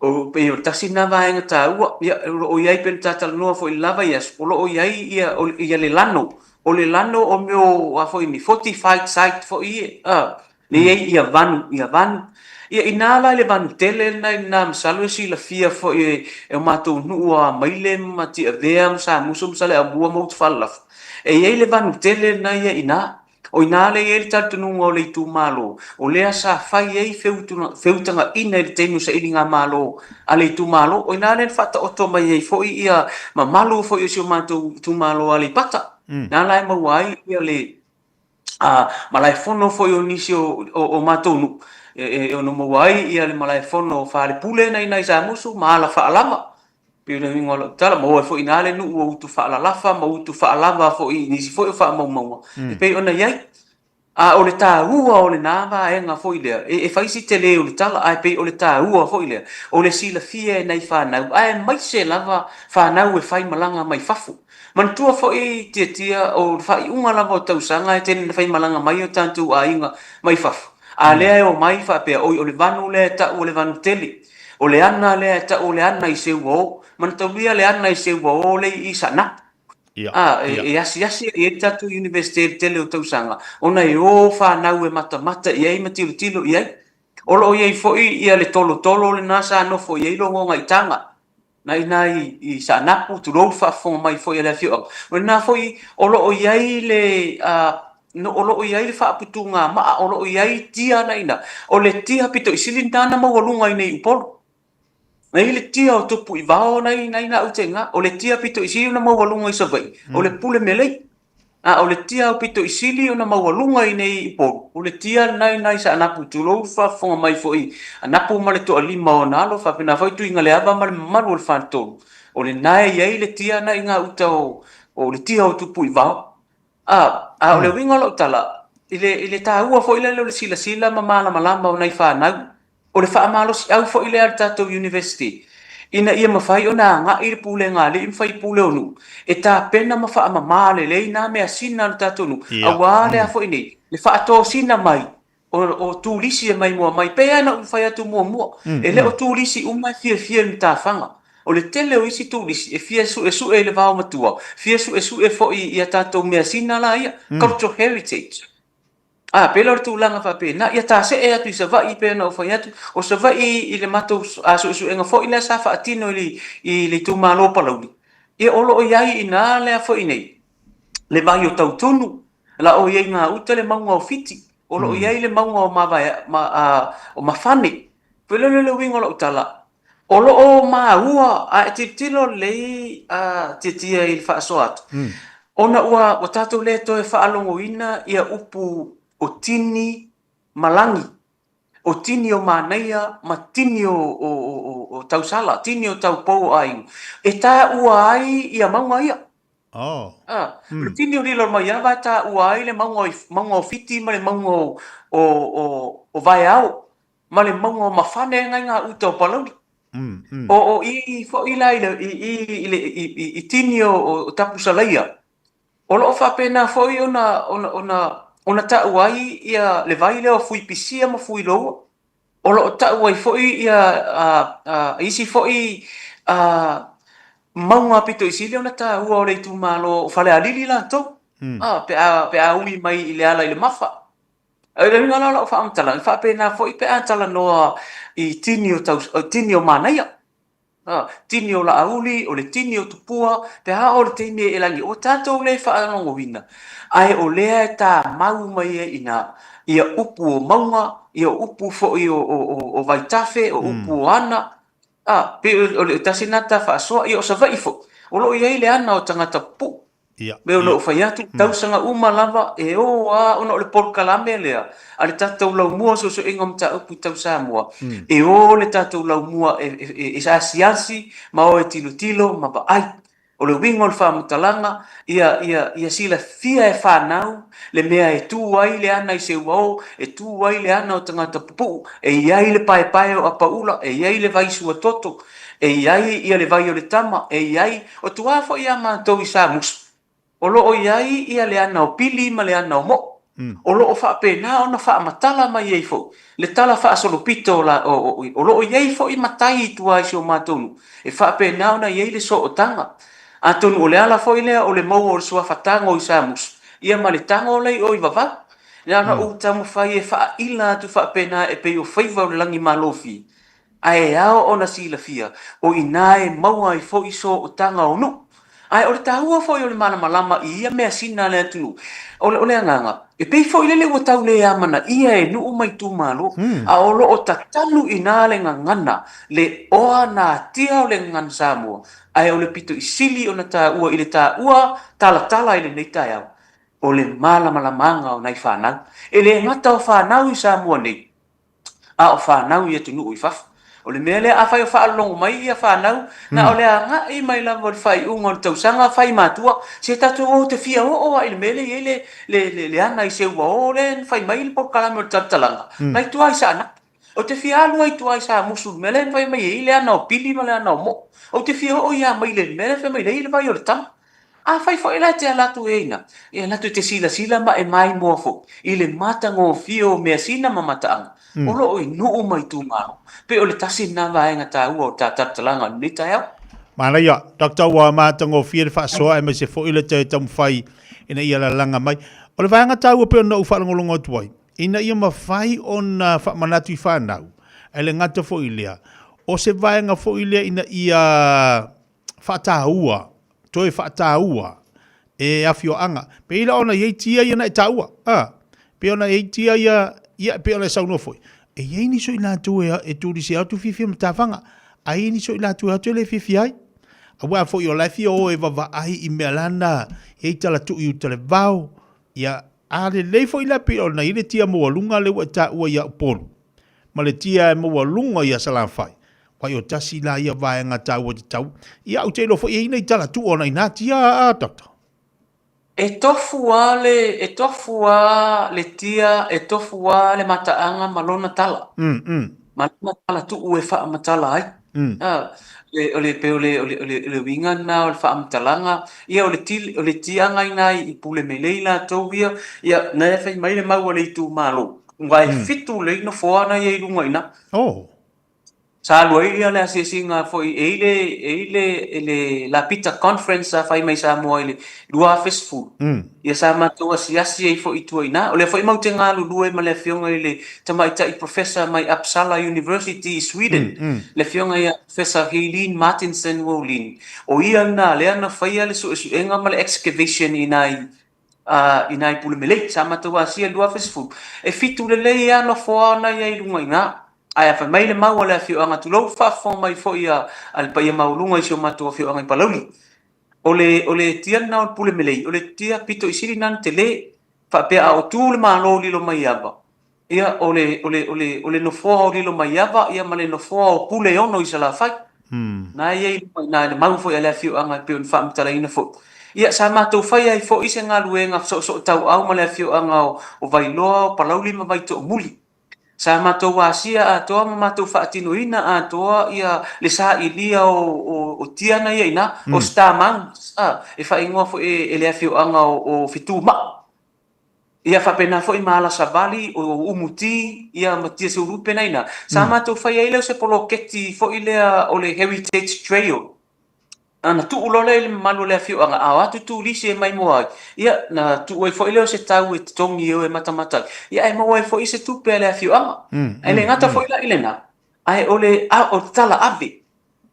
O, pei o le tasi lena vaega taua, ia, o lo o i ai pei ona ta talanoa foi i le la vaiaso, o lo o i ai ia, o, ia le lano. O le lano o mea o, a foi ni fortified site foi ia, a, lea i ai ia vanu, ia vanu. Ia, inā la i le vanu tele lena i lena, masalo e silafia foi e, e o matou nuu o Amaile ma Tiavea ma Samusu ma Saleaaumua ma Utufaalalafa, e i ai le vanu tele lena ia i ina. O i ina lea e i ai le talitonuga o le itumalo, o lea sa fai ai feutagaina i le taimi o sailigamalo a le itumalo. O i ina lea na faataoto mai ai foi ia mamalu foi o si o matou itumalo o Aleipata. Na la e maua ai ia le malaefono foi o nisi o matou nuu, e ono maua ai ia le malaefono o Falepule na i ina i Samusu ma Alafaalava. Pei o le uiga o lau tala, maua ai foi i ina le nuu o Utufaalalafa ma Utufaalava foi i nisi foi o faamaumauga e pei ona i ai. A o le taua o lena vaega foi lea, e fai si tele o le tala, ae pei o le taua foi lea, o le silafia e nai fanau, aemaise lava fanau e faimalaga mai fafo. Manatua foi Tiatia, o le faaiuga lava o tausaga e tele ina faimalaga mai o tatou aiga mai fafo, a lea e omai faapea, oi o le vanu lea e tau o le vanu tele. O le ana lea e tau o le ana i Seuao, manataulia le ana i Seuao le i Saanapu. Ia, A, e, ia. e asiasi ai i ai le tatou Universite i le tele o tausaga, ona e o fanau e matamata i ai ma tilotilo i ai. O lo o i ai foi ia le tolotolo lena sa nofo i ai Logogaitaga, na i ina i, i Saanapu, tulou le faafofoga mai foi a le afioaga. O lena foi o lo o i ai le, a, no, o lo o i ai le faaputugamaa, o lo o i ai tia na i ina. O le tia pito i sili lena na maualuga i nei Upolu. Na i ai le tia o Tupuivao na i na i gauta i ina. O le tia pito i sili na maualuga i Savaii, o le pule melei. A o le tia pito i sili ona maualuga i nei Upolu, o le tia lena i ina i Saanapu, tulou le faafofoga mai foi a Napu ma le toalima o ona alo, faapena foi Tuigaleava ma le mamalu o le faletolu. O lena e i ai le tia na i gauta o, o le tia o Tupuivao. A, a o le uiga o lau tala, i le, i le taua foi lele o le silasila ma malamalama o nai fanau, o le faamalosiau foi lea a le tatou University, ina ia mafai ona agai le pulega a alii ma faipule o nuu e tapena ma faamama lelei na measina a le tatou nuu, aua le a foi nei, le faatosina mai o, o turisi e maimoa mai. Pei lava ona ou fai atu muamua, e le o turisi uma e fiafia i le matafaga. O le tele o isi turisi e fia suesue i le vaomatua, fia suesue foi i a tatou measina la ia, cultural heritage. A, pei la o le tulaga faapena, ia tasee atu i Savaii pei ona ou fai atu, o Savaii i le matou suesuega foi lea sa faatino i le, i le itumalo o Palauli, ia o lo o i ai i ina lea foi nei, le vai o Tautunu, la o i ai i gauta le mauga o Fiti, o lo o i ai le mauga o Mavaea, ma, a, o Mafane. Pei o le uiga o lau tala, o lo o maua, a e tilotilo lelei a, Tiatia i le faasoa atu, Ona ua ua tatou le toe faalogoina ia upu o tini ma lagi, o tini o manaia ma tini o o o o tausala, tini o taupou o aiga, e taua ai ia mauga ia. Oh. A, o le tini o Lilomaiava e taua ai le mauga o mauga o Fiti ma le mauga o o o o Vaeao ma le mauga o Mafane na i gauta o Palauli. O o i foi la i le i i i le i i i tini o o Tapusalaia, o lo o faapena foi ona ona ona ona tau ai ia le vai lea o Fuipisia ma Fuiloua. O lo o tau ai foi ia a a isi foi a mauga pito i sili ona taua o le itumalo o Falealili latou, a pe a pe a ui mai i le ala i le Mafa. O le uiga la o lau faamatalaga, e faapena foi pe a talanoa i tini o tau, tini o manaia, a, tini o Laauli, o le tini o Tupua, pe a oo i le taimi e lagi, ua tatou le faalogoina, ae o lea e tamau mai ai i ina ia upu o mauga, ia upu foi o, o, o, o vaitafe, o upu o ana, a, pei o le tasi lena ta faasoa, ia o Savaii foi, o lo o i ai le ana o tagata pupuu. Ia. Pei ona ou fai atu, tausaga uma lava e o a ona o le polokalame lea a le tatou laumua o suesuega o mataupu tau Samoa, e o le tatou laumua e, e, e asiasi ma o e tilotilo ma vaai. O le uiga o le faamatalaga, ia, ia, ia silafia e fanau le mea e tu ai le ana i Seuao, e tu ai le ana o tagata pupuu, e i ai le paepae o Apaula, e i ai le vai suatoto, e i ai ia le vai o le tama, e i ai, o tua foi ia matou i Samusu, o lo o i ai ia le ana o Pili ma le ana o Mo'o, o lo o faapena ona faamatala mai ai foi le tala faasolopito o la, o, o, o lo o i ai foi matai i tua i si o matou nuu, e faapena ona i ai le sootaga. Atonu o le ala foi lea o le maua o le suafa tago i Samusu, ia ma le tago lea i o i Vavau. Na ona ou taumafai e faaila atu faapena e pei o faiva o le lagimalofie, Ae ao ona silafia, o i ina e maua ai foi sootaga o nuu. Ae o le taua foi o le malamalama i ia measina a le atunuu, o le, o le agaga, e pei foi lele ua tau le amanaia e nuu ma itumalo, a o lo o tatanu i ina le gagana, le oa natia o le gagana Samoa, ae o le pito i sili ona taua i le taua talatala i lenei taeao, o le malamalamaga o nai fanau. E le gata o fanau i Samoa nei, a o fanau i atunuu i fafo. O le mea lea, afai o faalologo mai ia fanau, na o le agai mai lava o le faaiuga o le tausaga fai matua, se tatou o te fia oo lava i le mea lea e i ai le, le, le, le ana i Seuao lea na fai mai le polokalame o le talatalaga, nai tua i Saanapu. Ou te fia alu ai i tua i Samusu i le mea lea na fai mai ai le ana o Pili ma le ana o Moo. Ou te fia oo ia Maile i le mea lea na fai mai ai le vai o le tama. Afai foi la e te ala atu e ina, e ala atu e te silasila ma e maimoa foi i le matagofie o measina ma mataaga o lo o i nuu ma itumalo, pei o le tasi lena vaega taua o ta talatalaga i lenei taeao. Manaia, Doctor, ua matagofie le faasoa aemaise foi le toe taumafai ina ia lalaga mai. O le vaega taua pei ona ou faalogologo atu ai, ina ia mafai ona faamanatu i fanau, ae le gata foi i lea, o se vaega foi lea ina ia faataua, toe faataua e afioaga. Pei la ona i ai tia ia na e taua, a, pei ona i ai tia ia, ia pei ona e saunoa foi, e i ai nisi o i latou e, e turisi atu fiafia matafaga, a i ai nisi o i latou e atu e le fiafia ai. Aua foi o la e fia o e vavaai i mea lana, e i ai talatuu i uta le vao, ia, a lelei foi la pei ona i ai le tia maualuga lea ua e taua ia Upolu, ma le tia e maualuga ia Salafai, Wai o tasi la ia vaega taua te tau. Ia ou te iloa foi e i ai nai tala tuu ona inā tia a Doctor. E tofu a le, e tofu a le tia, e tofu a le mataaga ma lona tala. Ma lona tala tuu e faamatala ai. A, le, o le, pei o le, o le, o le, o le uiga lena o le faamatalaga, ia o le ti, o le tiaga ina i Pulemelei latou ia, ia na e fai mai le mau a le itumalo, aua e fitu lelei nofoa na i ai i luga i ina. Oh. Sa alu ai le asiasiga foi e i le, e i le, le Lapita Conference sa fai mai Samoa i le 2010. Ia sa matou asiasi ai foi i tua i ina. O lea foi matou te galulue ma le afioga i le tamaitai Professor mai Uppsala University i Sweden, le afioga ia Professor Helene Martinsson Wohlin. O ia lena lea na faia le suesuega ma le excavation i ina i i nai Pulemelei. Sa matou asia i le 2010, e fitu lelei lava nofoa na i ai i luga i ina. Ae fai mai le mau a le afioaga, tulou, faafofoga mai foi a le paia maualuga i si o matou afioaga i Palauli. O le, o le tia lena o le pule melei, o le tia pito i sili lena ona tele. Faapea a o tu le Malo o Lilomaiava, ia, o le, o le, o le, o le nofoa o Lilomaiava, ia ma le nofoa o Puleono i Salafai. Na e i ai i luma i ina i le mau foi a le afioaga e pei ona faamatalaina foi. Ia, sa matou fai ai foi se galuega fesoosoo tauau ma le afioaga o, o Vailoa, o Palauli ma Vaitoomuli. Sa matou asia atoa ma matou faatinoina atoa ia le sailia o, o, o tia na ia i ina, o Star Mounds, a, e faaigoa foi e, e le afioaga o, o Fetuuma'i. Ia faapena foi ma Alasavali, o Umuti, ia ma tia seulupe na i ina. Sa matou fai ai lea o se poloketi foi lea o le Heritage Trail. Na tuu loa lea i le mamalu o le afioaga, a o atu turisi e maimoa ai, ia, na tuu ai foi lea o se tau e totogi e o e matamata ai, ia ae maua ai foi se tupe a le afioaga. Ae le gata foi la i lena, ae o le, o le tala ave,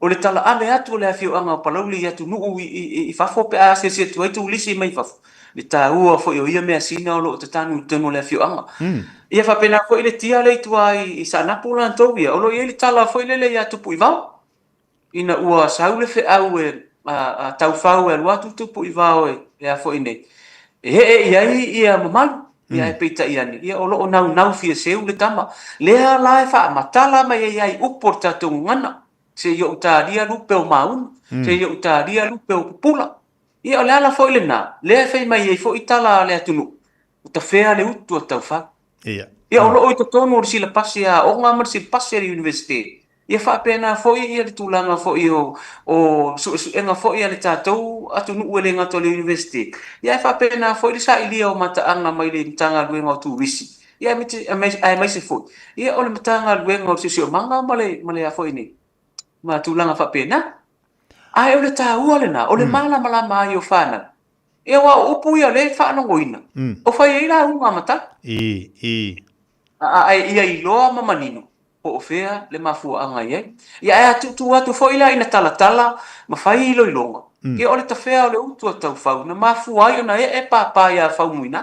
o le tala ave atu o le afioaga o Palauli i atunuu i fafo pe a asiasi atu ai turisi mai fafo, le taua foi o ia measina o lo o tatanu i totonu o le afioaga. Ia faapena foi le tia lea i tua i Saanapu latou ia, o lo o i ai le tala foi lele ia Tupuivao, Ina ua sau le feau e a Taufau e alu atu Tupuivao e a foi nei, e ee i ai ia mamalu, ia ae peitai ane, ia o lo o naunau fia seu le tama. Lea la e faamatala mai ai ai upu o le tatou gagana, se i ou talia lupe o mauna, se i ou talia lupe o pupula. Ia o le ala foi lena, lea e fai mai ai foi tala a le atunuu, ua tafea le utu a Taufau. Ia. Ia o lo o i totonu o le silapasi a aoga ma le silapasi a le Iunivesite. Ia faapena foi ia le tulaga foi o o suesuega foi a le tatou atunuu e le gata o le Iunivesite, ia ae faapena foi le sailia o mataaga mai le Matagaluega o Turisi, ia aemaise foi ia o le Matagaluega o le Siosiomaga ma le ma le a foi nei, ma tulaga faapena. Ae o le taua lena, o le malamalama ai o fanau. Ia aua o upu ia o lea e faalogoina, o fai ai lauga a matai. I, i. A, ae ia iloa ma manino po o fea le mafuaaga i ai. Ia ae a tuutuu atu foi la ina talatala ma fai iloiloga, ia o le tafea o le utu a Taufau na mafua ai ona ee pāpā iā Faumuina.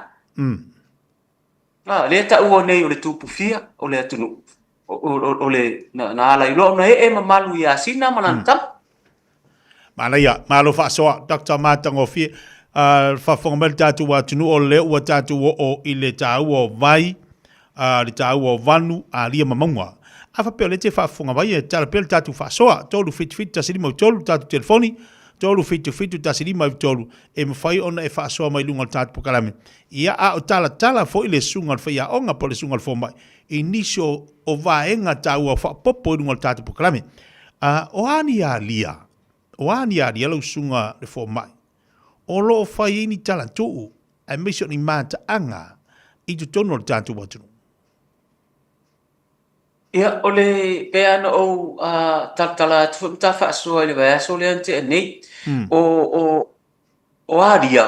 A, lea e taua nei o le tupufia o le atunuu, o, o, o le, na, na ala ai loa ona ee mamalu iā Sina ma lana tama. Manaia, malo faasoa, Doctor Matagofie. Uh, faafofoga mai le tatou atunuu o lea ua tatou oo i le taua o vai, uh, le taua o vanu, alia ma mauga. A faapea o lea te faafofoga mai e tala pea le tatou faasoa, 377 153 le tatou telefoni, 377 153 e mafai ona e faasoa mai luga o le tatou polokalame. Ia, a o talatala foi le susuga o le faiaoga po o le susuga o le fomai i nisi o, o vaega taua faaopoopo i luga o le tatou polokalame. A, o a ni alia? O a ni alia lau susuga le fomai? O lo o fai ai ni talatuu aemaise o ni mataaga i totonu o le tatou atunuu. Ia, o le, pei lava ona ou talatala atu foi ma ta faasoa i le vaiaso lea na tea nei, o, o, o alia,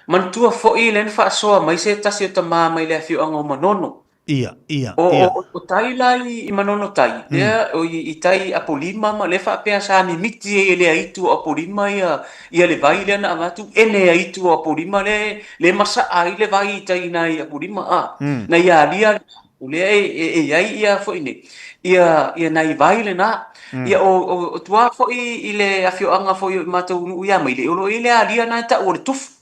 manatua foi lea na faasoa mai se tasi o tama mai le afioaga o Manono. Ia, ia, O, ia. o, o tai la i, i Manono tai, lea, o i, i tai Apolima ma lea faapea sa mimiti ai e le aitu o Apolima ia, ia le vai lea na avatu, ene aitu o Apolima lea, lea masaa ai le vai i tai nai Apolima, a, nai alia O lea e, e, e i ai ia foi nei, ia, ia nai vai lena. Ia o, o, o tua foi i le afioaga foi o i matou nuu ia Maile, o lo o i ai le alia na e tau o le tufu.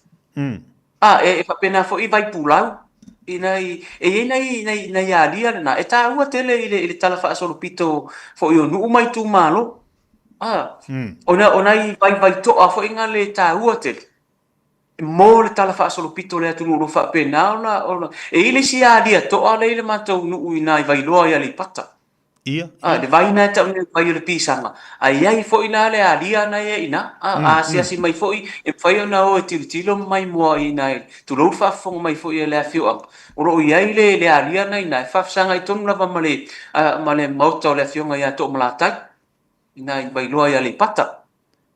A, e, e faapena foi vai pulau. I nai, e i ai nai, nai, nai alia lena, e taua tele i le, i le tala faasolopito foi o nuu ma itumalo. A, o, na, o nai vai vaitoa foi na le taua tele. mo le tala faasolopito o le atunuu o lo o faapena ona, ona e i ai le isi alia toa lea i le matou nuu i ina i Vailoa i Aleipata. Ia, A, le vai na e tau nei o le vai o le pisaga, a i ai foi la le alia na e i ina, a, a asiasi mai foi, e mafai ona o e tilotilo ma maimoa i ina, tulou le faafofoga mai foi a le afioaga, o lo o i ai le, le alia na i ina, e faafesagai tonu lava ma le, a, ma le maota o le afioga ia Toomalatai, i ina i Vailoa i Aleipata.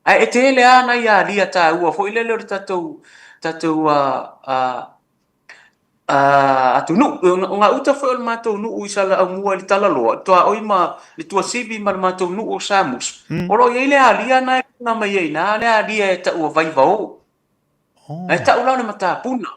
Ae e tele lava nai alia taua foi lele o le tatou tatou atunuu. O gauta foi o le matou nuu i Saleaaumua i le Talaloa, le tuaoi ma le Tuasivi ma le matou nuu o Samusu, o lo o i ai le alia na e puna mai ai i ina, le alia e tau o Vaivao. Ae tau la o le matapuna.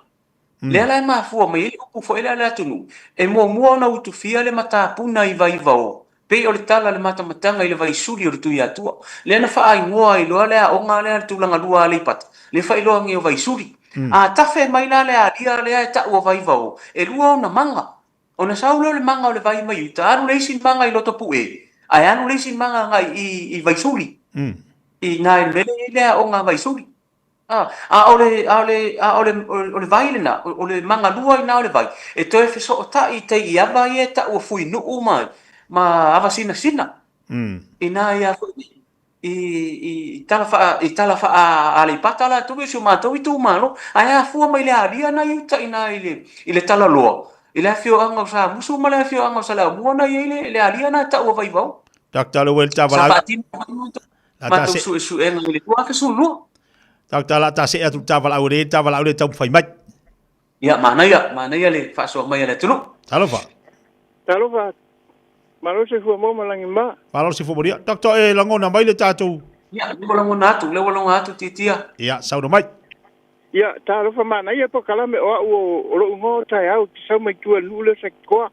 Lea la e mafua mai ai le upu foi lea a le atunuu, e muamua ona utufia le matapuna i Vaivao. Pei o le tala a le matamataga i le vaisuli o le Tuiatua, lea na faaigoa ai loa le aoga lea a le Tulagalua a Aleipata, lea faailoa o Vaisuli. A tafe mai la le alia lea e tau o Vaivao, e lua ona maga. Ona sau lea o le maga o le vai mai uta, alu le isi maga i Lotopue, ae alu le isi maga agai i Vaisuli, i ina i le mea lea e i ai le aoga a Vaisuli. A, a o le, a o le, a o le, o le vai lena, o le magalua i ina o le vai, e toe fesootai i tai i ava ia e tau o Fuinuu ma, ma Avasinasina. Ina ia foi i, i tala faa, i tala faa Aleipata latou ia o si o matou itumalo, ae afua mai le alia na i uta i ina i le, i le Talaloa, i le afioaga o Samusu ma le afioaga o Saleaaumua na i ai le, le alia na e tau o Vaivao. Doctor Lewel Sa Tavalau. faatino foi matou. Matou suesuega i le 2012. Tauta la ta see atu le tavalau le tavalau le taumafai mai. Ia, manaia, manaia le faasoa mai a le atunuu. Talofa. Talofa. Malo le soifua maua ma lagi ma. Malo le soifua manuia. Doctor e lagona mai le tatou. Ia, lea ua lagona atu, lea ua lagona atu Tiatia. Ia, saunoa mai. Ia, talofa manaia polokalame o au o lou igoa o taeao te sau mai tua i le nuu lea o Satitoa.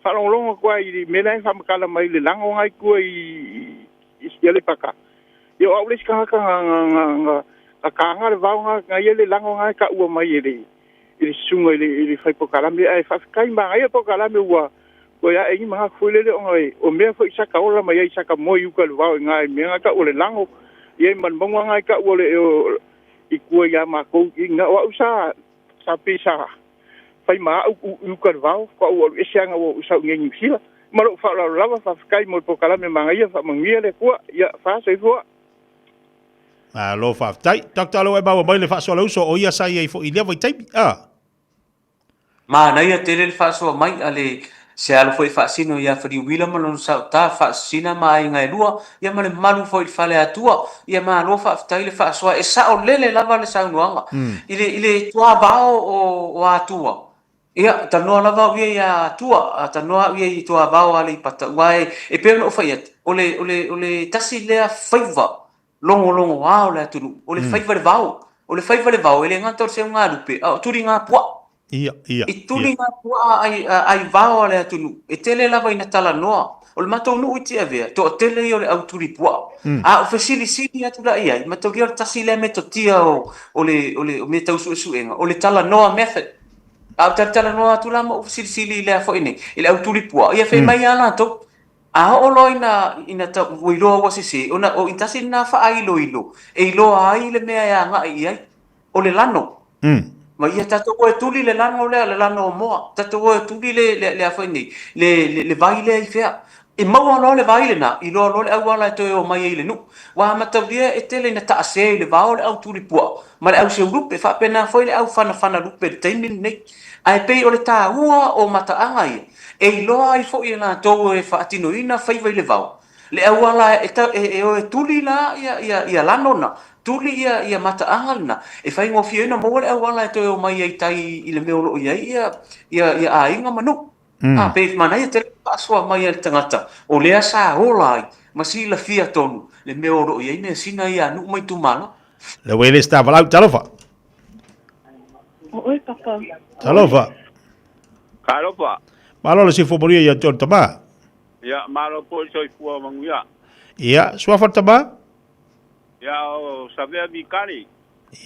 Faalogologo atu ai i le mea la e faamatala mai le lago na i tua i i Aleipata. Ia o au le isi tagata na na na na na taga le vao na na ia le lago na e taua mai e le i le susuga i le i le fai polokalame ae faafetai manaia polokalame ua ua ae ai ni manatu foi lele ona o mea foi sa ta ola mai ai sa ta moe i uka i le vao i na i mea na taua le lago ia i ma le mauga na e taua le i tua ia matou i na o au sa sa pei sa fai ma au i uka i le vao, faatoa ou alu ese lava ina ua ou sau i inei i Niu Sila. Ma lou faaaloalo lava, faafetai mo le polokalame manaia, faamanuia le Atua. Ia, fa, soifua. Malo faafetai. Doctor lea ua e maua mai le faasoa a le uso, o ia sa i ai foi i lea vaitaimi. A. Manaia tele le faasoa mai a le se alo foi e faasino ia Faliuila ma lona saota, Faasisina ma aiga e lua, ia ma le mamalu foi i le fale Atua. Ia malo faafetai le faasoa, e saolele lava le saunoaga i le, i le tuavao o, o Atua. Ia, talanoa lava au ia ia Atua, talanoa au ia i tuavao o Aleipata, aua e, e pei ona ou fai atu, o le, o le, o le tasi lea faiva logologoa o le atunuu, o le faiva i le vao. O le faiva i le vao, e le gata o le seugalupe, a o tuligapuaa. Ia, ia, I tuligapuaa ai, ai vao a le atunuu, e tele lava ina talanoa. O le matou nuu i Tiavea, toatele ia o le au tulipuaa. A ou fesilisili atu la i ai, mataulia o le tasi lea metotia o, o le, o le, o mea tau suesuega, o le talanoa method. A ou talatalanoa atu la ma ou fesilisili i lea foi nei, i le au tulipuaa, ia fai mai lava latou, A oo loa ina, ina tau, ua iloa ua sese, ona o i tasi lena faailoilo e iloa ai le mea e agai i ai, o le lano. Ma ia tatou o e tuli le lano lea, le lano o moa, tatou o e tuli le, le, le a foi nei, le, le, le vai lea i fea. E maua loa le vai lena, iloa loa le auala e toe omai ai i le nuu. Ua mataulia e tele ina taase i le vao le au tuli puaa ma le au seulupe, faapena foi le au fanafana lupe i le taimi lenei. Ae pei o le taua o mataaga ia, e iloa ai foi e latou e faatinoina faiva i le vao, le auala e, e, e o e tuli la ia, ia, ia lano na, tuli ia, ia mataaga lena, e faigofie ai ona maua le auala e toe omai ai i tai i le mea o lo o i ai ia, ia, ia aiga ma nuu. A, pei manaia tele le faasoa mai a le tagata o lea sa ola ai ma silafia tonu le mea o lo o i ai measina ia a nuu ma itumalo. Le ua le se valaau, talofa. O oe, Papa. Talofa. Talofa. Malo le soifua manuia ia te oe le tama. Ia, malo foi le soifua manuia. Ia, suafa le tama. Ia, o Savea Mikale.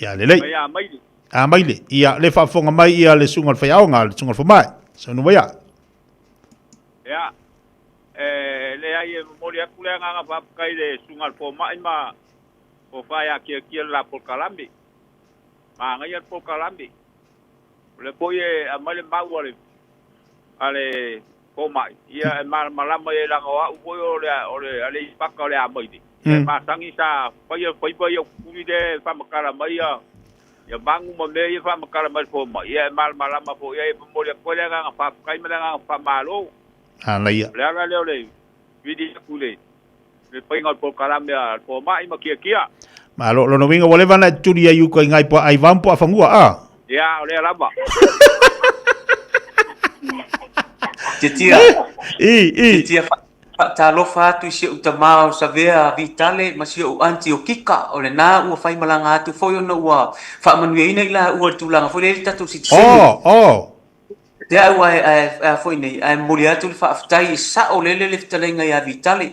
Ia, lelei. Mai Amaile. Amaile. Ia, le faafofoga mai ia le susuga i le faiaoga, le susuga i le fomai. Saunoa mai ia. Ia, e leai e momoli atu le agaga faafetai i le susuga i le fomai ma tofa ia Tiatia le la polokalame. Manaia le polokalame. O lea foi e aumai le mau a le a le fomai, ia e malamalama i ai leaga o au foi o le o le Aleipata o le Amaile. Ia e masani sa faia faiva ia tutuli lea e faamatala mai ia ia manu ma mea ia e faamatala mai le fomai, ia e malamalama foi i ai e momoli atu ai le agaga faafetai ma le agaga faamalo. Manaia. O le ala lea o le vili atu i le le faiga o le polokalame a le fomai ma Tiatia. Malo, o lona uiga ua leva ona e tuli ai i uka i ngai puaa ai vao ma puaa fanua, a? Ia, o lea lava. Tiatia. I, i. Tiatia, faatalofa atu i si ou tama o Savea Vitale ma si ou aunty o Kika, o lena ua faimalaga atu foi ona ua faamanuiaina i laua i le tulaga foi lea i le tatou sitiseni. Oh, oh. Te au ae, ae, ae foi nei, ae momoli atu le faafetai i sao lele le fetalaiga ia Vitale.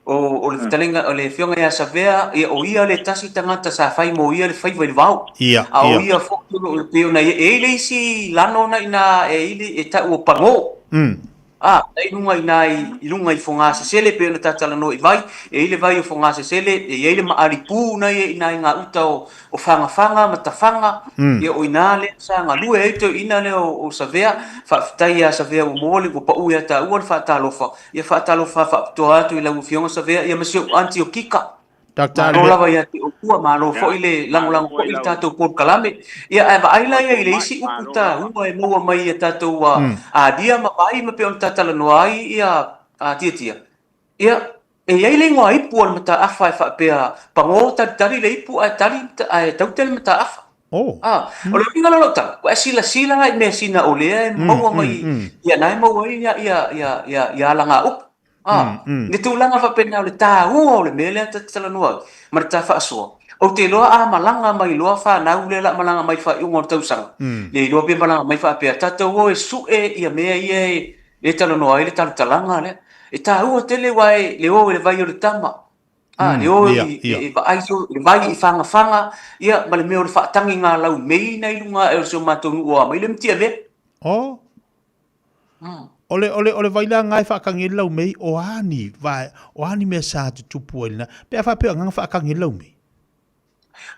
O, o le fetalaiga, o le afioga ia Savea, ia, o ia le tasi tagata sa fai mo ia le faiva i le vao. Ia, A o ia. ia foi o lo o pei ona i, e i ai le isi lano na ina, e i ai le, e tau o Pagō. A, na i luga i ina i, i luga i Fogasesele pei ona ta talanoa i vai, e i ai le vai o Fogasesele, e i ai le maali pu na ia i ina i gauta uta o, o Fagafaga ma Tafaga, ia o ina lea sa galue ai toeaina lea o, o Savea. Faafetai ia Savea ua maua le, ua pau ia taua le faatalofa, ia faatalofa faapitoa atu i lau Afioga Savea, ia ma si ou aunty o Kika. Doctor Malo lava ia te outou, malo foi le lagolago foi i le tatou polokalame. Ia, ae vaai la ia i le isi upu taua e maua mai i a tatou adia ma vai ma pei ona ta talanoa ai ia Tiatia. Ia, e i ai le igoa ipu a le mataafa e faapea, pagō talitali le ipu ae tali ae taute le mataafa. Oh. Ah, o le uiga la o lau tala, ua e silasila la i measina o lea e maua mai, ia na e maua ai ia, ia, ia, ia, ia alagaupu. A, le tulaga faapena o le taua o le mea lea ta te talanoa ai ma le ta faasoa. Ou te iloa a malaga mai loa fanau lea la malaga mai faaiuga o le tausaga, le iloa pe malaga mai faapea tatou o e sue ia mea ia e e talanoa ai le talutalaga lea. E taua tele aua e le o i le vai o le tama, a, le o i e vaai le vai i Fagafaga, ia ma le mea o le faatagiga laumei na i luga ae o si o matou nuu o Amaile ma Tiavea. Oh. O le, o le, o le vai la nga e faatagi ai le laumei, o a ni vae, o a ni mea sa tutupu ai lena, pe a faapea o agaga faatagi ai le laumei?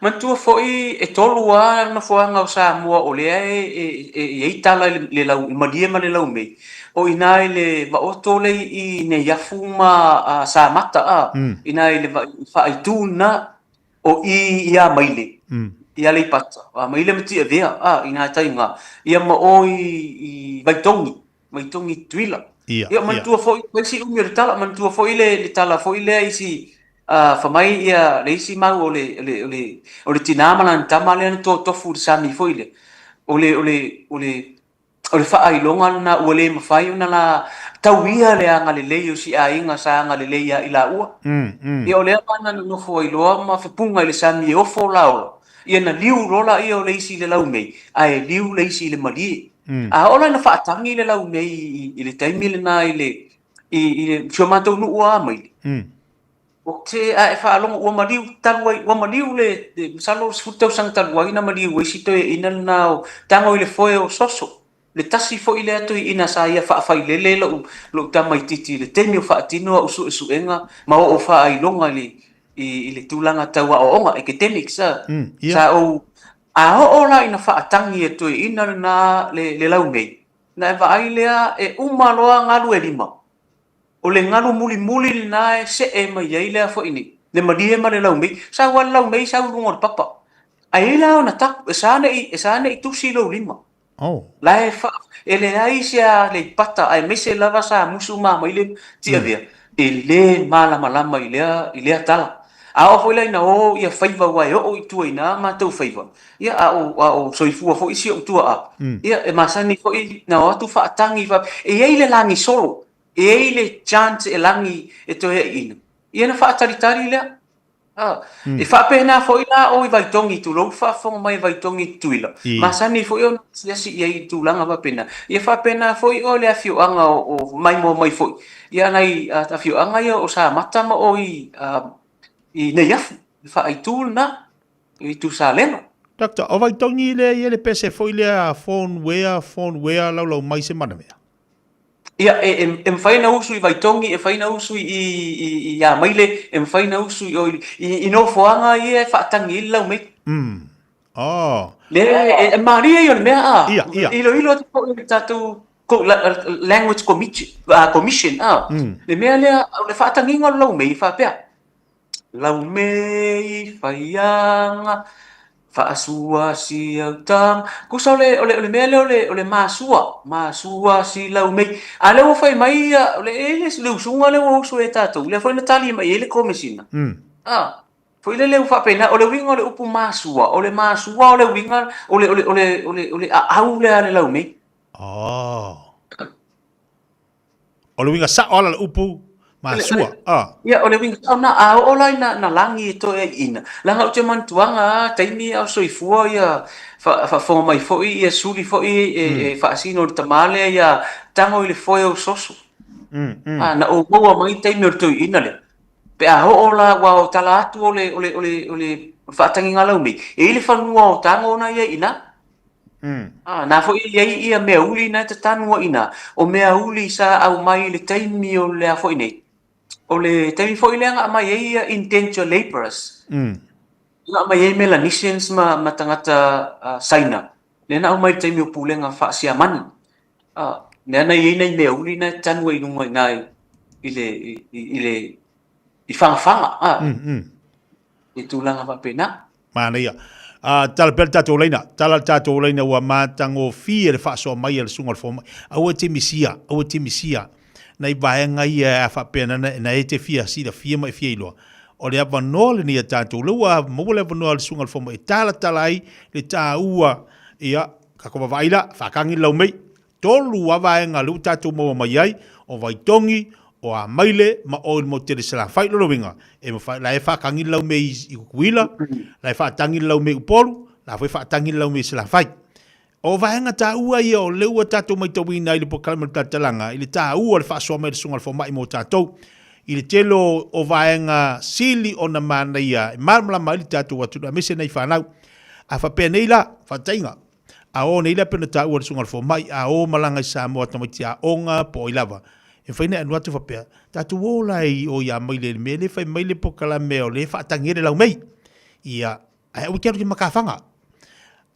Manatua foi e tolu lava nofoaga o Samoa o lea e, e, e i ai tala i le lau, i malie ma le laumei. O i ina i le Vaoto lea i Neiafu ma a, Samata a, i ina i le faaitu lena, o i i Amaile, i Aleipata, o Amaile ma Tiavea, a, i nā taiga, ia ma o i, i Vaitogi, Vaitogi Tutuila. Ia, Ia, manatua foi, fai si umi o le tala, manatua foi le, le tala foi lea i si, uh, fa mai ia le isi mau o le, o le, o le, o le tinā ma lana tama lea na totofu i le sami foi lea. O le, o le, o le, O le faailoga lena ua le mafai ona la tauia le agalelei o si aiga sa agalelei ia i laua. Ia o lea la na nonofo ai loa ma fepuga i le sami e ofo la ola, ia na liu loa laia o le isi i le laumei, ae liu le isi i le malie. A oo la ina faatagi le laumei i le taimi lena i le i i si o matou nuu o Amaile, Ou te a e faalogo ua maliu talu ai, ua maliu le, le masalo o le 10 tausaga talu ai na maliu ai si toeaina lena o tago i le foe o Soso. Le tasi foi lea toeaina sa ia faafailele lou, lou tamaitiiti i le taimi o faatino au suesuega ma oo faailoga i le, i, i le tulaga tau aoaoga, academics, a. Ia. Sa ou, a oo la ina faatagi e toeaina lena le, le laumei, na e vaai lea e uma loa galu e lima. O le galu mulimuli lena e see mai ai lea foi nei, le malie ma le laumei. Sau lava le laumei sau i luga o le papa. Ae i ai la ona tapu, e sa nei, e sa nei tusi lou lima. Oh. La e fa, e leai se Aleipata aemaise lava sa musu ma Amaile Tiavea, e le malamalama i lea, i lea tala. A oo foi la ina o ia faiva aua e oo i tua i ina matou faiva, ia a o, a o soifua foi si ou tuaa, ia e masani foi na o atu faatagi faapea, e i ai le lagi solo, e i ai le chant e lagi e toe aiina, ia ona faatalitali lea. A, e faapena foi la o i Vaitogi, tulou le faafofoga mai a Vaitogi i Tutuila, masani foi ona asiasi i ai i tulaga faapena. Ia faapena foi o le afioaga o, o Maimoa mai foi, ia nai afioaga ia o Samata ma o i, i Neiafu, le faaitu lena. I Tusalega. Doctor, o Vaitogi lea i ai le pese foi lea phone wea, phone wea laulau mai se manamea? Ia, e, e, e mafai ona usu i Vaitogi, e mafai ona usu i, i, i Amaile, e mafai ona usu i, i, i nofoaga ia e faatagi ai le laumei. Mm. Oh. Le, e, e malie ia o le mea a. Ia, ia. Iloilo atu foi i le tatou Language Commission, Commission a. Le mea lea, o le faatagiga o le laumei e faapea. Laumei faiaga, faasua si autaga. Tusa o le, o le, o le mea lea o le, o le masua, masua si laumei. A lea ua fai mai ia, o le, e le, le usuga lea ua usu e tatou, lea foi na tali mai ai le Komesina. A, foi lele ua faapena, o le uiga o le upu masua, o le masua o le uiga, o le, o le, o le, o le, o le aau lea a le laumei. Oh. O le uiga sao ala le upu, Masua, a. Ia, o le uiga sao na, a oo la ina na lagi e toe aiina, leaga ou te manatuaga a taimi a o soifua ia faafofoga mai foi ia suli foi e faasino i le tama lea ia tago i le foe o soso. A, na ou maua mai taimi o le toeaina lea. Pe a oo la, ua o tala atu o le, o le, o le, o le faatagiga laumei, e i ai le fanua o tago na ia i ina. A, na foi e i ai ia mea uli na e tatanu ai ina, o mea uli sa aumai i le taimi o le a foi nei, o le taimi foi lea na aumai ai ia indenture labourers, na aumai ai Melanesians ma, ma tagata uh, Saina, lea na aumai i le taimi o pulega faa-Siamani. A, lea na i ai nai mea uli na e tatanu ai i luga i ina i le, i, i, i le, i Whangafaga, a, i tulaga faapena. Manaia. Uh, tala pea le tatou laina, tala le tatou laina ua matagofie le faasoa mai a le susuga o le fomai. Aua e te misia, aua e te misia nai vaega ia a faapea na, na e te fia silafia ma e fia iloa. O le avanoa lenei a tatou, lea ua maua le avanoa a le susuga o le fomai e talatala ai le taua, ia, tatou vaavaai la, faatagi le laumei, 3 a vaega lea ua tatou maua mai ai, o Vaitogi, o Amaile ma o i le motu tele Salafai. Lona uiga, e mafai, la e faatagi le laumei i Tutuila, la e faatagi le laumei i Upolu, la foi e faatagi le laumei i Salafai. O vaega taua ia o lea ua tatou matauina ai le polokalame o le talatalaga i le taua o le faasoa mai a le Susuga i le Fomai mo tatou i le tele o vaega sili ona manaia e malamalama ai le tatou atunuu aemaise nai fanau. A faapea nei la, faataitaiga, A o nei la pei ona taua e le Susuga i le Fomai, a o malaga i Samoa tamaiti aoga po o ai lava, e mafai ona e alu atu faapea, tatou o la i o i Amaile i le mea lea e fai mai le polokalame o lea e faatagi ai le laumei. Ia, ae aua e te alu i Matafaga.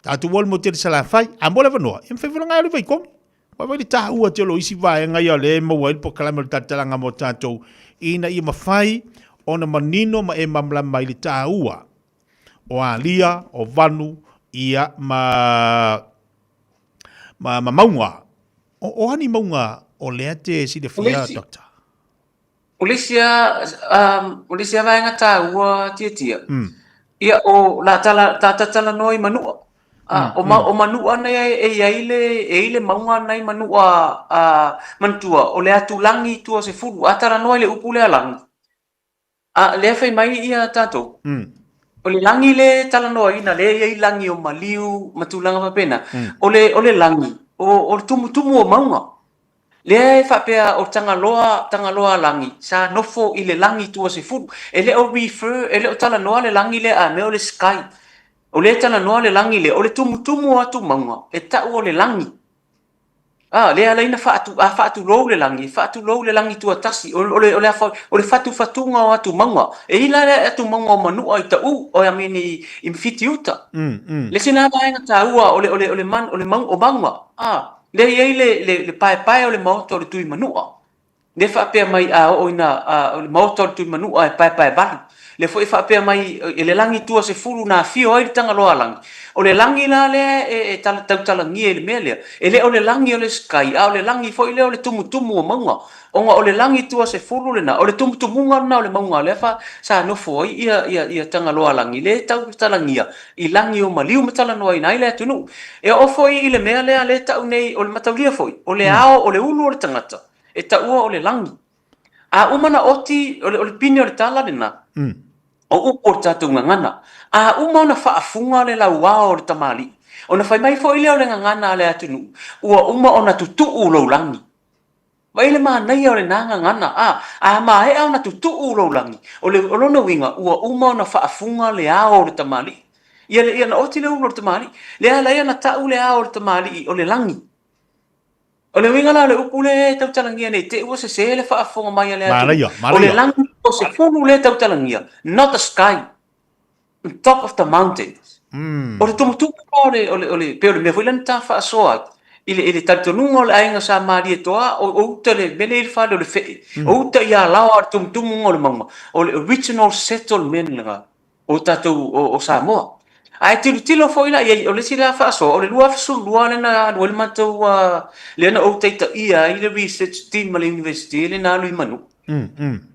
Tatou o i le motu tele i Salafai, a maua le avanoa, e mafai foi ona alu i Vaitogi. Vaavaai le taua tele o isi vaega ia o lea e maua ai le polokalame o le talatalaga mo tatou, ina ia mafai ona manino ma e malamalama i le taua o alia, o vanu, ia, ma, ma, ma mauga. O, o a ni mauga o lea te silafia, Doctor? O le isi a, um, o le isi a vaega tāua tiatia, ia, o la tala, tā tatalanoa i Manua. A, o, ma, o Manua nei e i ai le, e i le mauga nei Manua, a, manatua, o le atu lagi tua sefulu, a talanoa i le upu lea lagi. A, lea fai mai ia tatou, o le lagi le talanoaina, lea e i ai lagi o maliu ma tulaga faapena, o le, o le lagi, o, o le tumutumu o mauga. Lea e faapea o Tagaloa, Tagaloa lagi, sa nofo i le lagi tuasefulu. E le o refer, e le o talanoa le lagi lea a mea o le sky. O lea e talanoa le lagi lea, o le tumutumu o atu mauga, e tau o le lagi. A, lea ala ai na faatu, a faatulou le lagi, e faatulou le lagi tuatasi, o, o le, o le afa, o le fatufatuga o atumauga. E i la le atumauga o Manua i Taʻu, o I mean i, i Fitiuta. Le isi lena vaega taua o le, o le, o le man, o le mau, o mauga, a, lea e i ai le, le, le paepae o le maota o le Tuimanua. Lea faapea mai a oo ina a, o le maota o le Tuimanua e paepaevalu. Lea foi e faapea mai e le lagi tuasefulu na afio ai le Tagaloalagi. O le lagi la lea e, e tala, tautalagia i le mea lea, e le o le lagi o le sky, a o le lagi foi lea o le tumutumu o mauga. Ona o le lagi tuasefulu lena, o le tumutumuga lena o le mauga lea fa, sa nofo ai ia, ia, ia Tagaloalagi, lea e tautalagia i lagi o maliu ma talanoaina ai le atunuu. E oo foi i le mea lea lea e tau nei, o le mataulia foi, o le ao, o le ulu o le tagata, e taua o le lagi. A uma na oti, o le, o le pine o le tala lena, o upu o le tatou gagana. A uma ona faafuga le lauao o le tamalii, ona fai mai foi lea o le gagana a le atunuu, ua uma ona tutuu lou lagi. Vaai le manaia o lena gagana, a, a maea ona tutuu lou lagi, o le, o lona uiga, ua uma ona faafuga le ao o le tamalii. Ia, ia na oti le ulu o le tamalii. Lea ala ai ona tau le ao o le tamalii, o le lagi. O le uiga la o le upu lea e tautalagia nei, te i ua sese le faafofoga mai a le atunuu. O le lagi o se fulu lea e tautalagia, not the sky, on top of the mountains. O le tumutumu la o le, o le, o le, pei o le mea foi lea na ta faasoa ai, i le, i le talitonuga o le aiga sa Malietoa, o, o uta le mea lea i le fale o le Fe'e, o uta i Alaoa le tumutumuga o le mauga, o le original settlement lena. o tatou o, o Samoa. Ae tilotilo foi la i ai, o le isi la faasoa, o le 2012 lea na alu ai le matou, uh, lea na ou taitaia ai le research team a le university lea na alu i Manu.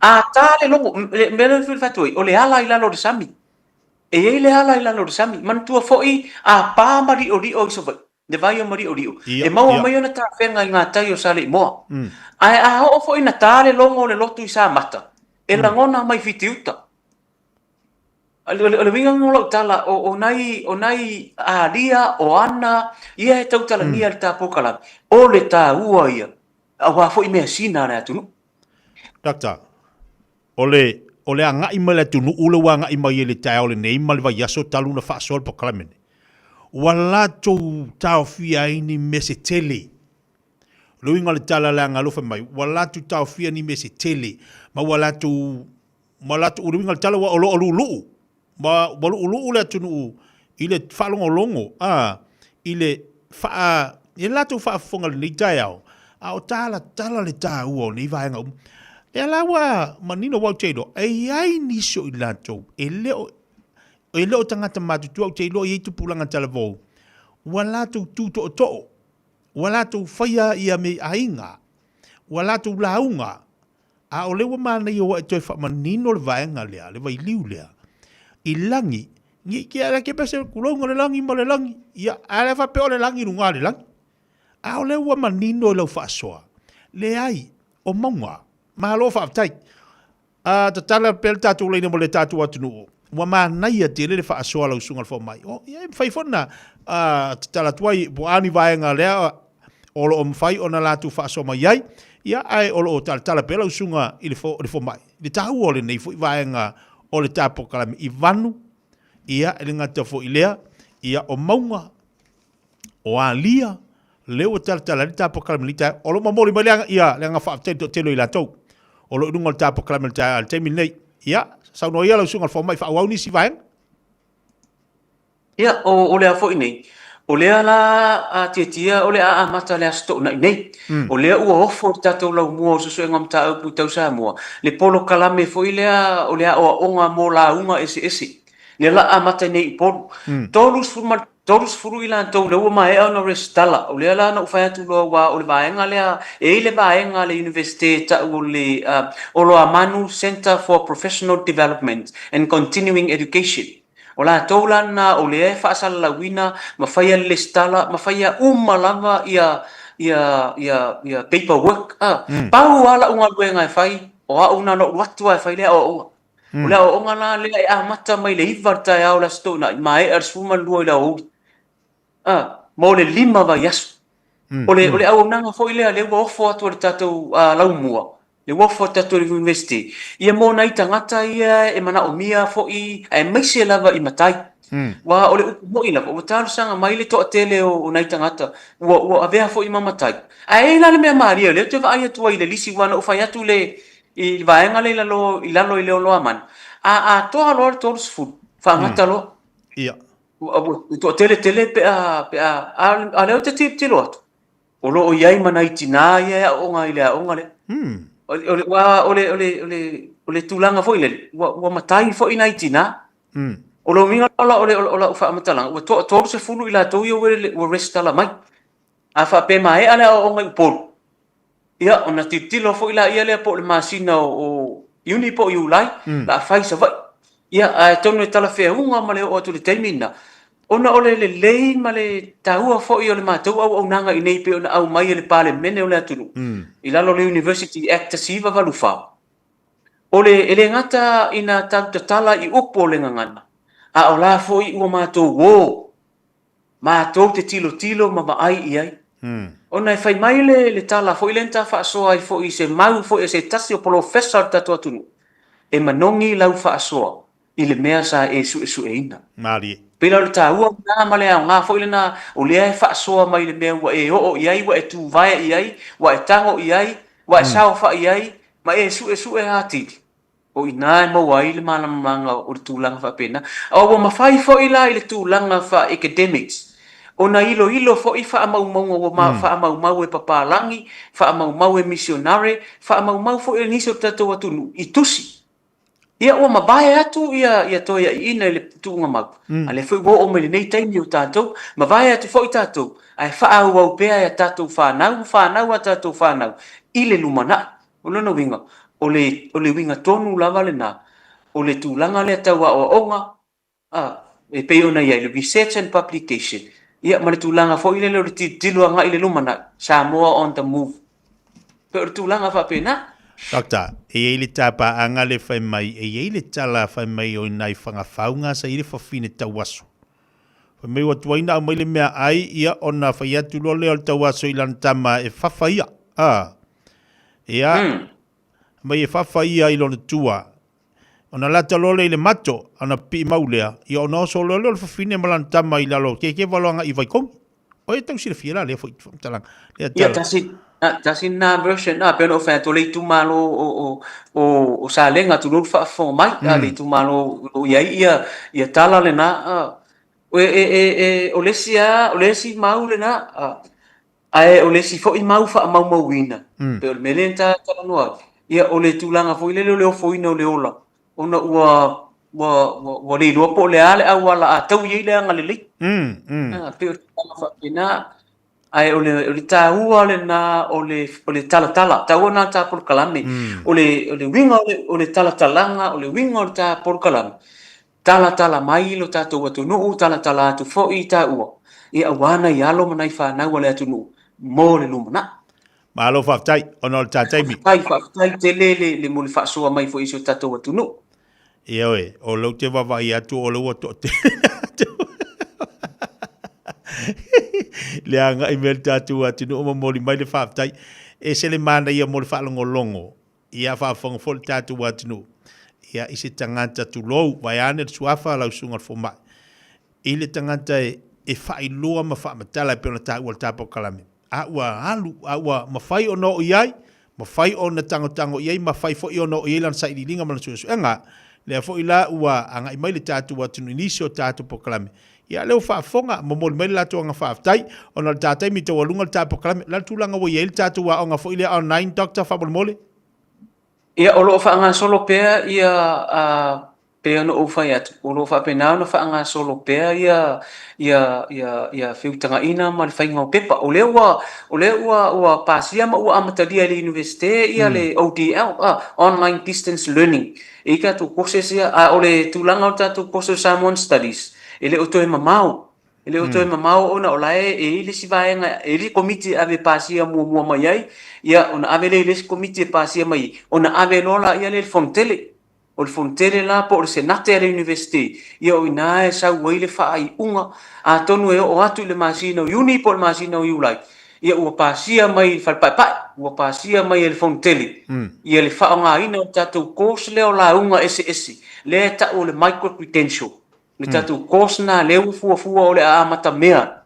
A ta le logo, le mea lea na fai atu ai, o le ala i lalo o le sami. E i ai le ala i lalo o le sami. Manatua foi, a pa ma li'oli'o i Savaii. Le vai o Maliʻoliʻo, e maua mai ona tafega i ngā tai o Saleimoa. Ae a oo foi ina tā le logo o le lotu i Samata, e lagona mai Fitiuta. O le uiga lena o lau tala, o nai, o nai alia, o ana, ia e tautalagia i le ta polokalame, o le taua ia, aua foi measina a le atunuu. Doctor, o le, o le agai mai le atunuu lea ua agai mai ai i le taeao lenei ma le vaiaso talu ona faasoa le polokalame lenei, ua latou taofia ai ni mea se tele. O le uiga o le tala leaga alofa mai, ua latou taofia ni mea se tele, ma ua latou ma latou, o le uiga o le tala ua o lo o luuluu, ma ua luuluu le atunuu i le faalogologo, a, i le faa, i le latou faafofoga i lenei taeao, a o talatala le taua o nei vaega uma. Lea la ua manino aua ou te iloa, e i ai nisi o i latou e le o, e le o tagata matutua, ou te iloa e i ai tupulaga talavou, ua latou tu tootoo, ua latou faia ia mea i aiga, ua latou lauga, A o lea ua manaia ua e toe faamanino le vaega lea, le vailiu lea, i lagi, ni ke ala ke pese kulouga le lagi ma le lagi, ia, a le faapea o le lagi i luga o le lagi. A o lea ua manino i lau faasoa, leai, o mauga. Malo faafetai. A tatala pea le tatou laina mo le tatou atunuu, ua manaia tele le faasoa a lau susuga i le fomai. O, ia, e mafai foi ona tatala atu ai, po o a ni vaega lea o lo o mafai ona latou faasoa mai ai, ia, ae o lo o talatala pea lau susuga i le fomai, i le taua o lenei foi vaega o le ta polokalame i vanu, ia, e le gata foi i lea, ia, o mauga, o alia, lea ua talatala ai le ta polokalame i lenei taeao. O lo o momoli mai le aga, ia, le aga faafetai i le toatele o i latou o lo o i luga o le ta polokalame i le taimi lenei. Ia, saunoa ia lau susuga i le fomai, faaauau nisi vaega. Ia, o, o le a foi nei, o lea la a Tiatia o le a amata le Aso Toonai nei. O lea ua ofo le tatou laumua o Suesuega o Mataupu Tau Samoa, le polokalame foi lea o le aoaoga mo lauga eseese. Lea la amata nei i Upolu. 30 i latou lea ua maea ona resitala. O lea la na ou fai atu loa aua o le vaega lea, e i ai le vaega a le Iunivesite e tau o le Oloamanu Centre for Professional Development and Continuing Education. O latou la lena o lea e faasalalauina ma faia le lesitala ma faia uma lava ia ia ia ia paper work a. Pau lava lau galuega e fai, o au na ona ou alu atu lava e fai le aoaoga. O le aoaoga la lea e amata mai le 9 i le taeao o le Aso Toonai, maea le 12 i le aoauli. A, mo le 5 vaiaso. O le o le auaunaga foi lea lea ua ofo atu e le tatou laumua, le uafu a tatou Iunivesite, ia mo nai tagata ia e manaomia foi aemaise lava i matai. Aua o le upu moni lava, ua talosaga mai le toatele o nai tagata ua ua avea foi ma matai. Ae i ai la le mea malie o lea ou te vaai atu ai i le lisi, aua na ou fai atu i le i le vaega lea i lalo i lalo i Leoloamanu, a atoa loa le 30, faagata loa. Ia. Ua toatele tele pe a pe a a o lea ou te tilotilo atu, O lo o i ai ma nai tinā ia e aooga i le aoga lea. O le, aua o le, o le, o le, o le tulaga foi lele, ua, ua matai foi nai tinā. O lona uiga la o le, o lau faamatalaga, ua toa 30 i latou ia ua, ua resitala mai. A faapea e maea le aoaoga i Upolu, Ia, ona tilotilo foi laia lea po o le masina o Iuni po o Iulai, mm. la fai Savaii. Ia, ae atonu e talafeauga ma le oo atu i le taimi lena, ona o le lelei ma le taua foi o le matou auaunaga i inei pei ona aumai e le Palemene o le atunuu, mm. i lalo o le University Act 1984, o le, e le gata ina tau tatala i upu o le gagana, a o la foi ua matou o matou te tilotilo ma vaai i ai. Ona e fai mai le, le tala foi lea na ta faasoa ai foi i se mau foi a se tasi o polofesa o le tatou atunuu, e manogi lau faasoa i le mea sa e suesueina. Malie. Pei la o le taua lena ma le aoga foi lena o lea e faasoa mai i le mea ua e oo i ai, ua e tuvae i ai, ua e tago i ai, ua e saofai i ai, ma e suesue atili. O i ina e maua ai le malamalamaga o le tulaga faapena. A ua mafai foi la i le tulaga faa-academics ona iloilo foi faamaumauga ua mm. faamaumau e papalagi, faamaumau e misionare, faamaumau foi e nisi o le tatou atunuu i tusi. Ia ua mavae atu ia, ia toeaiina i le tuuga mau. Mm. A lea foi ua oo mai lenei taimi o tatou, mavae atu foi tatou, ae faaauau pea e a tatou fanau ma fanau a tatou fanau i le lumanai. O lona uiga, o le, o le uiga tonu lava lena, o le tulaga lea tau aoaoga, a, e pei ona i ai le research and publication, Ia, ma le tulaga foi lele o le tilotilo agai i le lumanai, Samoa on the move. Pei o le tulaga faapena. Doctor, e i ai le tapaaga le fai mai, e i ai le tala fai mai o i nai fagafauga sa i ai le fafine tauaso. Fai mai ua tuai na aumai le meaai, ia ona fai atu loa lea o le tauaso i lana tama e fafa ia. A. Ia, mai e fafa ia i lona tua. Ona lata loa lea i le mato, ona pipii mau lea, ia ona oso loa lea o le fafine ma lana tama i lalo o keke valo agai i Vaikogi. O e tau silafia la lea foi faamatalaga. Lea Ia, tala. tasi, tasi lena version, pei ona ou fai atu, o le itumalo o, o, o, o Salega, tulou le faafofoga mai, le itumalo o lo o i ai ia, ia tala lena, e, e, e, e, o le isi lava, o le isi mau lena, Ae o le isi foi mau faamaumauina, pei o le mea lea na talanoa ai, ia o le tulaga foi lele o le ofoina o le ola, ona ua, ua, ua, ua le iloa po o le a le auala a taui ai le agalelei. Ah, pei o le tulaga faapena. Ae o le, o le taua lena o le, o le talatala, taua lena ta polokalame. O le, o le uiga o le, o le talatalaga, o le uiga o le ta polokalame, Talatala mai lo tatou atunuu, talatala atu foi i taua, ia aua nai alo ma nai fanau a le atunuu mo le lumanai. Malo faafetai ona o le ta taimi. Faafetai, faafetai tele le, le mo le faasoa mai foi i si o tatou atunuu. Ioe, o lea ou te vaavaai atu o lea ua toatele atu le agai mai o le tatou atunuu ma momoli mai le faafetai. E ese le manaia mo le faalogologo Ia faafofoga foi le tatou atunuu, ia, i se tagata, tulou, vaeane le suafa lau susuga i le fomai, i le tagata e, e faailoa ma faamatala e pei ona taua i le ta polokalame, a ua alu, a ua mafai ona oo i ai, mafai ona tagotago i ai, mafai foi ona oo i ai lana sailiiliga ma lana suesuega, lea foi la ua agai mai le tatou atunuu i nisi o tatou polokalame, Ia, lea ua faafofoga, momoli mai le latou aga faafetai, ona o le ta taimi taualuga le ta polokalame. O le a le tulaga ua i ai le tatou aoga foi lea online, Doctor, faamolemole? Ia, o lo o faagasolo pea ia, a, pei ona ou fai atu, o lo o faapena ona faagasolo pea ia, ia, ia, ia feutagaina ma le faiga o pepa. O lea ua, o lea ua, ua pasia ma ua amatalia e le Iunivesite ia le ODL, a, Online Distance Learning. E i ai tatou courses ia, a o le tulaga o le tatou course o Samoan Studies, e le o toe mamao. E le o toe mamao ona o la e i ai le isi vaega, e i ai le komiti e ave e pasia muamua mai ai, ia ona ave lea i le isi komiti e pasia mai ai, ona ave loa laia lea i le Fonotele. O le Fonotele la po o le Senate a le Iunivesite, ia o i ina e sau ai le faaiuga, atonu e oo atu i le masina o Iuni po o le masina o Iulai, ia ua pasia mai i le Fale Paepae, ua pasia mai e le Fonotele, ia le faaaogaina o le tatou course lea o lauga eseese, lea e tau o le micro credential. Le tatou course lena lea ua fuafua o le a amatamea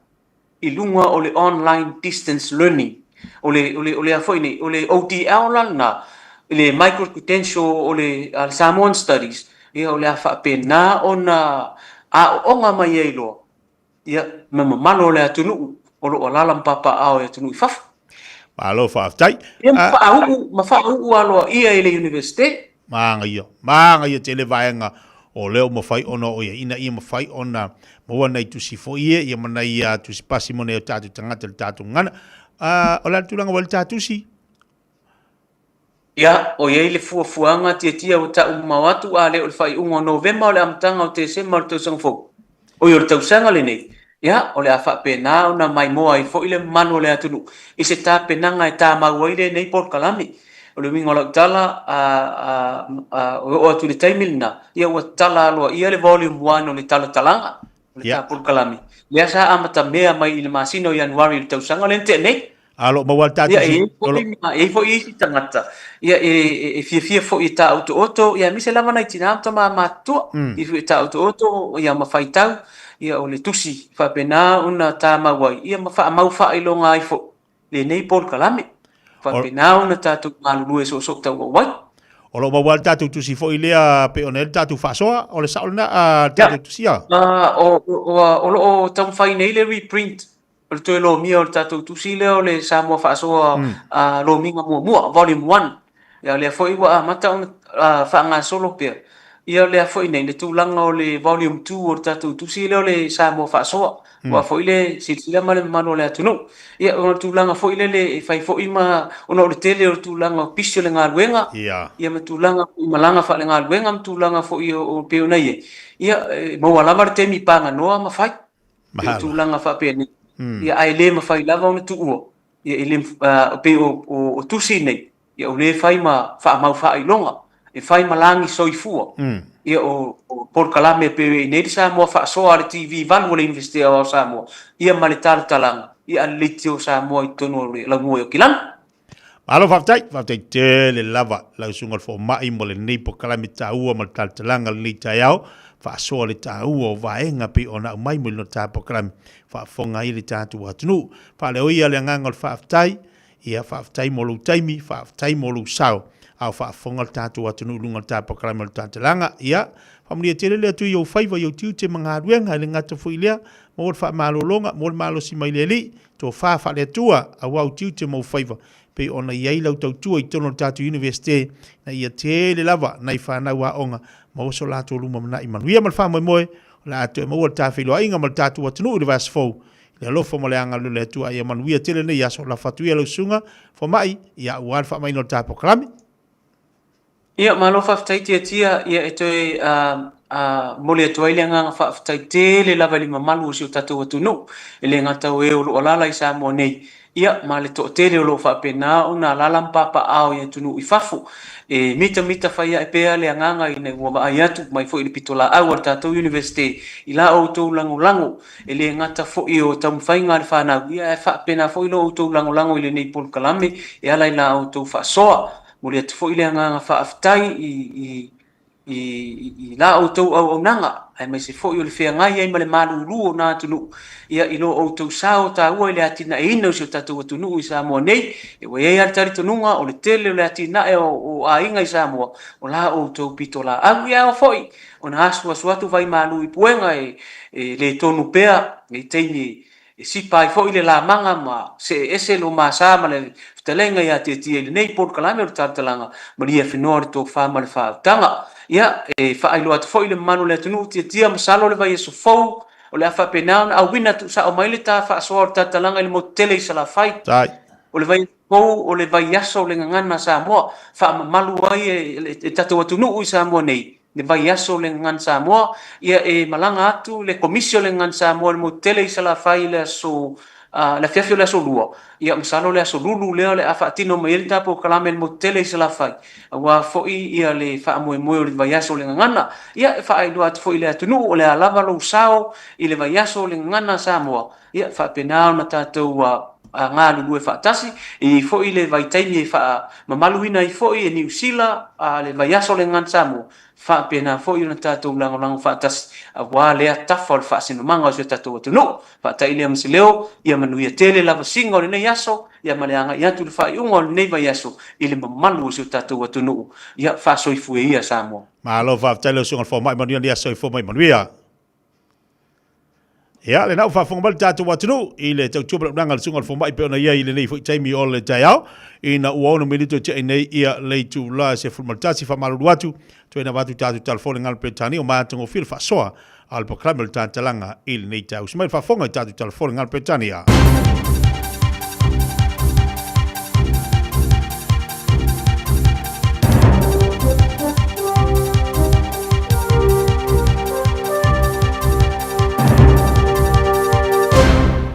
i luga o le online distance learning. O le, o le, o le a foi nei, o le ODL la lena, le micro credential o le, a le Samoan Studies, ia o le a faapena ona aooga mai ai loa ia, ma mamalu o le atunuu o lo o alaala ma papaaao i atunuu i fafo. Malo faafetai. Ia, ma faauu, ma faauu aloaia i le Iunivesite. Manaia, manaia tele vaega o lea ua mafai ona oo i ai, ina ia mafai ona maua nai tusi foi ia, ia ma nai tusi pasi mo nai o tatou tagata i le tatou gagana. O le a le tulaga ua i ai le ta tusi? Ia, o i ai le fuafuaga tiatia ua tau mamao atu, a le o le faaiuga o Novema o le amataga o Tesema o le tausaga fou. Oi, o le tausaga lenei, ia, o le a faapena ona maimoa ai foi le mamalu o le atunuu i se tapenaga e tamau ai lenei polokalame. O le uiga o lau tala, a, a, a, e oo atu i le taimi lena, ia ua tatala aloaia le volume one o le talatalaga o le ta polokalame, lea sa amatamea mai i le masina o Ianuari i le tausaga lea na tea nei. A o lo o maua le tatou Ia, e i ai foi, e i ai foi isi tagata ia, e, e, e fiafia foi e tāotooto, ia, aemaise lava nai tinā ma tamā matutua, mm. fiafia e tāotooto, ia, ma faitau, ia, o le tusi faapena ona tāmau ai, ia, ma faamau faailoga ai foi lenei polokalame. Faapena ona tatou galulue soosoo tauau ai. O lo o maua le tatou tusi foi lea pei ona i ai le tatou faasoa, o le sao lena a le tatou tusi a? O, o, o lo o taumafai nei le reprint o le toe lomia o le tatou tusi lea o le Samoa Faasoa Lomiga Muamua, Volume 1. Ia, lea foi ua amata ona faagasolo pea. Ia, lea foi nei, le tulaga o le Volume 2 o le tatou tusi lea o le Samoa Faasoa, aua foi le silasila ma le mamalu o le atunuu. Ia, o le tulaga foi lele e fai foi ma, ona o le tele o le tulaga o pisi o le galuega, ia ma tulaga foi i malaga faalegaluega ma tulaga foi o pei ona i ai, ia, e maua lava le taimi paganoa ma fai. Pei o tulaga faapenei, ia ae le mafai lava ona tuua, ia e le pei o tusi nei, ia o lea e fai ma faamau faailoga, e fai ma lagi soifua, ia o polokalame e pei o nei le Samoa faasoa a le TV 8 a le Iunivesite Aoao o Samoa, ia ma le talatalaga, ia a le leitio o Samoa i totonu o le laumua i Okilana. Malo faafetai, faafetai tele lava lau susuga i le fomai mo lenei polokalame taua ma le talatalaga o lenei taeao, faasoa le taua o vaega pei ona aumai mo le ta polokalame, faafofoga ai le tatou atunuu. Faaleo ia le agaga o le faafetai, ia faafetai mo lou taimi, faafetai mo lou sao, a o faafofoga le tatou atunuu i luga o le ta polokalame o le talatalaga. Ia, faamanuia tele le Atua i ou faiva, i ou tiute ma galuega, e le gata foi i lea, maua le faamalologa, maua le malosi mai le Alii, Tofa faale-Atua, aua ou tiute ma ou faiva, pei ona i ai lau tautua i totonu o le tatou Iunivesite, ina ia tele lava nai fanau aoga maua so latou luma manai manuia ma le faamoemoe, o le a toe maua le ta feiloaiga ma le tatou atunuu i le vaiaso fou. I le alofa ma le agalelei o le Atua, a ia manuia tele lenei aso. Lafo atu ia lau susuga Fomai, ia aua le faamaina o le ta polokalame. Ia, malo faafetai Tiatia, ia e toe momoli atu ai le agaga faafetai tele lava i le mamalu o si o tatou atunuu, e le gata o e o lo o alaala i Samoa nei, ia ma le toatele o lo o faapena ona alaala ma papaaao i atunuu i fafo. E mitamita fai ae pea le agaga ina ua vaai atu mai foi i le pitolaau a le tatou Iunivesite i la outou lagolago, e le gata foi o taumafaiga a le fanau, ia ae faapena foi lo outou lagolago i lenei polokalame e ala i la outou faasoa. Momoli atu foi le agaga faafetai i i la outou auaunaga, aemaise foi o le feagai ai ma le malulu o na atunuu, ia, i lo outou sao taua i le atinaeina o si o tatou atunuu i Samoa nei. Ia, ua i ai lava le talitonuga o le tele o le atinae o aiga i Samoa, o la outou pitolaau. Ia, e ao foi ona asuasu atu vaimalu i puega e le tonu pea i taimi E sipa ai foi le lamaga ma see ese lo ma sa ma le fetalaiga ia Tiatia i lenei polokalame o le Talatalaga Maliafenoa o le Tofa ma le Faautaga. Ia, e faailoa atu foi i le mamalu o le atunuu, Tiatia masalo le vaiaso fou o le a faapena ona auina tuusao mai le ta faasoa o le Talatalaga i le motu tele i Salafai. O le vaiaso fou o le vaiaso o le gagana Samoa, faamamalu ai e le tatou atunuu i Samoa nei le vaiaso o le Gagana Samoa, ia e malaga atu le Komisi o le Gagana Samoa i le motu tele i Salafai i le aso le afiafi o le aso Lua, ia masalo o le aso Lulu lea o le a faatino mai ai le ta polokalame i le motu tele i Salafai, aua foi ia le faamoemoe o le vaiaso o le Gagana. Ia e faailoa atu foi i le atunuu o le a lava lou sao i le vaiaso o le Gagana Samoa, ia faapena ona tatou galulue faatasi. E i ai foi le vaitaimi e faamamaluina ai foi e Niu Sila le vaiaso o le Gagana Samoa, faapena foi ona tatou lagolago faatasi aua lea tafa o le faasinomaga o si o tatou atunuu. Faata'i lea ma se leo, ia manuia tele lavasiga o lenei aso, ia ma le agai atu i le faaiuga o lenei vaiaso i le mamalu o si o tatou atunuu. Ia faasoifua ia Samoa. Malo faafetai lau Susuga i le Fomai, manuia lenei aso, soifua mai manuia. Ia, lena ua faafofoga mai le tatou atunuu i le tautua ma le auaunaga a le Susuga i le Fomai pei ona i ai i lenei foi taimi o le taeao, ina ua 6 minute o tiai nei ia le itula 11. Faamalulu atu, toe ina avatu tatou telefoni i galo Peretania ua matagofie le faasoa a le polokalame o le Talatalaga i lenei taeao. Usi mai le faafofoga i tatou telefoni i galo Peretania.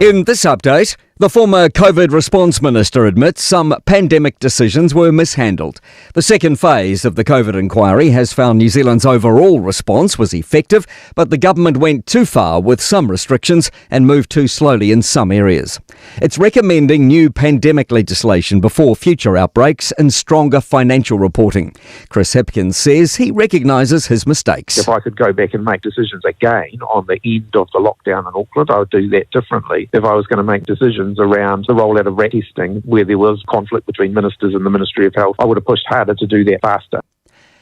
In this update, the former COVID response minister admits some pandemic decisions were mishandled. The second phase of the COVID inquiry has found New Zealand's overall response was effective, but the government went too far with some restrictions and moved too slowly in some areas. It's recommending new pandemic legislation before future outbreaks and stronger financial reporting. Chris Hipkins says he recognises his mistakes. If I could go back and make decisions again on the end of the lockdown in Auckland, I would do that differently. If I was going to make decisions around the rollout of rat testing, where there was conflict between ministers and the Ministry of Health, I would have pushed harder to do that faster.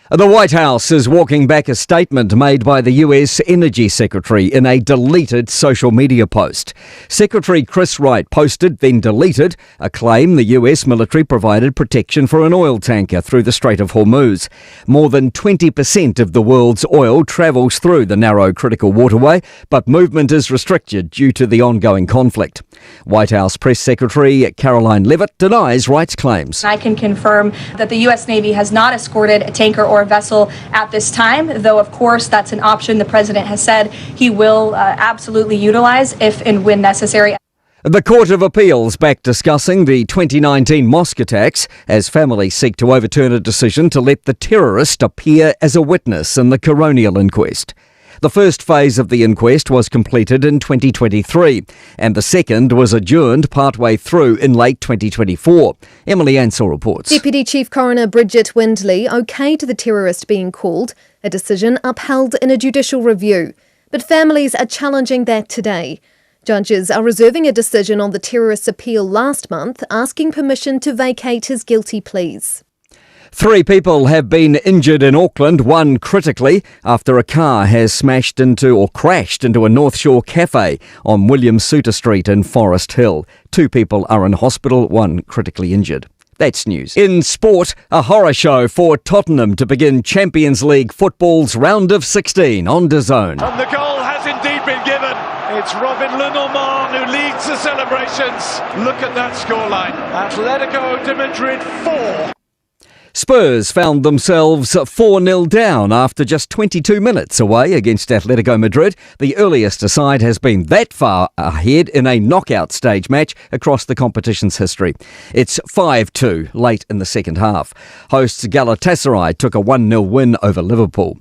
The White House is walking back a statement made by the US Energy Secretary in a deleted social media post. Secretary Chris Wright posted, then deleted, a claim the US military provided protection for an oil tanker through the Strait of Hormuz. More than 20% of the world's oil travels through the narrow critical waterway, but movement is restricted due to the ongoing conflict. White House Press Secretary Karoline Leavitt denies Wright's claims. I can confirm that the U.S. Navy has not escorted a tanker or or a vessel at this time, though, of course, that's an option the president has said he will absolutely utilize if and when necessary. The Court of Appeals back discussing the 2019 mosque attacks as families seek to overturn a decision to let the terrorist appear as a witness in the coronial inquest. The first phase of the inquest was completed in 2023, and the second was adjourned partway through in late 2024. Emily Ansell reports. Deputy Chief Coroner Bridget Windley okayed the terrorist being called, a decision upheld in a judicial review. But families are challenging that today. Judges are reserving a decision on the terrorist's appeal last month, asking permission to vacate his guilty pleas. Three people have been injured in Auckland, one critically, after a car has smashed into or crashed into a North Shore cafe on William Suter Street in Forest Hill. Two people are in hospital, one critically injured. That's news. In sport, a horror show for Tottenham to begin Champions League football's round of 16 on DAZN. And the goal has indeed been given. It's Robin Le Normand who leads the celebrations. Look at that scoreline. Atletico de Madrid 4. Spurs found themselves 4-0 down after just 22 minutes away against Atletico Madrid. The earliest a side has been that far ahead in a knockout stage match across the competition's history. It's 5-2 late in the second half. Hosts Galatasaray took a 1-0 win over Liverpool.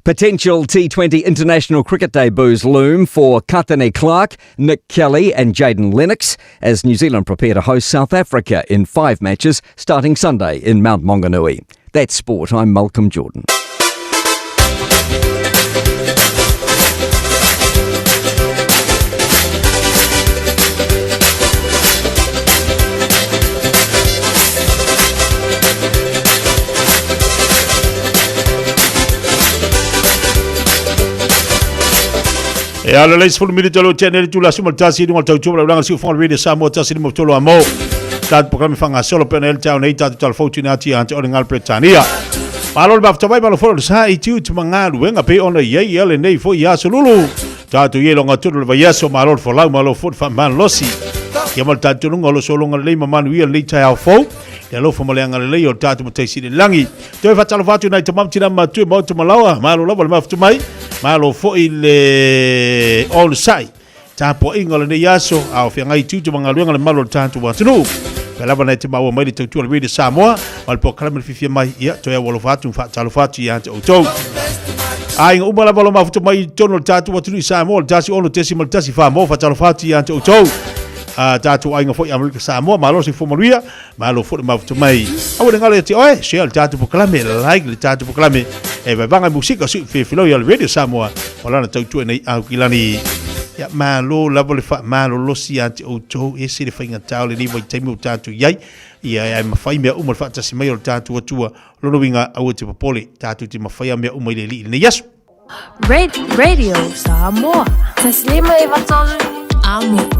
Potential T20 international cricket debuts loom for Katene Clarke, Nick Kelly and Jaden Lennox as New Zealand prepare to host South Africa in 5 matches starting Sunday in Mount Maunganui. That's sport. I'm Malcolm Jordan. E ala lei sefulu minute o leo tea nei le itula aso ma le tasi i luga o le tautua ma le ulaga le siufofoga o le Radio Samoa tasi lima tolu a mo. Tatou programe faagasolo pea ona i ai le taeao nei tatou talafou tuuina atu ia te oe le Galo Peretania. Malo le mafuta mai malo foi o le sa i tiu te magaluega pei ona i ai ia lenei foi aso lulu. Tatou i ai loga tonu o le vaiaso malo le folau malo foi le faamalolosi. Ia ma le talitonuga o lo sologa lelei ma manuia lenei taeao fou. Le alofa ma le agalelei o le tatou Matai Sili i le Lagi. Toe faatalofa atu i nai tama ma tina matua i maota ma laoa. Malo lava le mafuta mai, malo foi le onosai. Tapuaiga o lenei aso, a o feagai tiute ma galuega le mamalu o le tatou atunuu. Pea lava nai te maua mai le tautua o le Radio Samoa, ma le polokalame le fiafia mai, ia, toe aualofa atu ma faatalofa atu ia te outou. Aiga uma lava o lo mafuta mai i totonu o le tatou atunuu i Samoa, le 16.1 Samoa, faatalofa atu ia te outou. A tatou aiga foi Amerika Samoa, malo se soifua manuia. Malo foi le mafuta mai. Aua ne galo ia te oe, share le tatou polokalame, like le tatou polokalame, e vaevaga i musika sui filofiloi a le Radio Samoa, o lana tautua nei Aukilani. Ia, malo lava le faamalolosi ia te outou, ese le faigata o lenei vaitaimi o tatou i ai, ia, ae mafai mea uma le faatasi mai o le tatou Atua, lona uiga, aua te popole, tatou te mafaia mea uma i le Alii i lenei aso. Radio Samoa. Taslima e vatolu amo.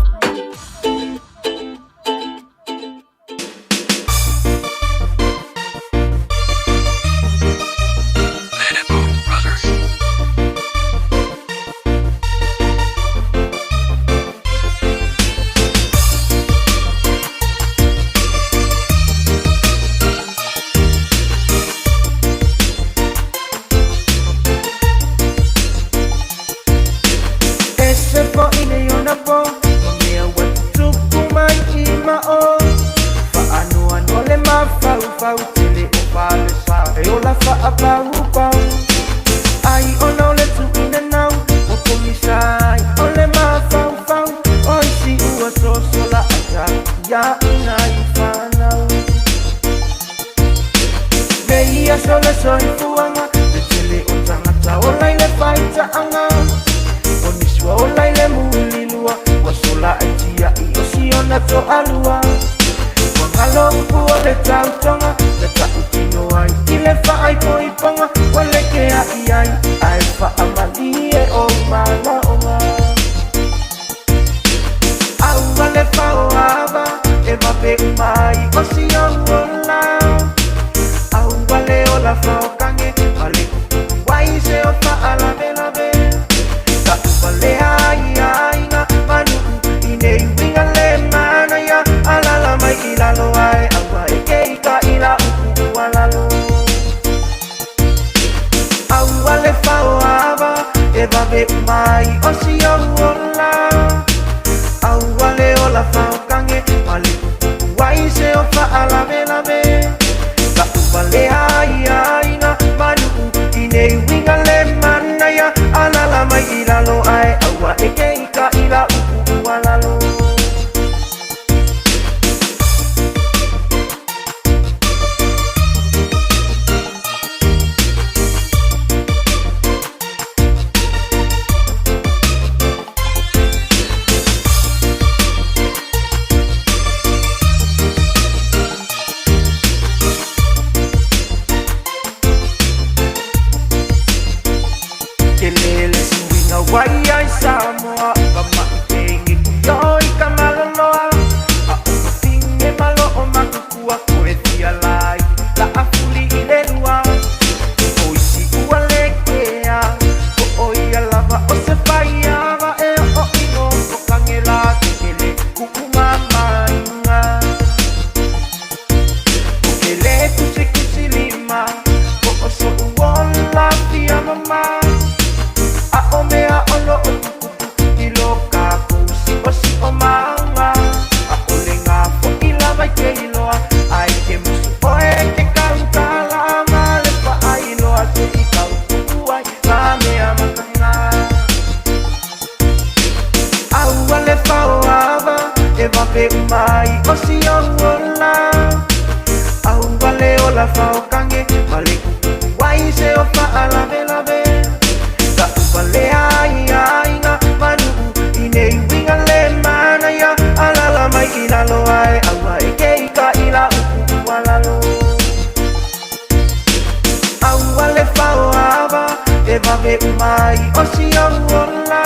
vave uma ai o si ou ola. Aua le ola faokange ma le pupupu ai se o faalavelave. Laʻu valea ai aiga ma nuu i nei uiga le manaia. Alala mai i lalo ae aua e ke i ka ila upu ua lalo. Ke lele suiga wai ai Samoa ka maʻi ke ki oi ka maloloa. A o ka finge malo o makukua ko e fia lai la afuli i le lua. O isi ua le kea ko o ia lava o se faiava e o ino o kangela ke kele kuʻu mamainga. O ke le kusi kusi lima ko o soʻu ola fia mama. A o mea o lo o tuputupu i lo kākou siʻo siʻo maga. A o le gafo i lava i ke iloa ai ke musu oe ke kaukala ma le paʻailoa se i kaukuku ai ka mea makaga. Aua le faoava e vave uma ai o si ou ola. Aua le ola faokange ma le kukuku ai se o faalavelave. Laʻu valea ai aiga ma nuu i nei uiga le manaia. Alala mai i lalo ae aua e ke i ka ila upu ua lalo. Aua le faoava e vave uma ai o si ou ola.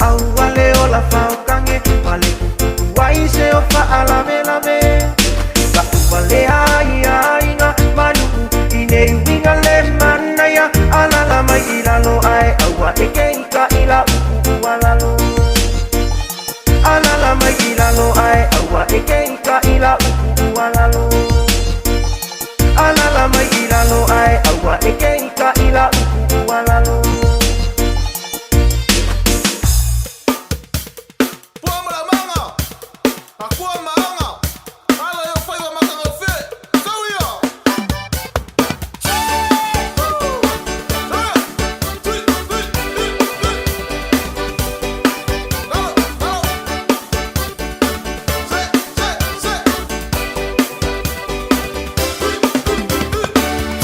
Aua le ola faokange ma le kukuku ai se o faalavelave. Laʻu valea ai aiga ma nuu i nei uiga le manaia. Alala mai i lalo ae aua e ke i ka ila upu ua lalo. Alala mai i lalo ae aua e ke i ka ila upu ua lalo. Alala mai i lalo ae aua e ke i ka ila upu ua lalo.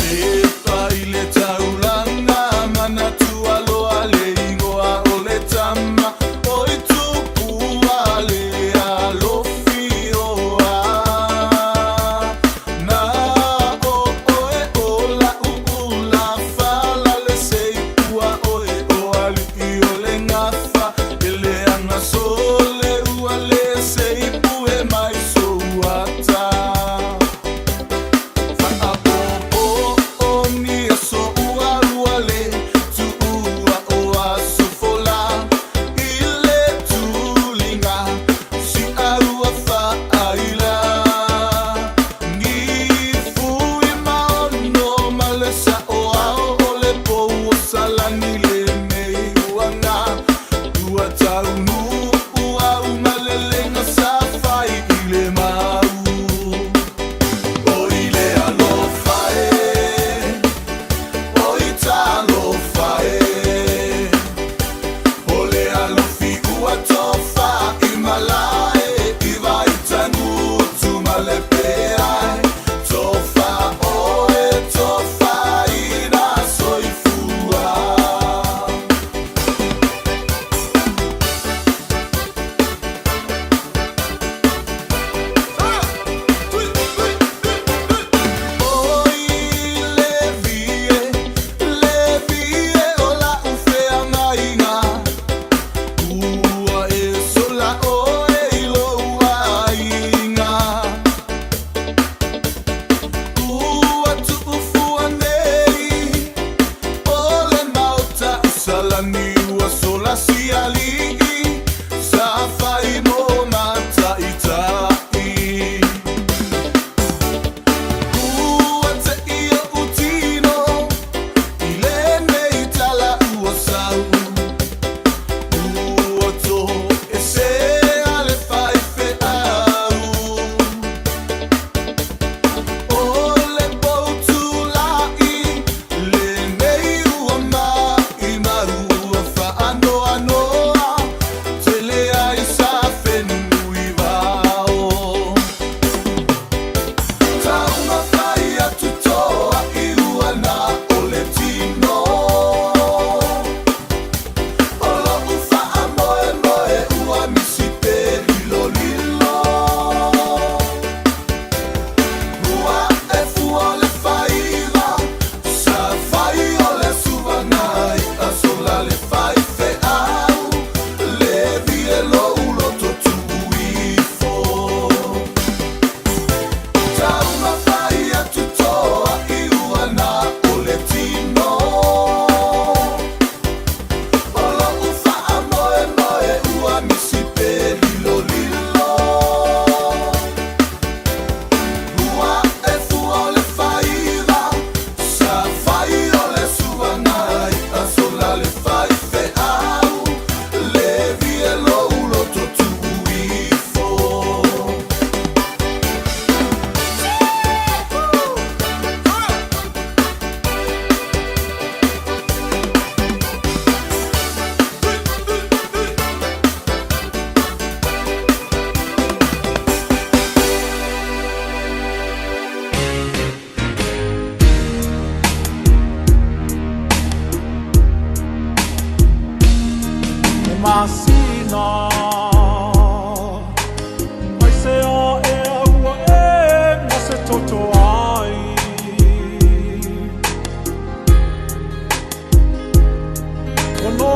Te pa i le taulanga.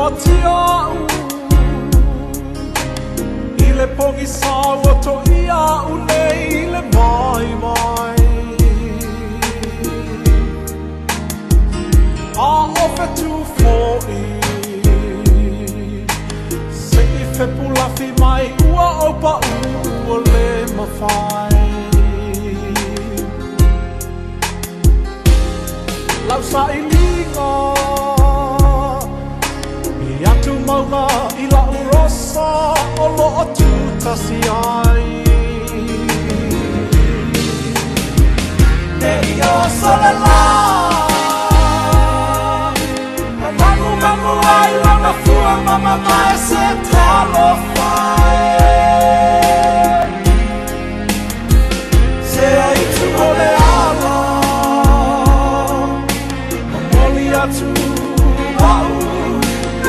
atia a'u i le pogisa ua to'ia a'u nei i le vaivai. A o fetu fo'i se i fepulafi mai ua ou pa'u ua le mafai. Lau sailiga i atu mauga i la'u rosa o lo'o tutasi ai. Ne i oso le lā Ma magumagu ai lona fua ma mamae se talofa e Se aitu o le ala Momoli atu a'u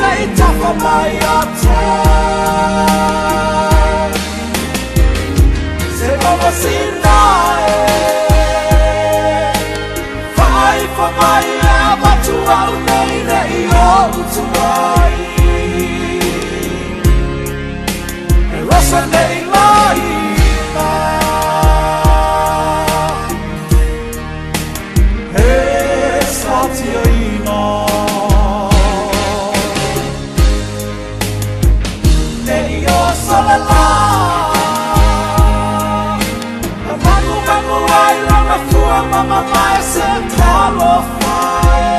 Nei tafa mai atoa Se omasina e Faaifo mai e avatu a'u nei nei o'u tuai E rosa nei laina E satiaina Nei oso le lā Ma magumagu ai lona fua ma mamae se talofa e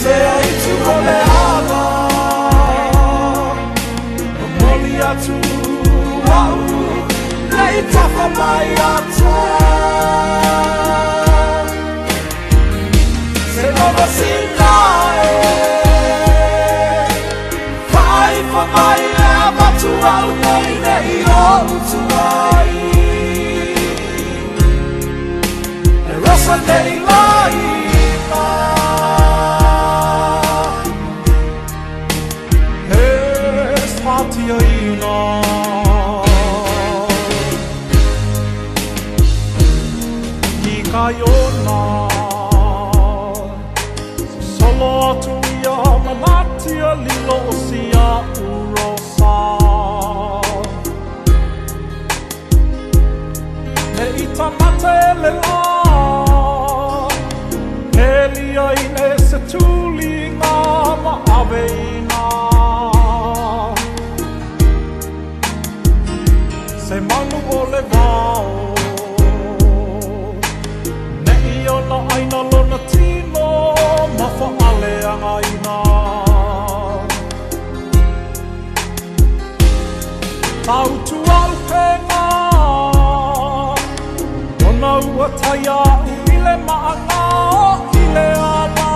Se aitu o le ala Momoli atu a'u Nei tafa mai atoa Se omasina e Faaifo mai e avatu a'u nei nei o'u tuai E rosa nei laina E satiaina I kai ona Sosolo atu ia manatia lilo o sia urosa Ne i tamata e le la Helia i ne se tuli ngā ma ave ina Se manu o le vao Ne i ona aina lona tino ma whaaleanga ina Tautu au penga Ona ua tai a'u i le ma'anga o i le ala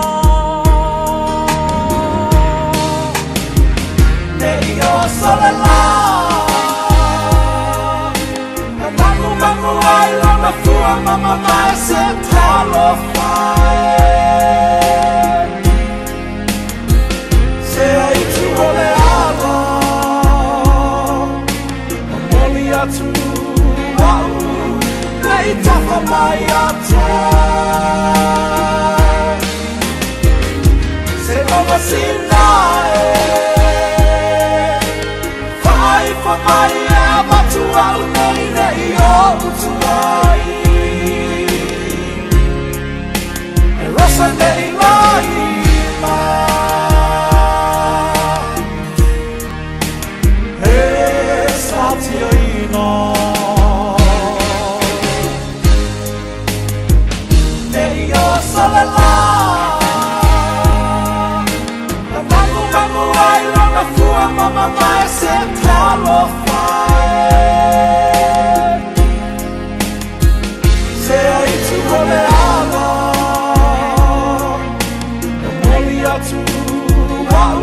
Ne i oso le lā Ma magumagu ai lona fua ma mamae se talofa e Se aitu o le ala Momoli atu a'u Nei tafa mai atoa Se omasina e Faaifo mai e avatu a'u nei nei o'u tuai E rosa nei laina E satiaina Nei oso le lā Ma magumagu ai lona fua ma mamae se talofa e Se aitu o le ala Momoli atu a'u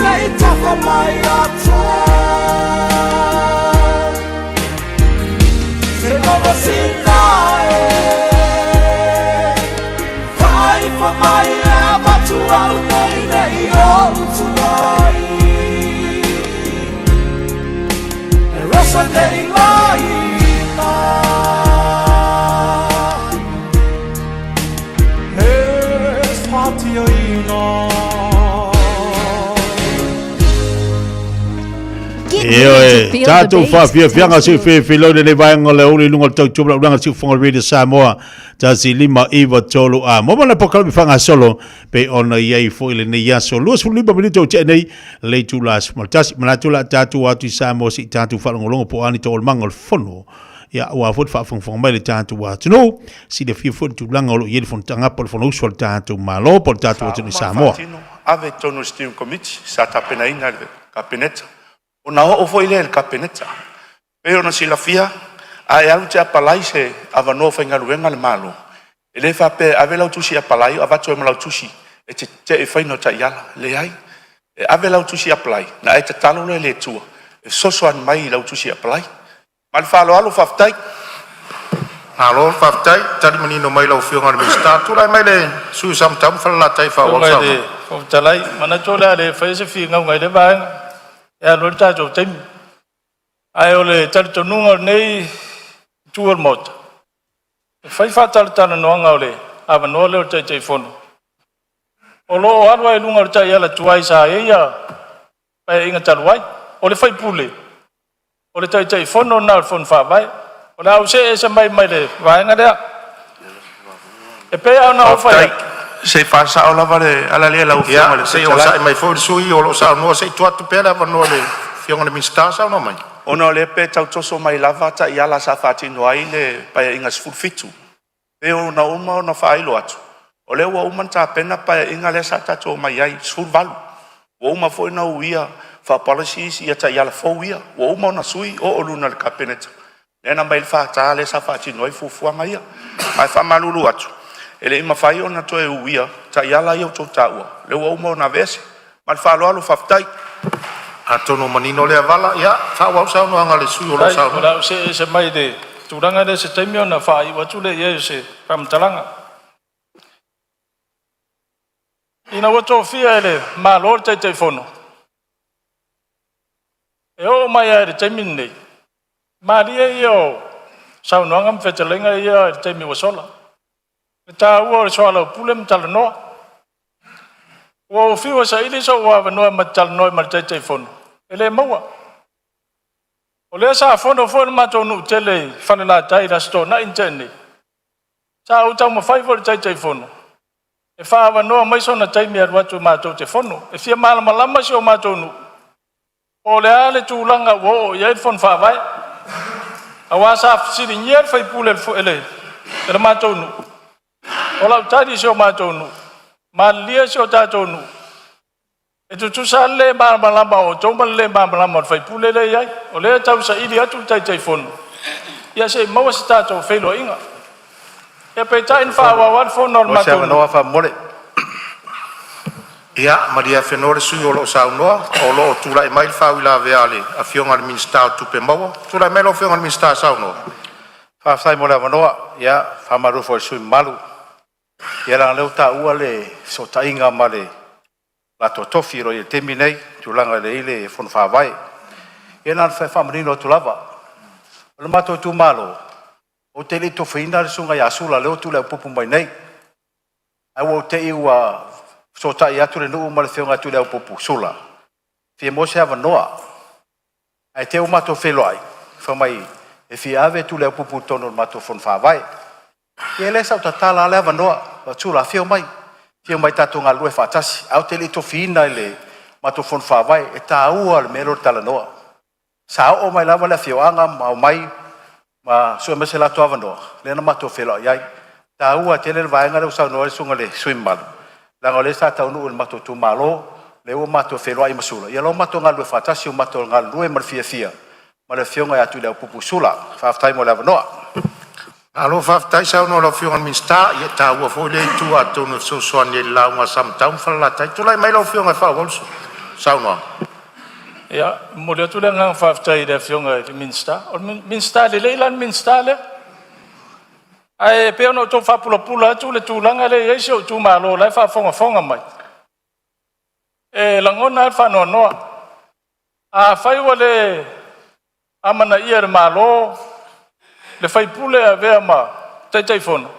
Nei tafa mai atoa Se omasina e Faaifo mai e avatu a'u nei nei o'u tuai E rosa nei laina E satiaina. Ioe, tatou faafiafiaga se i feifeiloai lenei vaega o le aoauli i luga o le tautua ma le auaunaga a le Siufofoga o le Radio Samoa 159 A. Mo ma le polokalame faagasolo pei ona i ai foi lenei aso 25 minute o tea nei le itula 11. Manatu o le a tatou atu i Samoa se i tatou faalogologo po o a ni taualumaga o le fono. Ia, aua foi le faafogafoga mai le tatou atunuu, silafia foi le tulaga o lo o i ai le fonotaga po o le Fonousu a le tatou Malo po o le tatou Sa atunuu i uma ona Samoa. faatino, ave i totonu o le Steering Committee sa tapenaina e le Kapeneta, ona oo foi lea i le Kapeneta. E pei ona silafia, a e alu e te apalai se avanoa faigaluega a le Malo, e le faapea e ave lau tusi apalai avatu ai ma lau tusi e te tetee i le faiga o taiala. Leai, e ave lau tusi apalai ona e tatalo lea i le Atua e fesoasoani mai i lau tusi apalai. Ma le faaaloalo faafetai. Malo faafetai tali manino mai lau Afioga i le Minisita. Tulai mai le sui usufono mo Samatau ma Falelatai e faaauau le Afioga i le saunoaga. Fofoga Fetalai, manatu o le a le faia se finauga i lea vaega e alu ai le tatou taimi. Ae o le talitonuga o lenei itu o le Maota, e fai faatalatalanoaga o le avanoa lea o le Taitaifono, o lo o alu lava i luga o le taiala tuai sa i ai ia Paeaiga talu ai. O le faipule, o le Taitaifono lena o le Fono Faavae. O le a ou see ese mai ma le vaega lea. E pei lava ona ou fai Faafetai. atu, Se i faasao lava le ala lea i lau Afioga i Ia le se i Fofoga Fetalai. onosai mai foi le sui usufono o lo o saunoa se i tuu atu pea le avanoa i le Afioga i le Minisita. Saunoa mai. Ona o lea e pei e tau toso mai lava taiala sa faatino ai le Paeaiga 17. E pei ona uma ona faailo atu, o lea ua uma ona tapena le Paeaiga lea sa tatou omai ai 18. Ua uma foi ona uia faa-policies ia taiala fou ia, ua uma ona sui oo i luga o le Kapeneta, lea na aumai ai le FK lea sa faatino ai fuafuaga ia. Ae faamalulu atu, e le i mafai ona toe uia taiala ia ua outou taua, lea ua uma ona aveese. Ma le faaaloalo faafetai. Atonu ua manino lea vala, ia faaauau le saunoaga a le sui usufono o lo o faafetai, o saunoa. le a ou see ese mai le tulaga lea i se taimi ona faaiu atu lea i ai o se faamatalaga. Ina ua tofia e le Malo le Taitaifono, e oo mai lava i le taimi lenei, malie ia o saunoaga ma fetalaiga ia i le taimi ua sola. Le taua o le soalaupule ma talanoa. Ua ou fiu e saili sou avanoa ma te talanoa ai ma le Taitaifono, e le maua. O lea sa fono foi le matou nuu tele i Falelatai i le Aso Toonai na tea nei. Sa ou taumafai foi i le Taitaifono e faaavanoa mai sona taimi e alu atu matou te fono. E fia malamalama si o matou nuu po o le a le tulaga ua oo i ai le Fono Faavae. Aua sa fesiligia le sui usufono e le matou nuu. O lau tali i si o matou nuu, malilie si o tatou nuu, e tutusa lava le le malamalama o outou ma le le malamalama o le sui usufono lea e i ai. O lea e tausaili atu le Taitaifono, ia se i maua se tatou feiloaiga. Ia peitai na Taitaifono, faaauau lava le fono a le mo se matou nuu. avanoa faamomole. Ia malie afenoa le sui usufono o lo o saunoa o lo o tulai mai le faauilavea a le Afioga i le Minisita o Tupe Maua. Tulai mai lau Afioga i le Minisita e saunoa. Faafetai mo le avanoa. Ia, e faamalulu atu foi i le sui usufono mamalu, ia leaga o lea ua taua le fesootaiga ma le latou tofi o lo o i ai i le taimi lenei i le tulaga e i ai le Fono Faavae. Ia na ona fia faamanino atu lava. O le matou itumalo, ou te le i tofiina le susuga ia Sula lea ua tuliaupupu mai nei, ae ua ou te i ua fesootai atu le nuu ma le afioga ia Tuliaupupu Sula, e fia maua se avanoa. Ae te i ua matou feiloai, fai mai e fia ave Tuliaupupu i totonu o le matou Fono Faavae. Ia lea sa ou tatala lava le avanoa, fai atu, Sula afio mai, afio mai tatou galulue faatasi. Ae ou te le i tofiina i le matou Fono Faavae. E taua le mea lea o le talanoa. Sa oo mai lava le afioaga ma omai ma sue mai so latou avanoa, lea na matou feiloai ai. E taua tele le vaega lea ua saunoa ai le susuga i le sui usufono mamalu, leaga o lea sa taunuu i le matou itumalo, lea ua matou feiloai ma Sula, ia o lea ua matou galulue faatasi, ua matou galulue ma le fiafia ma le afioga ia Tuliaupupu Sula. Faafetai mo le avanoa. Malo faafetai saunoa i lau Afioga i le Minisita, ia e taua foi lea itu atonu e fesoasoani ai i le lauga a Samatau ma Falelatai. Tulai mai lau Afioga e faaauau le saunoaga. Ia, e momoli atu le agaga faafetai i le Afioga i le Minisita. O le Minisita lelei la le Minisita lea. Ae pei ona ou tau faapulapula atu le tulaga lea e i ai si ou itumalo o la e faafogafoga mai, e lagona lava le faanoanoa. Afai ua le amanaia e le Malo le sui usufono e avea ma Taitaifono,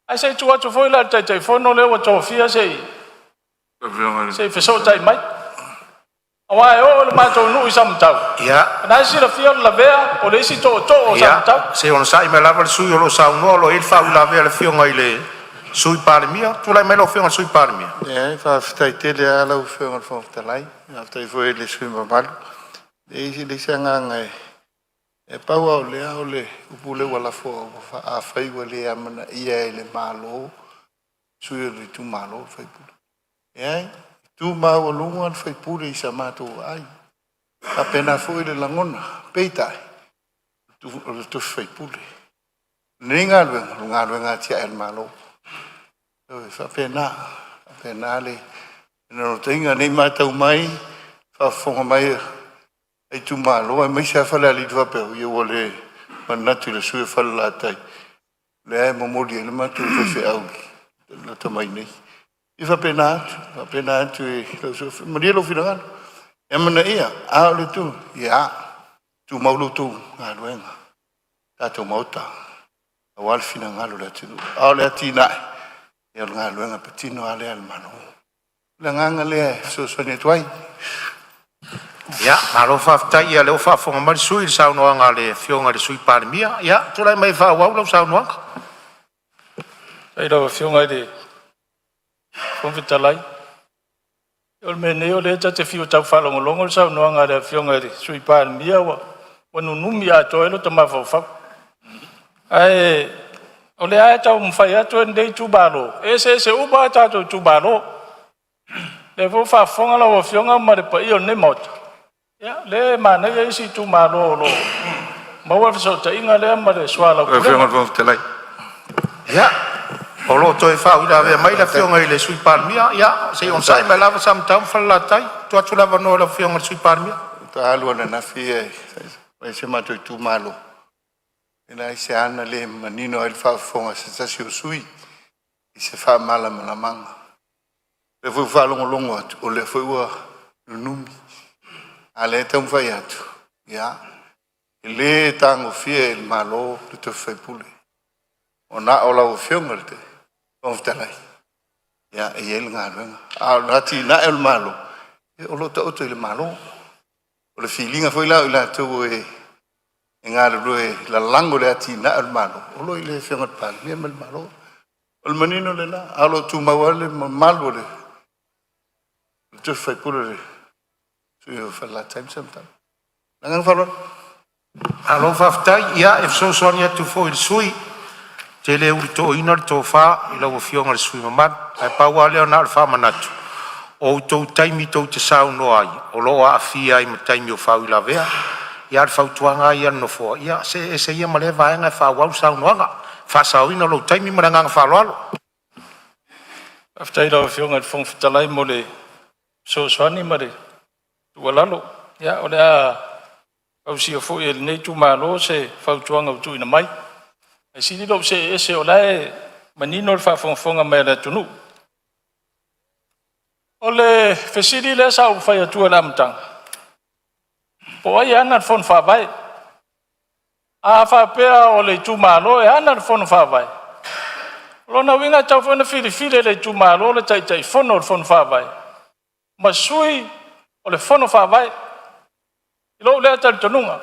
ae se i tuu atu foi la i le Taitaifono lea ua tofia se i fesootai mai. Aua e oo i le matou nuu i Samatau, o lena e silafia o le Lavea o le isi tootoo o Samatau. Ia, se i onosai mai lava le sui usufono o lo o saunoa, o lo o i ai le faauilavea a le Afioga i le Sui Palemia. Tulai mai lau Afioga i le Sui Palemia. Leai, faafetai tele lava lau Afioga i le Fofoga Fetalai, faafetai foi i le sui usufono mamalu. E leai se agaga e… pau lava o lea o le upu lea ua lafo, afai ua le amanaia e le Malo sui o le itumalo le sui usufono. Leai, e tu maualuga le sui usufono i sa matou vaai, e faapena foi le lagona, peitai o le tofi faipule. O lenei galuega, o le galuega atiae a le Malo. E faapena, e faapena le naunautaiga, ne i matau mai, faafofoga mai a itumalo aemaise lava Falealili faapea, ia ua le manatu i le sui usufono o Falelatai, lea e momoli ai le matou faifeau lata mai nei. E faapena atu, faapena atu i lou sui usufono. Malie lou finagalo, e amanaia, a o le itu, ia tumau la outou galuega, tatou Maota aua le finagalo o le atunuu. A o le atinae, ia o le galuega patino lava lea a le Malo. O le agaga lea e fesoasoani atu ai. Ia, malo faafetai. Ia o lea ua faafofoga mai le sui usufono i le saunoaga a le Afioga i le Sui Palemia. Ia, tulai mai e faaauau lau saunoaga. Faafetai i lau Afioga i le Fofoga Fetalai. O le mea nei o lea ta te fiu e tau faalogologo i le saunoaga a le Afioga i le Sui Palemia ua nunumi atoa ai lota mafaufau. Ae o lea lava e taumafai atu lenei itumalo, e eseese uma a tatou itumalo. O lea foi ua faafofoga lau Afioga ma le paia o lenei Maota, ia o lea e manaia isi itumalo o lo o maua le fesootaiga lea ma le Afioga i soalaupulega. le Fofoga Fetalai. Ia, o lo o toe faauilavea mai le Afioga i le Sui Palemia. Ia se i onosai mai lava Samatau ma Falelatai, tuu atu le avanoa i lau Afioga i le Sui Palemia. Faatoa alu ananafi e si o matou itumalo, e leai se ala le manino ai le faafofoga a se tasi o sui usufono i se faamalamalamaga. O lea foi ua faalogologo atu, o lea foi ua nunumi, a o lea e taumafai atu, ia, e le tagofia e le Malo le tofi faipule, ua na o lau Afioga i le Fofoga Fetalai e i ai le galuega. A o le atinae o le Malo, ia o lo o taoto i le Malo. O le filiga foi la o i latou e galulue e lalago i le atinae o le Malo, o lo o i le Afioga i le Palemia ma le Malo. O le manino lena, ae o lo o tumau lava le mamalu o le tofi faipule o le sui usufono o Falelatai ma Samatau. Ma le agaga faaaloalo. Malo faafetai. Ia, e fesoasoani atu foi i le sui usufono, ou te le ulutoina le tofa i lau Afioga i le sui usufono mamalu. Ae pau lava lea na o le faamanatu, o outou taimi tou te saunoa ai, o lo o aafia ai ma taimi o faauilavea. Ia, a o le fautuaga lava ia a le Nofoa, ia see ese ia ma lea vaega ae faaauau le saunoaga, e faasaoina lou taimi. Ma le agaga faaaloalo. Faafetai i lau Afioga i le Fofoga Fetalai mo le fesoasoani ma le tuualalo. Ia, o le a ausia foi e lenei itumalo se fautuaga ua tuuina mai. Ae sili lou see ese o la e manino le faafogafoga mai a le atunuu. O le fesili lea sa ou fai atua i le amataga, po o ai e ana le Fono Faavae? A faapea o le itumalo e ana le Fono Faavae, o lona uiga e tatau foi ona filifili e le itumalo le Taitaifono o le Fono Faavae ma sui o le Fono Faavae, i lou lea talitonuga.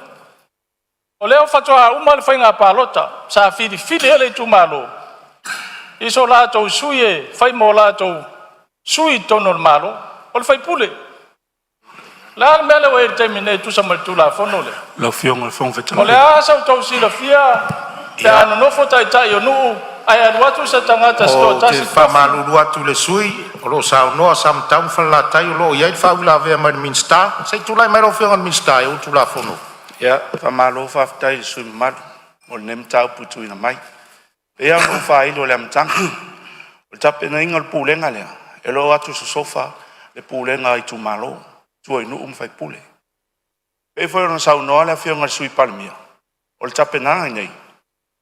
O lea faatoa uma le faiga palota sa filifili ai le itumalo i so latou sui e fai ma o latou sui i totonu o le Malo, o le faipule. O le a le mea lea ua i ai i le taimi nei e tusa ma le Tulafono lea? Lau Afioga i le Fofoga O le Fetalai. a sa outou silafia pe a nonofo taitai o nuu ae alu atu se tagata se Ou te toatasi tofi? faamalulu atu i le sui usufono o lo o saunoa Samatau ma Falelatai, o lo o i ai le faauilavea mai le Minisita. Se i tulai mai lau Afioga i le Minisita e ou le Tulafono. Ia, faamalo faafetai i le sui usufono mamalu mo lenei mataupu ua tuuina mai. E pei lava ona ou faailo i le amataga, o le tapenaina o le pulega lea, e le o o atu sosofa le pulega a itumalo, tua i nuu ma faipule. E pei foi ona saunoa le Afioga i le Sui Palemia, o le tapenaga lenei,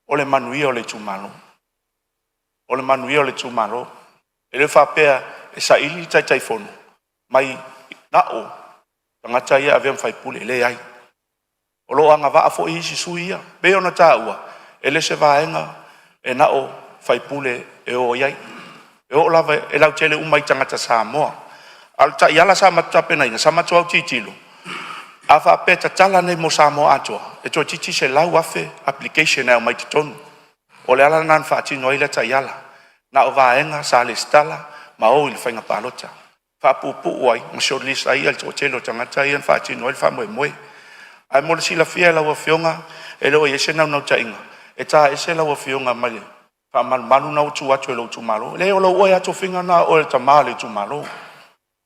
o le manuia o le itumalo. O le manuia o le itumalo. E le faapea e saili le Taitaifono mai na o tagata ia e avea ma faipule, e leai. O lo o agavaa foi isi sui ia, e pei ona taua, e le o se vaega e na o faipule e o i ai, e oo lava, e lautele uma i tagata Samoa. A o le taiala sa matou tapenaina, sa matou autilotilo, a faapea e tatala nei mo Samoa atoa, e toeitiiti 100,000 application e aumai totonu. O le ala lena na faatino ai lea taiala, na o vaega sa resitala ma o i le faiga palota, faapuupuu ai ma shortlist ai le toatele o tagata ia na faatino ai le faamoemoe. Ae mo le silafia e lau Afioga, e le o i ai se naunautaiga e taese lau Afioga mai le faamalumalu lena ua tuu atu e lou itumalo. Leai o lou oe lava tofiga lena o oe o le tama o le itumalo.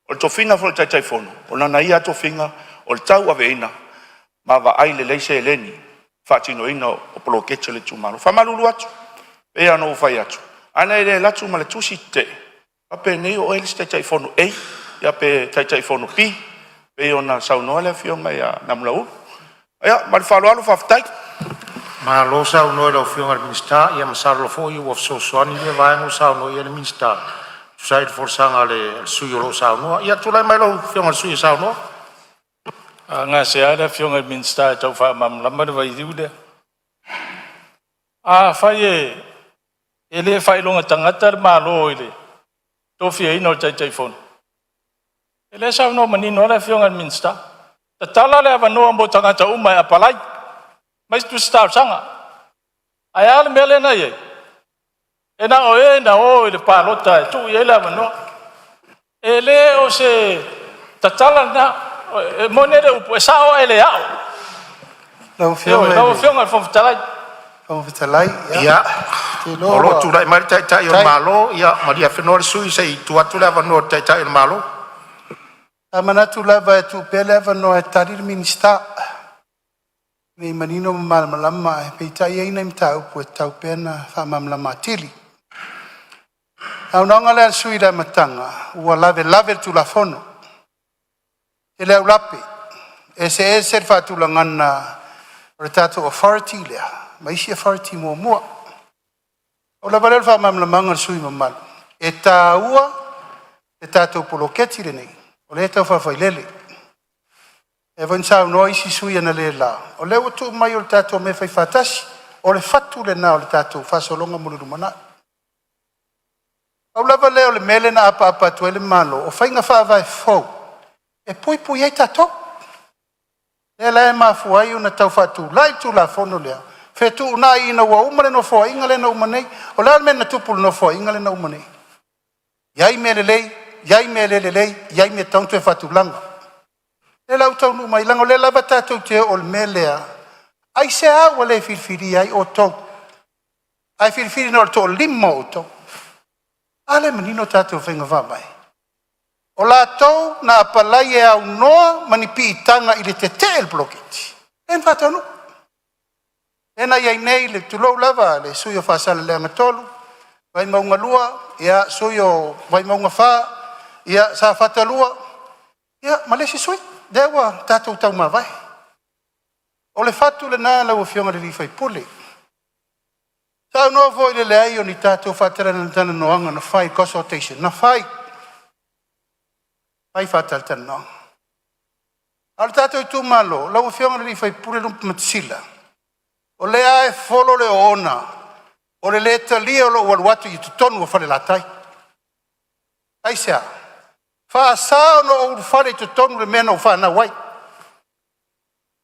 O le tofiga foi o le Taitaifono, o lana ia lava tofiga o le tauaveina ma vaai lelei seleni i le faatinoina o poloketi a le itumalo. E faamalulu atu, e pei lava ona ou fai atu, ana e le alu atu ma le tusi tetee, faapenei o oe le isi Taitaifono A ia pe Taitaifono B pei ona saunoa le Afioga ia Namulauulu. Ia ma le faaaloalo faafetai. Malo saunoa i lau Afioga i le Minisita. Ia masalo foi ua fesoasoani lea vaega ua saunoa i ai le Minisita e tusa ai o le folasaga a le sui usufono o lo o saunoa. Ia tulai mai lau Afioga i le sui usufono e saunoa. A gasea le Afioga i le Minisita e tau faamalamalama le vailiu lea. Afai e le faailoga tagata le Malo i le tofiaina o le Taitaifono, ia lea e saunoa manino lava le Afioga i le Minisita, tatala le avanoa mo tagata uma e apalai mai tusi talosaga. Ae a le mea lea na i ai? E na o e na o i le palota e tuu i ai le avanoa. E le o se tatala lena. E moni le upu, e sao ae le ao. Lau Afioga Lau Afioga i le Fofoga Fetalai, Fofoga Fetalai, Ia, te iloa o lo o ua tulai mai le Taitai o le tai. Malo. Ia malie afenoa le sui usufono se i tuu atu le avanoa i le Taitai o le Malo. Sa manatu lava e tuu pea le avanoa e tali le Minisita ina ia manino ma malamalama, ae peitai e i ai nai mataupu e tatau pea ona faamalamalama atili. O le saunoaga lea a le sui usufono i le amataga ua lavelave le Tulafono, e tele aulape, e eseese le faatulagaga o le tatou authority lea ma isi authority muamua. Na pau lava lea o le faamalamalamaga i le sui usufono mamalu, e taua le tatou poloketi lenei o lea e tau faafailele. E pei foi ona saunoa isi sui usufono analeila, o lea ua tuu mai o le tatou mea e faifaatasi. O le fatu lena o le tatou faasologa mo le lumanai. Pau lava lea o le mea lea na apaapa atu ai le Malo, o faiga faavae fou e puipui ai tatou. Lea la e mafua ai ona tau faatulai le Tulafono lea, fetuunai ina ua uma le Nofoaiga lea na uma nei. O le a le mea na tupu i le Nofoaiga lea na uma nei? E i ai mea lelei, i ai mea le lelei, i ai mea e tatau ona toe faatulaga. O lea la ua taunuu mai, leaga o lea lava tatou te oo i le mea lea, aisea ua le filifilia ai outou ae filifili na o le toalima o outou? A lea e manino a tatou faiga faavae? O latou na apalai e aunoa ma ni piitaga i le tetee i le poloketi, lea na faataunuu. Lea na i ai nei, tulou lava le sui usufono o Faasaleleaga 3, Vaimauga 2, ia sui o Vaimauga 4, ia Safata 2, ia ma le isi sui usufono. Lea ua tatou taumavae. O le fatu lena lau Afioga i le sui usufono. Saunoa foi i le leai o ni tatou faatalatalanoaga na fai, consultation na fai, fai faatalatalanoaga. A o le tatou itumalo, lau Afioga i le sui usufono Lupematasila, o lea lava e folo le oona o le le talia o lou alu atu i totonu o Falelatai. Aisea? E faasa ona ou ulufale i totonu o le mea na ou fanau ai.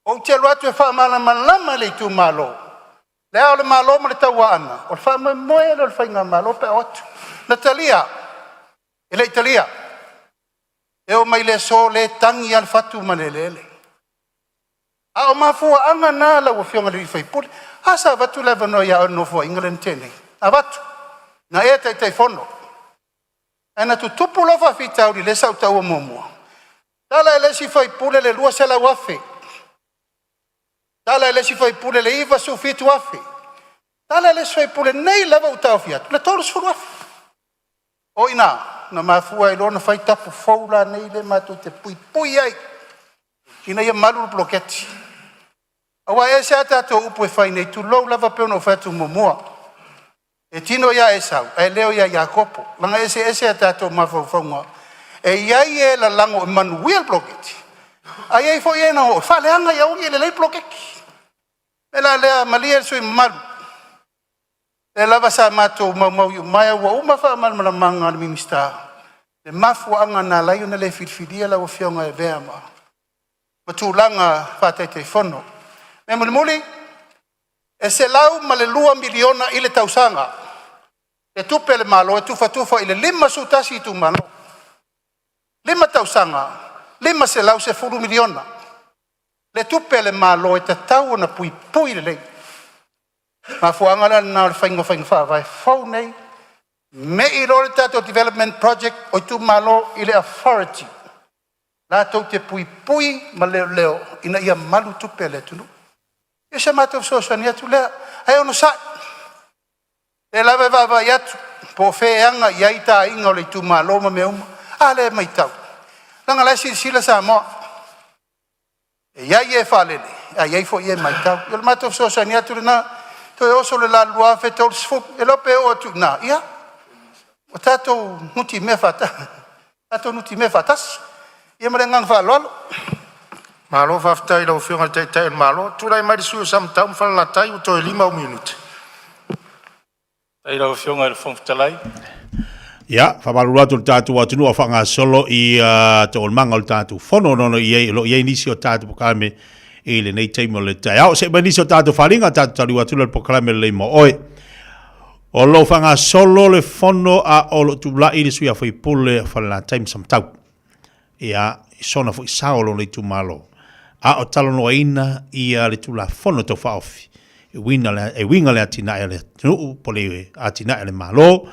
Ou te alu atu e faamalamalama le itumalo, Le Ao o le Malo ma le Tauaana, o le faamoemoe lea o le faigamalo pe a o atu. Na talia? E le i talia. E oo mai i le aso o lea e tagi lava le fatu ma le eleele. A o mafuaaga na lau Afioga i le sui usufono. A, sa avatu le avanoa ia oe i le Nofoaiga lea na tea nei? Na avatu, na e Taitaifono, ae na tutupu loa faafitauli lea sa ou taua muamua, tala e le isi sui usufono le $200,000, tala e le isi sui usufono le $97,000, tala e le isi sui usufono nei lava ua taofia atu le $30,000. O i ina na mafua ai loa ona fai tapu fou la nei lea matou te puipui ai ina ia malu le poloketi. Aua e ese a tatou upu e fai nei, tulou lava, pei ona ou fai atu muamua, e tino ia Esau ae leo ia Iakopo, leaga e eseese a tatou mafaufauga. E i ai e lalago e manuia le poloketi, ae i ai foi e na o e faaleaga ia aua nei lelei le poloketi. O le mea la lea, malie le sui usufono mamalu, o lea lava sa matou maumau iumaea ua uma faamalamalamaga a le Minisita. Le mafuaaga na ala ai ona le filifilia lau Afioga e avea ma tulaga faa-Taitaifono. Mea mulimuli, e $102 miliona i le tausaga le tupe a le Malo e tufatufa i le 51 itumalo. 5 tausaga, $510 miliona le tupe a le Malo e tatau ona puipui lelei. O le mafuaaga la lena o le faiga o faiga faavae fou nei, mei loa le tatou development project o itumalo i le authority latou te puipui ma leoleo ina ia malu tupe a le atunuu. Ia o si a matou fesoasoani atu lea, ae onosai, o lea lava e vaavaai atu po o fea e aga i ai ta aiga o le itumalo ma mea uma. A lea e matau, leaga o la e silasila Samoa, e i ai e faalele ae i ai foi e matau. Ia o le matou fesoasoani atu lena, toe oso le la i le 2030, e le iloa pe oo atu i ina, ia ua tatou nutimea faatasi. Ia ma le agaga faaaloalo. Malo faafetai i lau Afioga i le Taitai o le Malo. Tulai mai le sui usufono mo Samatau ma Falelatai, ua toe 5 ou minute. Faafetai i lau Afioga i le Fofoga Fetalai. Ia, faamalulu atu i le tatou atunuu a o faagasolo ia taualumaga o le tatou fono ona o lo o i ai nisi o tatou polokalame i lenei taimi o le taeao. See mai nisi o tatou faaaliga, tatou taliu atu lea i le polokalame lelei mo oe. O lo o faagasolo le fono a o lo o tulai le sui usufono o Falelatai ma Samatau. Ia, i sona foi sao o lona itumalo, a o talanoaina ia le Tulafono Tau Faaofi e uiga le, e uiga le atinae a le atunuu po le atinae a le Malo,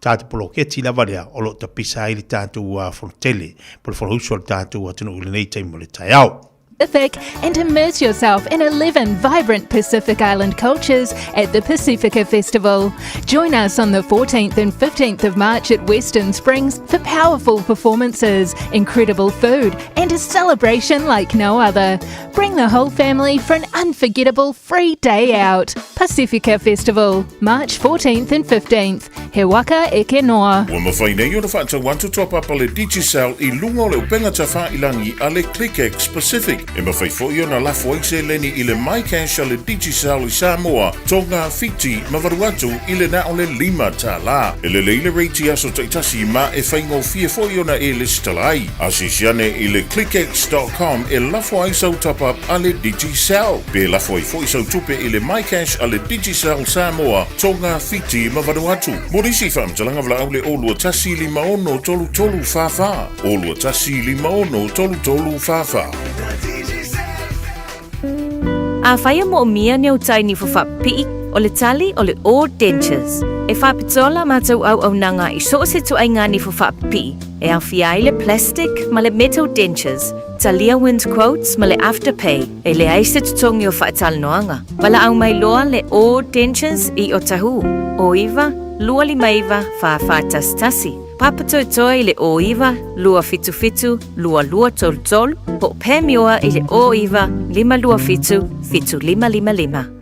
tatou poloketi lava lea o lo o tapisa ai le tatou fonotele po le Fonousu a le tatou atunuu i lenei taimi o le taeao. Pacific and immerse yourself in 11 vibrant Pacific Island cultures at the Pacifica Festival. Join us on the 14th and 15th of March at Western Springs for powerful performances, incredible food, and a celebration like no other. Bring the whole family for an unforgettable free day out. Pacifica Festival, March 14th and 15th. He waka eke noa. Ua mafai nei ona faatau atu toa papa le Digicel i luga o le upega tafailangi a le ClickX Pacific. E mafai foi ona lafo ai seleni i le MyCash a le Digicel i Samoa, Tonga, Fiti ma Vanuatu i le na o le $5. E lelei le rate i aso taitasi ma e faigofie foi ona e lesitala ai. Asiasi ane i le clickx dot com e lafo ai sau top up a le Digicel. Pe lafo ai foi sau tupe i le MyCash a le Digicel Samoa, Tonga, Fiti ma Vanuatu. Mo nisi faamatalaga valaau le 021 56 33 44, 021 56 33 44. Afai e moomia ni au tai niho faapipii, o le tali o le All Dentures. E faapitoa la matou auaunaga i so o se ituaiga niho faapipii, e aofia ai le plastic ma le metal dentures, talia wind quotes ma le afterpay, e leai se totogi o faatalanoaga. Valaau mai loa le All Dentures i Otahuhu, 09 259 4411. Papatoetoe i le 09 277 2233 po o Pamioa i le 09 527 7555.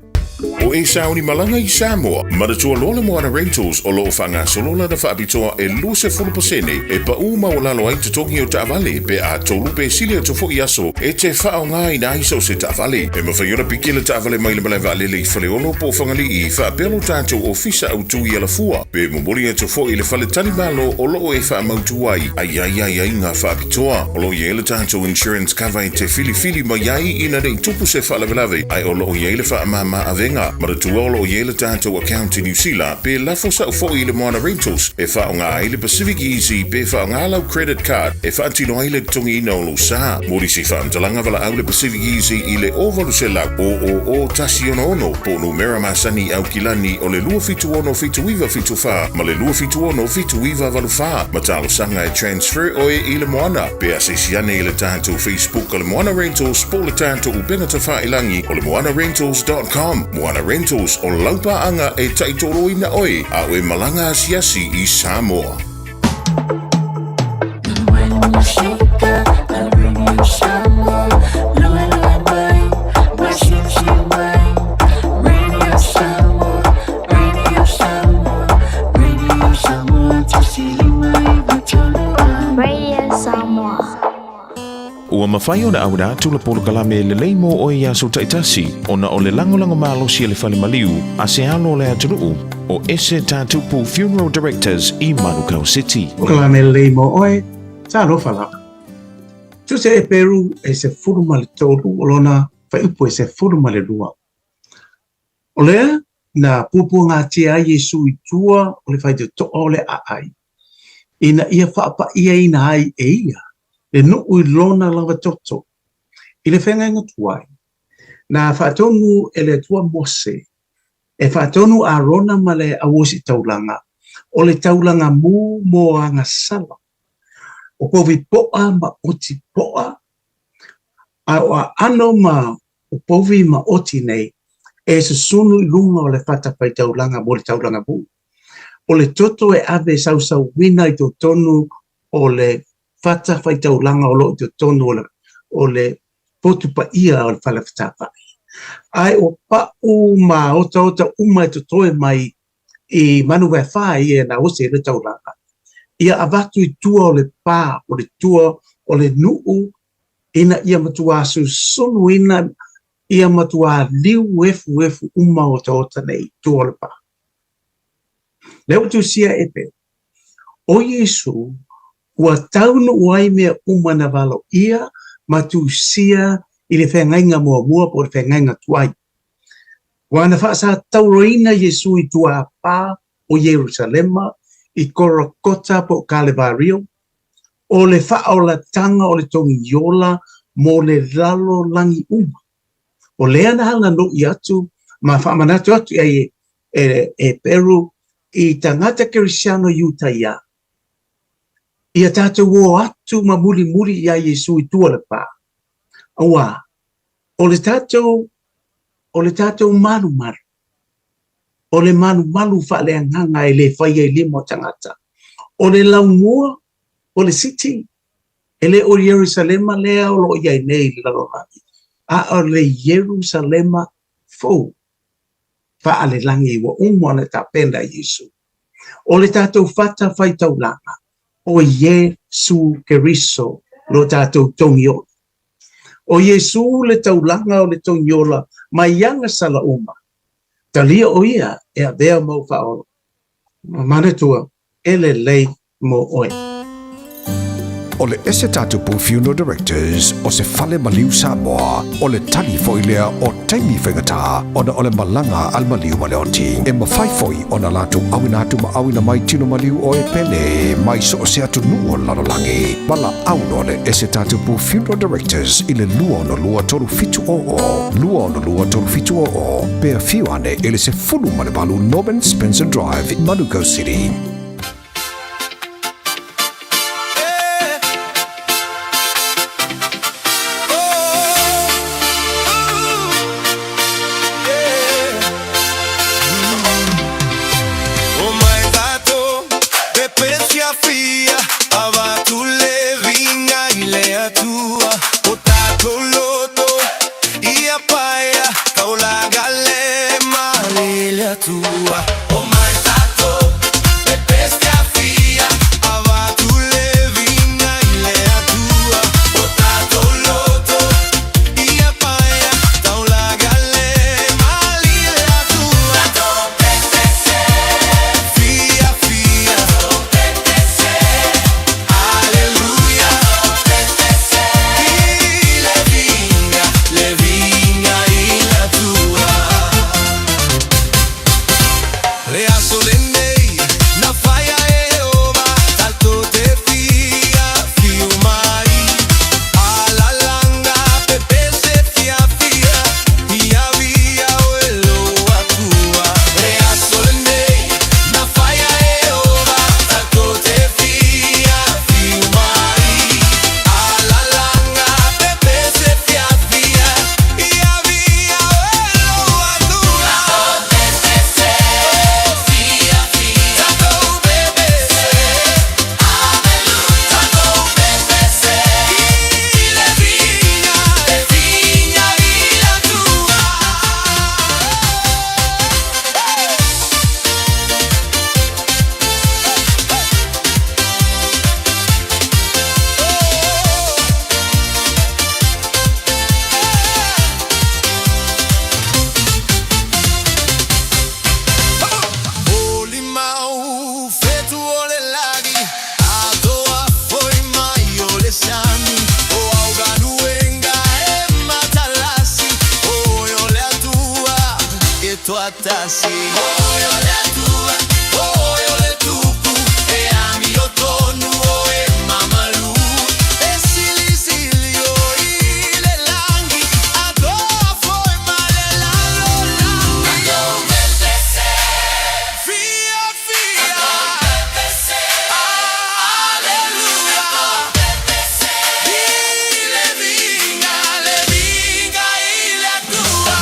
O e sauni malaga i Samoa, manatua loa le Moana Rentals o lo o faagasolo lana faapitoa e 20% e paʻū maualalo ai totogi o taavale pe a tolu pe sili atu foi aso e te faaaogaina ai so o se taavale. E mafai ona piki le taavale mai le malae vaalele i Faleolo po o Fagalii faapea lo tatou ofisa autu i Alafua pe momoli atu foi i le fale talimalo o lo o e faamautu ai a i ai aiaiga faapitoa. O lo o i ai le tatou insurance cover e te filifili mai ai ina ne i tupu se faalavelave ae o lo o i ai le faamama avega. Manatua o lo o i ai le tatou account i Niu Sila pe lafo sau foi i le Moana Rentals e faaaoga ai le Pacific Easy pe faaaoga lau credit card e faatino ai le totogiina o lou sa. Mo nisi faamatalaga valaau le Pacific Easy i le 0800 000 166 po o numera masani i Aukilani o le 276 7974 ma le 276 7984 ma talosaga e transfer oe i le Moana. Pe asiasi ane i le tatou Facebook o le Moana Rentals po o le tatou upega tafailangi o le moanarentals.com. Moana Rentals, o lau paaga e taitoloina oe a o e malaga asiasi i Samoa. Radio Samoa. Ua mafai mafai ona auina atu le polokalame lelei mo oe i aso taitasi ona o le lagolago malosi a le fale maliu a se alo o le atunuu o Ese Tatupu Funeral Directors i Manukau City. Polokalame lelei mo oe, talofa lava. Tusi a Eperu e 13 o lona fuaiupu e 12. O lea na puapuagatia ai Iesu i tua o le faitotoa o le aai, ina ia faapa'iaina ai e ia le nuu i lona lava toto. I le feagaiga tuai, na faatonu e le Atua Mose e faatonu Arona ma le auositaulaga o le taulaga mu mo agasala, o povi po'a ma oti po'a, a o aano ma o povi ma oti nei e susunu i luga o le fatafaitaulaga mo le taulaga mu. O le toto e ave e sausauina i totonu o le fatafaitaulaga o lo o i totonu o le, o le potu paia o le fale fetāfa'i. Ae o pa'u ma otaota uma e totoe mai i Manuvaefā ia e naosi ai le taulaga, ia avatu i tua o le pā, o le tua o le nu'u ina ia matuā susunuina ia matuā liu efuefu uma otaota nei i tua o le pā. Lea ua tusia e Peru, ʻO Iesū, ua taunuu ai mea uma na valoia ma tusia i le feagaiga muamua po o le feagaiga tuai. Ua na faasatauroina Iesū i tuapā o Ierusalema i Korokota po o Kalevario, o le faaolatanga o le togiola mo le lalolagi uma. O lea na halanoʻi atu ma faamanatu atu i ai e, e Peru i tagata Kerisiano Iutaia, ia tatou o atu ma mulimuli iā Iesū i tua o le pā. Auā, o le tatou, o le tatou malumalu, o le malumalu faaleagaga e le faia i lima o tagata. O le laumua, o le city, e le o Ierusalema lea o lo o i ai nei i le lalolagi, a o le Ierusalema fou faalelagi ua uma ona tapena e Iesu. O le tatou fata faitaulaga, o Iesu Keriso lo tatou togiola. O Iesu le taulaga o le togiola mai agasala uma. Talia o ia e avea mau faaola. Manatua, e lelei mo oe. O le Ese Tatupu Funeral Directors o se fale maliu Samoa, o le tali foi lea o taimi faigata ona o le malaga a le maliu ma le oti. E mafai foi ona latou auina atu ma auina mai tino maliu o e pele mai so o se atunuu o le lalolagi. Valaau loa le Ese Tatupu Funeral Directors i le 262 3700, 262 3700, pe afio ane i le 18 Norman Spencer Drive, Manukau City. faatasi. Oe o le Atua, oe o le Tupu, e amiotonu oe mamalu. E silisili oe i le lagi, atoa foi ma le lalolagi. Fia, fia, Aleluia. I le viiga, le viiga i le Atua.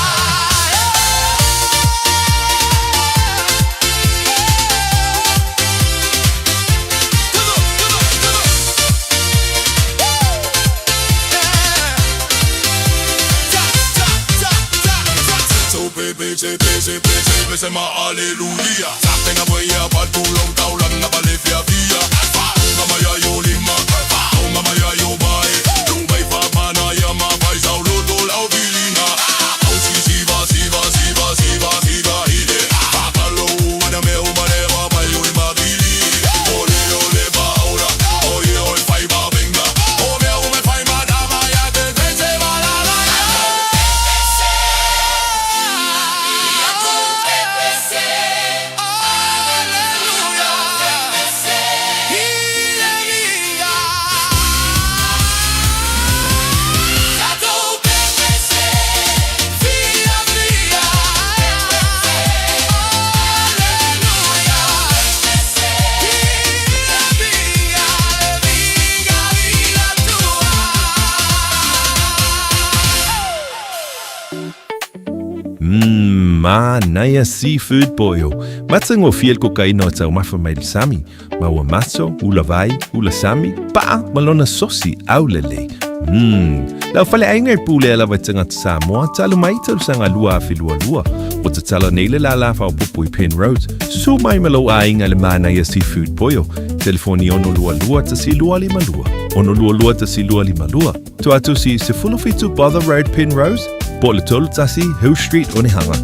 Mmm, manaia seafood boil. Matagofie le kokaina o taumafa mai le sami, ma ua maso, ula vai, ula sami, pa'a ma lona sosi aulelei. Mmm, lau faleaiga e pulea lava i tagata Samoa talu mai tausaga 2022. Ua tatala nei le lālā faaopoopo i Penrose. Susu mai ma lou aiga i le manaia seafood boil. Telefoni 622 1252. 622 1252. Tuatusi 17 Bother Road Penrose, po o le 31 Hill Street Onehunga.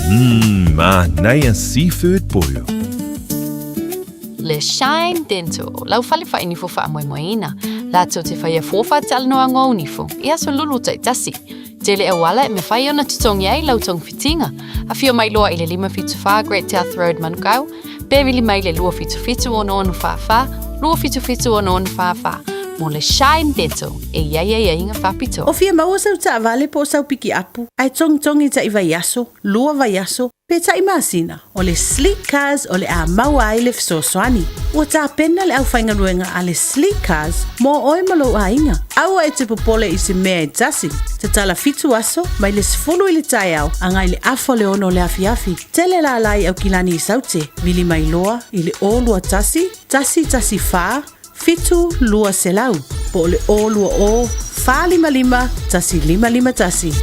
Mmm, manaia seafood boil. Le Shine Dental, lau fale whainifo whaamoemoeina. Latou te whaia fua whaatalanoa ngo nifo, i aso lulu taitasi. Tele auala e mawhai ona totogi ai lau togafitiga. Afio mai loa i le 574 Great South Road Manukau, pe vili mai le 277 6644, 277 6644, mo le Shine Dental e i ai aiaiga faapitoa. O fia maua sau taavale po o sau pikiapu, ae togitogi taʻi vaiaso, lua vaiaso, pe taʻi masina, o le Sleek Cars o le a maua ai le fesoasoani. Ua tapena le aufaigaluega a le Sleek Cars mo oe ma lou aiga. Aua e te popole i se mea e tasi. Tatala fitu aso, mai le 10 i le taeao agai le afa o le ono o le afiafi. Tele lala i Aukilani i Saute, vili mai loa i le 0 21 114 7200 po o le 020 455 1551.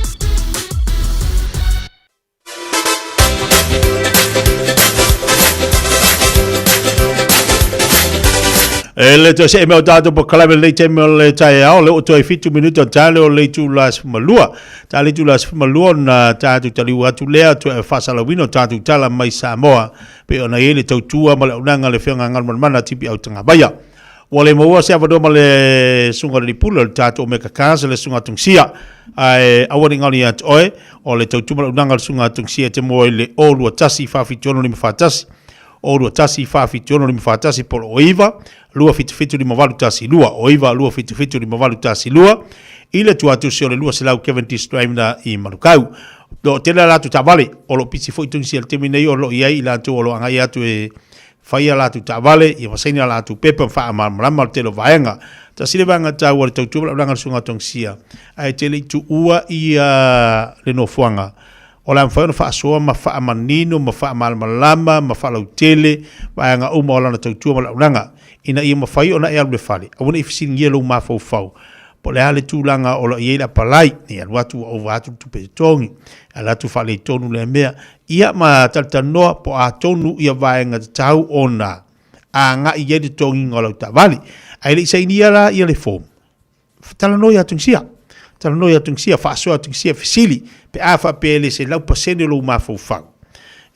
E le toe see mea o tātou polokalame lenei taimi o le taeao, lea ua toe fitu minute o tale o le itula 12. Ta le itula 12 ona tātou taliu atu lea toe faasalauina o tātou tala mai Samoa pei ona i ai le tautua ma le auaunaga a le Afioga Galumalemana Tipi Autagavaia. Ua le maua se avanoa ma le Susuga i le Lipula o le tatou Omega Cars le Susuga Tungsia. Ae aua ne i galo ia te oe, o le tautua ma le auaunaga a le Susuga Tungsia e te mua i le 0 21 476 541, 0 21 476 541 po o le 09 277 5812, 09 277 5812 i le tuatusi o le 200 Cavendish Drive na i Manukau. O tele a latou taavale o lo o pisi foi Tungsia i le taimi nei o lo o i ai i latou o lo o agai atu e fai a latou taavale, ia ma saini a latou pepa ma faamalamalama le tele o vaega. Tasi le vaega taua o le tautua ma le auaunaga a le Susuga Tongisia, ae tele i tuua ia le nofoaga o le a mafai ona faasoa ma faamanino ma faamalamalama ma faalautele vaega uma o lana tautua ma le auaunaga, ina ia mafai ona e alu i le fale, aua ne i fesiligia lou mafaufau Po o le a le tulaga o lo o i ai le apalai, ne i alu atu ua ova atu le tupe totogi, alu atu faaletonu lea mea. Ia ma talatalanoa po o a tonu ia vaega tatau ona agai i ai le totogiga o lau taavale. Ae le i sainia la ia le form, talanoa ia Tunisia. Talanoa ia Tunisia, faasoa Tunisia, fesili pe a faapea e le 100% o lou mafaufau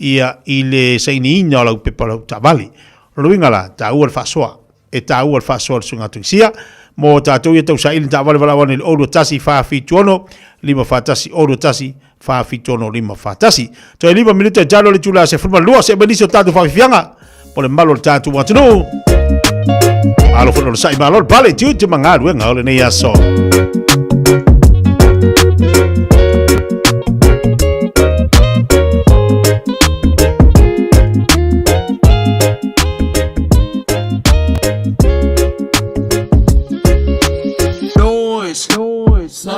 ia i le sainiina o lau pepa o lau taavale. O lona uiga la, taua le faasoa. E taua le faasoa a le Susuga Tunisia mo tatou ia tausaili na taavale valaau ane i le 0 2 1 4 7 6 5 4 1 0 2 1 4 7 6 4 1. Toe 5 minute e talo le itula 12 se'e mai nisi o tatou faafiafiaga mo le mamalu o le tatou atunuu. Malo foi le onosai, malo le pale i tiute ma galuega o lenei aso. Noise, noise.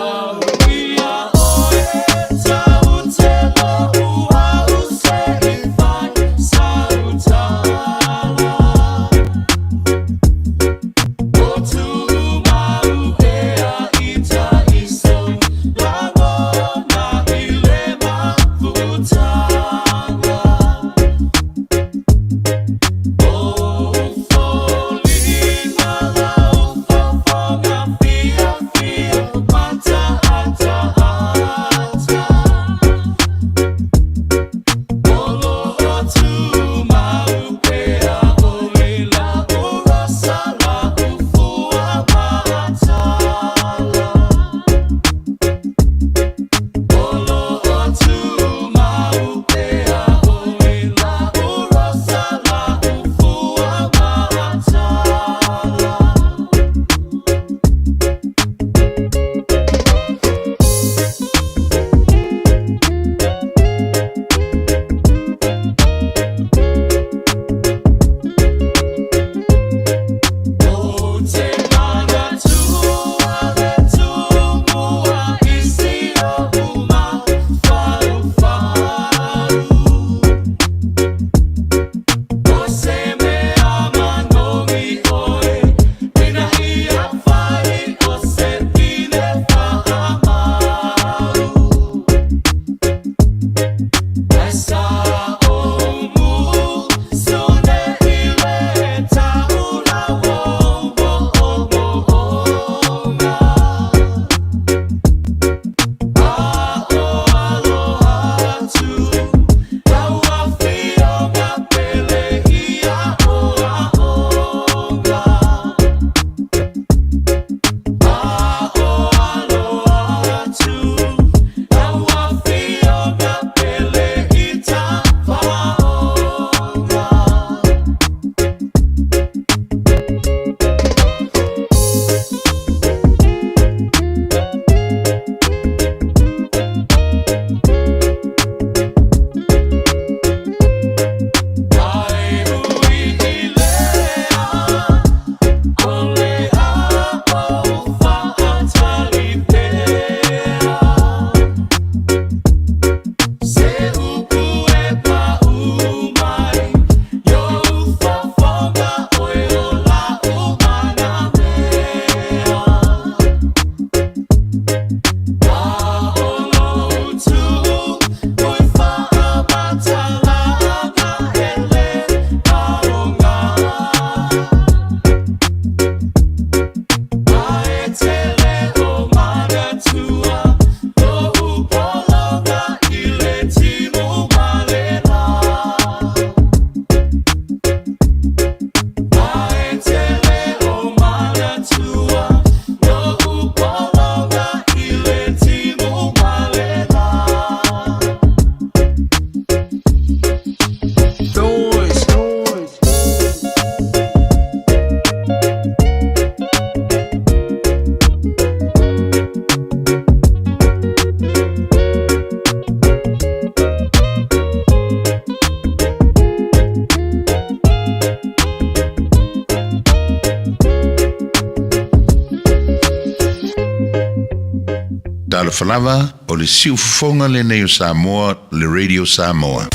Talofa lava, o le siufofoga lenei o Samoa, le Radio Samoa.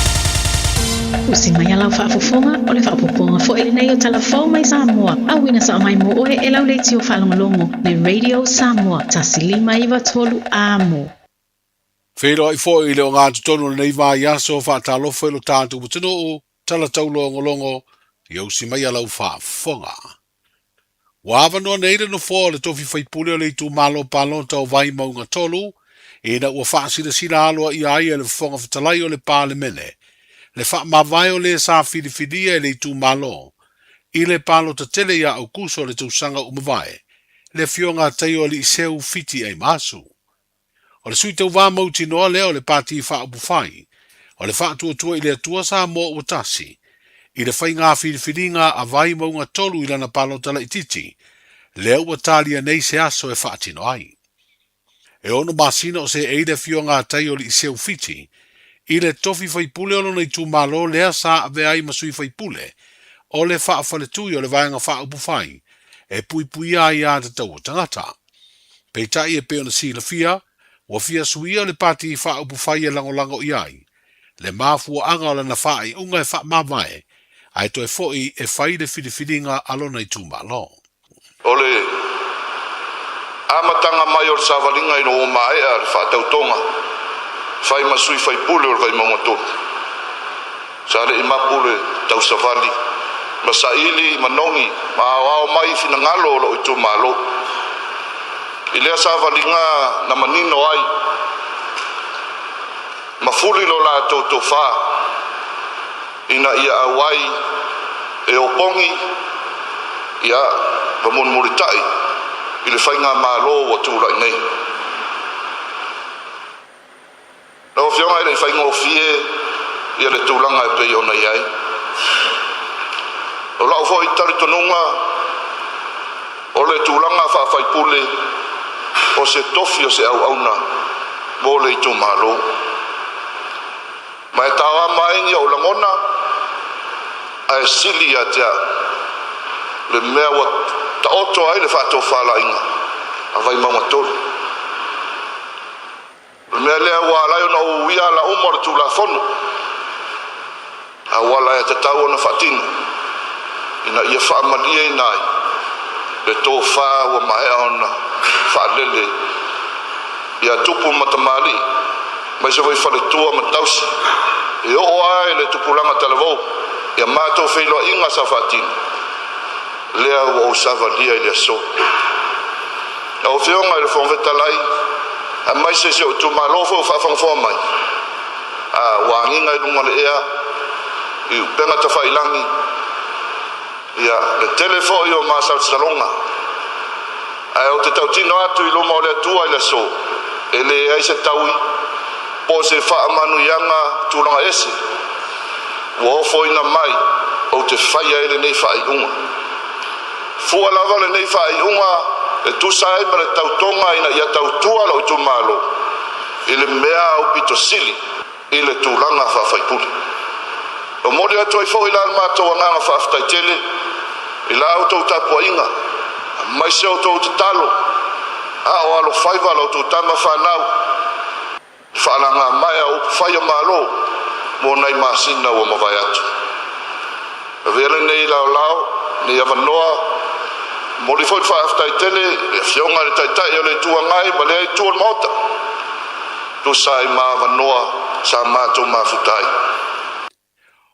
Usi mai a lau faafofoga, o le faaopoopoga foi lenei o Tala Fou mai Samoa, auina sao mai mo oe e lau leitio faalogologo, le Radio Samoa, 1 5 9 3 Amo. Feiloai foi i le ogatotonu o lenei vaiaso, faatalofa i lo tatou atunuu, tala taulogologo, ia usi mai a lau faafofoga. Ua avanoa nei le nofoa o le tofi faipule o le itumalo palota o Vaimauga 3, ina ua faasilasila aloaia ai e le Fofoga Fetalai o le Palemene le faamavae o le sa filifilia e le itumalo i le palota tele ia Aukuso o le tausaga ua mavae, le afioga a Taioaliiseu Fiti Aimaasu. O le sui tauva mautinoa lea o le Pati Faaupufai o le Faatuatua i le Atua Samoa Ua Tasi i le faiga filifiliga a Vaimauga 3 i lana palota laitiiti, lea ua talia nei se aso e faatino ai. E ono masina o seei le afioga a tai o Liiseu Fiti i le tofi faipule o lona itumalo lea sa avea ai ma sui faipule o le faafaletui o le Vaega Faaupufai e puipuia ai aiatatau o tagata. Peitai e pei ona silafia, ua fia suia le Pati Faaupufai e lagolago i ai le mafuaaga o lana faaiuga e faamavae ae toe foi e fai le filifiliga a lona itumalo. O le amataga mai o le savaliga ina ua maea le faatautoga fai ma sui faipule o le Vaimauga 3. Sa le i mapu le tausavali ma saili i manogi ma aoao mai finagalo o lou itumalo. I lea savaliga na manino ai ma fuli lo latou tofa ina ia auai e opogi ia ma mulimulitai i le faigamalo ua tulai nei. Lau Afioga e le i faigofie ia le tulaga e pei ona i ai. O lau foi talitonuga o le tulaga faafaipule o se tofi o se auauna mo le itumalo. Ma e taoama ai ni ou lagona ae sili ia te au le mea ua taoto ai le faatofalaiga a Vaimauga 3. O le mea lea ua ala ai ona ou uia ala uma o le Tulafono, auala e tatau ona faatino ina ia faamalieina ai le tofa ua maea ona faalele ia tupu ma tamalii, aemaise foi faletua ma tausi, e oo lava i le tupulaga talavou ia matou feiloaiga sa faatino, lea ua ou savalia i le aso. Lau Afioga i le Fofoga Fetalai, aemaise si ou itumalo foi ua faafogafoga mai, a ua agiga i luga o le ea i upega tafailagi, ia le tele foi o masalosaloga, ae ou te tautino atu i luma o le Atua i le aso, e leai se taui po o se faamanuiaga tulaga ese ua ofoina mai ou te faia ai lenei faaiuga. Fua lava lenei faaiuga e tusa ai ma le tautoga ina ia tautua lou itumalo i le mea aupito sili i le tulaga faafaipule. Momoli atu ai foi la le matou agaga faafetai tele i la outou tapuaiga, aemaise outou tatalo a o alofaiva la outou tama fanau i faalagamaea o upufai o Malo mo nai masina ua mavae atu. Avea lenei laolao, lenei avanoa, momoli foi le faafetai tele i le Afioga i le Taitai o le Itu Agai ma lea Itu o le Maota, tusa ai ma avanoa sa matou mafuta ai.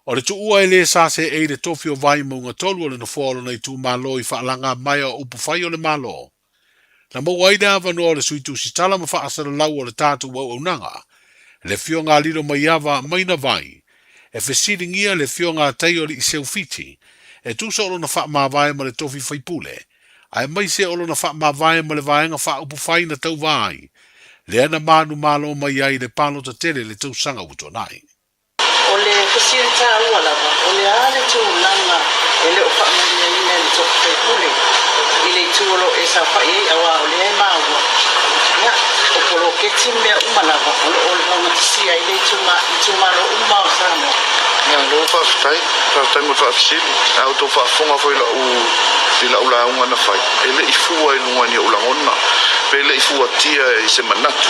O le tuua e le sa seei le tofi o Vaimauga 3 o le nofoa o lona itumalo i faalagamaea o upufai o le Malo. Na maua ai le avanoa o le Sui Tusitala ma faasalalau o le tatou auaunaga, le Afioga a Lilo Maiava Maina Vai, e fesiligia le Afioga a Taioli Seufiti, e tusa o lona faamavae ma le tofi faipule, aemaise o lona faamavae ma le Vaega Faaupufai na tauva ai, lea na manumalo mai ai le palota tele le tausaga ua tuanai. O le fesili taua lava, o le a le tulaga e le o faamalieina e le tofi faipule i le itu o lo o e saofai ai auā o lea e maua, ia, o poloketi ma mea uma lava o lo o laugatasia ai le itumalo uma o Samoa. Malo faafetai, faafetai mo le faafesili. A outou faafofoga foi i lau i lau lauga na fai, e le i fua i luga i ni ou lagona, pe le i fuatia i se manatu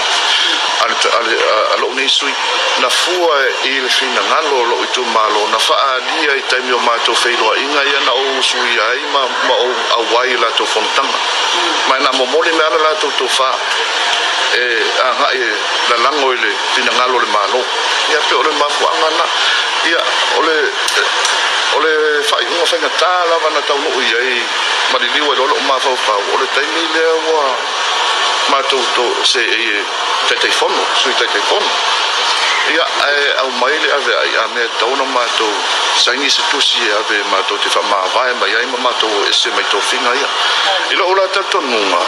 a le a le a lou nei sui. Na fua i le finagalo o lou itumalo, na faaalia i taimi o matou feiloaiga ia na ou usuia ai ma ma ou auai i latou fonotaga. Ma na momoli mai lava le latou tofa e agai e lalago i le finagalo o le Malo. Ia pei o le mafuaaga lena. Ia, o le, o le faaiuga faigata lava na taunuu i ai ma liliu ai loa lou mafaufau, o le taimi lea ua matou seei e Taitaifono, Sui Taitaifono. Ia, ae aumai le aveai a mea e tatau ona matou saini se tusi e ave matou te faamavae mai ai ma matou o ese mai tofiga ia. I lou la talitonuga,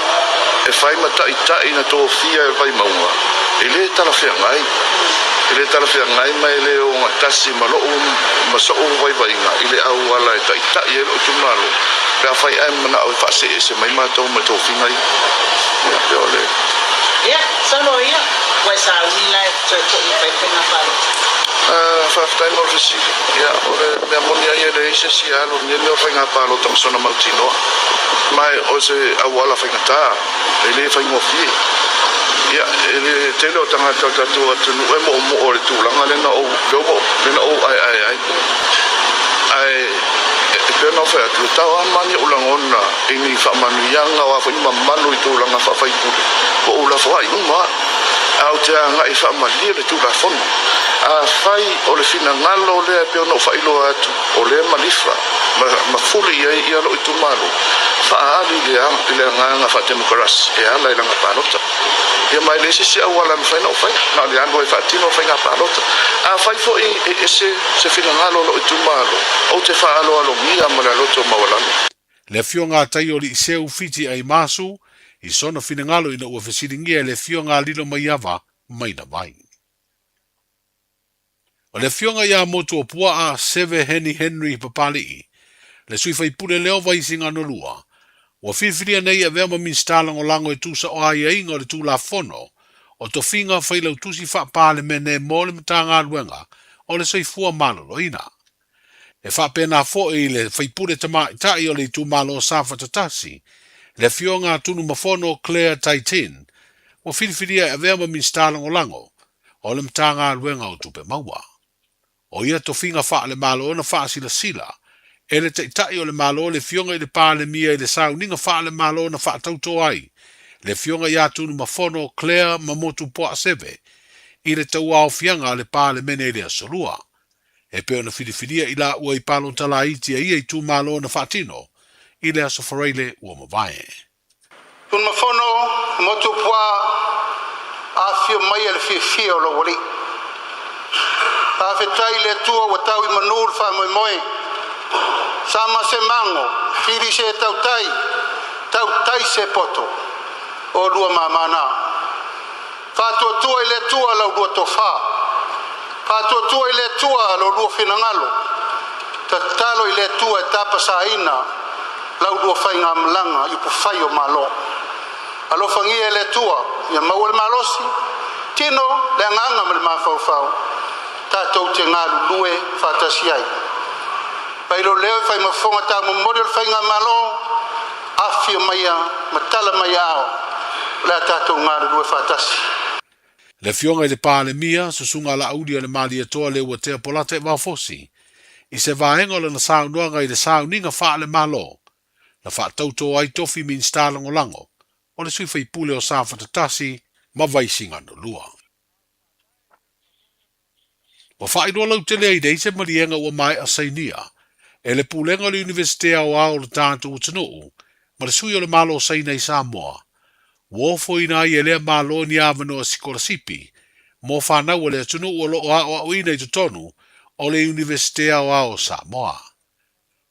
e fai ma taitai na tofia e Vaimauga, E le talafeagai, e le talafeagai ma e le ogatasi ma lou ma so'u vaivaiga i le auala e ta'ita'i ai lo'u itumalo pe afai ae mana'o e fa'ase'eese mai matou ma tofiga ia. Ia, pe o le. Ia, saunoa ia, ua e sauni la e toe fo'i e fai faiga palota. Faafetai mo le fesili. Ia, o le mea moni a ia e leai se isi e alu i lenei mea o faiga palota ma sona mautinoa. Ma o se auala faigata. E le faigofie. Ia, e le tele o tagata o le tatou atunuu e moomoo i le tulaga lea na ou, lea na ou aeae ai. Ae, e pei ona ou fai atu, e tau lava mani ou lagona i ni faamanuiaga o a foi ni mamalu i tulaga faafaipule, ua ou lafoai uma lava. Ae ou te agai e faamalie le Tulafono. Afai o le finagalo lea e pei ona ou faailoa atu, o lea e malifa ma, ma fuli i ai ia lou itumalo, faaali i le, i le agaga faatemokarasi e ala i lana palota. Ia ma e leai se isi auala e mafai ona ou faia, na o le alu ai e faatino faiga palota. Afai foi e ese se finagalo o lou itumalo, ou te faaaloalogia ma le aloto maualalo. Le Afioga a Taioliiseu Fiti Aimasu i sona finagalo ina ua fesiligia e le Afioga a Lilomaiava mai Navai. O le afioga ia Motuopuaa Seve Heni Henry Papali'i, le sui faipule lea o Vaisigano 2, ua filifilia nei e avea ma Minisita Lagolago e tusa o aiaiga o le Tulafono o Tofiga Failautusi Faa-Palemene mo le Matagaluega o le Soifua Maloloina. E faapena foi le faipule tamaitai o le itumalo o Safata 1, le afioga a Tunumafono Claire Taitin, ua filifilia e avea ma Minisita Lagolago o le Matagaluega o Tupe Maua. O ia tofiga faale-Malo na faasilasila e le Taitai o le Malo le Afioga i le Palemia i le sauniga faale-Malo na faatauto ai le Afioga ia Tunumafono Claire Mamotu Poaseve i le tauaofiaga a le Palemene i le Aso Lua. E pei ona filifilia i laua i palota laiti a ia itumalo na faatino i le Aso Faraile ua mavae. Tunumafono Motuopuaa afifio mai e le fiafia o lou alii. Faafetai i le Atua ua tau i manu le faamoemoe. Sama se mago, fili se tautai, tautai se poto, o lua mamana. Faatuatua i le Atua la ulua tofa. Faatuatua i le Atua lo lua finagalo. Tatalo i le Atua e tapasaina la ulua faigamalaga i upufai o Malo. Alofagia e le Atua ia maua le malosi, tino, le agaga ma le mafaufau, tatou te galulue faatasi ai. Pailo leo e fai ma fofoga taumomoli o le faigamalo, afifio maia ma tala mai aao, o le a tatou galulue faatasi. Le Afioga i le Palemia, Susuga Laaulialemalietoa Leuatea Polataivao Fosi, i se vaega o lana saunoaga i le sauniga faale-Malo na faatauto ai tofi Minisita Lagolago o le sui faipule o Safata 1 ma Vaisigano 2. Ua faailoa lautele ai nei se maliega ua maea sainia e le Pulega o le Iunivesite Aoao o le tatou atunuu ma le Sui o le Malo o Saina i Samoa, ua ofoina ai e lea Malo ni avanoa sikolasipi mo fanau a le atunuu o lo o aoaoina i totonu o le Iunivesite Aoao o Samoa.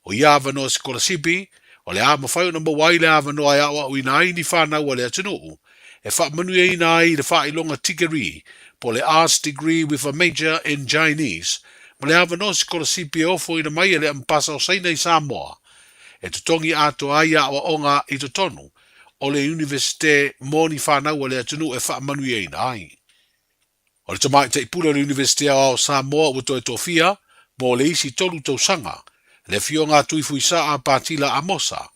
O ia avanoa sikolasipi, o le a mafai ona maua ai le avanoa e aoaoina ai ni fanau a le atunuu e faamanuiaina ai i le faailoga tikeri po o le Arts Degree with a Major in Chinese ma le avanoa sikolasipi e ofoina mai e le Amepasa o Saina i Samoa e totogi atoa ai aoaoga i totonu o le Iunivesite mo ni fanau a le atunuu e faamanuiaina ai. O le tamaitai pule o le Iunivesite Aoao o Samoa ua toe tofia mo le isi tolu tausaga, le Afioga a Tuifuisaa Patila Amosa,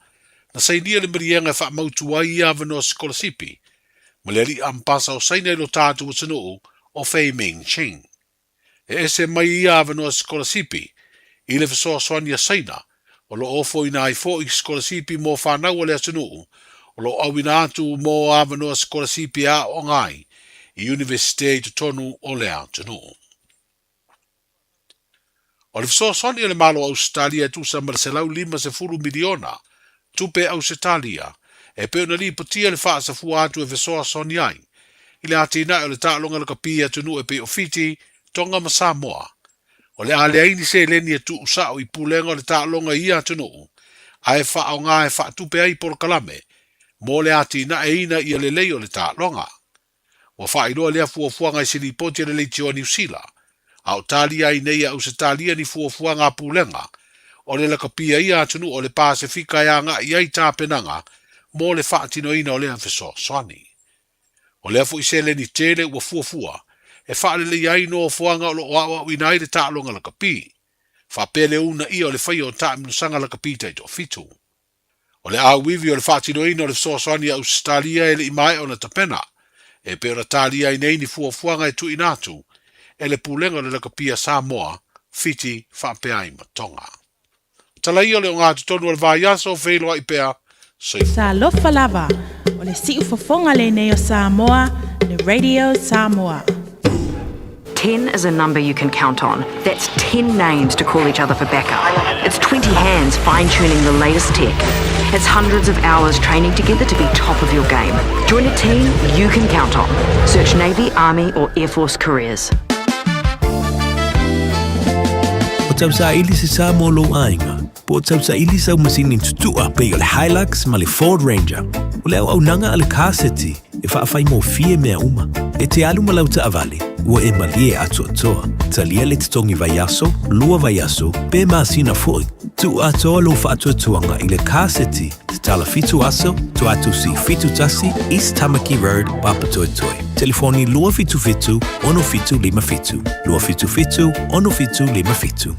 na sainia le maliega e faamautu ai ia avanoa sikolasipi ma le alii Amepasa o Saina i lo tatou atunuu o Fei Ming Ching. E ese mai ia avanoa sikolasipi i le fesoasoani a Saina o lo o ofoina ai foi sikolasipi mo fanau a le atunuu o lo o auina atu mo avanoa sikolasipi e aoaoga ai i Iunivesite i totonu o le atunuu. O le fesoasoani a le Malo o Ausetalia e tusa ma le $150 miliona tupe Ausetalia e pei ona lipotia le faasafua atu e fesoasoani ai i le atinae o le taaloga lakapi i atunuu e pei o Fiti, Tonga ma Samoa. O le a leai ni seleni e tuusao i pulega o le taaloga i ia atunuu, ae faaaoga e faatupe ai polokalame mo le atinaeina ia lelei o le taaloga. Ua faailoa lea fuafuaga i se lipoti a le Leitio a Niu Sila, a o talia ai nei e Ausetalia ni fuafuaga a pulega o le lakapia ia atunuu o le Pasefika e agai i ai tapenaga mo le faatinoina o lea fesoasoani. O lea foi seleni tele ua fuafua e faaleleia ai nofoaga o lo o aoaoina ai le taaloga lakapi, faapea le uunaia o le faia o taamilosaga lakapi taitoafitu. O le auivi o le faatinoina o le fesoasoani a Ausetalia e le i maea ona tapena, e pei ona talia ai nei ni fuafuaga e tuuina atu e le Pulega o le Lakapi a Samoa, Fiti faapea ai ma Tonga. Tala ia o le ogatotonu o le vaiaso, feiloai pea, soifua. Talofa lava, o le siufofoga lenei o Samoa, le Radio Samoa. 10 is a number you can count on. That's 10 names to call each other for backup. It's 20 hands fine-tuning the latest tech. It's hundreds of hours training together to be top of your game. Join a team you can count on. Search Navy, Army or Air Force careers. O tausaili se sa mo lou aiga, po o tausaili sau masini tutua pei o le Hilux ma le Ford Ranger. O le auaunaga a le Car City e faafaigofie mea uma. E te alu ma lau taavale, ua e malie atoatoa. Talia le totogi vaiaso, lua vaiaso, pe masina foi. Tuu atoa lou faatuatuaga i le Car City, tatala fitu aso, Toatusi 71, East Tamaki Road, Papatoetoe. Telefoni 277 6757, 277 6757.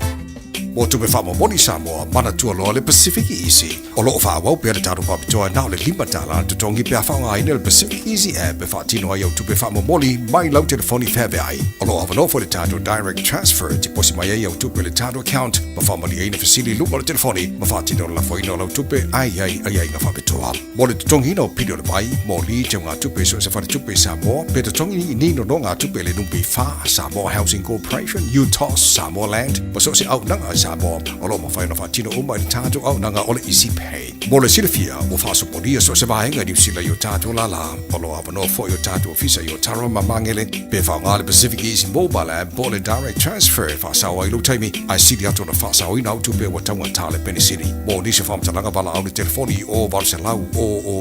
Mo tupe faamomoli Samoa, manatua loa le Pacific Easy. O lo o faaauau pea le tatou faapitoa na o le $5 le totogi pe a faaaogaina le Pacific Easy app e faatino ai au tupe faamomoli mai lau telefoni feaveai. O lo o avanoa foi le tatou Direct Transfer e tiposi mai ai au tupe i le tatou account ma faamalieina fesili i luga o le telefoni ma faatino le lafoina o lau tupe a i ai aiaiga faapitoa. Mo le totogiina o pili o le vai, moli, teugatupe i so o se faletupe i Samoa, pe totogi ni nonogatupe i le NPF, Samoa Housing Corporation, UTOS, Samoa Land, ma so o se auaunaga i Samoa, o lo o mafai ona faatino uma i le tatou auaunaga o le Easy Pay. Mo le silafia, ua faasopolia so o se vaega i Niu Sila i o tatou lālā. O lo o avanoa foi o tatou ofisa i Otara ma Magele, pe faaaoga le Pacific Easy Mobile App po o le Direct Transfer e faasao ai lou taimi, ae sili atu ona faasaoina au tupe ua taugata le penisini. Mo nisi o faamatalaga valaau le telefoni o 800 000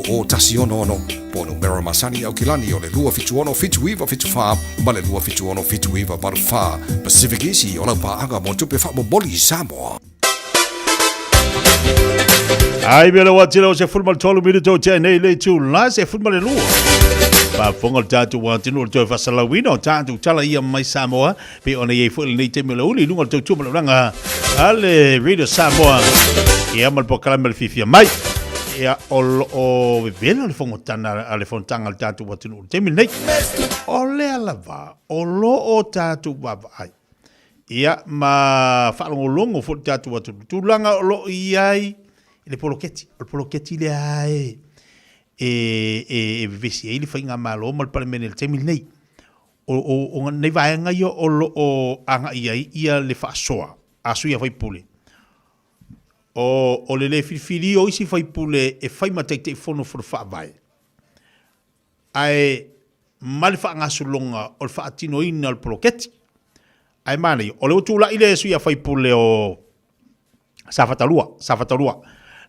166 po o numera masani i Aukilani o le 276 7974 ma le 276 7984. Pacific Easy o lau paaga mo tupe faamomoli i Samoa. Ai mea le watila o se fulu ma le tolu minuto o tea nei le itu la se fulu ma le lua. Faafofoga le tatou atunuu o le toe faasalauina o tatou tala ia mai Samoa pei ona i ai foi lenei taimi o le uli i luga o le tautua ma le ulaga a le Radio Samoa ia ma le polokalame o le fiafia mai. Ia o lo o vevela le fongotana a le fonotaga a le tatou atunuu i le taimi lenei. O lea lava o lo o tatou vaavaai Ia, ma faalogologo foi le tatou atunuu, tulaga o lo o i ai le poloketi. O le poloketi lea e, e, e, e vevesi ai le faigamalo ma le Palemene i le taimi lenei. O, o, o nei vaega ia o lo o agai i ai ia le faasoa a sui usufono. O, o le le filifili o isi sui usufono e fai ma Taitaifono o Fono Faavae, ae ma le faagasologa o le faatinoina o le poloketi. Ae manaia, o lea ua tulai le sui usufono o Safata 2, Safata 2.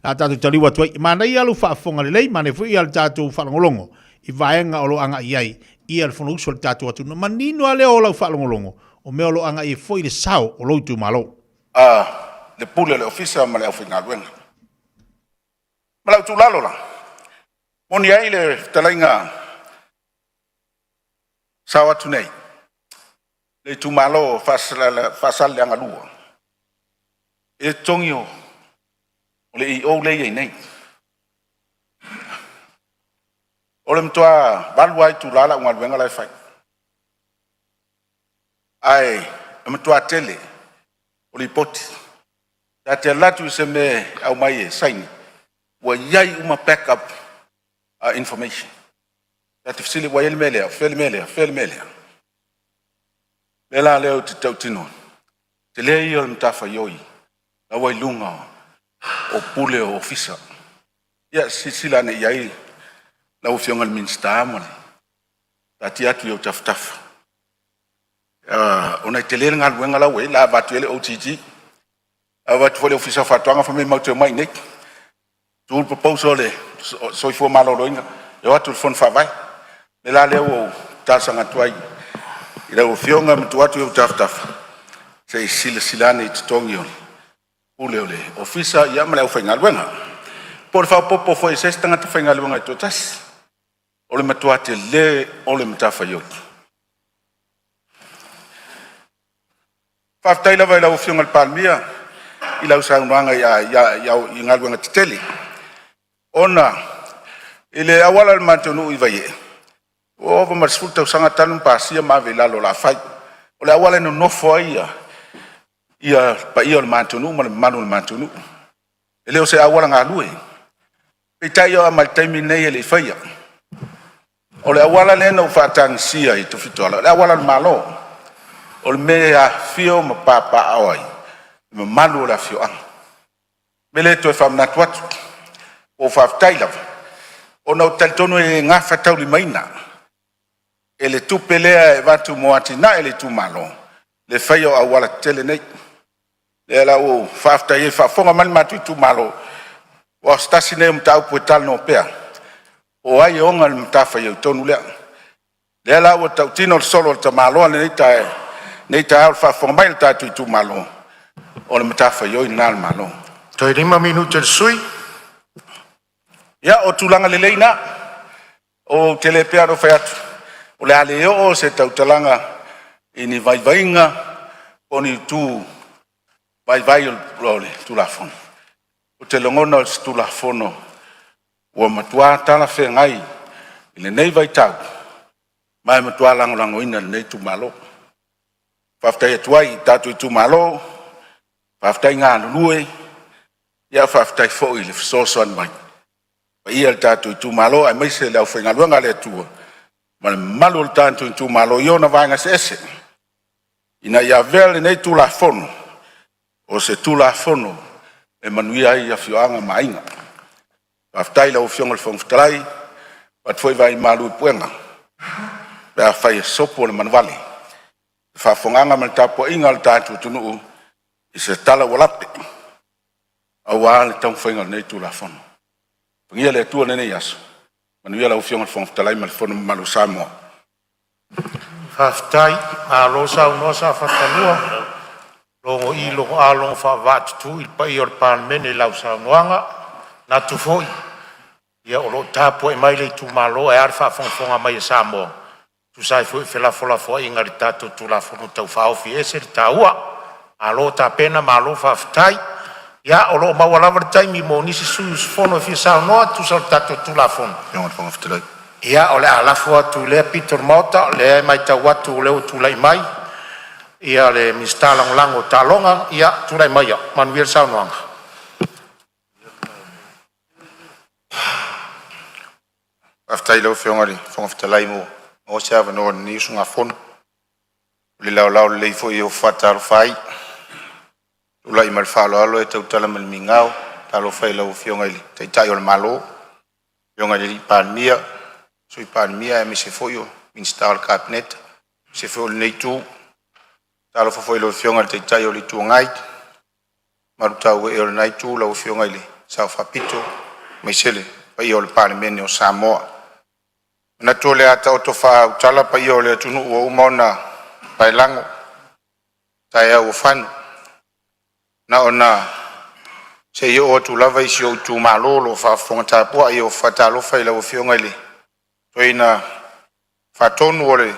La tatou taliu atu ai. Manaia lou faafofoga lelei, manaia foi le tatou faalogologo i vaega o lo o agai i ai ia le Fonousu a le tatou atunuu. Manino lava lea o lau faalogologo, o mea o lo o agai ai foi le sao o lou itumalo. A le pule o le ofisa ma le aufaigaluega. Ma lau tuulalo la, moni ai le fetalaiga sao atu nei, le itumalo o Faasaleleaga 2, i le totogi o le EO lea e i ai nei. O le matua 8 lava itula lau galuega la e fai, ae e matua tele o lipoti. Ta te alu atu i se mea e aumai e saini, ua i ai uma backup information. Ta te fesili ua i ai le mea lea, o fea le mea lea, o fea le mea lea. O le mea la lea ou te tautino, tele ia o le matafaioi la ua i luga o pule o ofisa. Ia, silasila ane i ai lau Afioga i le Minisita ma le taatia atu i ou tafatafa. Ona e tele le galuega la ua i ai, la avatu i ai le OGG, avatu foi le Ofisa o Faatoaga fai mai matou te omai i inei. Tu le proposal a le Soifua Maloloina e o atu i le Fono Faavae. O le mea la lea ua ou talosaga atu ai i lau Afioga ma tuu atu i ou tafatafa se i silasila ane i totogi o le pule o le ofisa ma le aufaigaluega. Po o le faaopoopo foi e se isi tagata faigaluega e toatasi. O le matua tele o le matafaioi. Faafetai lava i lau Afioga i le Palemia i lau saunoaga i galuega tetele, ona i le auala o le matou nuu i Vaiee, ua ova ma le 10 tausaga talu ona pasia ma ave i lalo o le A5. O le auala e nonofo ai le paia o le matou nuu ma le mamalu o le matou nuu. E le o se auala galue, peitai e oo lava i le taimi lenei e le i faia. O le auala lea na ou faatagisia i Tafitoala, o le auala o le Malo, o le mea e afifio ma papaaao ai le mamalu o le afioaga. O le mea lea e toe faamanatu atu, ua ou faafetai lava ona ou te talitonu e le gafataulimaina e le tupe lea e avatu mo atinae a le itumalo le faia o auala tetele nei. O lea la ua ou faafetai ai, faafofoga mai le matou itumalo, aua o se tasi lenei o mataupu e talanoa pea, po o ai e ona le matafaioi tonu lea. O lea la ua tautino le solo a le tamaloa i lenei taeao i le faafofoga mai a le tatou itumalo, o le matafaioi lena a le Malo. Toe 5 minute o le sui. Ia, o tulaga lelei na, ou te le pei lava ona ou fai atu, o le a le oo se tautalaga i ni vaivaiga po o ni itu vaivai o le Tulafono. Ou te lagona o se Tulafono ua matua talafeagai i lenei vaitau ma e matua lagolagoina e lenei itumalo. Faafetai atu ai i le tatou itumalo, faafetai galulue, faafetai foi le fesoasoani mai. Le paia i le tatou itumalo aemaise le aufaigaluega a le Atua ma le mamalu o le tatou itumalo i ona vaega eseese ina ia avea lenei Tulafono o se Tulafono e manuia ai afioaga ma aiga. Faafetai i lau Afioga i le Fofoga Fetalai, avatu foi vaai malu i puega pe afai e sopo le manuvale i le faafofogaaga ma le tapuaiga a lo tatou atunuu i se tala ua lape aua le taumafaiga o lenei Tulafono. Faamanuia le Atua i lenei aso, manuia lau Afioga i le Fofoga Fetalai ma le fono mamalu a Samoa. Faafetai, malo saunoa Safata 2, logo i logo a, logo faavaatutu i le paia o le Palemene i lau saunoaga. E manatu foi o lo o tapuai mai le itumalo ae a le faafogafoga mai a Samoa e tusa ai foi o felafolafoaiga i le tatou Tulafono Tau Faaofi, e ese le taua. Malo tapena malo faafetai. Ia o lo o maua lava le taimi mo nisi sui usufono e fia saunoa e tusa o le tatou Tulafono. Ia o le a lafo atu i lea pito o le Maota, o lea e matau atu o lea ua tulai mai le Minisita Lagolago o Taaloga. Ia, tulai maia ma manuia le saunoaga. Faafetai i lau Afioga i le Fofoga Fetalai ua maua se avanoa o lenei usugafono. O le laolao lelei foi e faatalofa ai, e tulai ma le faaaloalo e tautala ma le migao. Talofa i lau Afioga i le Taitai o le Malo, afioga i le Palemia, Sui Palemia aemaise foi o Minisita o le Kapeneta aemaise foi o lenei itu. Talofa foi i lau Afioga i le Taitai o le Itu Agai, mamalu tauee o lena itu, lau Afioga i le Sao Faapito aemaise le paia o le Palemene o Samoa. E manatu o le a taoto faautala paia o le atunuu ua uma ona paelago i taeao ua fano. Na ona sei oo atu lava i si ou itumalo o lo o faafofoga tapuai. E faatalofa i lau Afioga i le Toeaina Faatonu o le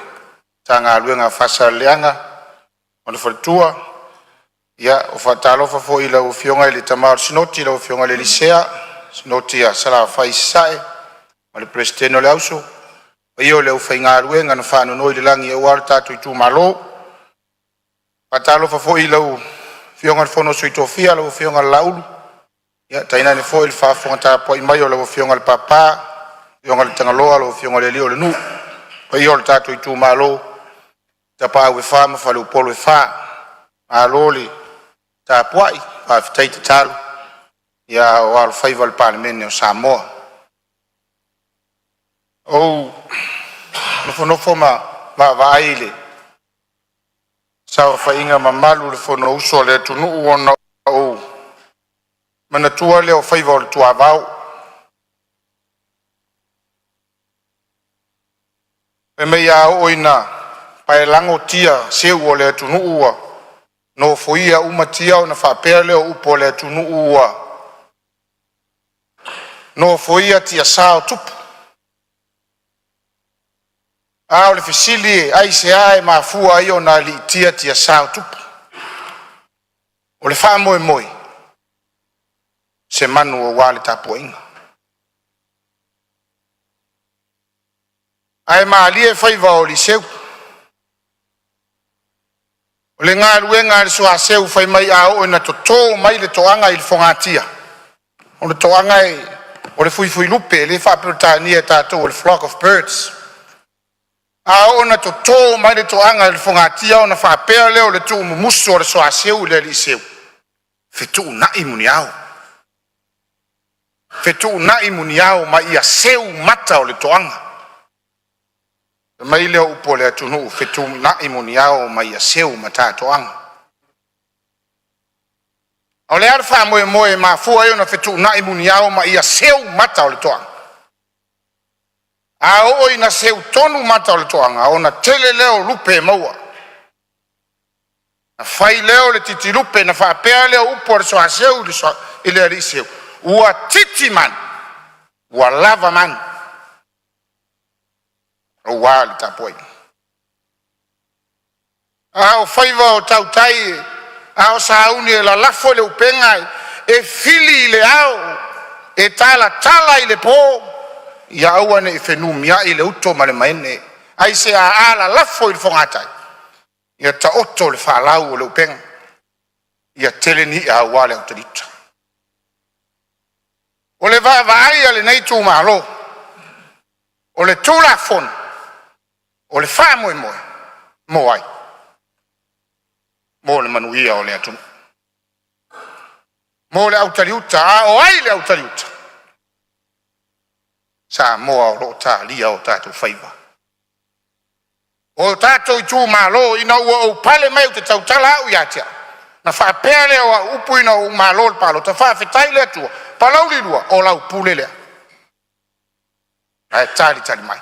Matagaluega a Faasaleleaga ma le Faletua. E faatalofa foi i lau Afioga i le Tama o le Sinoti lau Afioga Sea Sinoti a Salafai i Sasae ma le Peresetene o le Auso, paia o le aufaigaluega na faanonoi le lagi aua lo tatou itumalo. Faatalofa foi i lau Afioga i le Sui o le Fono a Sui Tofia lau Afioga Laauli, tainane foi le faafofoga tapuai mai o lau Afioga i le Papa, afioga i le Tagaloa, lau Afioga i le alii o le nuu, paia o le tatou itumalo, Tapaau e fa ma faleupolu e fa. Malo le tapuai, faafetai tatalo a o alofaiva le Palemene o Samoa. Ou nofonofo ma vaavaai i le saofaiga mamalu a le Fonousu a le atunuu, ona ou manatua lea o faiva o le tuavao. Fai mai a oo ina paelago tia seu o le atunuu ua nofoia uma tia ona faapea lea o upu a le atunuu ua nofoia tiasa o tupu. A o le fesili e aisea e mafua ai ona aliitia tiasa o tupu? O le faamoemoe, se manu aua le tapuaiga. Ae malie faiva o aliiseu. O le galuega a le soa seu fai mai a oo ina toto mai le toaga i le fogatia, o le toaga o le fuifuilupe lea e faa-Peretania e tatou o le flock of birds. A oo ina toto mai le toaga i le fogatia ona faapea lea o le tuumumusu o le soa seu i le alii seu, fetuunai muniao, fetuunai muniao ma ia seu mata o le toaga. Fai mai lea o upu a le atunuu, fetuunai muniao ma ia seu mata toaga. A o le a le faamoemoe e mafua ai ona fetuunai muniao ma ia seu mata o le toaga? A oo ina seu tonu mata o le toaga ona tele lea o lupe e maua. Na fai lea o le titilupe na faapea lea o upu a le soa seu i le alii seu, “Ua titi manu ua lava manu aua le tapuaiga.” A o faiva o tautai a o sauni e lalafo le upega e fili i le ao, e talatala i le po, ia aua nei fenumiai le uto ma le maene. Aisea? A lalafo i le fogatai, ia taoto le faalau o le upega, ia tele ni ia aua le autaliuta. O le vaavaai a lenei itumalo, o le Tulafono, o le faamoemoe mo ai? Mo le manuia o le atunuu, mo le autaliuta. A o ai le autaliuta? O Samoa o lo o talia o tatou faiva. O tatou itumalo ina ua ou pale mai ou te tautala au ia te au, na faapea lea o au upu ina ua ou malo i le palota, faafetai i le Atua, Palauli 2, o lau pule lea. Ae talitali mai.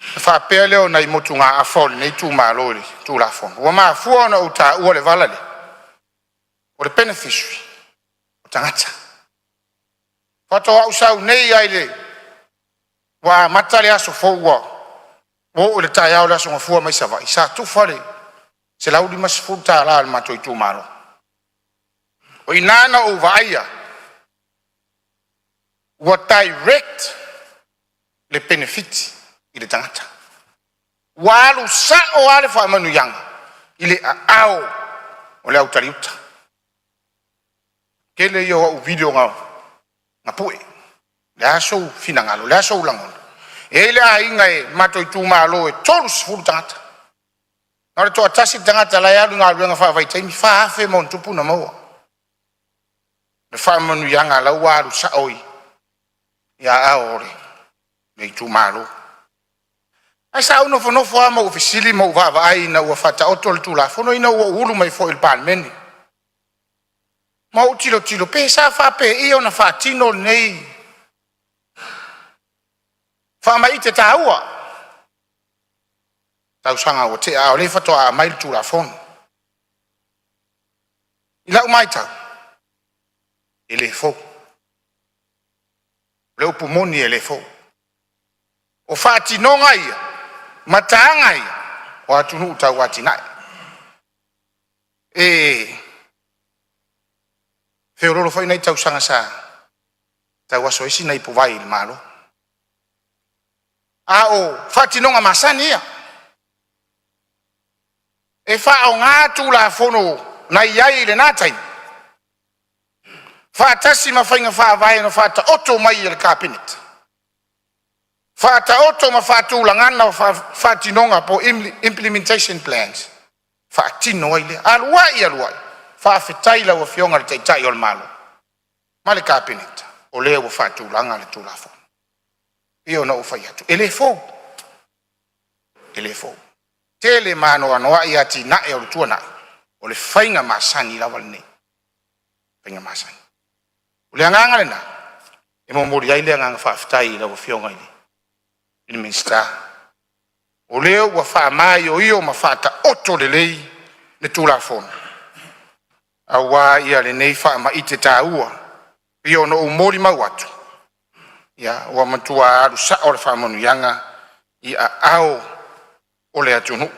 Ona faapea lea o nai motugaafa a lenei itumalo i le Tulafono. Ua mafua ona ou taua le vala lea, o le beneficiary o tagata. Faatoa ou sau nei lava i le ua amata le aso fou ua oo i le taeao o le aso Gafua mai Savaii, sa tufa le $150 a le matou itumalo. O i na ou vaaia ua direct le penefiti i le tagata, ua alu sao lava le faamanuiaga i le aao o le autaliuta. Tele ia o au video na pue, o le a sou finagalo, o le a sou lagona? E i ai le aiga i le matou itumalo e 30 tagata, na o le toatasi le tagata la e alu i le galuega faavaitaimi e 4,000+ ona maua. O le faamanuiaga la ua alu sao i aao o le itumalo. Ae sa ou nofonofo lava ma ou fesili ma ou vaavaai ina ua faataoto le Tulafono ina ua ou ulu mai foi i le Palemene, ma ou tilotilo pe sa faapei ona faatino lenei faamaite taua i tausaga ua tea, a o lea faatoa aumai le Tulafono. I lau matau, e le fou. O le upu moni e le fou. O faatinoga ia, mataaga ia o atunuu tauatiae. E feoloolo foi nai tausaga sa tauaso ai sina ipuvai i le Malo, a o faatinoga masani ia. E faaaoga Tulafono na i ai i lena taimi faatasi ma faiga faavae na faataoto mai e le Kapeneta, faataoto ma faatulagaga o faatinoga po o implementation plans, faatino ai lea. Alu ai alu ai, faafetai i lau Afioga i le Taitai o le Malo ma le Kapeneta o lea ua faatulaga le Tulafono. E pei ona ou fai atu, e le fou, e le fou. Tele ma anoanoai atinae o le tuanai, o le faiga masani lava lenei, faiga masani. O le agaga lena e momoli ai le agaga faafetai i lau Afioga i le I le Minisita, o lea ua faamaioio ma faataoto lelei le Tulafono aua lenei faamaite taua e pei ona ou molimau atu, ia ua matua alu sao le faamanuiaga i aao o le atunuu.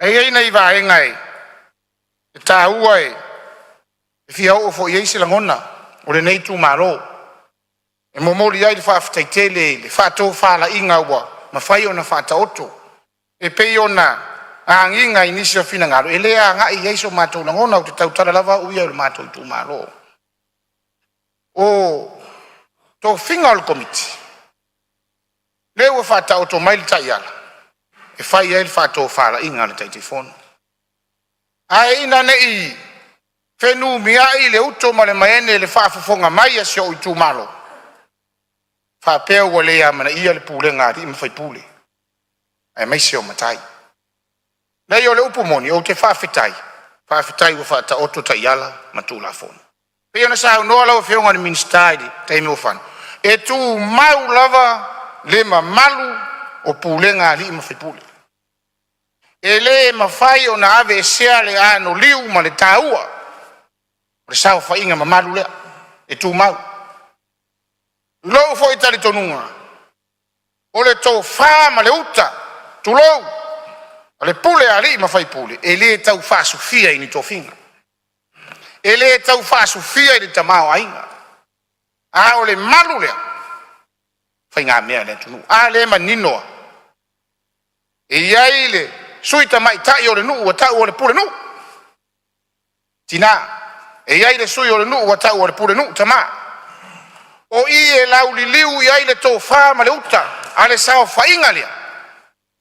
E i ai nai vaega e taua e fia oo foi i ai se lagona o lenei itumalo e momoli ai le faafetai tele i le faatofalaiga ua mafai ona faataoto e pei ona agiga i nisi o finagalo e le agai i ai so matou lagona. Ou te tautala lava au ia i lo matou itumalo. O tofiga o le Komiti, lea ua faataoto mai le taiala e fai ai le faatofalaiga a le Taitaifono. Ae ina nei fenumiai le uto ma le manene i le faafofoga mai a si ou itumalo, faapea ua le amanaia le pulega a alii ma faipule aemaise o matai. Leai o le upu moni, ou te faafetai, faafetai ua faataoto taiala ma Tulafono. E pei ona saunoa lau Afioga i le Minisita i le taimi ua fano, e tumau lava le mamalu o pulega a alii ma faipule. E le mafai ona aveesea le anoliu ma le taua o le saofaiga mamalu lea, e tumau. I lou foi talitonuga, o le tofa ma le uta, tulou, o le pule a alii ma faipule, e le tau faasufia i ni tofiga, e le taufaasufia i le tamaoaiga, a o le malu lea, o faigamea a le atunuu. A lea e manino lava, e i ai le sui tamaitai o le nuu ua tau o le pulenuu, tina, e i ai le sui o le nuu ua tau o le pulenuu tama. O i e lauliliu i ai le tofa ma le uta a le saofaiga lea,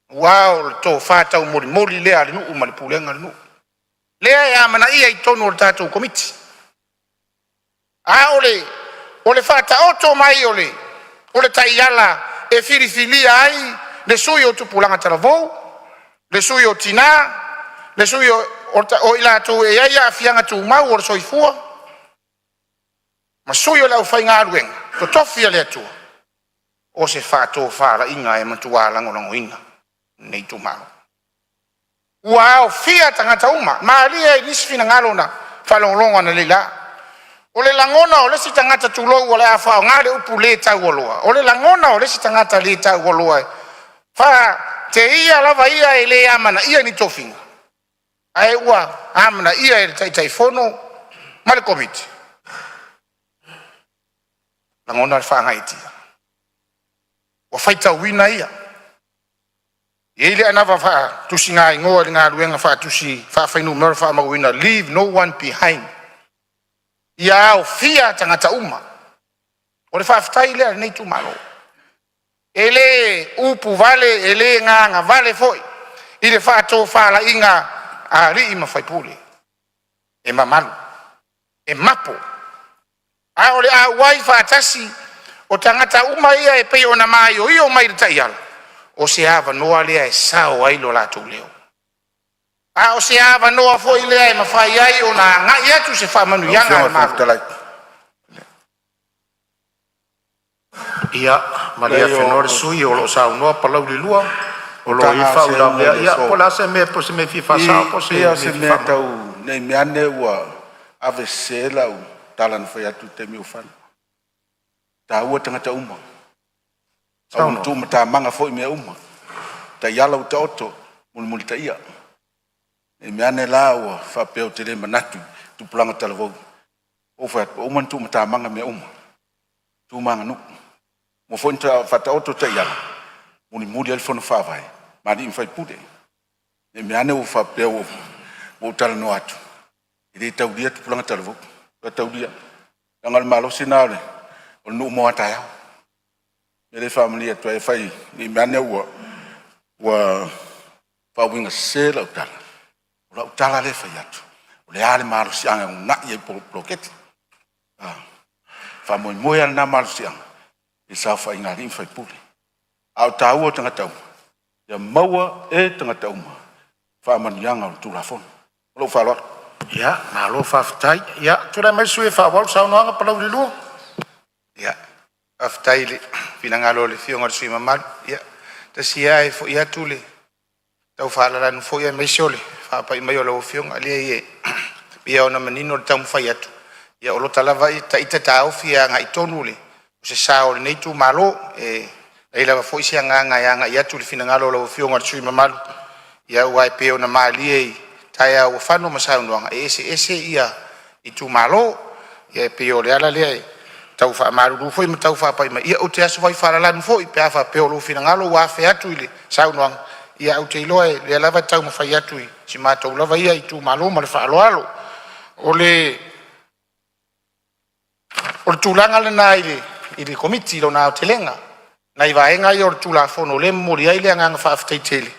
aua o le tofa taumolimoli lea a le nuu ma le pulega a le nuu, lea e amanaia i totonu o le tatou Komiti. A o le faataoto mai o le taiala e filifilia ai le sui o tupulaga talavou, le sui o tina, le sui o i latou e i ai aafiaga tumau o le soifua, ma sui o le aufaigaluega totofi a le Atua, o se faatofalaiga e matua lagolagoina e lenei itumalo. Ua aofia tagata uma, malie i nisi finagalo na faalogologo analeila, o le lagona o le isi tagata, tulou, o le a faaaoga le upu le taualoa, o le lagona o le isi tagata le taualoa e faateia lava ia e le amanaia ni tofiga, ae ua amanaia e le Taitaifono ma le Komiti, e lagona le faagaeetia, ua faitauina ia. E i ai le anava faatusigaigoa i le galuega faatusi faafuainumera faamauina, leave no one behind, ia aofia tagata uma. O le faafetai lea a lenei itumalo. E le upuvale e le gagavale foi i le faatofalaiga a alii ma faipule, e mamalu, e mapo. A o le auai faatasi o tagata uma ia e pei ona maioio mai i le taiala, o se avanoa lea e sao ai lo latou leo, a o se avanoa foi lea e mafai ai ona agai atu se faamanuiaga a le Malo. Ia malie afenoa le sui usufono o lo o saunoa Palauli 2, o lo o i ai faauilavea. Ia po o le a se mea, po o se mea e fia faasao po o se Ia, mea o e se fia mea faamalamalama. tau nei meaane ua ave sese lau tala na fai atu i le taimi ua fano. E taua tagata uma, aua na Saunoa. tuumatamaga foi mea uma, taiala ua taoto, mulimulitaia. Ne i meaane la ua faapea ou te le manatu i tupulaga talavou, ua ou fai atu ua uma ona tuumatamaga mea uma, tu ma aganuu. Ua foi na faataoto taiala, mulimuli ai le fono faavae ma alii ma faipule. Ne i meaane ua faapea ua ou talanoa atu e le taulia tupulaga talavou, e taulia. Leaga o le malosi lena o le nuu mo a taeao. O le mea lea e faamalie atu ai, afai ne i meaane ua faauiga sese lau tala, o lau tala lea e fai atu, o le a le malosiaga e uunai ai le poloketi. A faamoemoe lava lena malosiaga i le saofaiga a alii ma faipule. A o le taua o tagata uma, ia maua e tagata uma faamanuiaga o le Tulafono. Ma lou faaaloalo. Ia, malo faafetai. Ia, tulai mai le sui usufono e faaauau le saunoaga Palauli 2. Ia, faafetai i le finagalo o le Afioga i le sui usufono mamalu. Ia, tasi lava e foi atu le tau faalalanu foi aemaise o le faapai mai o lau Afioga. E leai e pei lava ona manino le taumafai atu, ia o lota lava ita taofi e agai tonu se sao o lenei itumalo. E leai lava foi se agaga e agai atu i le finagalo o lau Afioga i le sui usufono mamalu, aua e pei ona malie i taeao ua fano ma saunoaga, e eseese itumalo. Ia e pei o le ala lea e tau faamalulu foi ma tau faapai mai, ia ou te asu fai faalalanu foi pe a faapea o lou finagalo ua afe atu i le saunoaga, ae ou te iloa o lea lava e taumafai atu i si matou lava ia itumalo. Ma le faaaloalo. O le tulaga lena i le Komiti i lona aotelega, nai vaega ia o le Tulafono o lea e momoli ai le agaga faafetai tele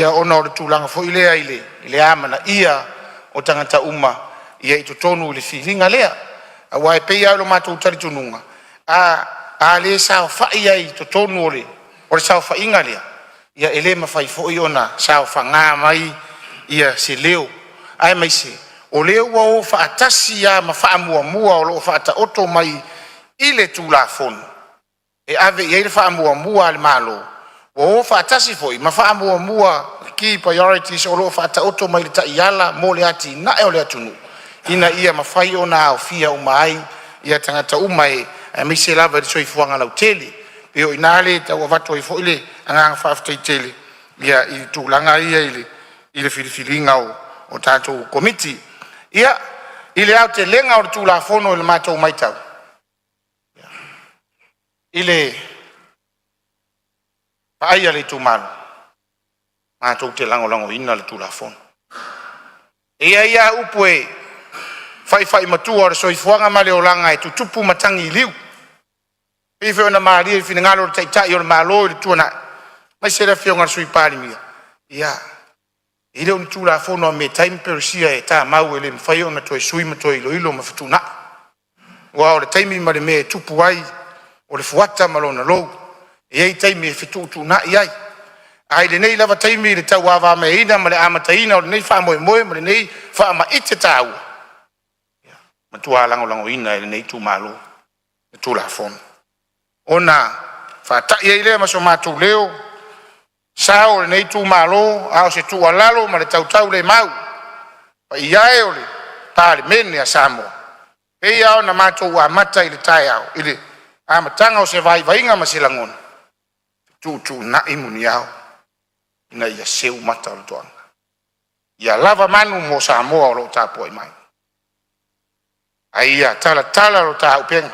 ona o le tulaga foi lea i le amanaia o tagata uma i totonu i le filiga lea. Aua e pei lava o lo matou talitonuga, a le saofai ai i totonu o le saofaiga lea, ia e le mafai foi ona saofaga mai se leo, aemaise o lea ua o faatasi lava ma faamuamua o lo o faataoto mai i le Tulafono e ave i ai le faamuamua a le Malo, ua o faatasi foi ma faamuamua, key priorities o lo o faataoto mai i le taiala mo le atinae o le atunuu ina ia mafai ona aofia uma ai tagata uma aemaise lava i le soifuaga lautele. E pei o i ina lea e tau avatu ai foi le agaga faafetai tele i tulaga ia i le filifiliga o tatou Komiti. Ia, i le aotelega o le Tulafono i le matou matau, i le vaai a le itumalo, matou te lagolagoina le Tulafono. E i ai lava upu e faifai matua, o le soifuaga ma le olaga e tutupu matagi i liu, e pei foi ona malie i finagalo o le Taitai o le Malo i le tuanai aemaise le Afioga i le Sui Palemia. Ia, e le o ni Tulafono a Metai ma Perusia e tamau e le mafai ona toe sui ma toe iloilo ma fetuunai, aua o le taimi ma le mea e tupu ai, o le fuata ma lona lou. E i ai taimi e fetuutuunai ai, ae i lenei lava taimi i le tauavameaina ma le amataina o lenei faamoemoe ma lenei faamaite taua, e matua lagolagoina e lenei itumalo le Tulafono ona faatai ai lea ma so matou leo sao o lenei itumalo, a o se tuualalo ma le tautaulemau. Paia e o le Palemene a Samoa, e pei lava ona matou amata i le taeao i le amataga o se vaivaiga ma se lagona, fetuutuunai muniao ina ia seu mata o le toaga, ia lava manu mo Samoa o lo o tapuai mai, a ia talatala lo ta auupega,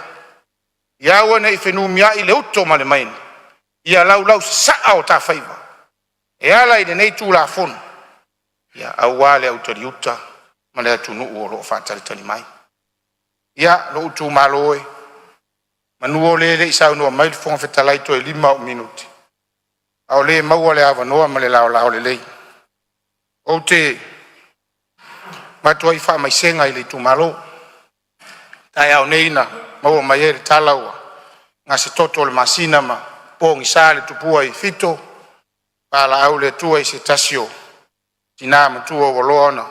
ia aua ne i fenumiai le uto ma le maini, ia laulausasaa o ta faiva e ala i lenei Tulafono, aua le autaliuta ma le atunuu o lo o faatalitali mai. Ia, lou itumalo e, meamanu o lea e le i saunoa mai le Fofoga Fetalai toe 5 au minute, a o lea e maua le avanoa ma le laolao lelei. Ou te avatu ai faamaisega i le itumalo. Taeao nei na maua mai ai le tala ua gasetoto o le masina ma pogisa le tupua i Fito, valaau le Atua i se tasi o tina matua ua loa ona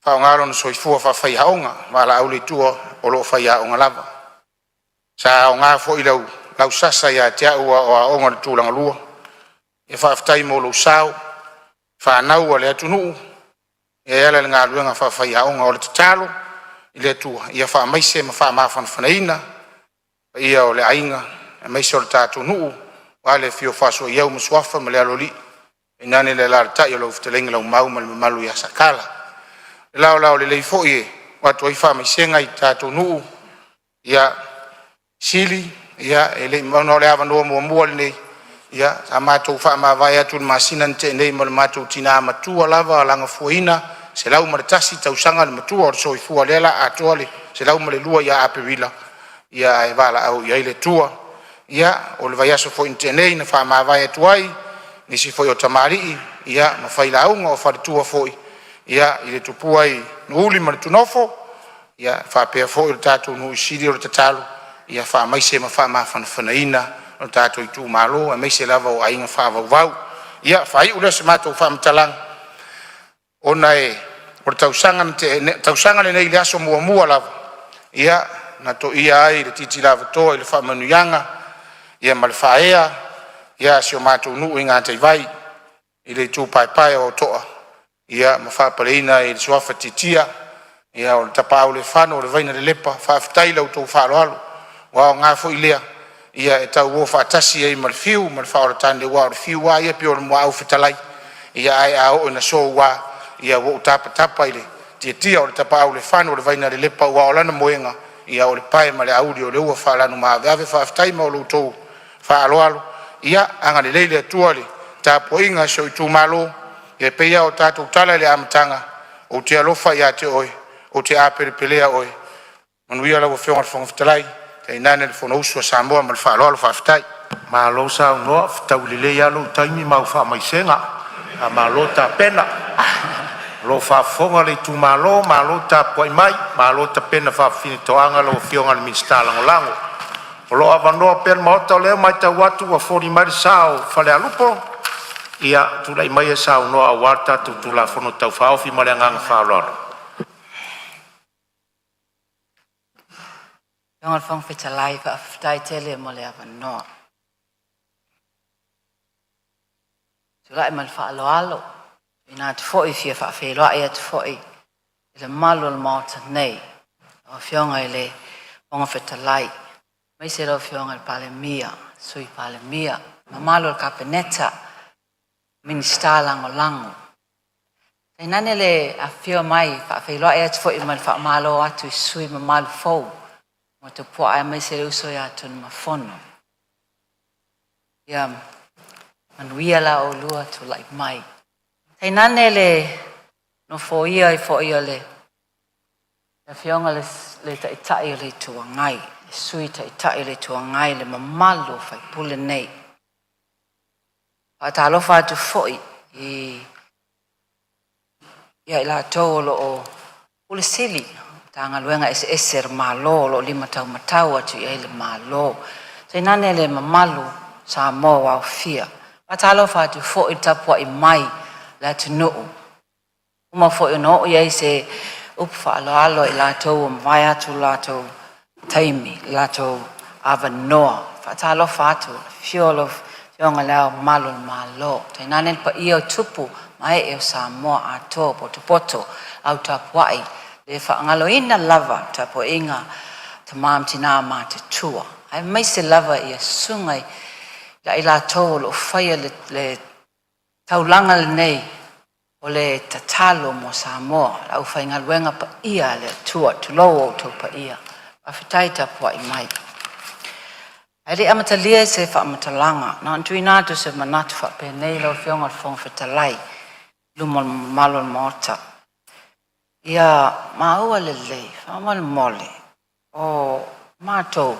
faaaoga lona soifua faafaiaoga, valaau le Atua o lo o faiaoga lava. Sa aoga foi lau sasa ia te au a o aoga i le tulagalua. Ia faafetai mo lou sao, fanau a le atunuu e ala i le galuega faafaiaoga. O le tatalo i le Atua ia faamaise ma faamafanafanaina le paia o le aiga aemaise o le tatou nuu aua le afio o Faasuaiau ma Suafa ma le Aloalii, tainane le alaalatai o lau fetalaiga Leaumau ma le mamalu ia Sakala. Le laolao lelei foi e avatu ai faamaisega i le tatou nuu i Sili e le i ona o le avanoa muamua lenei, sa matou faamavae atu i le masina na tea nei ma le matou tina matua lava lagafuaina 101 tausaga le matua o le soifua, lea la atoa le 102 ia Aperila, ae valaau i ai le Atua. Ia o le vaiaso foi na tea nei na faamavae atu ai nisi foi o tamalii ma failauga, o faletua foi i le tupua i Nuuuli ma le Tunuofa faapea foi le tatou nuu i Sili. O le tatalo ia faamaise ma faamafanafanaina lo tatou itumalo aemaise lava o aiga faavauvau. Ia faaiu lea o se matou faamatalaga ona o le tausaga na tea nei, tausaga lenei i le aso muamua lava na toia ai le titi lavatoa i le faamanuiaga ia ma le faaea ia a si o matou nuu i Gataivai i le itu paepae o To'a ia ma faapaleina i le suafa Tiatia, ia o le Tapaau le Fano o le Vainalelepa. Faafetai i la outou faaaloalo ua aoga foi lea e tauo faatasi ai ma le fiu ma le faaola tane, aua o le fiu lava ia e pei o le muaau fetalai, ae a oo ina soua ia ua ou tapatapa i le tiatia o le tapaau i le fano o le Vainalelepa, aua o lana moega o le pae ma le auli o le ua faalanumaaveave. Faafetai mo lo outou faaaloalo, ia agalelei le Atua i le tapuaiga a si ou itumalo. E pei lava ona tatou tatala i le amataga, ou te alofa ia te oe, ou te apelepelea oe. Manuia lau Afioga i le Fofoga Fetalai, tainane le Fonousu a Samoa. Ma le faaaloalo faafetai. Malo saunoa, fetaui lelei a lou taimi ma au faamaisega. Faamalo tapena. O lo o faafofoga le itumalo, malo tapuai mai, malo tapena faafaafine toaga lau Afioga i le Minisita Lagolago. O lo o avanoa pea le Maota, o lea ua matau atu ua foli mai le sa o Falealupo. Ia, tulai maia e saunoa aua le tatou Tulafono Tau Faaofi ma le agaga faaaloalo. Lau Afioga i le Fofoga Fetalai, faafetai tele mo le avanoa. Tulai ma le faaaloalo, tuuina atu foi e fia faafeiloai atu foi i le mamalu o le Maota nei, lau Afioga i le Fofoga Fetalai, aemaise lau Afioga i le Palemia, Sui Palemia, le mamalu o le Kapeneta, Minisita Lagolago. Tainane le afifio mai e faafeiloai atu foi ma le faamalo atu i sui usufono mamalu fou ua topuaa, aemaise le uso ia Tunumafono. Ia manuia la oulua tulai mai. Tainane le nofoia ai foi o le Afioga i le Taitai o le Itu Agai, le Sui Taitai o le Itu Agai, le mamalu o sui usufono nei. Faatalofa atu foi i ia i latou o lo o Pule Sili o Matagaluega eseese a le Malo o lo o lima taumatau atu i ai le Malo. Tainane le mamalu o Samoa ua aofia. Faatalofa atu foi i le tapuai mai a le atunuu, uma foi ona oo i ai se upu faaaloalo a i latou ua mavae atu lo latou taimi, lo latou avanoa. Faatalofa atu i le afio o lau Afioga i Le Ao Mamalu o le Malo, tainane le paia o tupu ma ee o Samoa atoa ua potopoto, au tapuai le faagaloina lava le tapuaiga a tama ma tina matutua, aemaise lava ia susuga ia i latou o lo o faia le taulaga lenei o le tatalo mo Samoa, le aufaigaluega paia a le Atua. Tulou outou paia, faafetai tapuai mai. Ae le i amatalia se faamatalaga, na ona tuuina atu o se manatu faapenei lau Afioga i le Fofoga Fetalai i luma o le mamalu o le Maota. Ia maua lelei, faamolemole, o matou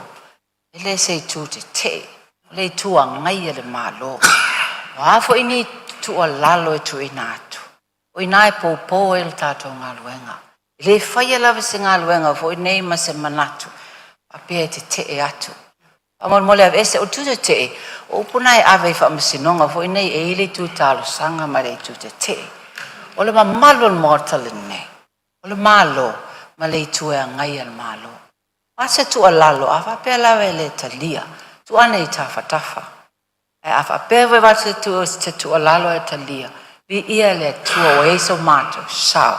e le se itu tetee, o le itu agaia le Malo. O a foi ni tuualalo e tuuina atu, o i ina e poupou ai le tatou galuega. E le faia lava se galuega foi nei ma se manatu faapea e tetee atu. Faamolemole aveese, o le itu tetee, o upu na e ave i faamasinoga foi nei e i ai le itu talosaga ma le itu tetee. O le mamalu o le Maota lenei, o le Malo ma le itu e agaia le Malo. O a se tuualalo, a faapea lava e le talia, tuu ane i tafatafa. Ae a faapea foi e avatu se tuualalo ae talia, viia le Atua ua i ai so matou sao.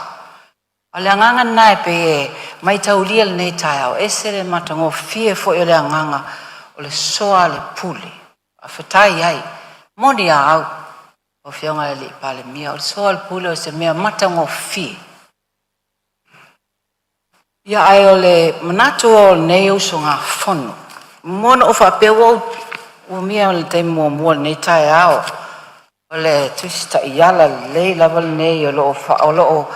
A o le agaga lena e pei e maitaulia i lenei taeao, e ese le matagofie foi o le agaga o le soa o le pule. Faafetai ai. E moni a au lau Afioga i le Palemia, o le soa o le pule o se mea matagofie. Ia ae o le manatu o lenei usugafono, muamua ona ou faapea ua ou umia le taimi muamua i lenei taeao, o le Tusi Taiala lelei lava lenei o lo o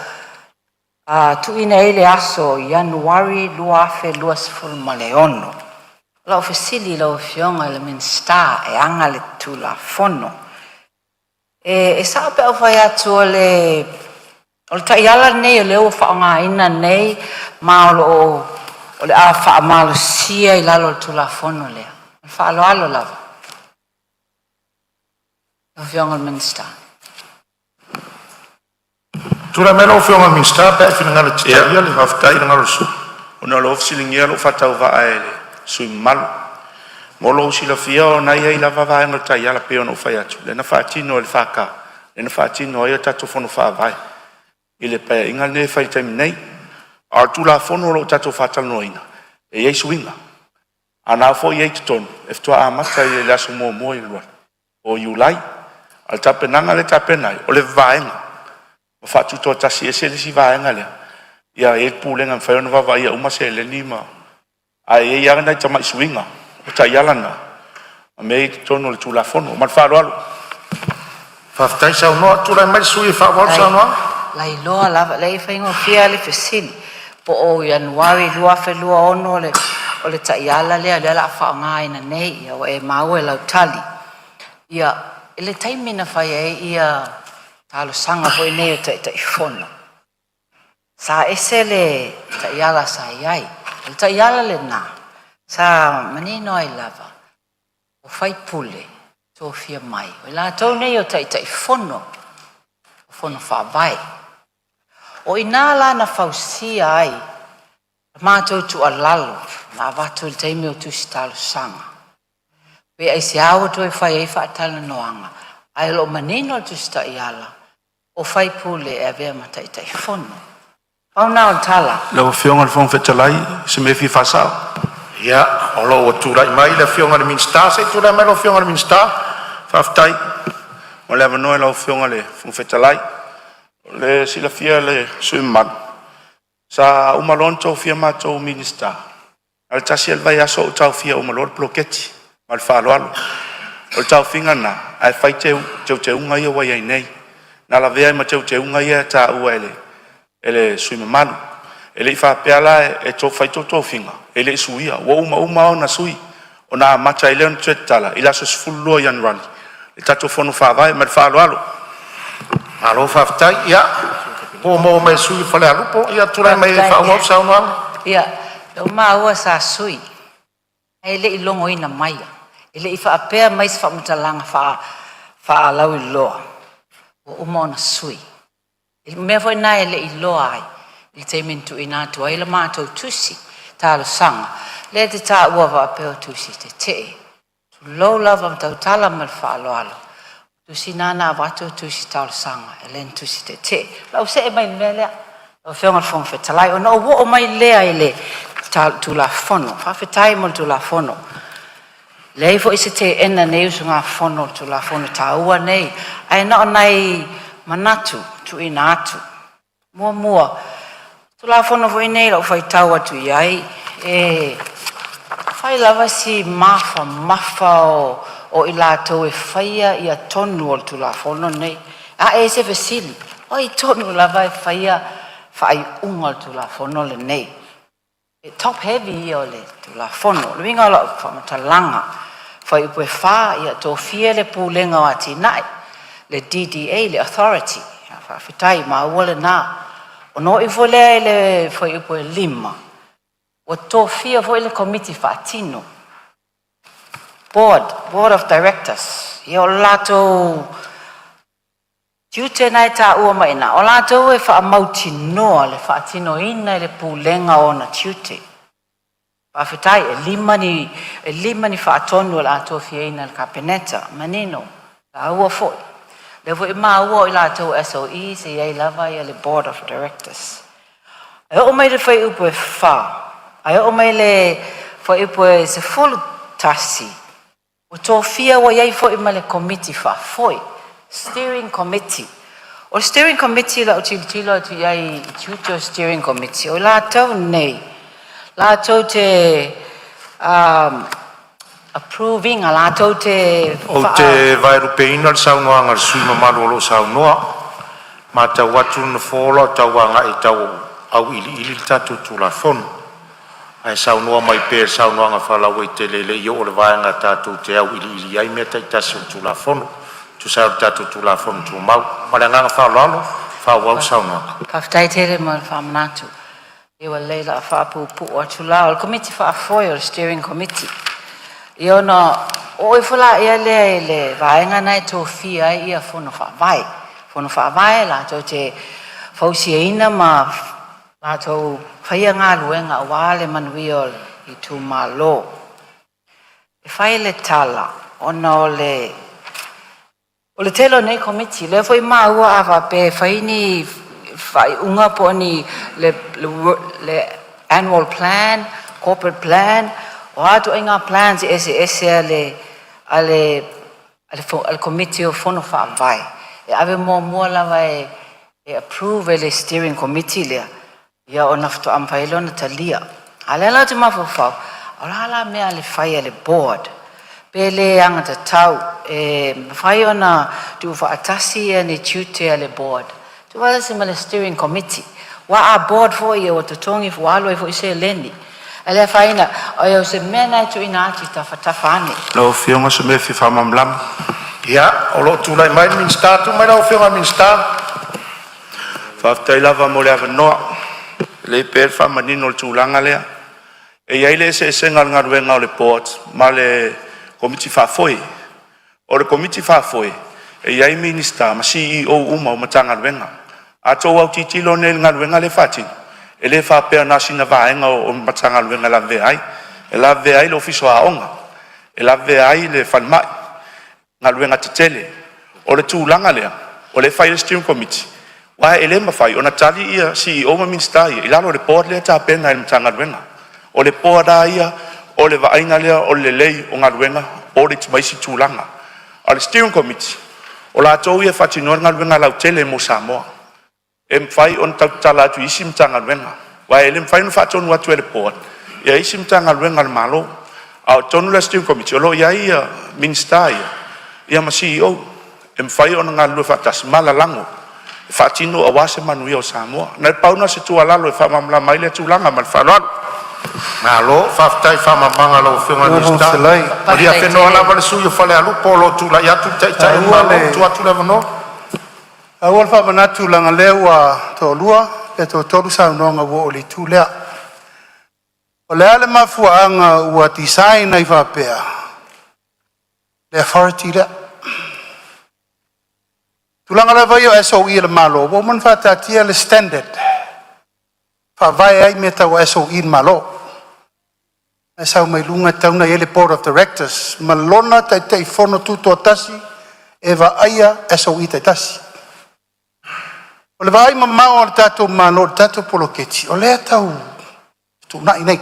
tuuina ai le aso Ianuari 2026. O lau fesili i lau Afioga i le Minisita e ana le Tulafono, e sao pe a ou fai atu o le taiala lenei o lea ua faaaogaina nei ma o le a faamalosia i lalo o le Tulafono lea? Ma le faaaloalo lava. Lau Afioga i le Minisita. Tulai mai lau Afioga i le Minisita pe a e finagalo e te talia le Faafetai. finagalo o le sui usufono. Ona o lea ua fesiligia lou faatauvaa e le sui usufono mamalu. Mo lou silafia o na e i ai lava vaega o le taiala e pei ona ou fai atu, lea na faatino e le FK, lea na faatino ai a tatou Fono Faavae i le Paeaiga lenei e fai i le taimi nei. A o le Tulafono o lo o tatou faatalanoaina, e i ai suiga, a o lena foi e i ai i totonu, e faatoa amata i le aso 1 Ianuari o Iulai. A o le tapenaga lea e tapena ai, o le vaega ua faatutoatasi ese le isi vaega lea, ia e i ai le pulega e mafai ona vaavaaia uma seleni ma… Ae i ai lava nai tamai suiga o taiala na ma mea ia e i totonu o le Tulafono. Ma le faaaloalo. Faafetai saunoa, tulai mai le sui usufono e faaauau le saunoaga. Lailoa lava, leai e faigofie lava le fesili, po o Ianuari 2026 o le taiala lea o le a faaaogaina nei, ia ua e maua i lau tali. Ia, i le taimi na fai ai ia talosaga foi nei o Taitaifono, sa ese le taiala sa i ai. O le taiala lena sa manino ai lava o faipule tofia mai, o i latou nei o Taitaifono o Fono Faavae. O i ina la na fausia ai le matou tuualalo na avatu i le taimi o tusi talosaga, pe aisea ua toe fai ai faatalanoaga, ae o lo o manino le tusi taiala, o faipule e avea ma Taitaifono. Pau lena o le tala. Lau Afioga i le Fofoga Fetalai, o se mea e fia faasao. Ia, o lo o ua tulai mai le Afioga i le Minisita. Se i tulai mai lau Afioga i le Minisita. Faafetai mo le avanoa i lau Afioga i le Fofoga Fetalai. Mo le silafia e le sui usufono mamalu, sa uma loa ona tofia matou o Minisita, na o le tasi lava le vaiaso ou taofia uma loa le poloketi. Ma le faaaloalo. O le taofiga lena ae fai teuteuga ia ua i ai nei, na lavea ai ma teuteuga ia e taua e le sui usufono mamalu. E le i faapea la e fai tou tofiga e le i suia, ua uma uma ona sui, ona amata ai lea ona toe tatala i le aso 12 o Ianuari le tatou Fono Faavae. Ma le faaaloalo. Malo faafetai. Ia, po ua maua mai e le sui usufono mo Falealupo. Ia tulai mai e faaauau le saunoaga. Ia, lea ua maua sa sui, ae le i logoina maia. E le i faapea mai se faamatalaga faalauiloa ua uma ona sui. O le mea foi lena e le i iloa ai i le taimi na tuuina atu ai le matou tusi talosaga, lea e te taua faapea o tusi tetee. Tulou lava, e tautala ma le faaaloalo, o tusi na na avatu o tusi talosaga, e le ni tusi tetee. O le a ou see mai i le mea lea. Lau Afioga i le Fofoga Fetalai, ona ou oo mai lea i le Tulafono. Faafetai mo le Tulafono. E leai foi se teena e lenei usugafono i le Tulafono taua lenei, ae na o nai manatu e tuuina atu. Muamua, o le Tulafono foi lenei i lau faitau atu i ai, e fai lava si mafamafa o i latou e faia tonu o le Tulafono lenei. E ae ai se fesili, o ai tonu lava e faia faaiuga o le Tulafono lenei? E top heavy ia o le Tulafono. O le uiga o lau faamatalaga, fuaiupu e 4, ia tofia le Pulega o Atinae, le DDA, le Authority. Faafetai maua lena. Ona oo ifo lea i le fuaiupu e 5, ua tofia foi le Komiti Faatino, Board of Directors. Ia o le latou tiute lena e taua mai i ina, o latou e faamautinoa le faatinoina e le Pulega o ona tiute. Faafetai, e lima ni faatonu o le a tofiaina e le Kapeneta, manino, taua foi. O lea foi e maua o i latou o SOEs e i ai lava le Board of Directors. E oo mai i le fuaiupu e 4, ae oo mai i le fuaiupu e 11, ua tofia ua i ai foi ma le Komiti Faafoe, Steering Committee. O le Steering Committee i lau tilotilo atu i ai i tiute o le Steering Committee, o i latou nei latou te approve ina, latou te Ou te vaelupeina le saunoaga a le sui usufono mamalu o lo o saunoa, e matau atu le Nofoa o lo o tau agai e tau auiliili le tatou Tulafono. Ae saunoa mai pea i le saunoaga faalauaitele e le i oo i le vaega tatou te auiliili ai mea taitasi o le Tulafono e tusa ai o le tatou Tulafono Tumau. Ma le agaga faaaloalo, faaauau le saunoaga. Faafetai tele mo le faamanatu. Ia ua lelei o le a faapuupuu atu la. O le Komiti Faafoe o le Steering Committee. Ia ona oo ifo lea i le vaega lena e tofia ai ia Fono Faavae. Fono Faavae latou te fausiaina ma latou faia galuega aua le manuia o itumalo. E fai le tala ona o le o le tele o nei Komiti, lea foi maua a faapea e fai ni faaiuga po o ni le annual plan, corporate plan, o a ituaiga plans eseese a le Komiti o Fono Faavae, e ave muamua lava e approve e le steering committee lea, ia ona faatoa mafai lea ona talia. A o lea la ou te mafaufau, o le a la mea a le fai a le board, pe le alagatatau e mafai ona tuufaatasi ia ni tiute a le board, tuufaatasi ma le steering committee. Aua a board foi ia ua totogi ua alu ai foi seleni. Ae le afaina, o se mea lena e tuuina atu i tafatafa ane. Lau Afioga o se mea e fia faamalamalama. Ia, o lo o tulai mai le Minisita. Tulai mai lau Afioga i le Minisita. Faafetai lava mo le avanoa. E lelei pea le faamanino o le tulaga lea. E i ai le eseesega o le galuega a le Board ma le Komiti Faafoe. O le Komiti Faafoe e i ai Minisita ma CEOs uma o Matagaluega. A outou autitilo nei i le galuega lea e faatino, e le faapea na o sina vaega o le Matagaluega e lavevea ai, e lavevea ai le Ofisa o Aoga, e lavevea ai le Falemai, galuega tetele. O le tulaga lea o lea e fai ai le steering committee, aua e le mafai ona tali ia CEO ma Minisita ia i lalo o le board lea e tapena e le Matagaluega. O le board lava ia o le vaaiga lea o le lelei o galuega, audit ma isi tulaga. A o le steering committee, o latou ia e faatinoina le galuega lautele mo Samoa. E mafai ona tautatala atu i isi Matagaluega, aua e le mafai ona faatonu atu e le board ia isi Matagaluega a le Malo. A o totonu la o le steering committee, o lo o i ai ia Minisita ia ma CEO e mafai ona galulue faatasi ma lalago e faatino aua se manuia o Samoa. Na o le pau lena o se tuualalo e faamalamalama ai lea tulaga ma le faaaloalo. Malo, faafetai i le faamalamalamaga a lau Afioga i le Lau Minisita. Fetalai. Malie afenoa lava le sui usufono o Falealupo o lo o tulai atu le Taitai o le Taua Malo. le Tuu atu le avanoa. Taua le faamanatu leaga o lea ua toalua pe toatolu saunoaga ua oo i le itu lea. O le a le mafuaaga ua design ai faapea le authority lea? O tulaga lava ia o SOE a le Malo, ua uma ona faataatia le standard e faavae ai mea tau SOE a le Malo. E sau mai luga e tatau ona i ai le Board of Directors ma lona Taitaifono tutoatasi e vaaia SOE taitasi. O le vaai mamao a le tatou Malo i le tatou poloketi, o lea e tau fetuunai nei.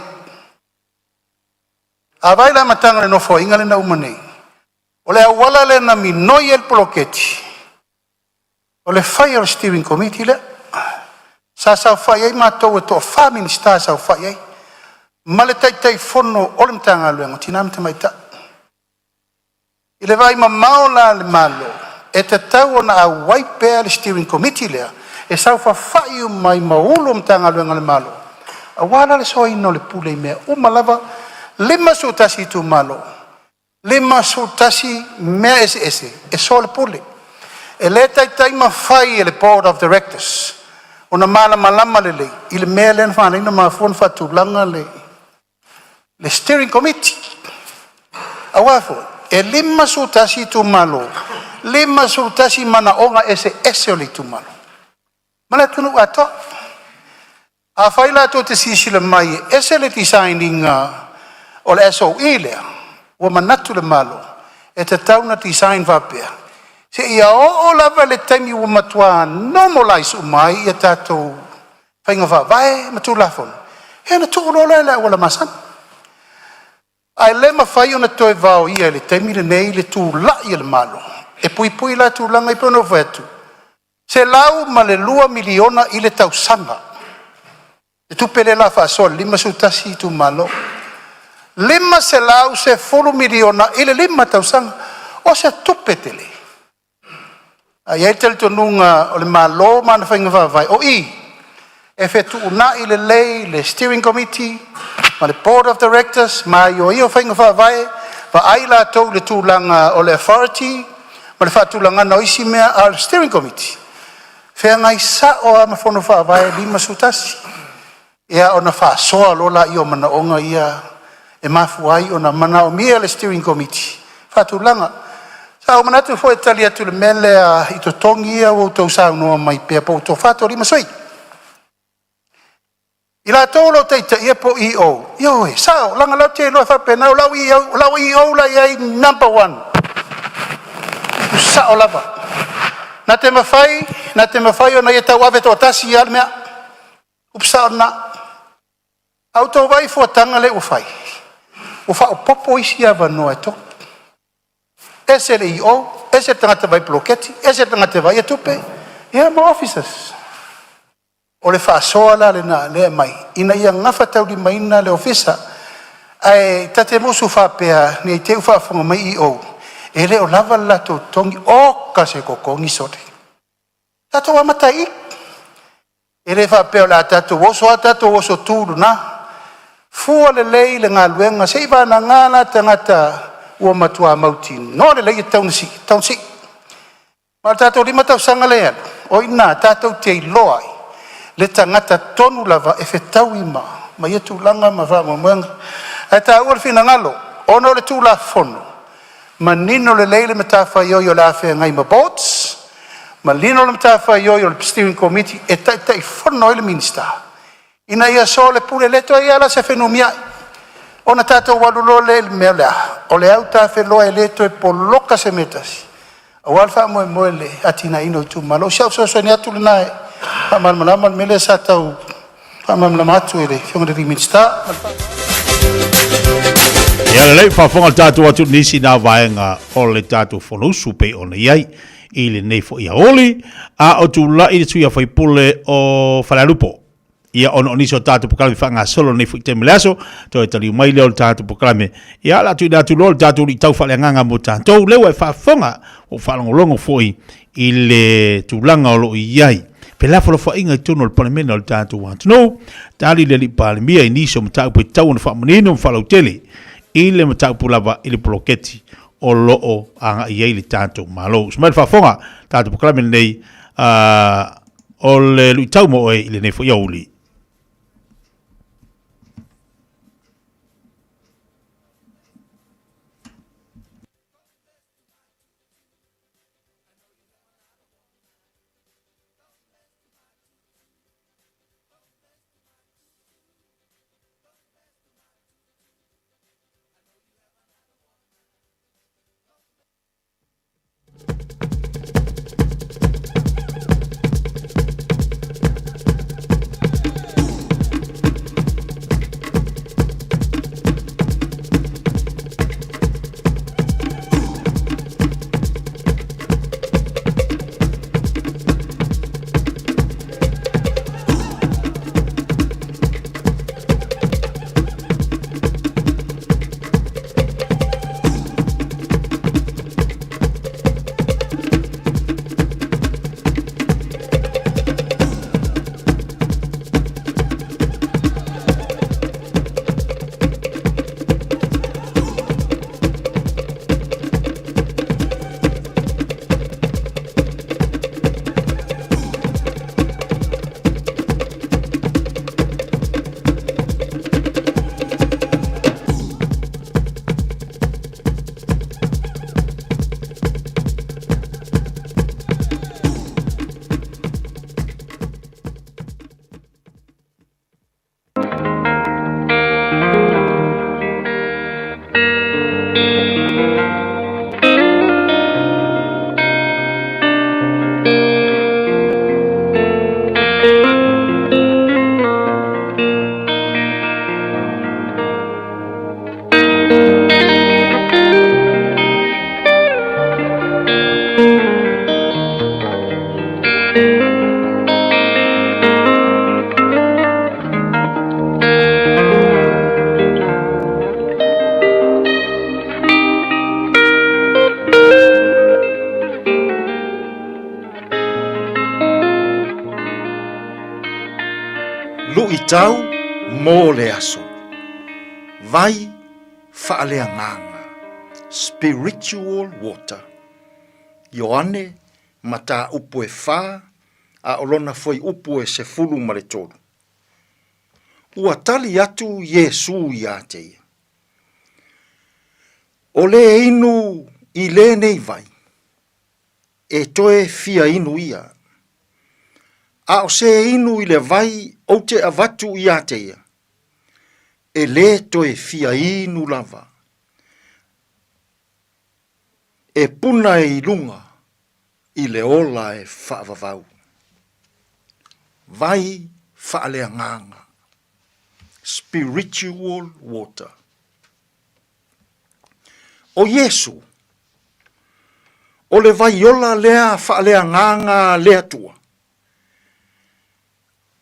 A vaai i le amataga o le Nofoaiga lea na uma nei, o le auala lea na minoi ai le poloketi, o le fai o le steering committee lea. Sa saofai ai matou e toa-fa Minisita e saofai ai, ma le Taitaifono o le Matagaluega o Tina ma Tamaitai. I le vaai mamao la a le Malo, e tatau ona auai pea le steering committee lea e saofafai uma ai ma Ofisa Sili o Matagaluega a le Malo, aua la le soaina o le pule i mea uma lava, 51 itumalo, 51 mea eseese e soalepule. E le taitai mafai e le Board of Directors ona malamalama lelei i le mea lea na mafua ona faatulaga le steering committee. Aua foi e 51 itumalo, 51 manaoga eseese o le itumalo ma le atunuu atoa. Afai la tou te silasila mai e ese le design ina o le SOE lea, ua manatu le Malo e tatau ona design faapea, seia oo lava i le taimi ua matua normalize uma ai a tatou faiga faavae ma Tulafono, ia ona tuu loa lea i le auala masani. Ae le mafai ona toe vaoia i le taimi lenei le tulai o le Malo e puipui la tulaga ia pei ona ou fai atu, $102 miliona i le tausaga le tupe lea o le a faasoa i le 51 itumalo. $510 miliona i le 5 tausaga. O se tupe tele. Ae i ai le talitonuga o le Malo ma ana faiga faavae, o i e fetuunai lelei le steering committee ma le Board of Directors ma aiaiga o faiga faavae, vaai latou i le tulaga o le authority ma le faatulagaga o isi mea, a o le steering committee, e feagai sao lava ma Fono Faavae e 51. Ia ona faasoa loa lea o manaoga ia e mafua ai ona manaomia le steering committee e faatulaga. Sa ou manatu foi e tali atu i le mea lea i totogi ia ua outou saunoa mai pea po ua toafa toalima sui usufono. I latou o lo o taitaia po o EO, ioe, sao, leaga o la ou te iloa e faapena, o lau EO la e i ai number one, upu sao lava. Na te mafai, na te mafai ona ia tauave toatasi lava le mea, upu sao lena. A outou vaai i fuataga lea ua fai, ua faaopoopo isi avanoa e togi, ese le EO, ese le tagata vaai poloketi, ese le tagata e vaaia tupe, ia ma officers. O le faasoa la lena o lea e aumai, ina ia gafataulimaina le ofisa. Ae ta te musu faapea ne i te i ua faafofoga mai EO, e le o lava le latou totogi. Oka se totogi sole, tatou amata ai i i. E le faapea o le a tatou oso a tatou oso tu i luga. Fua lelei le galuega seiavagana la tagata ua matua mautinoa lelei e tatau ona sii, e tatau ona sii. Ma o le tatou 5 tausaga lea e alu, o i ina tatou te iloa ai le tagata tonu lava e fetaui ma ia tulaga ma faamoemoega. Ae taua le finagalo ona o le Tulafono, manino lelei le matafaioi o le a feagai ma boards, manino le matafaioi o le Steering Committee e taitaifono ai le Minisita ina ia soalepule, e le toe i ai lava la se fenumiai. Ona tatou alu loa lea i le mea o le a? O le autafeloa e le toe poloka se mea e tasi aua le faamoemoe i le atinaeina o itumalo. O si au fesoasoani atu lena e faamalamalama le mea lea sa tau faamalamalama atu e le Afioga i le Minisita. Ma le faaaloalo. Ia lelei, faafofoga le tatou atunuu i nisi na vaega o le tatou Fonousu pei ona i ai i lenei foi aoauli, a o tulai le sui usufono o Falealupo. Ia, ona o nisi o tatou polokalame faagasolo lenei foi taimi o le aso, toe taliu mai lea o le tatou polokalame. Ia, o le a tuuina atu loa le tatou luitau faaleagaga mo tatou, lea ua e faafofoga, ua faalogologo foi i le tulaga o lo o i ai felafolafoaiga i totonu o le Palemene o le tatou atunuu. Tali le alii Palemia i nisi o mataupu e tatau ona faamanino ma faalautele i le mataupu lava i le poloketi o lo o agai i ai le tatou Malo. Usu mai le faafofoga, tatou polokalame lenei, o le luitau mo oe i lenei foi aoauli. Luitau mo le aso. Vai faaleagaga, spiritual water. Ioane, mataupu e fa, a o lona fuaiupu e 13. Ua tali atu Iesū iā te ia, O le inu i lenei vai, e toe fia inu ia. A o se inu i le vai ou te avatu iā te ia, e lē toe fia inu lava, e puna i luga i le ola e faavavau. Vai faaleagaga, spiritual water. ʻO Iesū, ʻo le vai ola lea faaleagaga a le Atua,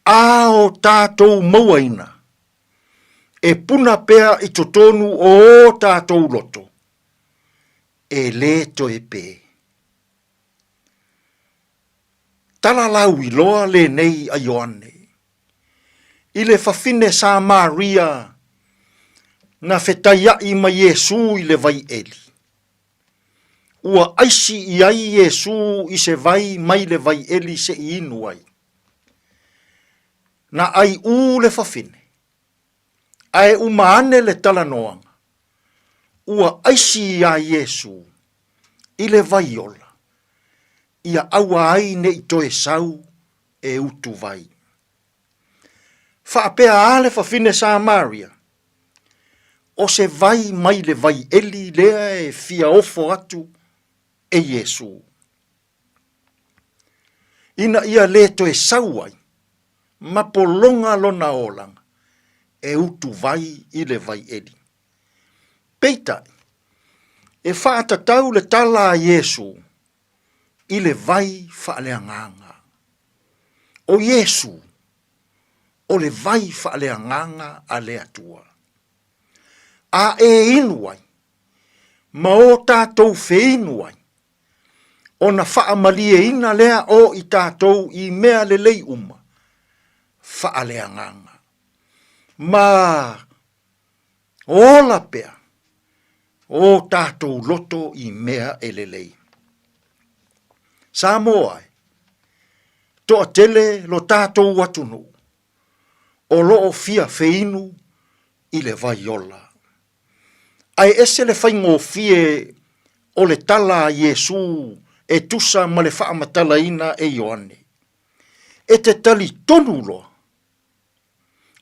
a o tātou mauaina, e puna pea i totonu o ō tātou loto, e lē toe pē. Tala lauiloa lenei a Ioane i le fafine Samaria na fetaiaʻi ma Iesū i le vai ʻeli. Ua ʻaisi i ai Iesū i se vai mai le vai ʻeli seʻi inu ai. Na ʻaiʻū le fafine, a e uma ane le talanoaga, ua ʻaisi iā Iesū i le vai ola, ia aua ai ne i toe sau e utu vai. Faapea a le fafine Samaria, o se vai mai le vai ʻeli lea e fia ofo atu e Iesū. Ina ia lē toe sau ai ma pologa lona olaga e utu vai i le vai ʻeli. Peitai, e faatatau le tala a Iesū i le vai faaleagaga. ʻO Iesū, o le vai faaleagaga a le Atua. A e inu ai, ma o tātou feinu ai, ona faamalieina lea o i tātou i mea lelei uma, faaleagaga. Ma ola pea o tātou loto i mea e lelei. Samoa e, toatele lo tātou atunuu, o loo fia feinu i le vai ola. Ae ese le faigofie o le tala a Iesū e tusa ma le faamatalaina e Ioane. E te talitonu loa,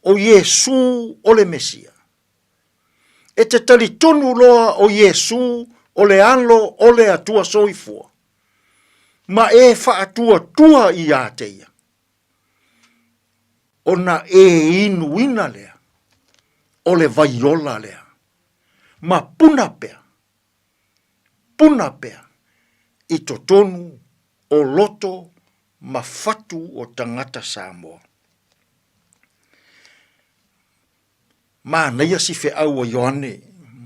ʻo Iesū o le Mesia. E te talitonu loa ʻo Iesū o le Alo o le Atua Soifua, ma e faatuatua iā te ia, ona e inuina lea o le vai ola lea, ma puna pea, puna pea i totonu o loto ma fatu o tagata Samoa. Manaia si feau a Ioane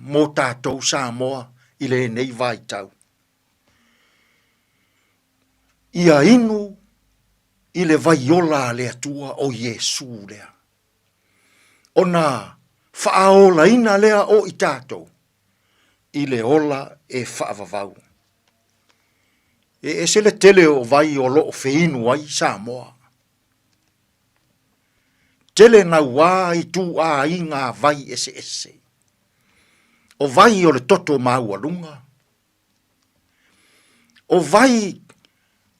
mo tatou Samoa i lenei vaitau. Ia inu i le vai ola a le Atua o Iesū lea. Ona faaolaina lea o i tatou i le ola e faavavau. E ese le tele o vai o loo feinu ai Samoa. Tele nauā i tūāiga vai eseese. O vai o le toto maualuga, o vai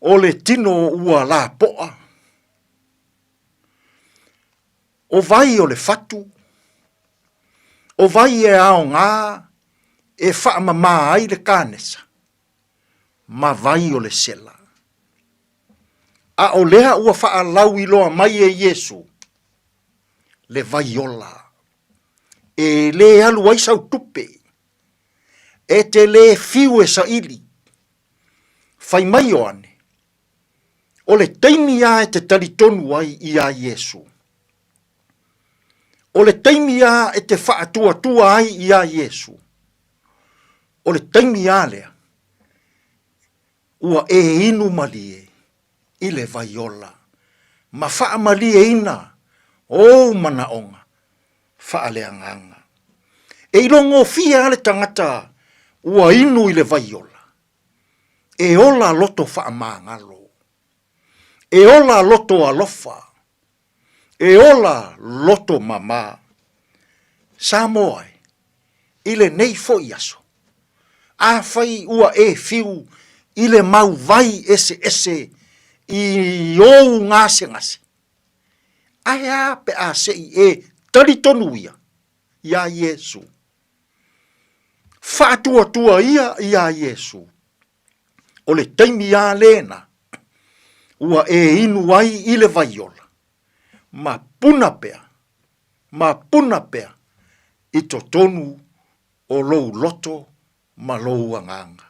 o le tino ua lapoa, o vai o le fatu, o vai e aogā e faamamā ai le kanesa, ma vai o le sela. A o lea ua faalauiloa mai e Iesū le vai ola, e lē alu ai sau tupe, e te lē fiu e saili. Fai mai Ioane, o le taimi a e te talitonu ai iā Iesū. O le taimi a e te faatuatua ai iā Iesū. O le taimi a lea, ua e inu malie i le vai ola, ma faamalieina ou manaoga faaleagaga. E ilogofie lava le tagata ua inu i le vai ola, e ola loto faamagalo, e ola loto alofa, e ola loto mama. Samoa e, i lenei foi aso, afai ua e fiu i le mau vai eseese i ou gasegase, Ae a pe a se i e talitonu ia iā Iesu? Faatuatua ia iā Iesu. O le taimi a lena ua e inu ai i le vaiola, ma puna pea, ma puna pea i totonu o lou loto ma lou agaga.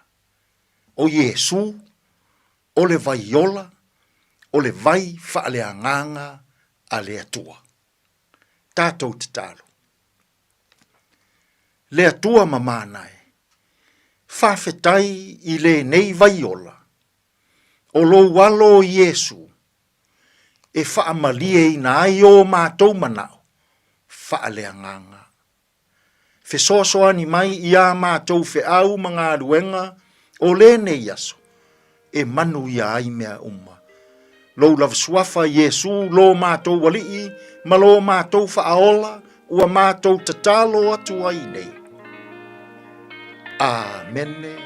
O Iesu, o le vaiola, o le vai faaleagaga a le Atua. Tatou tatalo. Le Atua mamana e, faafetai i lenei vaiola, o lou alo o Iesu, e faamalieina ai o matou manao faaleagaga. Fesoasoani mai i ā mātou feau ma galuega o lenei aso, e manuia ai mea uma. Lou lava suafa Iesū lo mātou Alii ma lo mātou Faaola ua mātou tatalo atu ai nei. Āmene.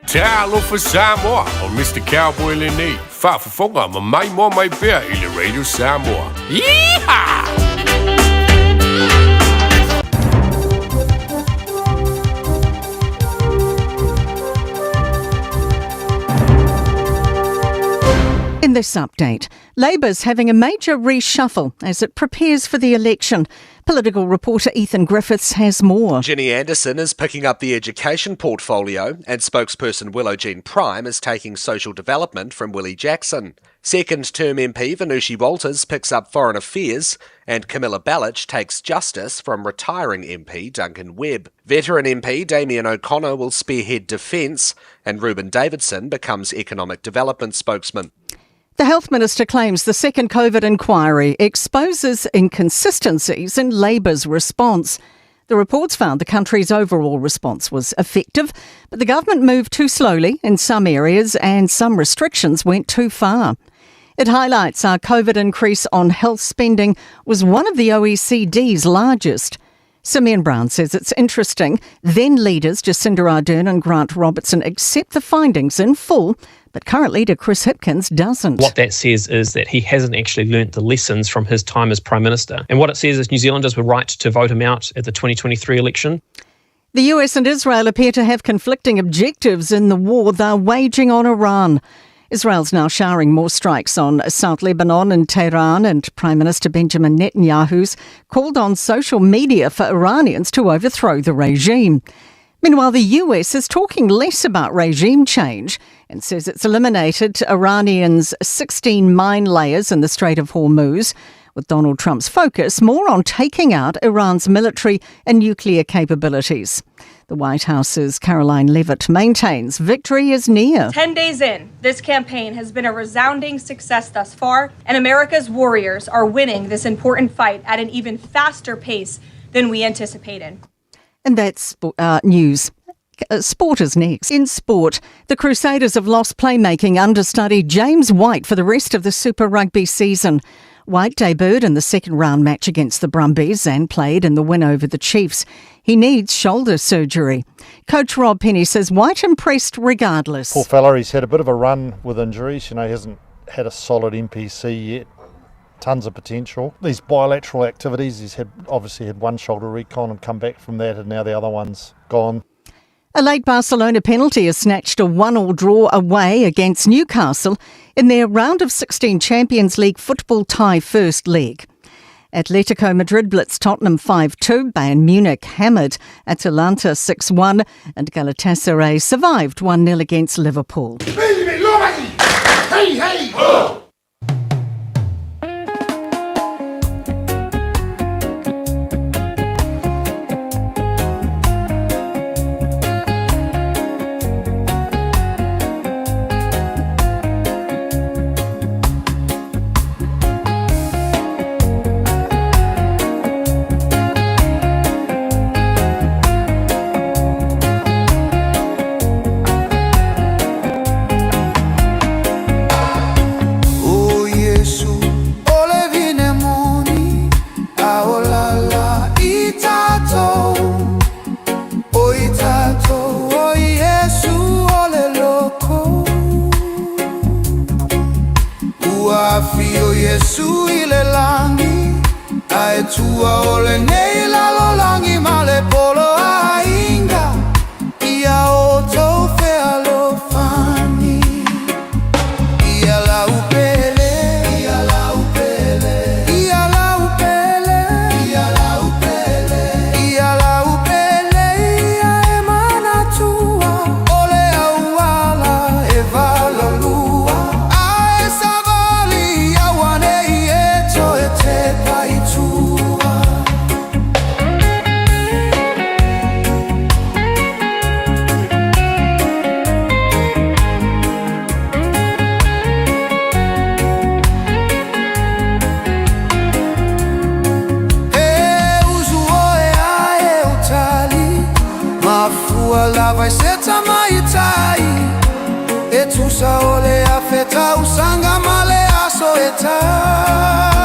Talofa Samoa, o Mister Cowboy lenei, faafofoga ma maimoa mai pea i le Radio Samoa. Yeehaw! In this update, Labour's having a major reshuffle as it prepares for the election. Political reporter Ethan Griffiths has more. Ginny Anderson is picking up the education portfolio, and spokesperson Willow Jean Prime is taking social development from Willie Jackson. Second term MP Vanushi Walters picks up foreign affairs, and Camilla Balich takes justice from retiring MP Duncan Webb. Veteran MP Damien O'Connor will spearhead defence, and Reuben Davidson becomes economic development spokesman. The health minister claims the second COVID inquiry exposes inconsistencies in Labour's response. The reports found the country's overall response was effective, but the government moved too slowly in some areas and some restrictions went too far. It highlights our COVID increase on health spending was one of the OECD's largest. Simeon Brown says it's interesting. Then leaders Jacinda Ardern and Grant Robertson accept the findings in full, but current leader Chris Hipkins doesn't. What that says is that he hasn't actually learnt the lessons from his time as Prime Minister. And what it says is New Zealanders were right to vote him out at the 2023 election. The US and Israel appear to have conflicting objectives in the war they're waging on Iran. Israel's now showering more strikes on South Lebanon and Tehran, and Prime Minister Benjamin Netanyahu's called on social media for Iranians to overthrow the regime. Meanwhile, the US is talking less about regime change and says it's eliminated Iranians' 16 mine layers in the Strait of Hormuz, with Donald Trump's focus more on taking out Iran's military and nuclear capabilities. The White House's Caroline Levitt maintains victory is near. 10 days in, this campaign has been a resounding success thus far, and America's warriors are winning this important fight at an even faster pace than we anticipated. And that's news. Sport is next. In sport, the Crusaders have lost playmaking understudy James White for the rest of the Super Rugby season. White debuted in the second round match against the Brumbies and played in the win over the Chiefs. He needs shoulder surgery. Coach Rob Penny says White impressed regardless. Poor fella, he's had a bit of a run with injuries. He hasn't had a solid NPC yet. Tons of potential. These bilateral activities, he's had obviously had one shoulder recon and come back from that, and now the other one's gone. A late Barcelona penalty has snatched a 1-1 draw away against Newcastle in their round of 16 Champions League football tie first leg. Atletico Madrid blitzed Tottenham 5-2, Bayern Munich hammered Atalanta 6-1, and Galatasaray survived 1-0 against Liverpool. Hey, hey, ho! O Iesu, o le vine moni, a o lala i tatou, o i tatou, o Iesu o le loko. Ua afio Iesu i le Atua o lenei lalolagi ma le poloaiga ia outou fealofani. Ia lau pele, ia lau pele, ia lau pele, ia lau pele, ia lau pele, ia e manatua o le auala e valalua, a e savali auanei e toe tepa i tua. E usu oe a e utali, mafua lava i se tamaitai, e tusa o le afe tausaga ma le aso e tasi.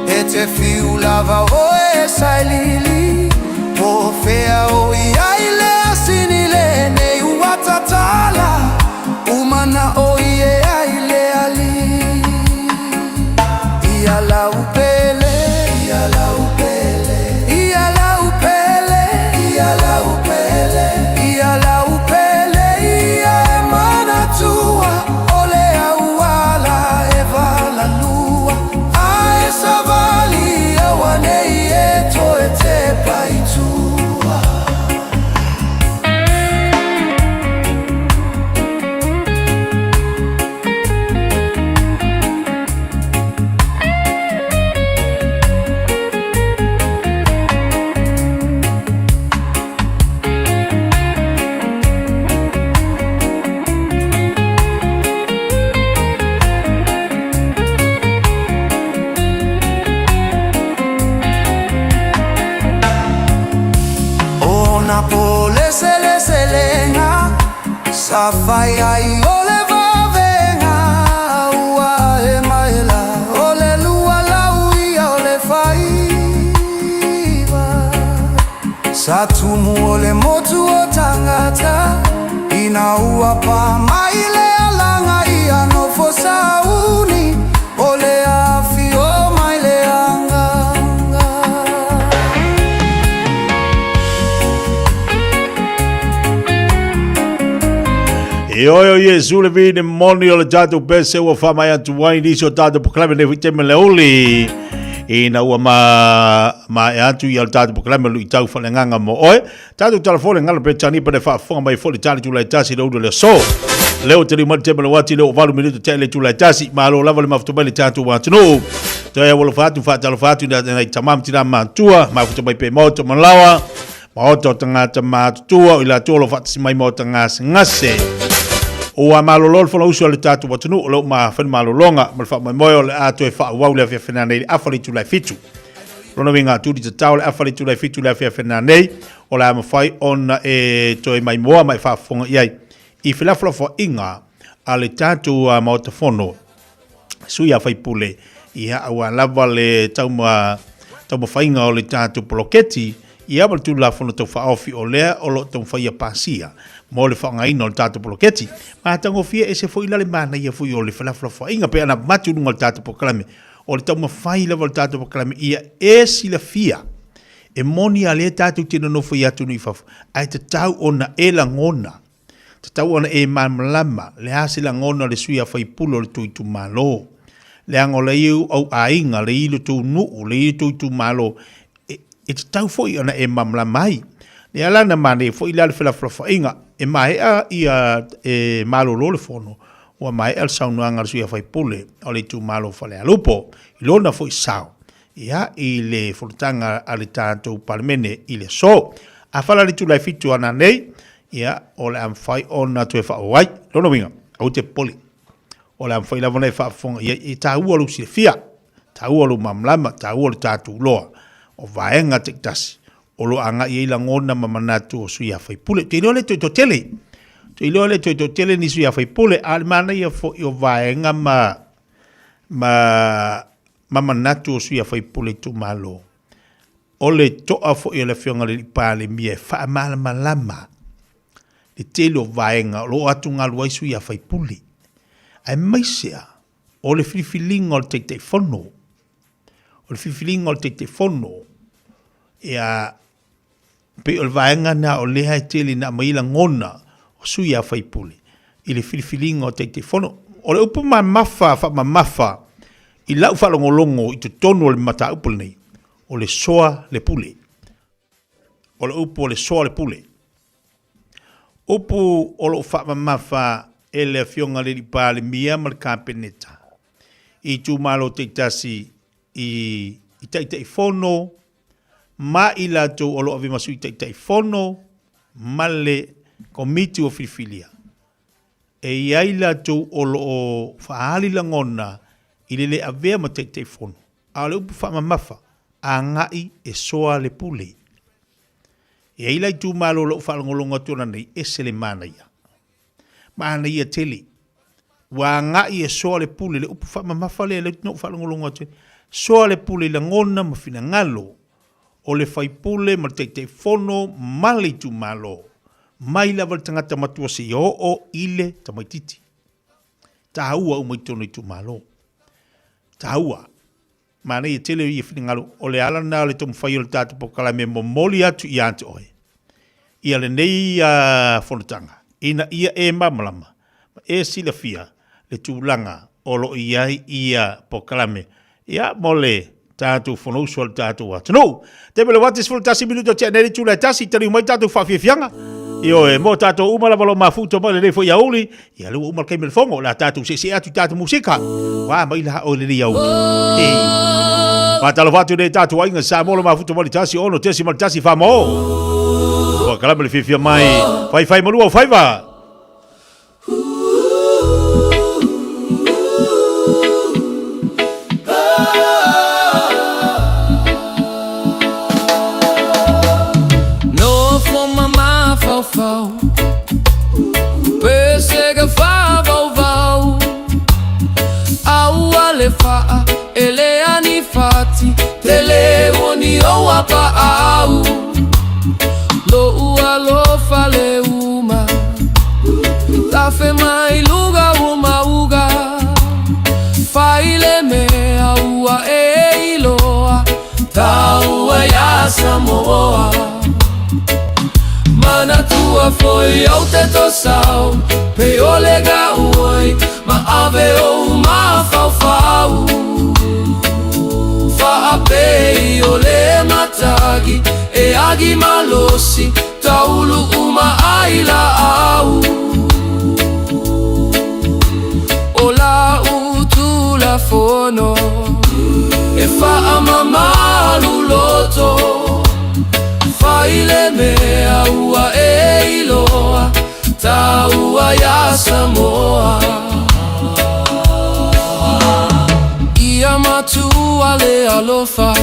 E te fiu lava oe e sailiili, po o fea o i ai le asini lenei ua tatala, u mana'o ie ai le Alii. Ia lau pele, ia lau pele, ia lau pele, ia lau pele, ia lau pele, ia e manatua o le auala e valalua, a e savali auanei e toe tepa i tua. O na po leseleselega sa fai ai o le vavenga ua e mai la o le lua lau ia o le faiva sa tumu o le motu o tagata ina ua pa mai le alaga ia nofo sauni o le afio mai le agaga. E oe o Iesu le vine moni o le tatou pese ua whamai atu ai nisi o tatou pokalame nei fai taimi le uli ina ua ma ma e atu i al tatou pokalame lu i tau whalengaga mo oe. Tatou tala fo le ngalo pe tani pa le faafofoga mai fo le tali tulai tasi le ulu le aso. Leo te liu mai le tema le wati leo valu minuto te le tulai tasi. Malo lava le mafuta mai le tatou atunuu. Toe alofa atu faatalofa atu i nai tama ma tina matua, mafuta mai pe maota malawa, maota o tagata matutua, o i latou o lo o faatasi mai maota gasegase. Ua malolo le Fonousu a le tatou atunuu o lo o mafai le malologa ma le faamoemoe o le a toe faaauau le afiafi nanei i le afa o le itula e fitu. Lona uiga, tuli tatao le afa le itula e fitu i le afiafi nanei, o le a mafai ona e toe maimoa ma e faafofoga i ai i felafolafoaiga a le tatou Maota Fono, sui a faipule, ia aua lava le tauma, taumafaiga o le tatou poloketi, ia ma le Tulafono Tau Faaofi o lea o lo o taumafai ia pasia mo le faaaogaina o le tatou poloketi. Matagofie ese foi la le manaia foi o le felafolafoaiga pe ana avatu i luga o le tatou polokalame O le taumafai lava o le tatou polokalame ia e silafia, e moni a lea tatou te nonofo i atunuu i fafo, ae tatau ona e lagona, tatau ona e malamalama le a se lagona o le sui a faipule o le tou itumalo. Leaga o la i ou aiga, la i lo tou nuu, la i lo tou itumalo, e, e tatau foi ona e malamalama ai. Lea la na manaia foi la le felafolafoaiga, e maea ia, e malolo le fono, ua maea le saunoaga a le sui usufono o le itumalo o Falealupo i lona foi sao ia i le fonotaga a le tatou Palemene i le aso. A fala le itula e fitu ana nei, ia o le a mafai ona toe faaauau ai. Lona uiga, aua te popole. O le a mafai lava ona e faafofoga i ai. E taua lou silafia, taua lou malamalama, taua le tatou iloa o vaega taitasi o lo o agai i ai lagona ma manatu o sui usufono. Ou te iloa le toe toatele, ou te iloa le toe toatele ni sui usufono, a o le manaia foi o vaega ma, ma, ma manatu o sui usufono itumalo, o le toa foi o le Afioga i le Palemia e faamalamalama le tele o vaega o lo o atugalu ai sui usufono, aemaise lava o le filifiliga o le Taitaifono. O le filifiliga o le Taitaifono, ia, pei o le vaega lena o lea e tele ina aumai ai lagona o sui a faipule i le filifiliga o Taitaifono. O le upu mamafa faamamafa i lau faalogologo i totonu o le mataupu lenei, o le soa le pule. O le upu o le soa le pule. Upu o lo o faamamafa e le Afioga i le Palemia ma le Kapeneta i itumalo taitasi i Taitaifono ma i latou o lo o avea ma Sui Taitaifono ma le Komiti ua filifilia. E i ai latou o lo o faaali lagona i le le avea ma Taitaifono, a o le upu faamamafa, agai e soa le pule. E i ai la itumalo o lo o faalogologo atu ona nei, ese le manaia. Manaia tele. Ua agai e soa le pule, le upu faamamafa lea na ou faalogologo atu ai. Soa le pule i lagona ma finagalo o le faipule ma le taitaifono ma le itumalo, mai lava le tagata matua seia oo i le tamaititi. Taua uma i totonu o itumalo. Taua. Manaia tele ia finagalo, o le ala lena o le taumafai o le tatou polokalame e momoli atu ia te oe ia lenei fonotaga ina ia e malamalama ma e silafia le tulaga o lo o i ai ia polokalame ia mo le tatou Fonousu a le tatou atunuu. Taimi o le uati 11 minuta o tea nei le itula e tasi, taliu mai tatou faafiafiaga. Ioe, mo tatou uma lava lo mafuta mai lenei foi aoauli, ia lea ua uma le taimi o le fono, o le a tatou seesee atu i tatou musika. Ua mai la oe lenei aoauli. E. Faatalofa atu nei tatou aiga Samoa lo mafuta mai le 1 6.1 Famo. Ua kalama le fiafia mai. Fai fai malua o faiva. Nofo ma mafaufau Pesega faavauvau Aua le faa e le ani fati Tele o ni oua paau Lou alofa le uma Tafe mai luga uma uga Fai le mea ua e iloa Taua ia Samoa Manatua foi ou te tosau Pe o le gauai Ma ave o mafaufau Faapei o le matagi E agi malosi Taulu uma ai laau O lau tulafono E faamamalu loto Fai le mea ua e iloa Taua ia Samoa Ia matua le alofa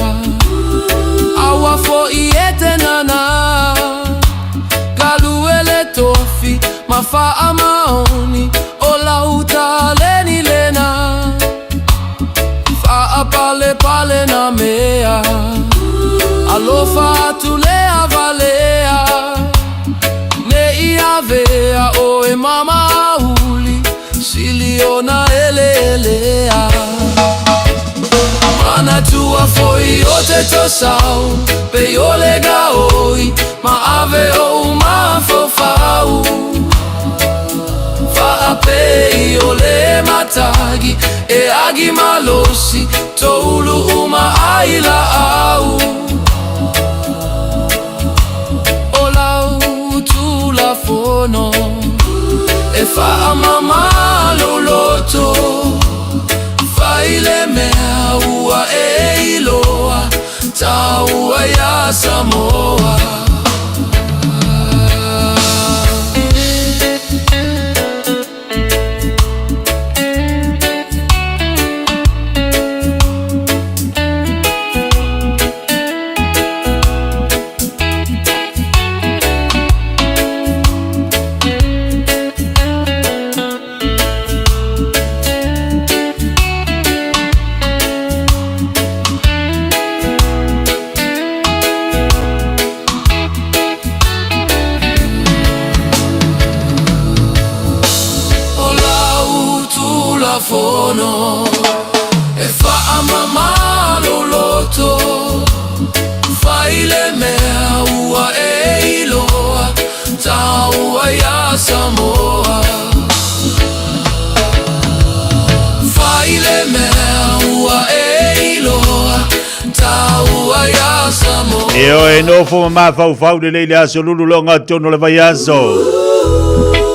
Aua foi e te nana Galue le tofi ma faamaoni O lau taleni lena Faapalepale na mea Alofa atu le avalea Ne i avea oe ma mauli Sili ona eleelea Manatua foi o te tosau Pe o le gaoi Ma ave o mafaufau Faapei o le matagi E agi malosi Toulu uma ai laau O lau tulafono E faamamalu loto Fai le mea ua e iloa Taua ia Samoa. Fai le mea ua e iloa Taua ia Samoa Fai le mea ua e iloa Taua ia Samoa Ioe, nofo ma mafaufau lelei le aso lulu loga totonu o le vaiaso.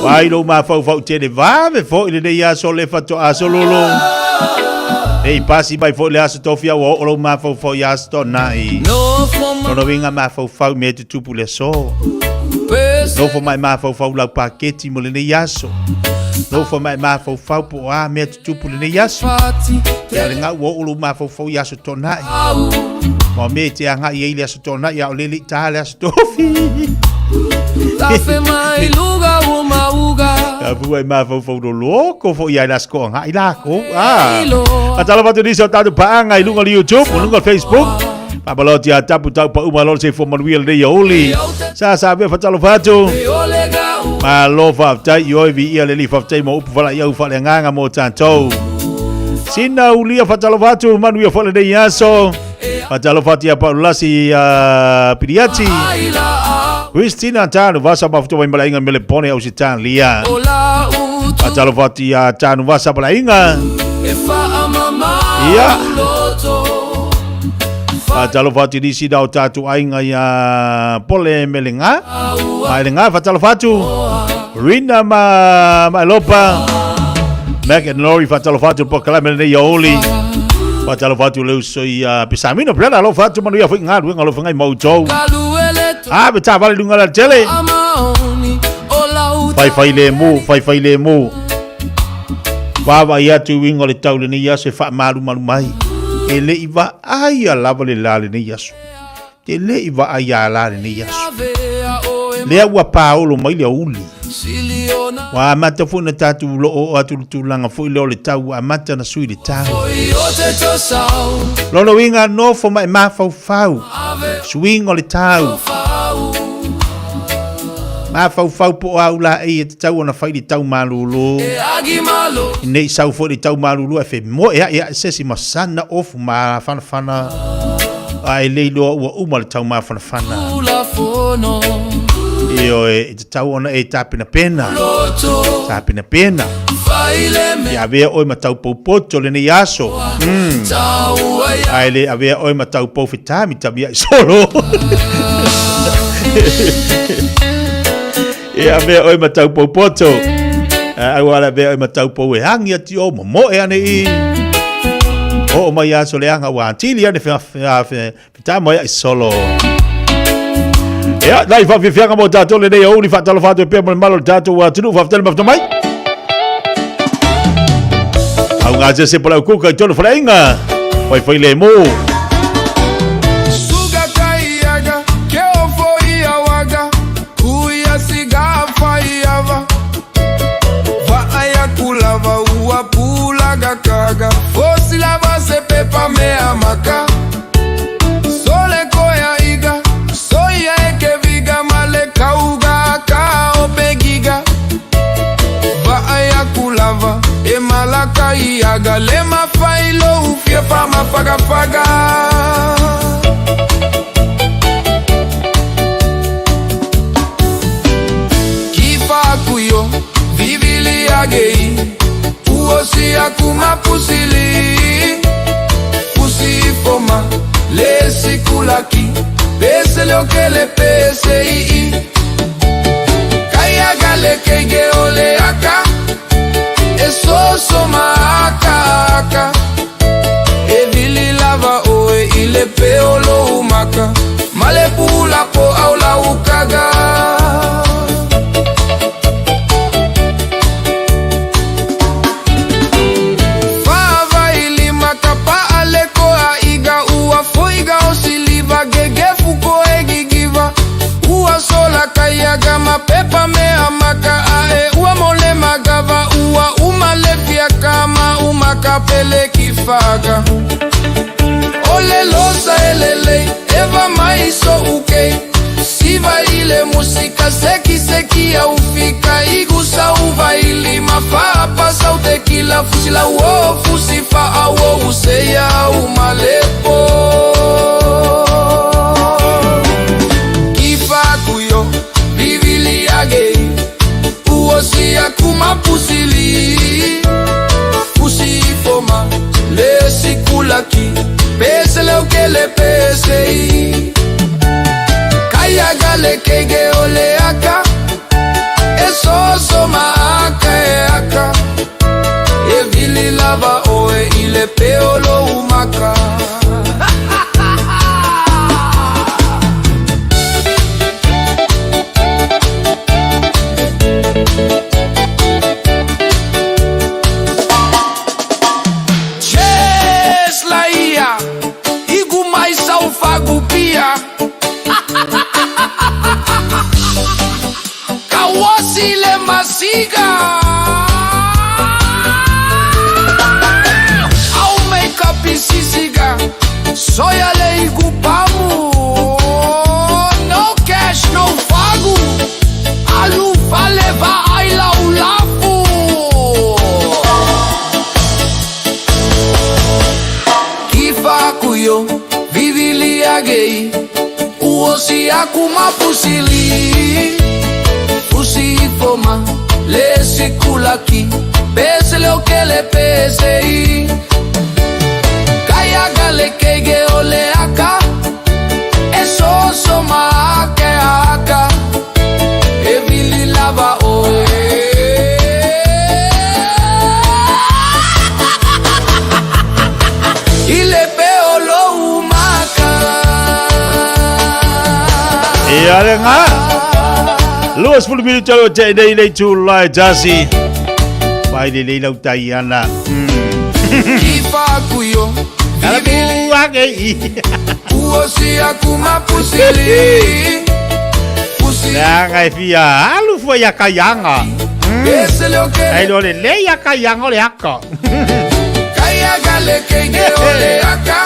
Vaai lou mafaufau tele vave foi lenei aso le faatoa aso lulu. Nei pasi mai foi le aso tofi au oo lou mafaufau i aso toanai. Lona uiga mafaufau i mea e tutupu i le aso. Nofo ma e mafaufau lau paketi mo lenei aso. Nofo ma e mafaufau po o a mea tutupu i lenei aso. Ia le gau ua oo lou mafaufau i aso toanai. Ma o mea e te agai ai i le aso toanai a o le le i tā le aso tofi. Tafe mai luga o mauga Ka pua i mafaufau loloko foi ai le aso toanai lākou. Ah. Fatalofa atu nisi o tātou paaga i luga o le YouTube, o luga o le Facebook. Faamalo ia tapu tau pa uma lola soifua manuia lenei aoauli. Sa sa avea fatalofa atu. Malo faafetai i oe viia le Alii faafetai mo upu falaiau faaleagaga mo tatou. Sina ulia fatalofa atu manuia foi lenei aso. Fatalofa atu ia Paulasi ia Piliati. Christina Tanu Vasa mafuta mai malainga Melepone Ausitalia. Fatalofa atu ia Tanu Vasa malainga. Ia. Fatalofa atu i nisi na o tātou aiga ia Pole Melenga. Maelenga, fatalofa atu. Rina ma Maelopa. Mac and Lori, fatalofa atu po kalame lenei aoauli. Fatalofa atu le uso ia Pesamino. Brother, alofa atu manuia foi galuega alofa ngai mautou. A, me tā vale lunga la tele. Fai fai le mu, fai fai le mu. Vaavaai atu i uiga o le tau i lenei aso e faamalumalu mai. E le i vaaia lava le la lenei aso. E le i vaaia la lenei aso. Lea ua paolo mai le aoauli. Ua amata foi ona tatou loo atu le tulaga foi lea o le tau ua amata ona sui le tau. Lona uiga nofo ma e mafaufau. Suiga o le tau. Mafaufau po o a au laei e tatau ona fai le tau malulu. Ne i sau foi le tau malulu ae femoe ae ae se isi ma sana ofu mafanafana ae le iloa ua uma le tau mafanafana. Ioe, e tatau ona e tapenapena. Tapenapena. Ia avea oe ma tau poupoto lenei aso. Ae le avea oe ma tau pou fetamitami ai solo. Ia avea oe ma tau poupoto. Aua le avea oe ma tau pou e agi atu o momoe ane i. Oo mai aso leaga ua atili ane fetama ai solo. Ia, nai whawhiwhianga mō tātou lenei aoauli whaatalofa atu e pea mo le malo le tātou atunuu whawhitele mawhita mai. Au ngā se se pola kuka i tōna wharainga. Whai whai le mō. Suga kaiaga, ke ofo ia waga, uia siga faiava. Vaaya kulava ua pulaga kaga, fosi lava se pepa mea maka. Sole koya iga, soia eke viga male kauga ka obegiga. Vaaya kulava, e malaka iaga, le mafailo ufia pa mafaga faga. Kifa kuyo, vivili agei, uosi akumapusili. Pusifoma, lesikulaki, pese leokele pese ii. Kaya lekege ole aka, esoso maaka aka. Evili lava oe ile peolo umaka, malepula po aula ukaga. Fava ilima kapa aleko aiga ua foiga osiliva gegefu ko egigiva ua sola kayaga mapepa mea maka ae ua mole magava ua umalefia kama umakapele kifaga ole losa elele eva maiso uke siva ile musika seki seki ya ufika igusa uva ilima faa pasa utekila fusila uo fusifa awo useya umalepo. gale keige o le aka E soso ma aka e aka E vili lava oe i le peo lo umaka. Ches laia Igu mai saufagu pia Kawasi le masiga Au make up isisiga Soya le igu pamu No cash, no fagu Alu fale va aila ulafu Kifakuyo Vivilia gei Uosi akuma fusili Fusi foma Lesi kulaki Pese le okele pese i Kaya gale keige ole aka Eso soma ake aka E vili lava oe Ile peo lo umaka. Ia le ngā. 20 minuta o te nei lei tū lai tasi. Vai le lei lau tai ana. Kifakuyo Ala kua ke i. Uosi akuma fusili Lea ngai fia alu fua ia kaianga. Pese le okele Ai lo le lei ia kaianga o le aka. Kaya gale keige ole aka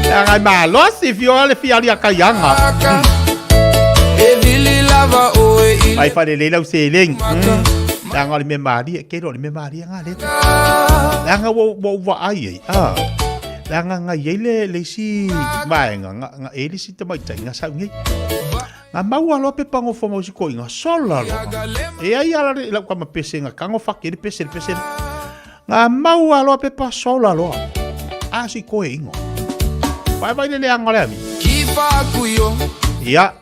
Lea ngai malosi fia le fia lia kaianga. E vili lava oe i Vai fa le lei lau seleng. Lea ngai le me maria, ke lo le me maria ngā le. Lea ngai wo wo wa ai ai. Ah. Lea ngai ngai ai le le si vaenga nga nga e le si tamaitai nga sau nei. Nga maua loa pepa ngofo mau si koinga sola loa. E ai ala le lau kama pese nga kango fake le pese le pese. Nga maua loa pepa sola loa. A si koe ingo. Vai vai le leanga le ami. Kifakuyo Ia,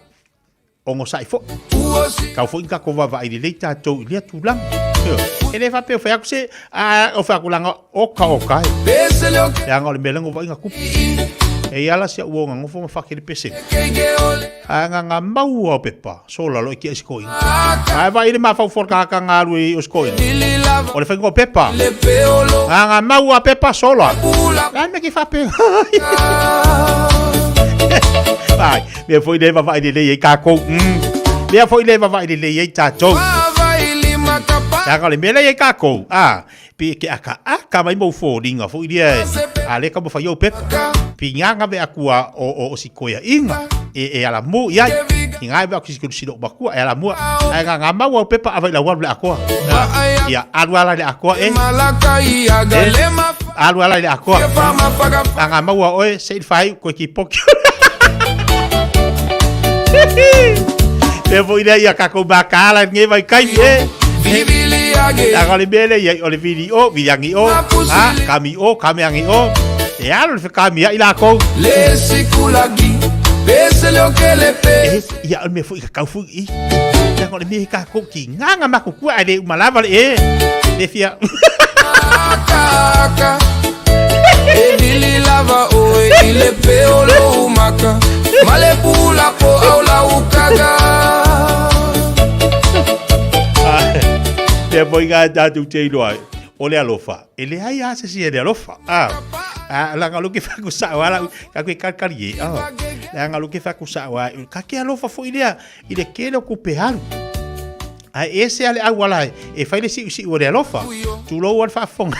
ongo sai fo. Uosi Kau fo inga ko vava i le lei tātou i lea tūlanga. Io. E le whapea o whai aku se, a, o whai aku langa oka oka e. Pese le okele Leanga o le mea lengo vai ngā kupu. E i ala sia ua ngā ngofo ma whake le pese. keige ole A ngā ngā maua o pepa, sola lo e kia isi koinga. A vai le mawhau forka haka ngā alu i o skoinga. Vili lava O le whaingo pepa. le peo lo Ngā ngā maua pepa sola. Pula La me ki whape. Vai, mea foi le vavai le lei e kākou. Mea foi le vavai le lei e tātou. Ava ili makapa Langa o le mea lei e kākou. Ah, pi ke aka aka mai mau fōringa fo iria e. A le ka mo whai au pepa. Pi ngā ve akua o, o, o sikoia inga. E, e ala mu iai. I ngā ve aku sikuru sino makua e ala mua. Ai ngā ngā mau au pepa awai lau alu le akoa. Ah, Ia, alu ala le akoa e. Malaka ia galema Alu ala le akoa. Fama faga Ngā ngā mau au oe, se i whai, koe ki poki. Te foi lea ia kako makala nge vai kai e. Vivili age Langa o le mea lea ia o le vili o, viliangi o, ha, kami o, kameangi o. E alo le whakami ai lākou. Le sikulagi Pese le okele pe E, ia o le mea foi ka kau fui i. Langa o le mea he kākou ki nganga makukua ai le umalava le e. Le fia. Aka aka E vili lava oe i le peo lo umaka Male pula po au la ukaga Te foi ngā tātou te iloa. O le alofa. E le ai a se si e le alofa. Ah. Ah, langa lo ke whaku sa wa la ka koe karkari e. Ah. Langa lo ke whaku sa wa ka ke alofa fo i lea i le kele o ku peharu. A e se ale au ala e fai le siu siu o le alofa. Tūlou al whaafonga.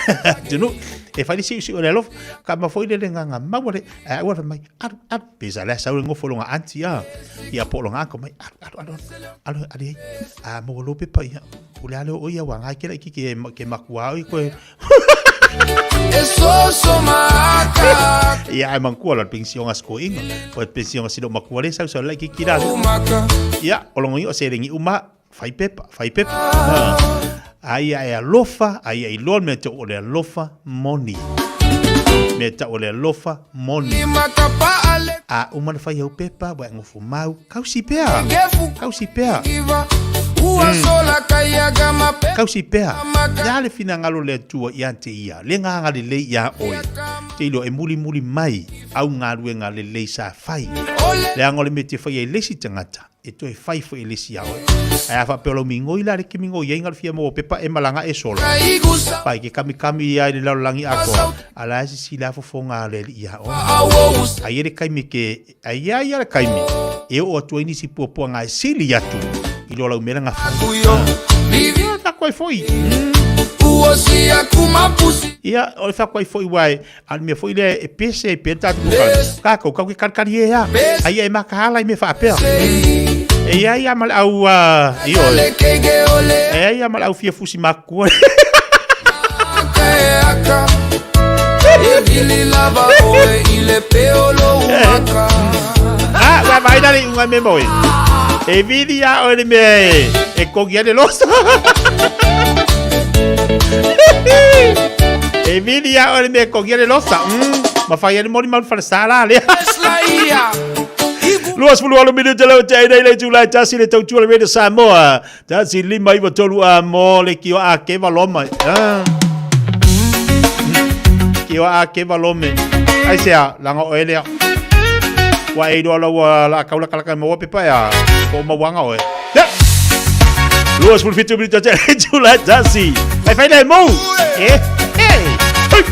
Tunu, e fai le siu siu o le alofa. Ka ma foi le le nganga maua le a au ala mai alu alu. Pesa le sau le ngofo longa anti a. Ia po longa anko mai alu alu alu alu alu ai. A mo lo pepa ia. O le ale o ia wa ngai kela ki ke ke makua o i koe. E soso maka Ia ai mangkua la pension a skoinga. O pension a sino makua le sau sau lai ki kira. Umaka Ia, o longo i o se rengi uma whai pepa, whai pepa. Ha. Ai ai alofa, ai ai loa me te o le alofa moni. Me ta o le alofa moni. Lima kapa A uma na fai au pepa, ua e gofo mau, kausi pea. Kausi pea. Kausi pea. Le a le finagalo o le Atua ia te ia, le agaga lelei iā oe. Te iloa e mulimuli mai au galuega lelei sa fai. Leaga o le mea e te faia i le isi tagata, e toe fai foi e le isi iā oe. Ae a faapea o lau migoi la le ke migoi ai ga le fia maua o pepa e malaga e sola. Pai ke kamikami ia i le lalolagi atoa, a la e sisila fofoga a le alii iā oe. Ai e le kaimi ke Ae ia ia le taimi e oo atu ai nisi puapuaga e sili atu i lo lau mea na fai. Ia, faku ai foi. Ia, o le faku ai foi uae, a o le mea foi lea e pese ai pea le tatou kali. Kākou, kau ke kalikali e a. Ai e makahala i mea faapea. E ia ia ma le au, ioe. E ia ia ma le au fia fusi makua. Ah, ua vai la le unga me moe. E vili a oe le mea e, e kogi ai le losa. E vili a oe le mea e kogi ai le losa. Ma fai ai le moli mau le falesa la lea. 28 minute lau te ai nei le itula e tasi le tautua le Radio Samoa. 1593 a mo le kio a keva loma. Ah. Kio a keva lome. Ai sea, langa o elea. Wa e iloa lau la kaula kalaka maua pepa ea. Po mauanga oe. Ya. 27 minuta te itula e tasi. Ai fai le mou. Eh. Hey. Hey.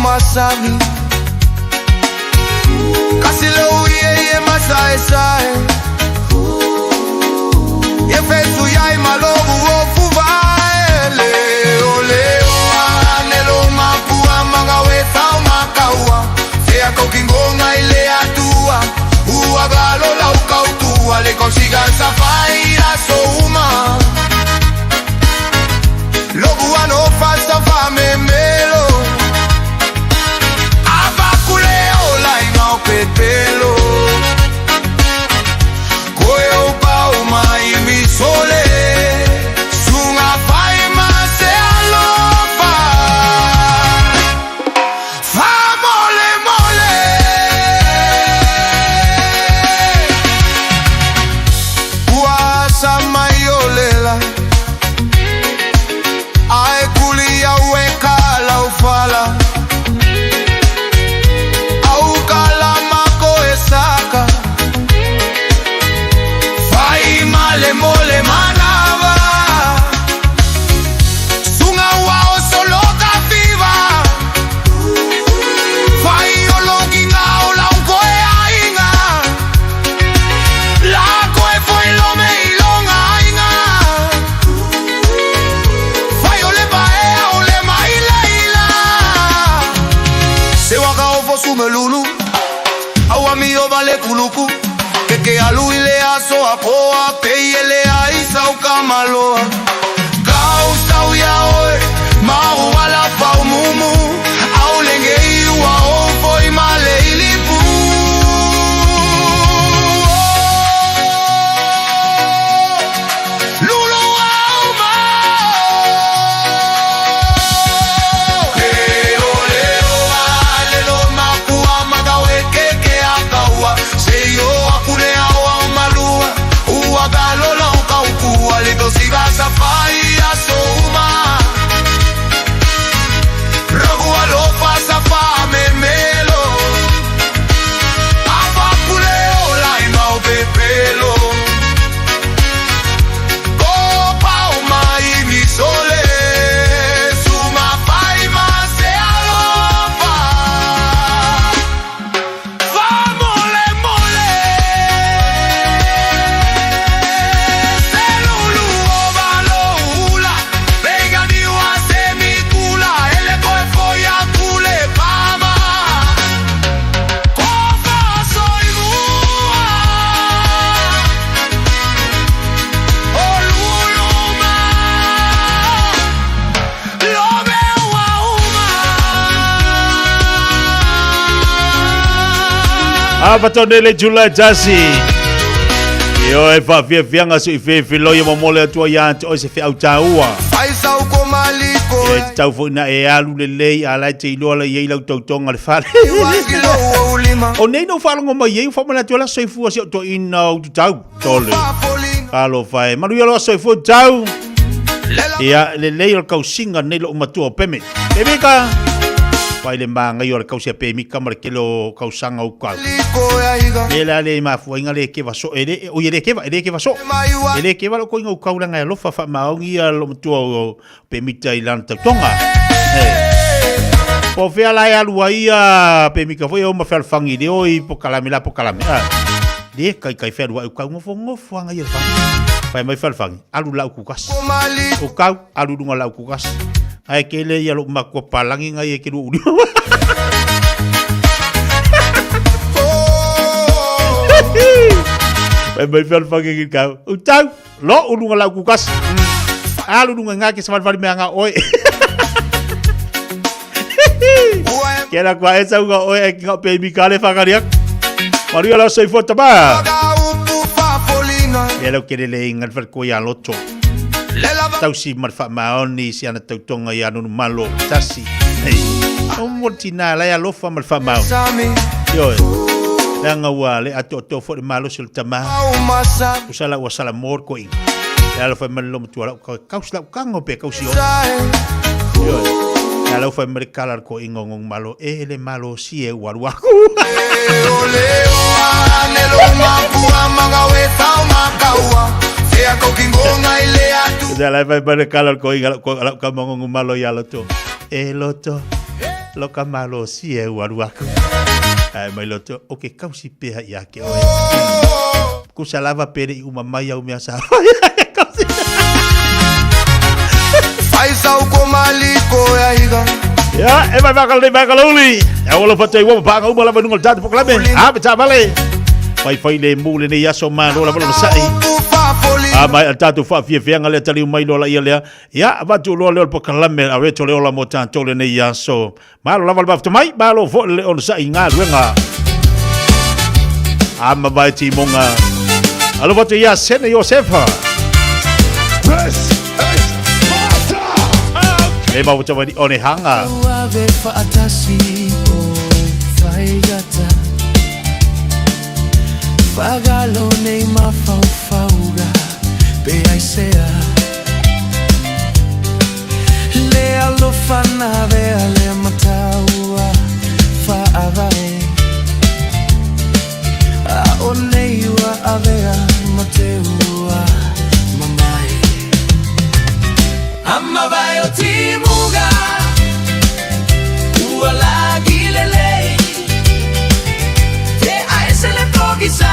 Masami Kasi le uye ye masae sae Ye fesu yai malogu ofu vae Leo leo anelo mapua mangawe sao makaua Sea kokingonga ile atua Uagalo laukautua Le consigan safaira souma Logu ano fasa fame melo Avakule ola inga o pepelo Koe o pau mai mi sole Sunga fai ma se alofa Fa mole mole Ua sa mai olela Ae kuli au e ka laufala Au ka lama ko e saka Fai male mole manava Sunga ua o solo ka fiva Fai o loginga o lau koe ainga La koe foi lome i longa ainga Fai o le paea o le mai leila Se waka o fosu me lulu Au ami o vale kuluku Ke ke alu i le aso a poa Pe i ele a isa o kamaloa Kau sau ia oe Maru ala fau mumu Au lenge i ua o foi male i lipu Lulu au ma A fatone le July tasi. Io e faafiafiaga se i fefiloi e momole atua ia te oe se feau tāua. E tatau foi na e alu lelei a la e te iloa la i ai lau tautoga le fale. O nei no faalogo mai ai, whamanatu ala soifua si o to ina o tutau. Tole. Alofa e. Manuia loa soifua tau. Ia, lelei o le kausiga nei lou matua o Peme. Pemika! Pai le magai o le kausi a Pemika ma le kele o kausaga o kau. Le la le mafuaiga le keva so e le o le keva e le keva so. E le keva lo koinga u kau langa e alofa fa maongi a lo matua o Pemita i lana tautoga. Po fea la e alu ai a Pemika foi o ma fealfangi le oi po kalame la po kalame. Ah. Le kai kai fea lua kau ngofo ngofo anga ia fangi. Pai mai fealfangi alu lau kukas. O kau alu lunga lau kukas. Ai ke le ia lo makua palangi ngai e ke lu uli. Pai mai fealfangi ki kau. U tau. Lo ulunga lau kukas. Alu lunga ngā ke sawali mea ngā oe. Ke la kua e sau ngā oe e ki ngā pe mi kale whakariak. Maria la soifua tama. Ke lau kere le inga le whalko ia loto. Tausi ma le whaamaoni si ana tautonga i anunu malo. Tasi. Hey. O mo tina lai alofa ma le whaamaoni. Ioe. Leaga ua le atoatoa foi le malosi o le tamā. Usa la ua sala mo le koina. Le alofa mai le lomatua lau ka kausi lau kago pe kausi oe. Ioe. Le alofa mai le kala le koina o ngong malo e le malosi e ua alu aku. Le alofa mai le kala le koina lau ka ngong malo ia loto. E loto. Lo ka malosi e ua alu aku. Ae mai loto o ke kausi pea ia ke oe. Kusa lava pere i uma mai au mea sa. Ya, e mai whakala nei whakala uli. E wala whatai wa pānga uma lava nunga le tātu pokalame. A me tā vale. Whai whai le mū le nei aso mā lola wala masai. A mai a tātu whaafiafianga lea taliu mai lola ia lea. Ya, avatu loa leo le pokalame a reto le ola mo tātou le nei aso. Malo lava le mafutaga mai, malo foi le onosai i galuega. A mavae timoga. Alofa atu ia Sene Iosefa. This is Sparta! Le mafuta mai o ne hanga. Ave whaatasi o whaigata Whagalo nei mafaufauga Pe ai sea Le alofa na vea le mataua whaavae A o nei ua avea ma te ua mamae A mavae o timuga Ua lagi lelei Te aese le pogisa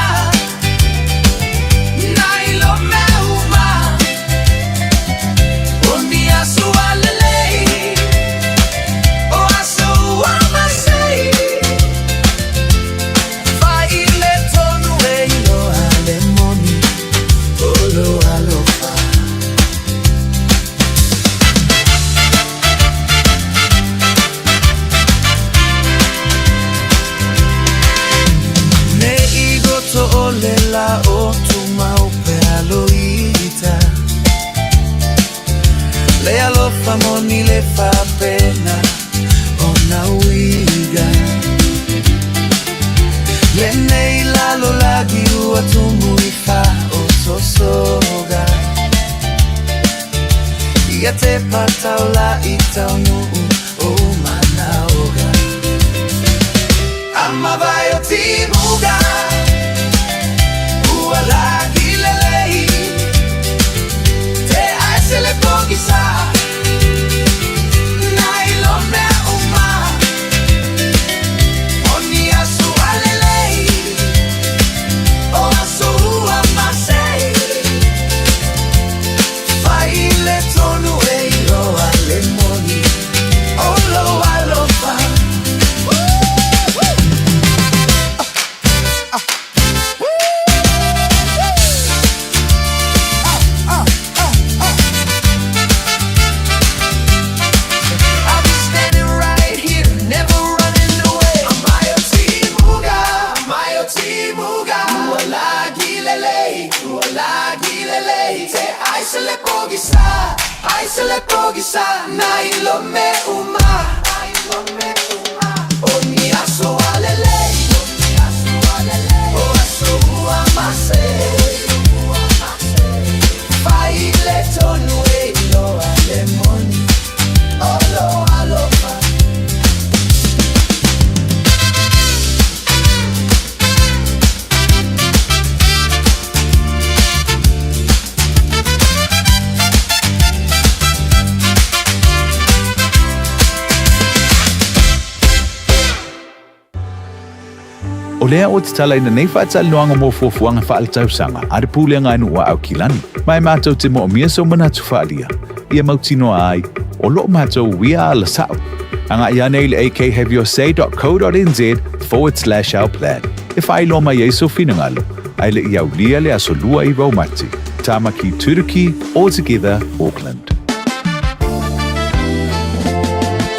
Ne i goto o le la o tumau pe aloita Le alofa moni le fapena o na uiga Le nei lalo lagi ua tumu i fa o tosoga Ia te patau la i tau nuu o manaoga A mavae o timuga Ua lagi lelei Te aese le pogisa Na ilo mea uma O ni aso a lelei O aso ua masei Fai le tonu e iloa le moni O lo alofa. le pogisa Na ilo me uma O ni aso alelei O aso ua mase Fai le tonu e iloa le moni O lo alofa. O lea ua tatalaina nei faatalanoaga mo fuafuaga faaletausaga a le Pulega a Nuu a Aukilani, ma e matou te moomia sou manatu faaalia, ia mautinoa ai, o loo matou uia ala sao. Agai ane i le akhaveyourSay.co.nz/ourplan e faailoa mai ai sou finagalo, ae le i aulia le aso 29 o Mati. Tāmaki Turuki, All Together, Auckland.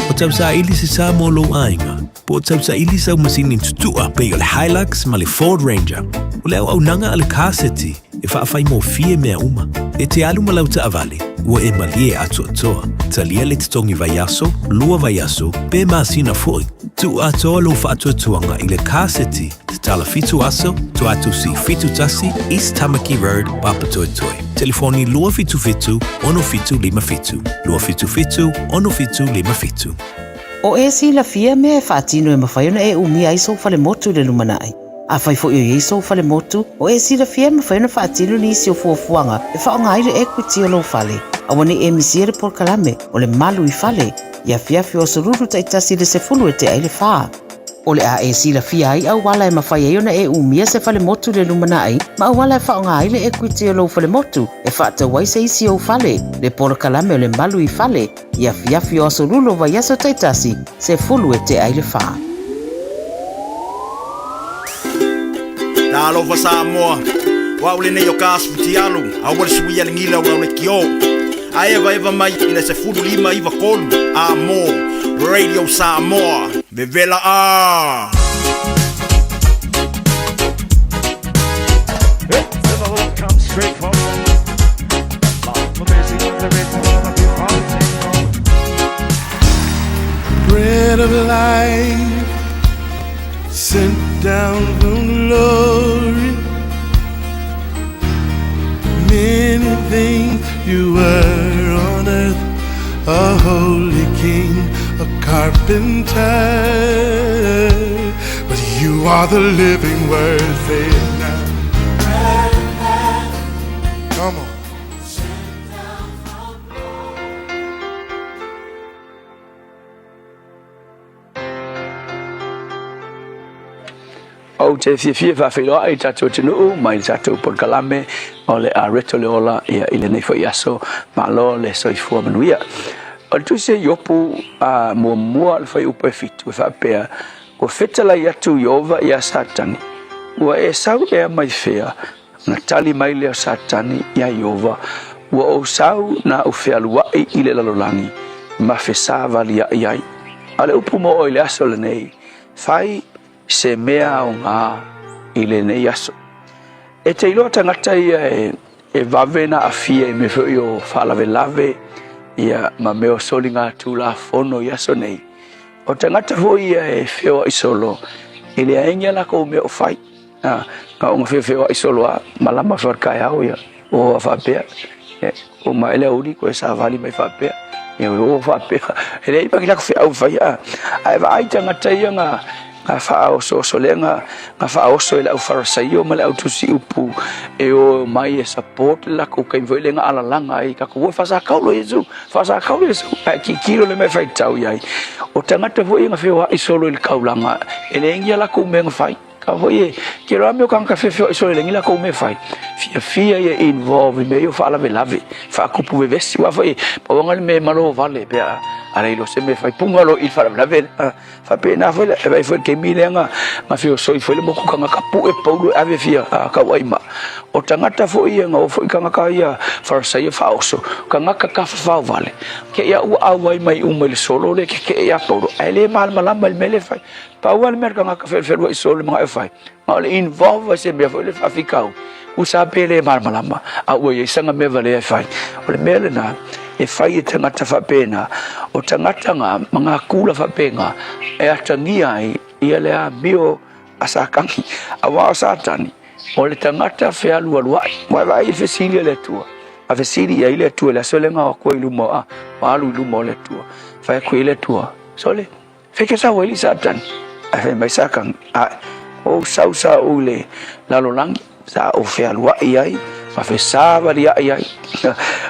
O tausaili se sa mo lou aiga, po o tausaili sau masini tutua pei o le Hilux ma le Ford Ranger. O le auaunaga a le Car City e faafaigofie mea uma. E te alu ma lau taavale, ua e malie atoatoa. Talia le totogi vaiaso, lua vaiaso, pe masina foi. Tuu atoa lou faatuatuaga i le Car City tatala fitu aso, Tuatusi 71, East Tamaki Road, Papatoetoe. Telefoni 277 6757, 277 6757. O e silafia mea e faatino e mafai ona e umia ai sou falemotu i le lumanai. Afai foi o i ai sou falemotu, o e silafia e mafai ona faatino nisi o fuafuaga e faaaoga ai le equity o lou fale. Aua ne i e misia le polokalame o le Malu i Fale i afiafi o Aso Lulu taitasi i le 10 e tea i le fa. O le a e silafia ai auala e mafai ai ona e umia se falemotu i le lumanai ma auala e faaaoga ai le equity o lou falemotu e faatau ai se isi ou fale, le polokalame o le Malu i Fale i afiafi o Aso Lulu o vaiaso taitasi, 10 e tea i le fa. Talofa Samoa, o au lenei o ka asu fitialu, aua le suia le gila o lau lekiō. A evaeva mai i le 15 93 a mo Radio Samoa, vevela a! Bread of life sent down from glory. Many things you were on earth, a holy king, a carpenter. But you are the living word, say it now. Come on. Ou te fiafia e faafeiloai i le tatou atunuu mai le tatou polokalame o le Areto le Ola ia i lenei foi aso. Malo le soifua manuia. O le tusi a Iopu a muamua le fuaiupu e fitu e faapea, Ua fetalai atu Ieova iā Satani, Ua e sau ea mai fea? Ona tali mai lea o Satani iā Ieova, Ua ou sau na ou fealuaʻi i le lalolagi, ma fesavaliaʻi ai. A o le upu mo oe i le aso lenei, fai se mea aoga i lenei aso. E te iloa tagata ia e, e vave na aafia i mea foi o faalavelave ia ma mea o soligatulafono i aso nei. O tagata foi ia e feoai solo, e leai ni a lakou mea o fai. A, na ona feofeoai solo a, malama foi le taeao ia, o a faapea, e, o mai le aoauli koe savali mai faapea, ia o faapea, e leai ma ni latou feau e faia, ae vaai tagata ia na, na faaosooso lea na, na faaoso e le au Farasaio ma le au tusi upu e o mai e support le latou taimi foi lea na alalaga ai tatou, ua faasakaulo Iesu, faasakaulo Iesu, ae tilotilo le mea e faitau i ai. O tagata foi ia na feoai solo i le taulaga, e leai ni a latou mea na fai. Ka foi e, ke loa mea o tagata feofeoai solo e leai ni latou mea e fai. Fiafia ia e involve i mea ia o faalavelave, faatupu vevesi. Aua foi, pau lava le mea e malo vale pe a a le iloa se mea e fai, puga loa i le faalavelave lea. Faapena foi le, e vaai foi i le taimi lea na na feosoi foi le motu tagata pue Paulo e ave fia tauai ma. O tagata foi ia na o foi tagata ia Farasaio faaoso, tagata tafafao vale, te i a ua auai mai uma i le solo lea e tetee ia Paulo, ae le malamalama i le mea lea e fai. Pau lava le mea a le tagata felufelua'i solo i le mana'o e fai, na o le involve ai se mea foi lea faafitauli, tusa pe le malamalama, a ua i ai sana mea valea e fai. O le mea lena, e fai e tagata faapena, o tagata na ma ngā kula faapena e atagia ai ia le amio a Satani, auā o Satani, o le tagata fealualuaʻi. Ua e vaai i le fesili a le Atua, a fesili i ai le Atua i le aso lea na o atu ai i luma o, a, ua alu i luma o le Atua. Fai atu i ai le Atua, Sole, fai ke sau ai le Satani. Ae fai mai Satani, Ae, ou sau sa ou i le lalolagi, sa ou fealuaʻi ai, ma fesavaliaʻi ai.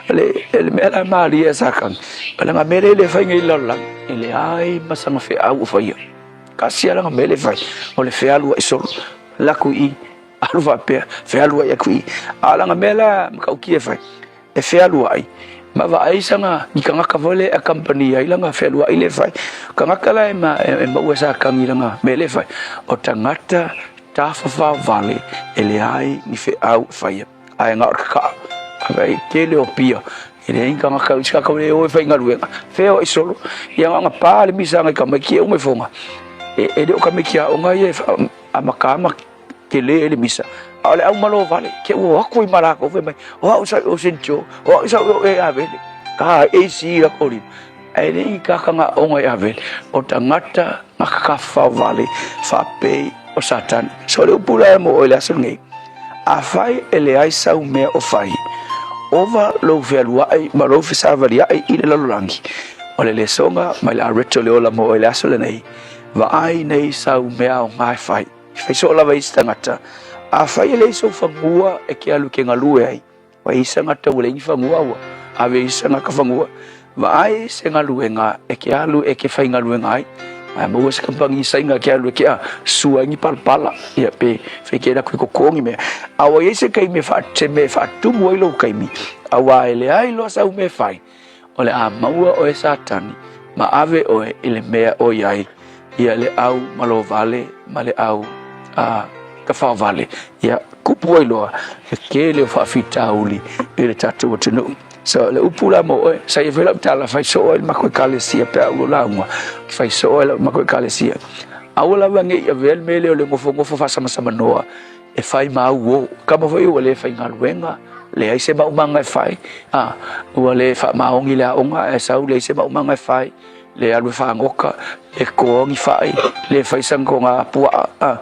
O le, le mea la malie a Satani, o le mea lea e le fai nei i le lalolagi, e leai ma sana feau o faia. Tasi lava lana mea lea e fai, o le fealuai solo, alu atu i i, alu faapea, fealuai atu i i. A o lana mea la matautia e fai, e fealuai ma vaai sana ni tagata foi lea e accompany ai lana fealuai lea e fai. O tagata la e maua e Satani i lana mea lea e fai, o tagata tafafao vale e leai ni feau e faia. Ae na o le kakaʻa. Ae tele o pia. E leai ni tagata, isi tagata ua le o e faigaluega. Fea o i solo. Ia na ona pa le misa nai tamaiti e uma ifoga. E le o tamaiti aoga ia e amata ma tele ai le misa. A o le au malo vale, ke ua o atu ai ma lakou fai mai, o au sa i o Saint Joe, o au sa i o e Avele. Ka AC la ko lima. Ae le i kaka nga onga i Avele. O tagata nga kakafao vale faapei o Satani. So le upu la e mo oe le aso lenei, afai e leai sau mea o fai, ova lou fealuai ma lou fesavaliai i le lalolagi, o le lesoga mai le areto le ola mo oe le aso lenei, vaai nei sau mea aoga e fai. Fai soo lava i se tagata, afai e leai sou fanua e ke alu ke galue ai, Ua i se gata ua leai ni fanua ua ave i se gata fanua. Vaai se galuega e ke alu e ke faigaluega ai. Ae maua se kamupani saina ke alu e ke a sua ai ni palapala ia pe fai ke laku i totogi mea. A ua i ai se taimi e faa, se mea e faatumu ai lou taimi, auā e leai loa sau mea e fai, o le a maua oe Satani ma ave oe i le mea o i ai ia le au malo vale ma le au a tafao vale. Ia kupu ai loa le tele o faafitauli i le tatou atunuu. So le upu la mo oe, sa ia foi lau tala fai soo ai le matou ekalesia pe a ou lauga, fai soo ai lau matou ekalesia. Aua lava ne i avea le mea lea o le nofonofo faasamasamanoa e fai ma au o. Kama foi ua le faigaluega, leai se maumaga e fai, a, ua le faamaoni le aoga ae sau leai se maumaga e fai, le alu e faagoka, le toa ni fai, le fai sana toga puaa, a.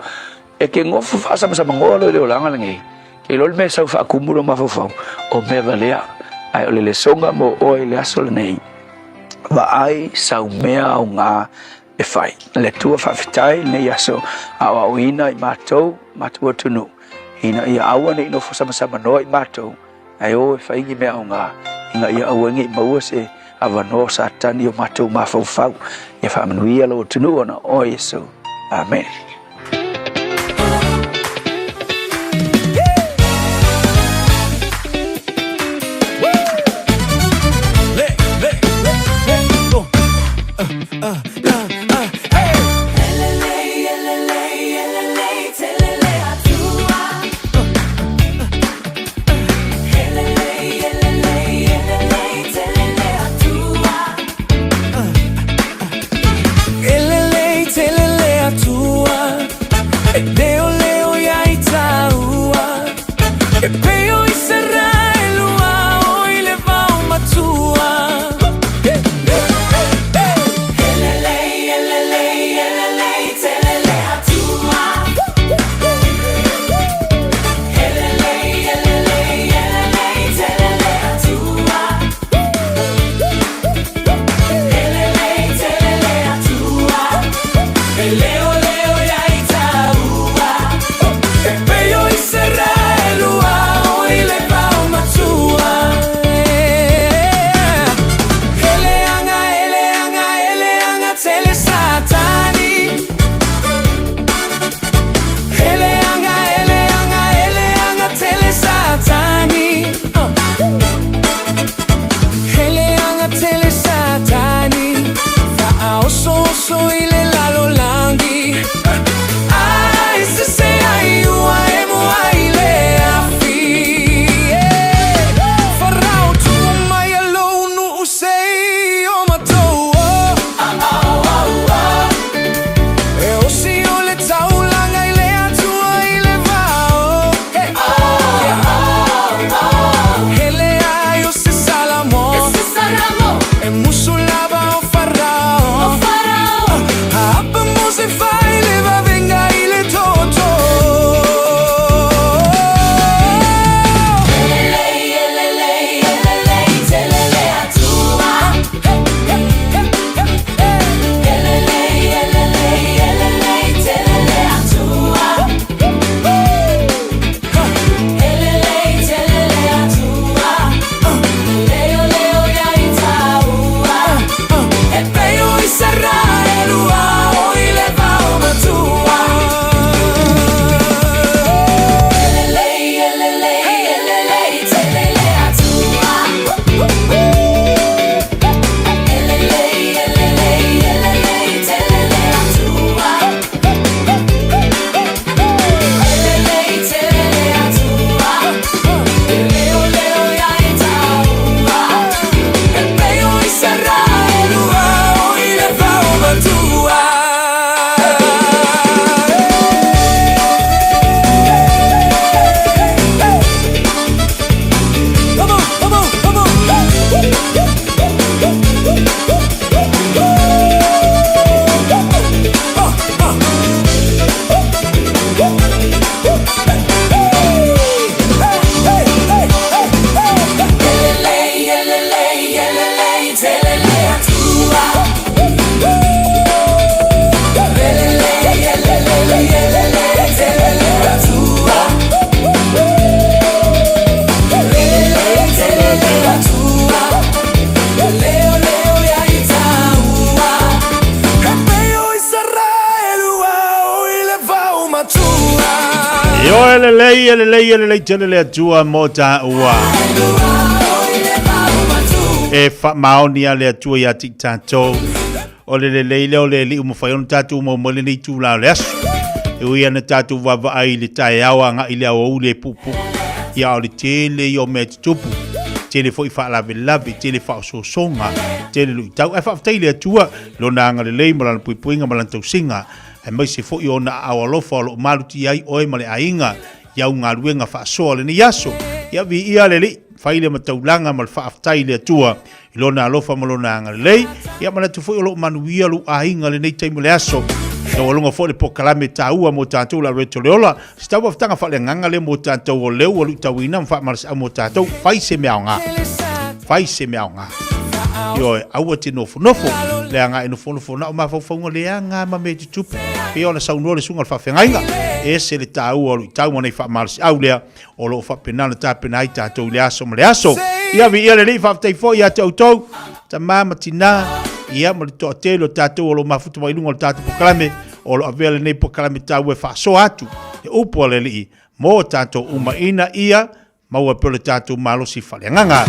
E ke nofo faasamasamanoa loa i le olaga lenei, ke iloa le mea e sau faatumu lou mafaufau, o mea valea, ae o le lesoga mo oe i le aso lenei, vaai sau mea aoga e fai. Le Atua faafetai i lenei aso aoaoina i matou, matou atunuu, ina ia aua ne i nofo samasamanoa i matou, ae o e fai ni mea aoga, ina ia aua ne i maua se avanoa o Satani i o matou mafaufau. Ia faamanuia lou atunuu ona o oe Iesu. Amene. lelei, e lelei, e lelei tele le Atua mo tāua. E faamaoni a le Atua ia te i tātou. O le lelei lea o le Alii ua mafai ona tatou maua mai lenei itula o le aso. E ui ana tatou vaavaai i le taeao agai i le aoauli e puupuu, ia a o le tele ia o mea e tutupu, tele foi faalavelave, tele faaosoosoga, tele luitau. Ae faafetai i le Atua i Lona agalelei ma Lana puipuiga ma Lana tausiga, aemaise foi o Ona aao alofa o lo o malutia ai oe ma le aiga i au galuega faasoa o lenei aso. Ia viia le Alii, fai le mataulaga ma le faafetai i le Atua i lona alofa ma lona agalelei. Ia manatu foi o lo o manuia lou aiga i lenei taimi o le aso. Taualoga foi le polokalame taua mo tatou la Reto le Ola. Se tauafataga faaleagaga lea mo tatou o lea ua luitauina ma faamalosiau mo tatou. Fai se mea aoga. Fai se mea aoga. Ioe, aua te nofonofo. Leaga e nofonofo na o mafaufauga leaga ma mea e tutupu. Pei ona saunoa le susuga i le faafeagaiga, e ese le taua o luitau ma nei faamalosiau lea o lo o faapena ona tapena ai tatou i le aso ma le aso. Ia viia le Alii, faafetai foi ia te outou, tama ma tina, ia ma le toatele o tatou o lo o mafuta mai i luga o le tatou polokalame, o lo o avea lenei polokalame taua e faasoa atu le upu a le Alii mo tatou uma ina ia maua pea le tatou malosi faaleagaga.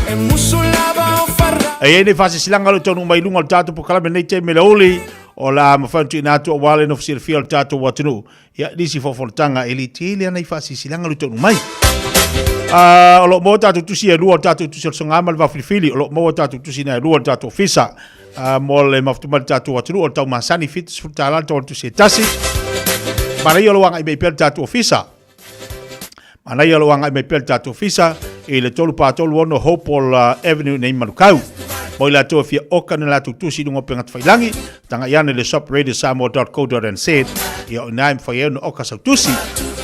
E i ai nei faasilasilaga o lo o taunuu mai i luga o le tatou polokalame i lenei taimi i le aoauli, o le a mafai ona tuuina atu aua le nofo silafia o le tatou atunuu. Ia, nisi fofonotaga e le tele ana i faasilasilaga lo taunuu mai. O lo o maua tatou tusi e lua, o le tatou tusi o le soga ma le vaofilifili, o lo o maua tatou tusi na e lua le tatou ofisa. Mo le mafuta mai le tatou atunuu, o le tau masani $70 le tau o le tusi e tasi. Manaia o lo o agai mai pea le tatou ofisa. Manaia o lo o agai mai pea le tatou ofisa i le 336 Hopewell Avenue nei Manukau. Mo i latou e fia oka ni latou tusi i luga o upega tafailagi, tagai ane i le shopradio.samoa.co.nz ia o i ina e mafai ai ona oka sau tusi.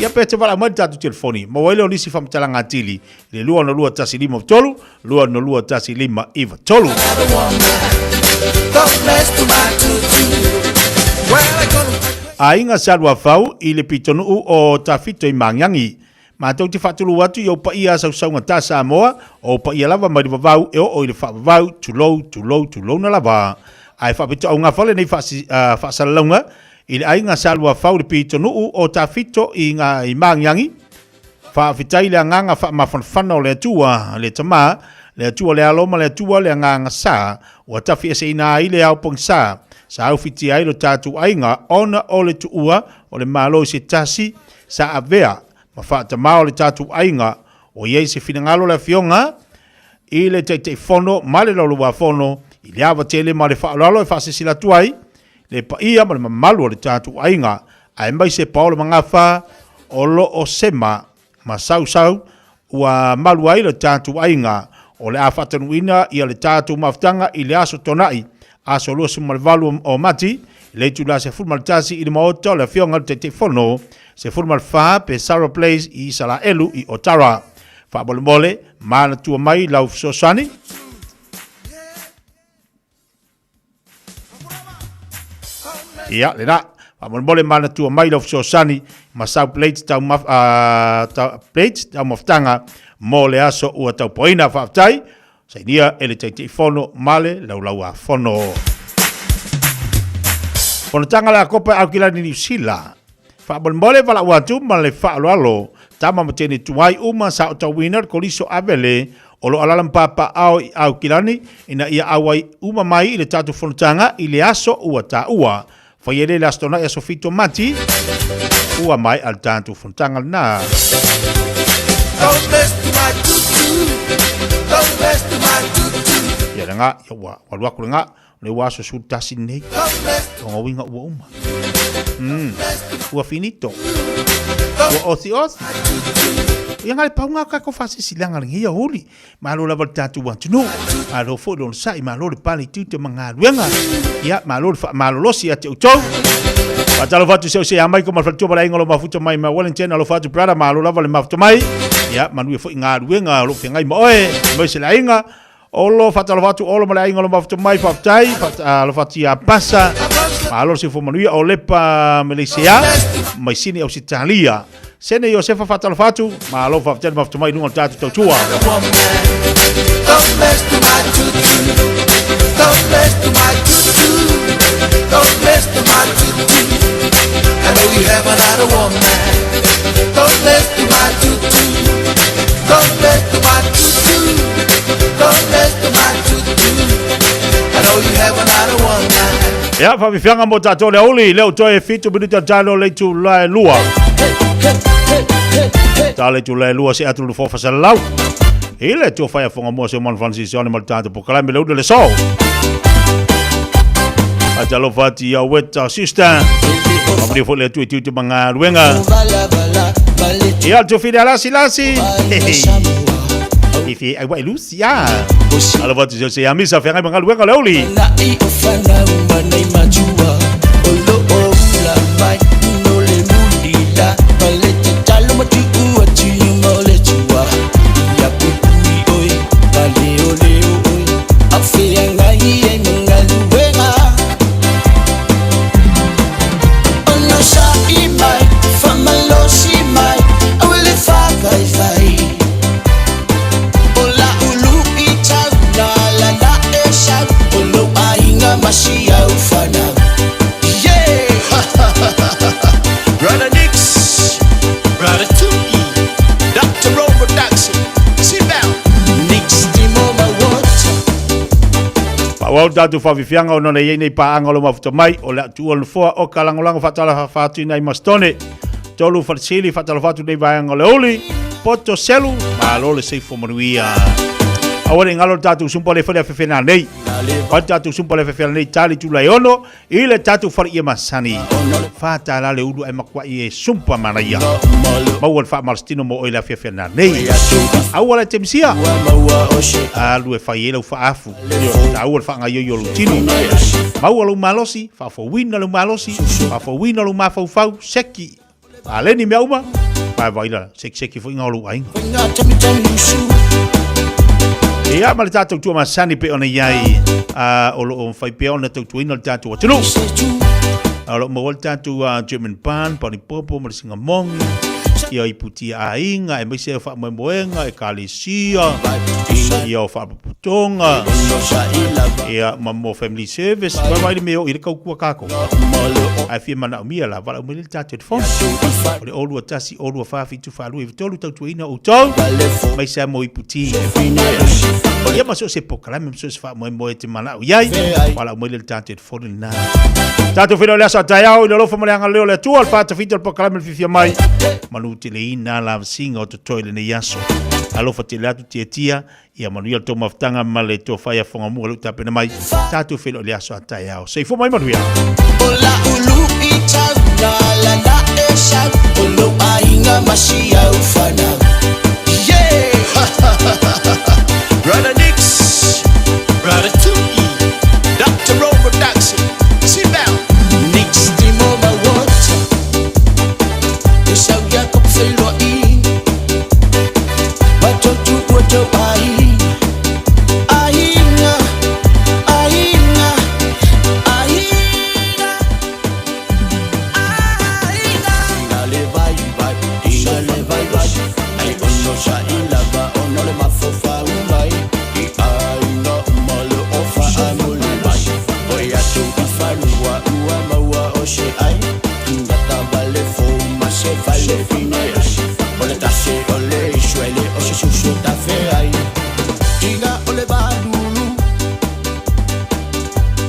Ia pe te valaau mai le tatou telefoni, maua ai lea o nisi faamatalaga atili i le 262 153 262 193. Aiga Saluafau i le pitonuu o Tafito i Magiagi. Matou te faatulou atu i ou paia sausaugata Samoa, o ou paia lava mai le vavau e oo i le faavavau, tulou, tulou, tulouna lava. Ae faapitoaugafa lenei faasalalauga i le aiga Saluafau i le pitonuu o Tafito i Magiagi. Faafetai i le agaga faamafanafana o le Atua, le Tama, le Atua le Alo ma le Atua le Agaga Sa, ua tafiaseina ai le ao pogisa, sa aufitia ai lo tatou aiga ona o le tuua o le Malo i se tasi sa avea ma faatamā o le tatou aiga, o i ai se finagalo o le Afioga i le Taitaifono ma le Laulauafono i le ava tele ma le faaaloalo e faasilasila atu ai le paia ma le mamalu o le tatou aiga, aemaise Paolo Magafa o lo o sema ma sausau ua malu ai le tatou aiga. O le a faatanuuina ia le tatou mafutaga i le aso Toonai, aso 28 o Mati, i le itula 11 i le Maota o le Afioga i le Taitaifono, 14 Pesaro Place i Isalaelu i Otara. Faamolemole, manatua mai lau fesoasoani. Ia, lena. Faamolemole manatua mai lau fesoasoani ma sau plate tau, maf, ta, plate taumafataga mo le aso ua taupoina. Faafetai. Sainia e le Taitaifono ma le Laulauafono. Fonotaga la Kopa Aukilani Niu Sila. Faamolemole valaau atu ma le faaaloalo tama ma teine tuai uma sa otauina le koliso Avele o lo o alaala ma papaaao i Aukilani ina ia auai uma mai i le tatou fonotaga i le aso ua taua. Faia lea i le Aso Toonai aso 7 o Mati, ua maea le tatou fonotaga lena. Ia le nga, ia ua alu atu le nga, o lea ua aso 11 nei. Lona uiga ua uma. Ua finito. Ua othi othi. Ia nga le pauga o tatou faasilasilaga lenei aoauli. Malo lava le tatou atunuu, malo foi le onosai, malo le pale i tiute ma galuega, ia malo le faamalolosi ia te outou. Faatalofa atu se ose mai ko ma faletua ma le aiga o lo mafuta mai ma Wellington, alofa atu brother, malo lava le mafuta mai. Ia manuia foi galuega o lo feagai ma oe, aemaise le aiga. Olo faatalofa atu Olo ma le aiga o lo mafuta mai, faafetai, alofa atu ia Pasa. Malo le soifua manuia o Lepa Malaysia, mai Sydney Ausetalia. Sene Iosefa faatalofa atu, malo faafetai le mafuta mai i luga o le tatou tautua. Ia, faafiafiaga mo tatou le aoauli, lea ua toe fitu minute o le taeao le itula e lua. Ta le itula e lua se atu le fofa salau. I le tua whai afonga mua se umanu whansi ma le tātou pokalame le una le so. Fatalofa atu ia weta sister. Whamani fo le atu i tiute manga ruenga. Ia tufile alasi lasi. Ifi ai wa Lucia. Alofa atu se se amisa whengai manga ruenga le uli. Brother Nix, Brother Tuki, Dr. Rowe Production, sit down. Nix Timoma Water. Faaauau le tatou faafiafiaga ona le i ai nei paaga o lo mafuta mai o le a tuua le nofoa o ka lagolago faatalofa atu i nai Masitone Tolu Falesili faatalofa atu nei vaega o le uli poto selu malo le seifua manuia. Aua ne i galo le tatou sumpa le fale afefe nei. O le tatou sumpa le afefe nei tali tula e ono i le tatou fale ia masani. Fātala le ulu ai makuai e sumpa manaia. Maua le faamalositino mo oe i le afiafi nei. Aua le temisia. Alu e fai ai lau faaafu. Taua le faagaioio o lou tino. Maua lou malosi, faafouina lou malosi, faafouina lou mafaufau, seki. Aleni mea uma, vae vai la sekiseki foi o lou aiga. Ia ma le tatou tua masani pe ona iai o loo mafai pea ona tautuaina le tatou atunuu. O loo maua le tatou German Barn, Panipopo ma le Singamongi, ia iputia aiga, aemaise o faamoemoega, ekalesia, ia o faapopotoga, ia ma mo family service. Vai vai le mea o i le kaukua kākou. Ae fia manaomia la, valaau mai le tatou telefoni. O le 0 2 1 0 2 4 7 4 2 3 tautuaina outou, mai sa mo iputi. Ia ma so se pokalame ma so se faamoemoe te manao iai, valaau mai le tatou telefoni lena. Tatou feiloai le aso a taeao i le alofa ma le agalelei o le Atua, le faatafita o le pokalame le fiafia mai. Manu teleina la vasinga o totoe lenei aso. Alofa tele atu tiatia, ia manuia le tou mafutaga ma le tofa ia fogamua lou tapena mai. Tatou feiloai le aso a taeao. Soifua mai manuia. O la ulu i tau nā la na e sau O lou aiga ma si au fanau Yeah! Brother Nix, Brother Tuki, Dr. Rowe Production, sit down. Nix Timoma Water E sau ia ko wheloai Ma tautu ua tau aiga Aiga, aiga, aiga Aiga le vai vai, inga le vai vai Ai ono sa i lava ono le mafofau mai I aiga uma le ofa a mole mai Oi atu i fanua ua maua o se ai Ngata vale fo ma se vale fine ai O le tase o le isuele o se susu tafe ai Tinga o le balulu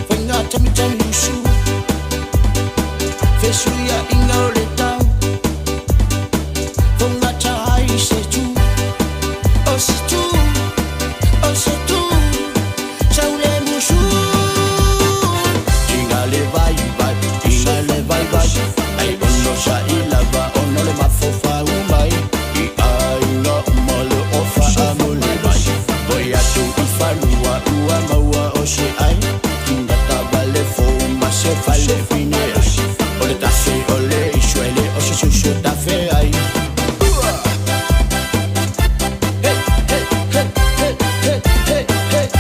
Whainga tami tami usu Fesuia inga o le tau Fonga tai se tu O se tu O se tu Sau le musu Tinga le vai vai Tinga le vai vai Ai ono sa i lava ono le mafofau mai I aiga uma le ofa a mole mai Voi atu i fanua ua maua o se ai Ngata vale fo ma se fale fine ai O le tase o le isuele o se susu tafe ai Hey, hey, hey, hey, hey, hey, hey.